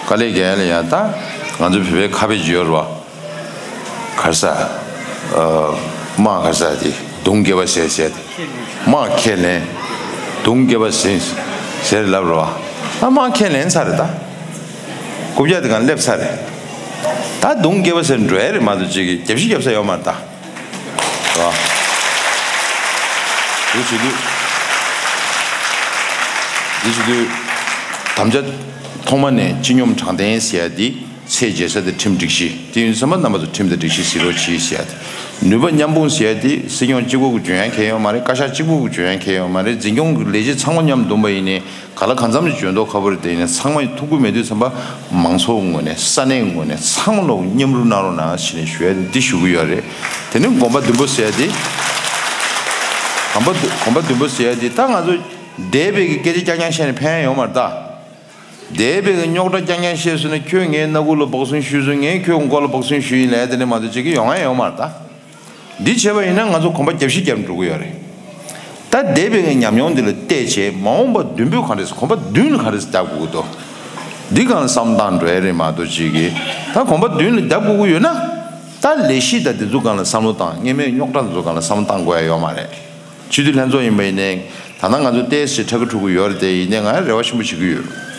དཀའ་ལས་རྒྱག་ཡས་ལ་ཡང་ད་ང་ཚོ་བོད་པའི་ཁ་དཔེ་ཅིག་ཡོད་རེད་བ། ག་རེ་ཟ། ཨ། དམག་ག་རེ་ཟ་དེ་མདུང་རྒྱབ་པ་ཟེར་ཟེར་དེ། དམག་ཁས་ལེན། མདུང་རྒྱབ་པ་ཟིན་ཟེར་ལབ་རེད་བ། ད་དམག་ཁས་ལེན་ཚར་རེད་ད། རྐུབ་བཀྱག་དེ་སྒང་སླེབས་ཚར་རེད། ད་མདུང་རྒྱབ་པ་ཟེར་འགྲོ་ཡ་རེད་མ་གཏོགས་ཅིག་གི་རྒྱབ་ཤི་རྒྱབ་ས་ཡོད་མ་རེད་ད། རེད་བ། འདི་བྱེད་དུས། འདི་བྱེད་དུས། དམ་བཅའ་ཐོག་མ་ནས་སྤྱི་སྙོམས་དྲང་བདེན་ཟེར་ཡ་འདི། ཚད་འཇལ་ས་དེ་ཁྲིམས་སྒྲིག་གཞི། དེ་ཡིན་ཙང་མ་རྣམ་པ་ཚོ་ཁྲིམས་དང་སྒྲིག་གཞི་གཟིགས་རོགས་གྱིས་ཟེར་ཡ་དེ། ནུས་པ་མཉམ་སྤུངས་ཟེར་ཡ་དེ་སྲིད་སྐྱོང་གཅིག་པོ་གིས་འཇོན་ཡ་གང་ཡང་ཡོད་མ་རེད། བཀའ་ཤག་གཅིག་པོ་གིས་འཇོན་ཡ་གང་ཡང་ཡོད་མ་རེད། འཛིན་སྐྱོང་གི་ལས་བྱེད་ཚང་མ་མཉམ་བསྡོམས་པ་ཡིན་ནའི་ག་ལ་གང་འཚམ་ཞིག་འཇོན་མདོག་ཁ་པོ་རེད། དེ་ཡིན་ན་ཚང་མ་ཐུགས་ཁུར་མེད་དུས་ཙམ་པ་མང་ཚོགས་ངོས་ནས་ས་གནས་ངོས་ནས་ཚང་མ་ལོག་མཉམ་རུབ་གནང་རོགས་གནང་ཞེས་ནས་ཞུ་ཡ་དེ་འདི་ཞུ་གི་ཡོད་རེད། དེ་ནས་གོམ་པ་མདུན་སྤོ་ཟེར་ཡ་དེ། གོམ་པ་གོམ་པ་མདུན་སྤོ་ཟེར་ཡ་དེ་ད་ང་ཚོ་འདས་པའི་གི་སྐད་ཆ་རྐྱང་རྐྱང་བཤད་ནས་ཕན་ཡ་ཡོད་མ་རེད་ད། འདས་པའི་རྙོག་དྲ་རྐྱང་རྐྱང་བཤད་སོང་ན། ཁྱོད་ངའི་སྣ་ཁུག་ལ་སྦག་སྲིང་གཞུས་སོང་། ངས་ཁྱོད་མགོ་ལ་སྦག་སྲིང་གཞུས་ཡིན་ལབ་ཡ་དེ་འདྲ་མ་གཏོགས་ཅིག་གི་ཡོང་ཡ་ཡོད་མ་རེད་ད། འདི་བྱས་པ་ཡིན་ན་ང་ཚོ་གོམ་པ་རྒྱབ་བཞི་རྒྱབ་འགྲོ་གི་ཡོད་རེད། ད་འདས་པའི་ཉམས་མྱོང་འདི་ལ་བལྟས་བྱས་མ་འོངས་པ་མདུན་སྤོས་ག་འདྲས། གོམ་པ་མདུན་ལ་ག་འདྲས་རྒྱབ་དགོས་ཀྱི་འདུག་འདི་སྒང་ལ་བསམ་བློ་བཏང་འགྲོ་ཡ་རེད་མ་གཏོགས་ཅིག་གི། ད་གོམ་པ་མདུན་ལ་རྒྱབ་དགོས་ཀྱི་ཡོད་ན། ད་ལས་གཞི་དང་འདི་ཚོ་སྒང་ལ་བསམ་བློ་བཏང་། སྔོན་མའི་རྙོག་དྲ་འདི་ཚོ་སྒང་ལ་བསམ་བློ་བཏང་དགོས་ཡ་ཡོད་མ་རེད། སྤྱི་འཐུས་ལྷན་ཚོགས་ཡིན་པ་ཡིན་ནའི། ད་ལྟ་ང་ཚོ་ཏོག་ཙམ་ཁྲ་ཁ་ཁྲུག་གི་ཡོད་རེད་དེ། ཡིན་ནའི་ང་རེ་བ་ཆེན་པོ་བྱེད་ཀྱི་ཡོད། རེད་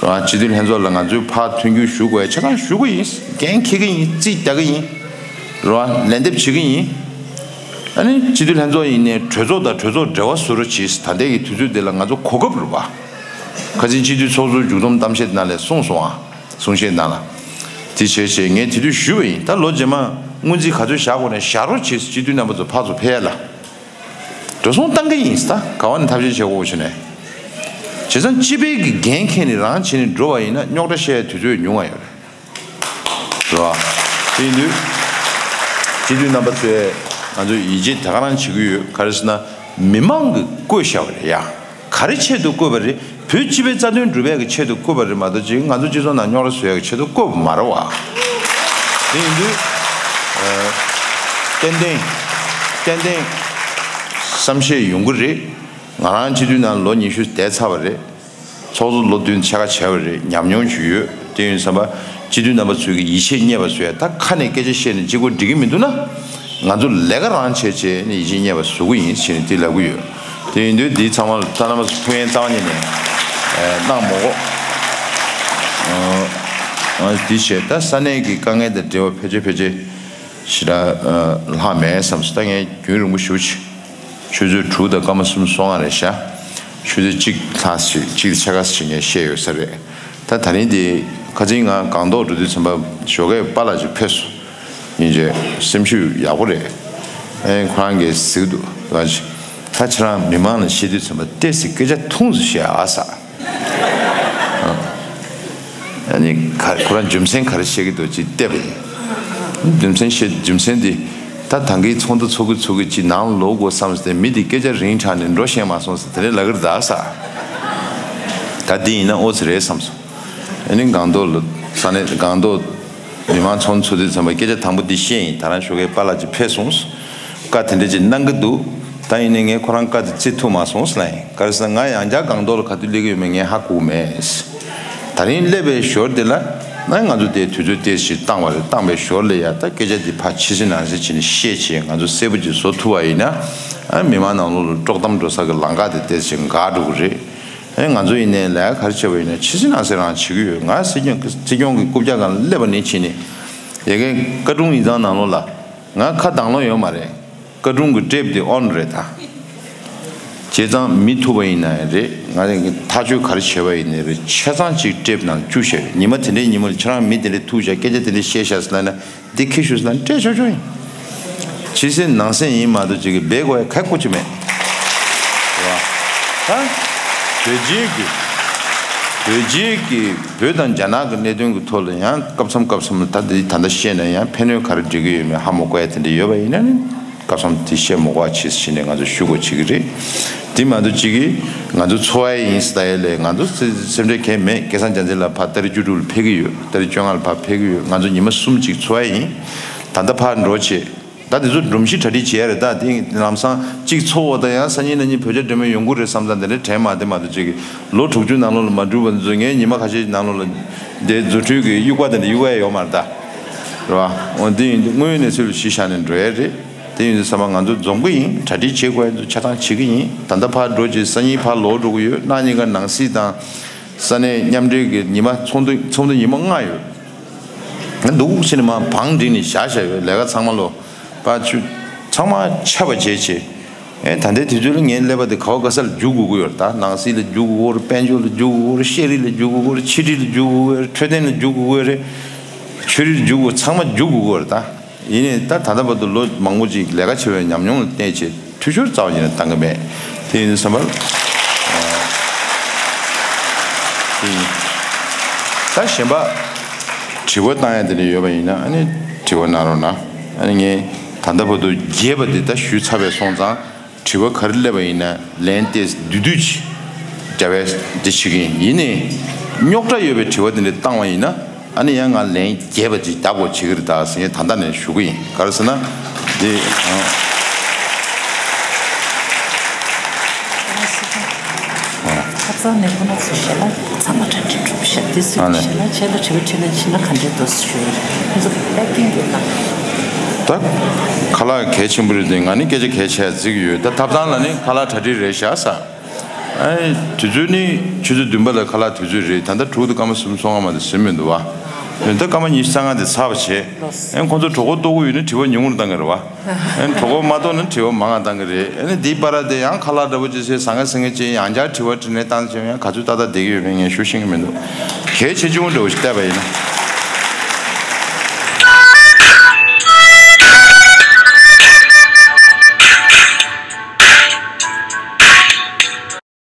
བ། སྤྱི་འཐུས་ལྷན་ཚོགས་ལ་ང་ཚོས་ཕར་མཐུན་འགྱུར་ཞུ་དགོས་ཡ་ཆ་ཚང་ཞུ་གི་ཡིན། འགན་འཁྱེར་གྱི་ཡིན། རྩིས་རྒྱག་གི་ཡིན། རེད་བ། ལན་འདེབས་བྱེད་ཀྱི་ཡིན། ཨ་ནི་སྤྱི་འཐུས་ལྷན་ཚོགས་ཡིན་ནའི་གྲོས་ཚོགས་དང་གྲོས་ཚོགས་འབྲེལ་བ་བཟོ་རོགས་གྱིས། ད་ལྟའི་གི་དུས་ཚོད་འདི་ལ་ང་ཚོ་གོ་སྐབས་རེད་བ། ཁ་སང་སྤྱི་འཐུས་ཚོགས་གཙོ་མཇུག་བསྡོམས་གཏམ་བཤད་ནང་ལ་གསུངས་སོང་ཨ། གསུང་བཤད་ནང་ལ། དེ་བྱས་བྱས་ངས་དེ་དུས་ཞུས་པ་ཡིན། ད་ལོ་རྗེས་མ་སྔོན་རྩིས་ག་ཚོད་བཞག་དགོས་ན་བཞག་རོགས་གྱིས། སྤྱི་འཐུས་རྣམ་པ་ཚོ་ཕར་ཚུར་ཕེབས་ཡ་ལ། འགྲོ་སོང་བཏང་གི་ཡིན་ད། ག་བ་ནས་ཐབས་ཤེས་བྱེད་དགོས་བྱུང་ནས། བྱས་ཙང་སྤྱི་པའི་གི་འགན་འཁྱེར་ནས་རང་བྱས་ནས་འགྲོ་བ་ཡིན་ན་རྙོག་དྲ་བཤད་ཡའི་དུས་ཚོད་ཉུང་བ་ཡོད་རེད། རེད་བ། དེ་ཡིན་དུས། སྤྱི་འཐུས་རྣམ་པ་ཚོས་ང་ཚོས་ཡིད་ཆེས་དེ་ག་རང་བྱེད་ཀྱི་ཡོད། ག་རེ་ཟེར་ན། མི་མང་གིས་བསྐོས་བཞག་པ་རེད་ཡ། ག་རེ་ཆེད་དུ་བསྐོས་པ་རེད། བོད་སྤྱི་པའི་རྩ་དོན་སྒྲུབ་ཡག་གི་ཆེད་དུ་བསྐོས་པ་རེད་མ་གཏོགས་ཅིག་ང་ཚོ་སྤྱི་ཚོགས་ནང་རྙོག་དྲ་བཟོ་ཡག་གི་ཆེད་དུ་བསྐོས་པ་མ་རེད་བ། དེ་ཡིན་དུས། ཨ། ཏན་ཏན། ཏན་ཏན། བསམ་ཤེས་ཡོང་གི་རེད། ང་རང་སྤྱི་འཐུས་ནང་ལོ་ཉི་ཤུ་བསྡད་ཚར་བ་རེད། ཚོགས་གཙོ་ལོ་བདུན་ཕྱེད་ཀ་བྱས་པ་རེད། ཉམས་མྱོང་ཅིག་ཡོད། དེ་ཡིན་ཙང་མ་སྤྱི་འཐུས་རྣམ་པ་ཚོས་ཀྱི་ཡིད་ཆེས་རྙེད་པ་བཟོ་ཡ། ད་ཁ་ནས་སྐད་ཆ་བཤད་ནས་གཅིག་པོ་འགྲིག་གི་མི་འདུག་ན། ང་ཚོ་ལས་ཀ་རང་བྱས་བྱས་ནས་ཡིད་ཆེས་རྙེད་པ་བཟོ་གི་ཡིན་ཞེས་ནས་དེ་ལབ་གི་ཡོད། དེ་ཡིན་དུས་འདི་ཚང་མ་ལ་ད་རྣམ་པ་ཚོ་ཕུགས་ཡན་གཙང་ཉིད་ནས་གནང་མོ་གོ། ཨ། འདི་བྱས་ད་ས་གནས་ཀྱི་དཀའ་ངལ་དང་འབྲེལ་བ་ཕལ་ཆེར་ཕལ་ཆེར་ཞེ་དྲག་ལྷག་མེད་བསམ་སོང་། ད་ངས་རྒྱུན་རིང་པོ་ཞུ་ཆེ། ཆུ་ཚོད་དྲུག་དང་སྐར་མ་སུམ་ཅུ་སོ་ལྔ་རེད་ཤག་ཆུ་ཚོད་གཅིག་ལྷག་ཞིག་གཅིག་ཕྱེད་ཀ་ཞིག་ངས་བཤད་ཡོད་ས་རེད། ད་ད་རིང་འདི་ཁ་སང་ང་སྒང་ཏོག་འགྲོ་དུས་ཙམ་པ་ཞོགས་ཀས་པཱ་ལགས་ཅིག་ཕེབས་སོང་། ཡིན་རྗེས་སེམས་ཤུགས་ཡག་པོ་རེད། ཨེ་ཁོ་རང་གིས་གཟིགས་འདུག་ད་ཁྱེད་རང་མི་མང་ལ་བཤད་དུས་ཙམ་པ་ཏོག་ཙམ་སྐད་ཆ་ཐུང་ཙམ་བཤད་ཨ་ས། ཨ་ནི་ག་ཁོ་རང་རྒྱུ་མཚན་ག་རེ་བཤད་ཀྱི་འདུག་ཅེས་བལྟས་པ་ཡིན། རྒྱུ་མཚན་བཤད། རྒྱུ་མཚན་འདི་ད་ད་གིན་ཚོགས་འདུ་ཚོགས་ཀྱི་ཚོགས་ཀྱི་ཅིག་ནང་ལོག་དགོས་བསམ་སྟེ་མི་འདི་སྐད་ཆ་རིང་དྲགས་ནས་འགྲོ་ཤེས་མ་སོང་ཟེར་དེ་རེད་ལབ་ཀྱི་རེད་ད་ས། ད་འདི་ཡིན་ན་ཨོ་ཙི་རེད་བསམ་སོང་། ཨ་ནི་སྒང་ཏོག་ལ་ས་གནས་སྒང་ཏོག་མི་མང་ཚོགས་འདུ་ཚོགས་དུས་ཙམ་པ་སྐད་ཆ་དང་པོ་འདི་བཤད་ཡིན། ད་རང་ཞོགས་ཀས་པཱ་ལགས་ཅིག་ཕེབས་སོང་། བཀའ་དེ་འདྲ་ཅིག་གནང་གི་འདུག་ད་ཡིན་ནའི་ངས་ཁོ་རང་བཀའ་དེ་བརྩི་ཐུབ་མ་སོང་ཟེར་ལབ་ཡིན། ག་རེ་ཟེར་ན་ང་ཡང་བསྐྱར་སྒང་ཏོག་ལ་ག་དུས་སླེབས་ཀྱི་ཡོད་མེད་ངས་ཧ་གོ་མེད། ད་རིང་སླེབས་པའི་ཞོར་དེ་ལ་ན་ང་ཚོ་དེ་དུས་ཚོད་ཏོག་ཙམ་བཏང་བ་རེད། བཏང་པའི་ཞོར་ལ་ཡ་ད་སྐད་ཆ་དེ་ཕར་ཕྱི་གསལ་ནང་གསལ་བྱས་ནས་བཤད་བྱས་ང་ཚོ་གསལ་པོ་ཅིག་བཟོ་ཐུབ་པ་ཡིན་ན། ཨ་མི་མང་ནང་ལོགས་ལ་དཀྲོག་གཏམ་འགྲོ་ས་གི་ལམ་ཁ་དེ་ཏོག་ཙམ་འགག་འགྲོ་གི་རེད། ཨེ་ང་ཚོ་ཡིན་ནའི་ལས་ཀ་ག་རེ་བྱས་པ་ཡིན་ན་ཕྱི་གསལ་ནང་གསལ་རང་བྱེད་ཀྱི་ཡོད། ང་སྲིད་སྐྱོང་སྲིད་སྐྱོང་གི་རྐུབ་བཀྱག་སྒང་ལ་སླེབས་པ་ནས་ཕྱིན་ནས་ཡ་གི་བཀའ་དྲུང་ཡིག་ཚང་ནང་ལོགས་ལ་ང་ཁ་གདང་ལོག་ཡོད་མ་རེད། བཀའ་དྲུང་གི་ཊེབ་དེ་ཨོན་རེད་ད། བྱས་ཙང་མི་ཐུག་པ་ཡིན་ན་ཡང་རེད། ང་རང་གིས་ཐག་གཅོད་ག་རེ་བྱས་པ་ཡིན་ནའི་རེད། ཆ་ཚང་གཅིག་ཊེབ་ནང་བཅུག་བཞག་ཡོད། ཉི་མ་དེ་འདྲའི་ཉིན་མོ་ལ་ཁྱེད་རང་མི་དེ་འདྲ་ཐུག་བཞག་སྐད་ཆ་དེ་འདྲ་བཤད་བཞག་ཟེར་ལབ་ན་འདི་ཁྱི་ཤོད་ཟེར་ན་སྤྲད་ཆོག་ཆོག་ཡིན། ཕྱི་གསལ་ནང་གསལ་ཡིན་མ་གཏོགས་ཅིག་གིས་སྦས་དགོས་ཡ་ག་ཀུ་ཅི་མེད། རེད་བ། ད་བོད་རྒྱའི་གི་བོད་རྒྱའི་གི་བོད་དང་རྒྱ་ནག་གི་གནད་དོན་གི་ཐོག་ལ་ཡང་སྐབས་མཚམས་སྐབས་མཚམས་ལ་ད་འདི་ད་ལྟ་བཤད་ན་ཡང་ཕན་གནོད་ག་རེ་འབྲི་གི་ཡོད་མེད་ཧ་མ་གོ་ཡ་དེ་འདྲ་ཡོད་པ་ཡིན་ན་ནི་སྐབས་མཚམས་དེ་བཤད་མ་དགོས་པ་བྱེད་ཟེར་ནས་ང་ཚོ་ཞུ་དགོས་བྱེད་ཀྱི་རེད། དེ་མ་གཏོགས་གཅིག་གིས་ང་ཚོ་འཚོ་བ་ཡིན་ཟེར་ཡ་ལས་ང་ཚོ་སེམས་ཁྲལ་གང་ཡང་མེད། སྐལ་བཟང་རྒྱལ་མཚན་ལགས་ཕར་ཏ་རིག་བཅུ་དྲུག་ལ་ཕེབས་ཀྱི་ཡོད། ཏ་རིག་བཅོ་ལྔ་ལ་ཕར་ཕེབས་ཀྱི་ཡོད། ང་ཚོ་ཉི་མ་གསུམ་གཅིག་འཚོ་བ་ཡིན། ད་ལྟ་ཕར་འགྲོ་བྱེད། ད་དེ་ཚོ་སྒྲོམ་གཞི་གྲ་སྒྲིག་བྱེད་ཡ་རེད། ད་དེ་ལམ་སང་གཅིག་འཚོ་བ་དང་ཡང་སང་ཉིན་གནངས་ཉིན་བོད་རྒྱ་འབྲེལ་མོལ་ཡོང་གི་རེད་བསམ་ཙང་དེ་འདྲ་དྲན་མ་བསྡད་མ་གཏོགས་གཅིག་གིས་ལོ་དྲུག་ཅུ་ནང་ལོགས་ལ་མ་འགྲུབ་པ་ཚོ་ངས་ཉི་མ་ཁ་ཤས་ནང་ལོགས་ལ་དེ་རྫུ་འཕྲུལ་གྱི་དབྱུག་པ་དེ་འདྲ་གཡུག་ཡ་ཡོད་མ་རེད་ད། རེད་བ། འོ་དེ་ཡིན་དུས་དངོས་ཡོད་གནས་ཚུལ་ལ་གཞི་བཞག་ནས་འགྲོ་ཡ་རེད། དེ་ཡིན་དུས་ཚང་མ་ང་ཚོ་འཛོམས་ཀྱི་ཡིན། གྲ་སྒྲིག་བྱེད་དགོས་ཡ་ཚོ་ཆ་ཚང་བྱེད་ཀྱི་ཡིན། ད་ལྟ་ཕར་འགྲོ་རྗེས་སང་ཉིན་ཕར་ལོག་འགྲོ་གི་ཡོད། གནངས་ཉིན་ཀ་ནང་སྲིད་དང་ས་གནས་མཉམ་འབྲེལ་གྱི་ཉི་མ་ཚོགས་འདུ་ཚོགས་འདུ་ཉི་མ་ལྔ་ཡོད། ང་འདུག་ཕྱིན་ནས་མ་བང་བསྒྲིགས་ནས་བཞག་བཞག་ཡོད། ལས་ཀ་ཚང་མ་ལོ་པ་ཆུ་ཚང་མ་ཆད་པ་བྱེད་བྱེད། ཨེ་ད་ལྟའི་དུས་ཚོད་ལ་ངའི་ཀླད་པ་དེ་ག་བ་ག་ས་ལ་རྒྱུག་དགོས་ཀྱི་ཡོད་རེད། ད་ནང་སྲིད་ལ་རྒྱུག་དགོས་ཀྱི་ཡོད་རེད། དཔལ་འབྱོར་ལ་རྒྱུག་དགོས་ཀྱི་ཡོད་རེད། ཤེས་རིག་ལ་རྒྱུག་དགོས་ཀྱི་ཡོད་རེད། ཕྱི་དྲིལ་ལ་རྒྱུག་དགོས་ཀྱི་ཡོད་རེད། འཕྲོད་བསྟེན་ལ་རྒྱུག་དགོས་ཀྱི་ཡོད་རེད། ཆོས་རིག་ལ་རྒྱུག་དགོས། ཚང་མ་རྒྱུག་དགོས་ཀྱི་ཡོད་རེད། ད་ཡིན་ནའི་ད་ད་ལྟ་བར་དུ་ལོ་མང་པོ་ཅིག་ལས་ཀ་བྱས་པའི་ཉམས་མྱོང་ལ་བརྟེན་བྱས་འཐུས་ཤོར་རྩ་བ་ཉིད་ནས་བཏང་གི་མེད། དེ་ཡིན་དུས་ཙམ་པར་ཨ་དེ་ཡིན། ད་གཞན་པ་དྲི་བ་བཏང་ཡ་དེ་འདྲ་ཡོད་པ་ཡིན་ན་ཨ་ནི་དྲི་བ་གནང་རོགས་གནང་། ཨ་ནི་ངས་ད་ལྟ་བར་དུ་རྒྱས་པ་དེ་ད་ཞུས་ཚར་བས་སོང་ཙང་། དྲི་བ་ག་རེ་སླེབས་པ་ཡིན་ན་ལན་ཏོག་ཙམ་བསྡུས་བསྡུས་ཅིག་འདྲ་བའི་འདི་བྱེད་ཀྱི་ཡིན། ཡིན་ནའི་རྙོག་དྲ་ཡོད་པའི་དྲི་བ་འདི་འདྲ་བཏང་བ་ཡིན་ན་ཨ་ནི་ཡང་ང་ལན་རྒྱས་པ་ཅིག་བརྒྱབ་དགོས་བྱེད་ཀྱི་རེད་ད་ཟེར་ངས་ད་ལྟ་ནས་ཞུ་གི་ཡིན། ག་རེ་ཟེར་ན་འདི་ཨང་། ཁ་སང་ནས་ཁོ་ན་ཚོ་ཞལ་ལག་ཚང་མ་གྲ་སྒྲིག་གྲུབ་ཤག་དེ་སུས་ཨ་ནི་ཞལ་ལག་ཆད་ལ་དྲི་བ་དྲིས་ན་ཕྱིན་ན་ག་འདྲའི་འདུག་ཞུ་ཡིན། ཁོ་ཚོ་པེ་ཀིང་གི་ནང་། ད་ཁ་ལག་གལ་ཆེན་པོ་རེད་དེ་ང་ནི་སྐད་ཆ་གལ་ཆེ་བརྩི་གི་ཡོད། ད་ཐབ་ཚང་ལ་ནི་ཁ་ལག་གྲ་སྒྲིག་རེད་བཞག་ས། ཨ་ནི་དུས་ཚོད་ནི་ཆུ་ཚོད་བདུན་པ་ལ་ཁ་ལག་དུས་ཚོད་རེད། ད་ལྟ་དྲུག་དང་སྐར་མ་སུམ་ཅུ་སོ་ལྔ་མ་གཏོགས་ཟིན་མི་འདུག་བ། ད་སྐར་མ་ཉི་ཤུ་རྩ་ལྔ་དེ་ཚར་བ་བྱས། ཨ་ནི་ཁོ་ཚོ་གྲོད་ཁོག་ལྟོགས་ཀྱི་ཡོད་ན་དྲི་བ་ཉུང་ངུར་བཏང་གི་རེད་བ། ཨ་ནི་གྲོད་ཁོག་མ་ལྟོགས་ན་དྲི་བ་མང་ང་བཏང་གི་རེད། ཨ་ནི་འདིའི་བར་དེ་ཡང་ཁ་ལག་འདྲ་པོ་ཅིག་བཟས་ཟ་ངེ་ཟ་ངེ་ཅིག་ཡང་བསྐྱར་དྲི་བ་དྲིས་ནས་བཏང་བྱས་ཡང་ག་ཚོད་ཏག་ཏག་བསྡད་ཀྱི་ཡོད་མེད་ངས་ཞུ་ཤེས་ཀྱི་མི་འདུག་གལ་ཆེ་ཆུང་འདྲ་པོ་ཞིག་བལྟས་པ་ཡིན་ན།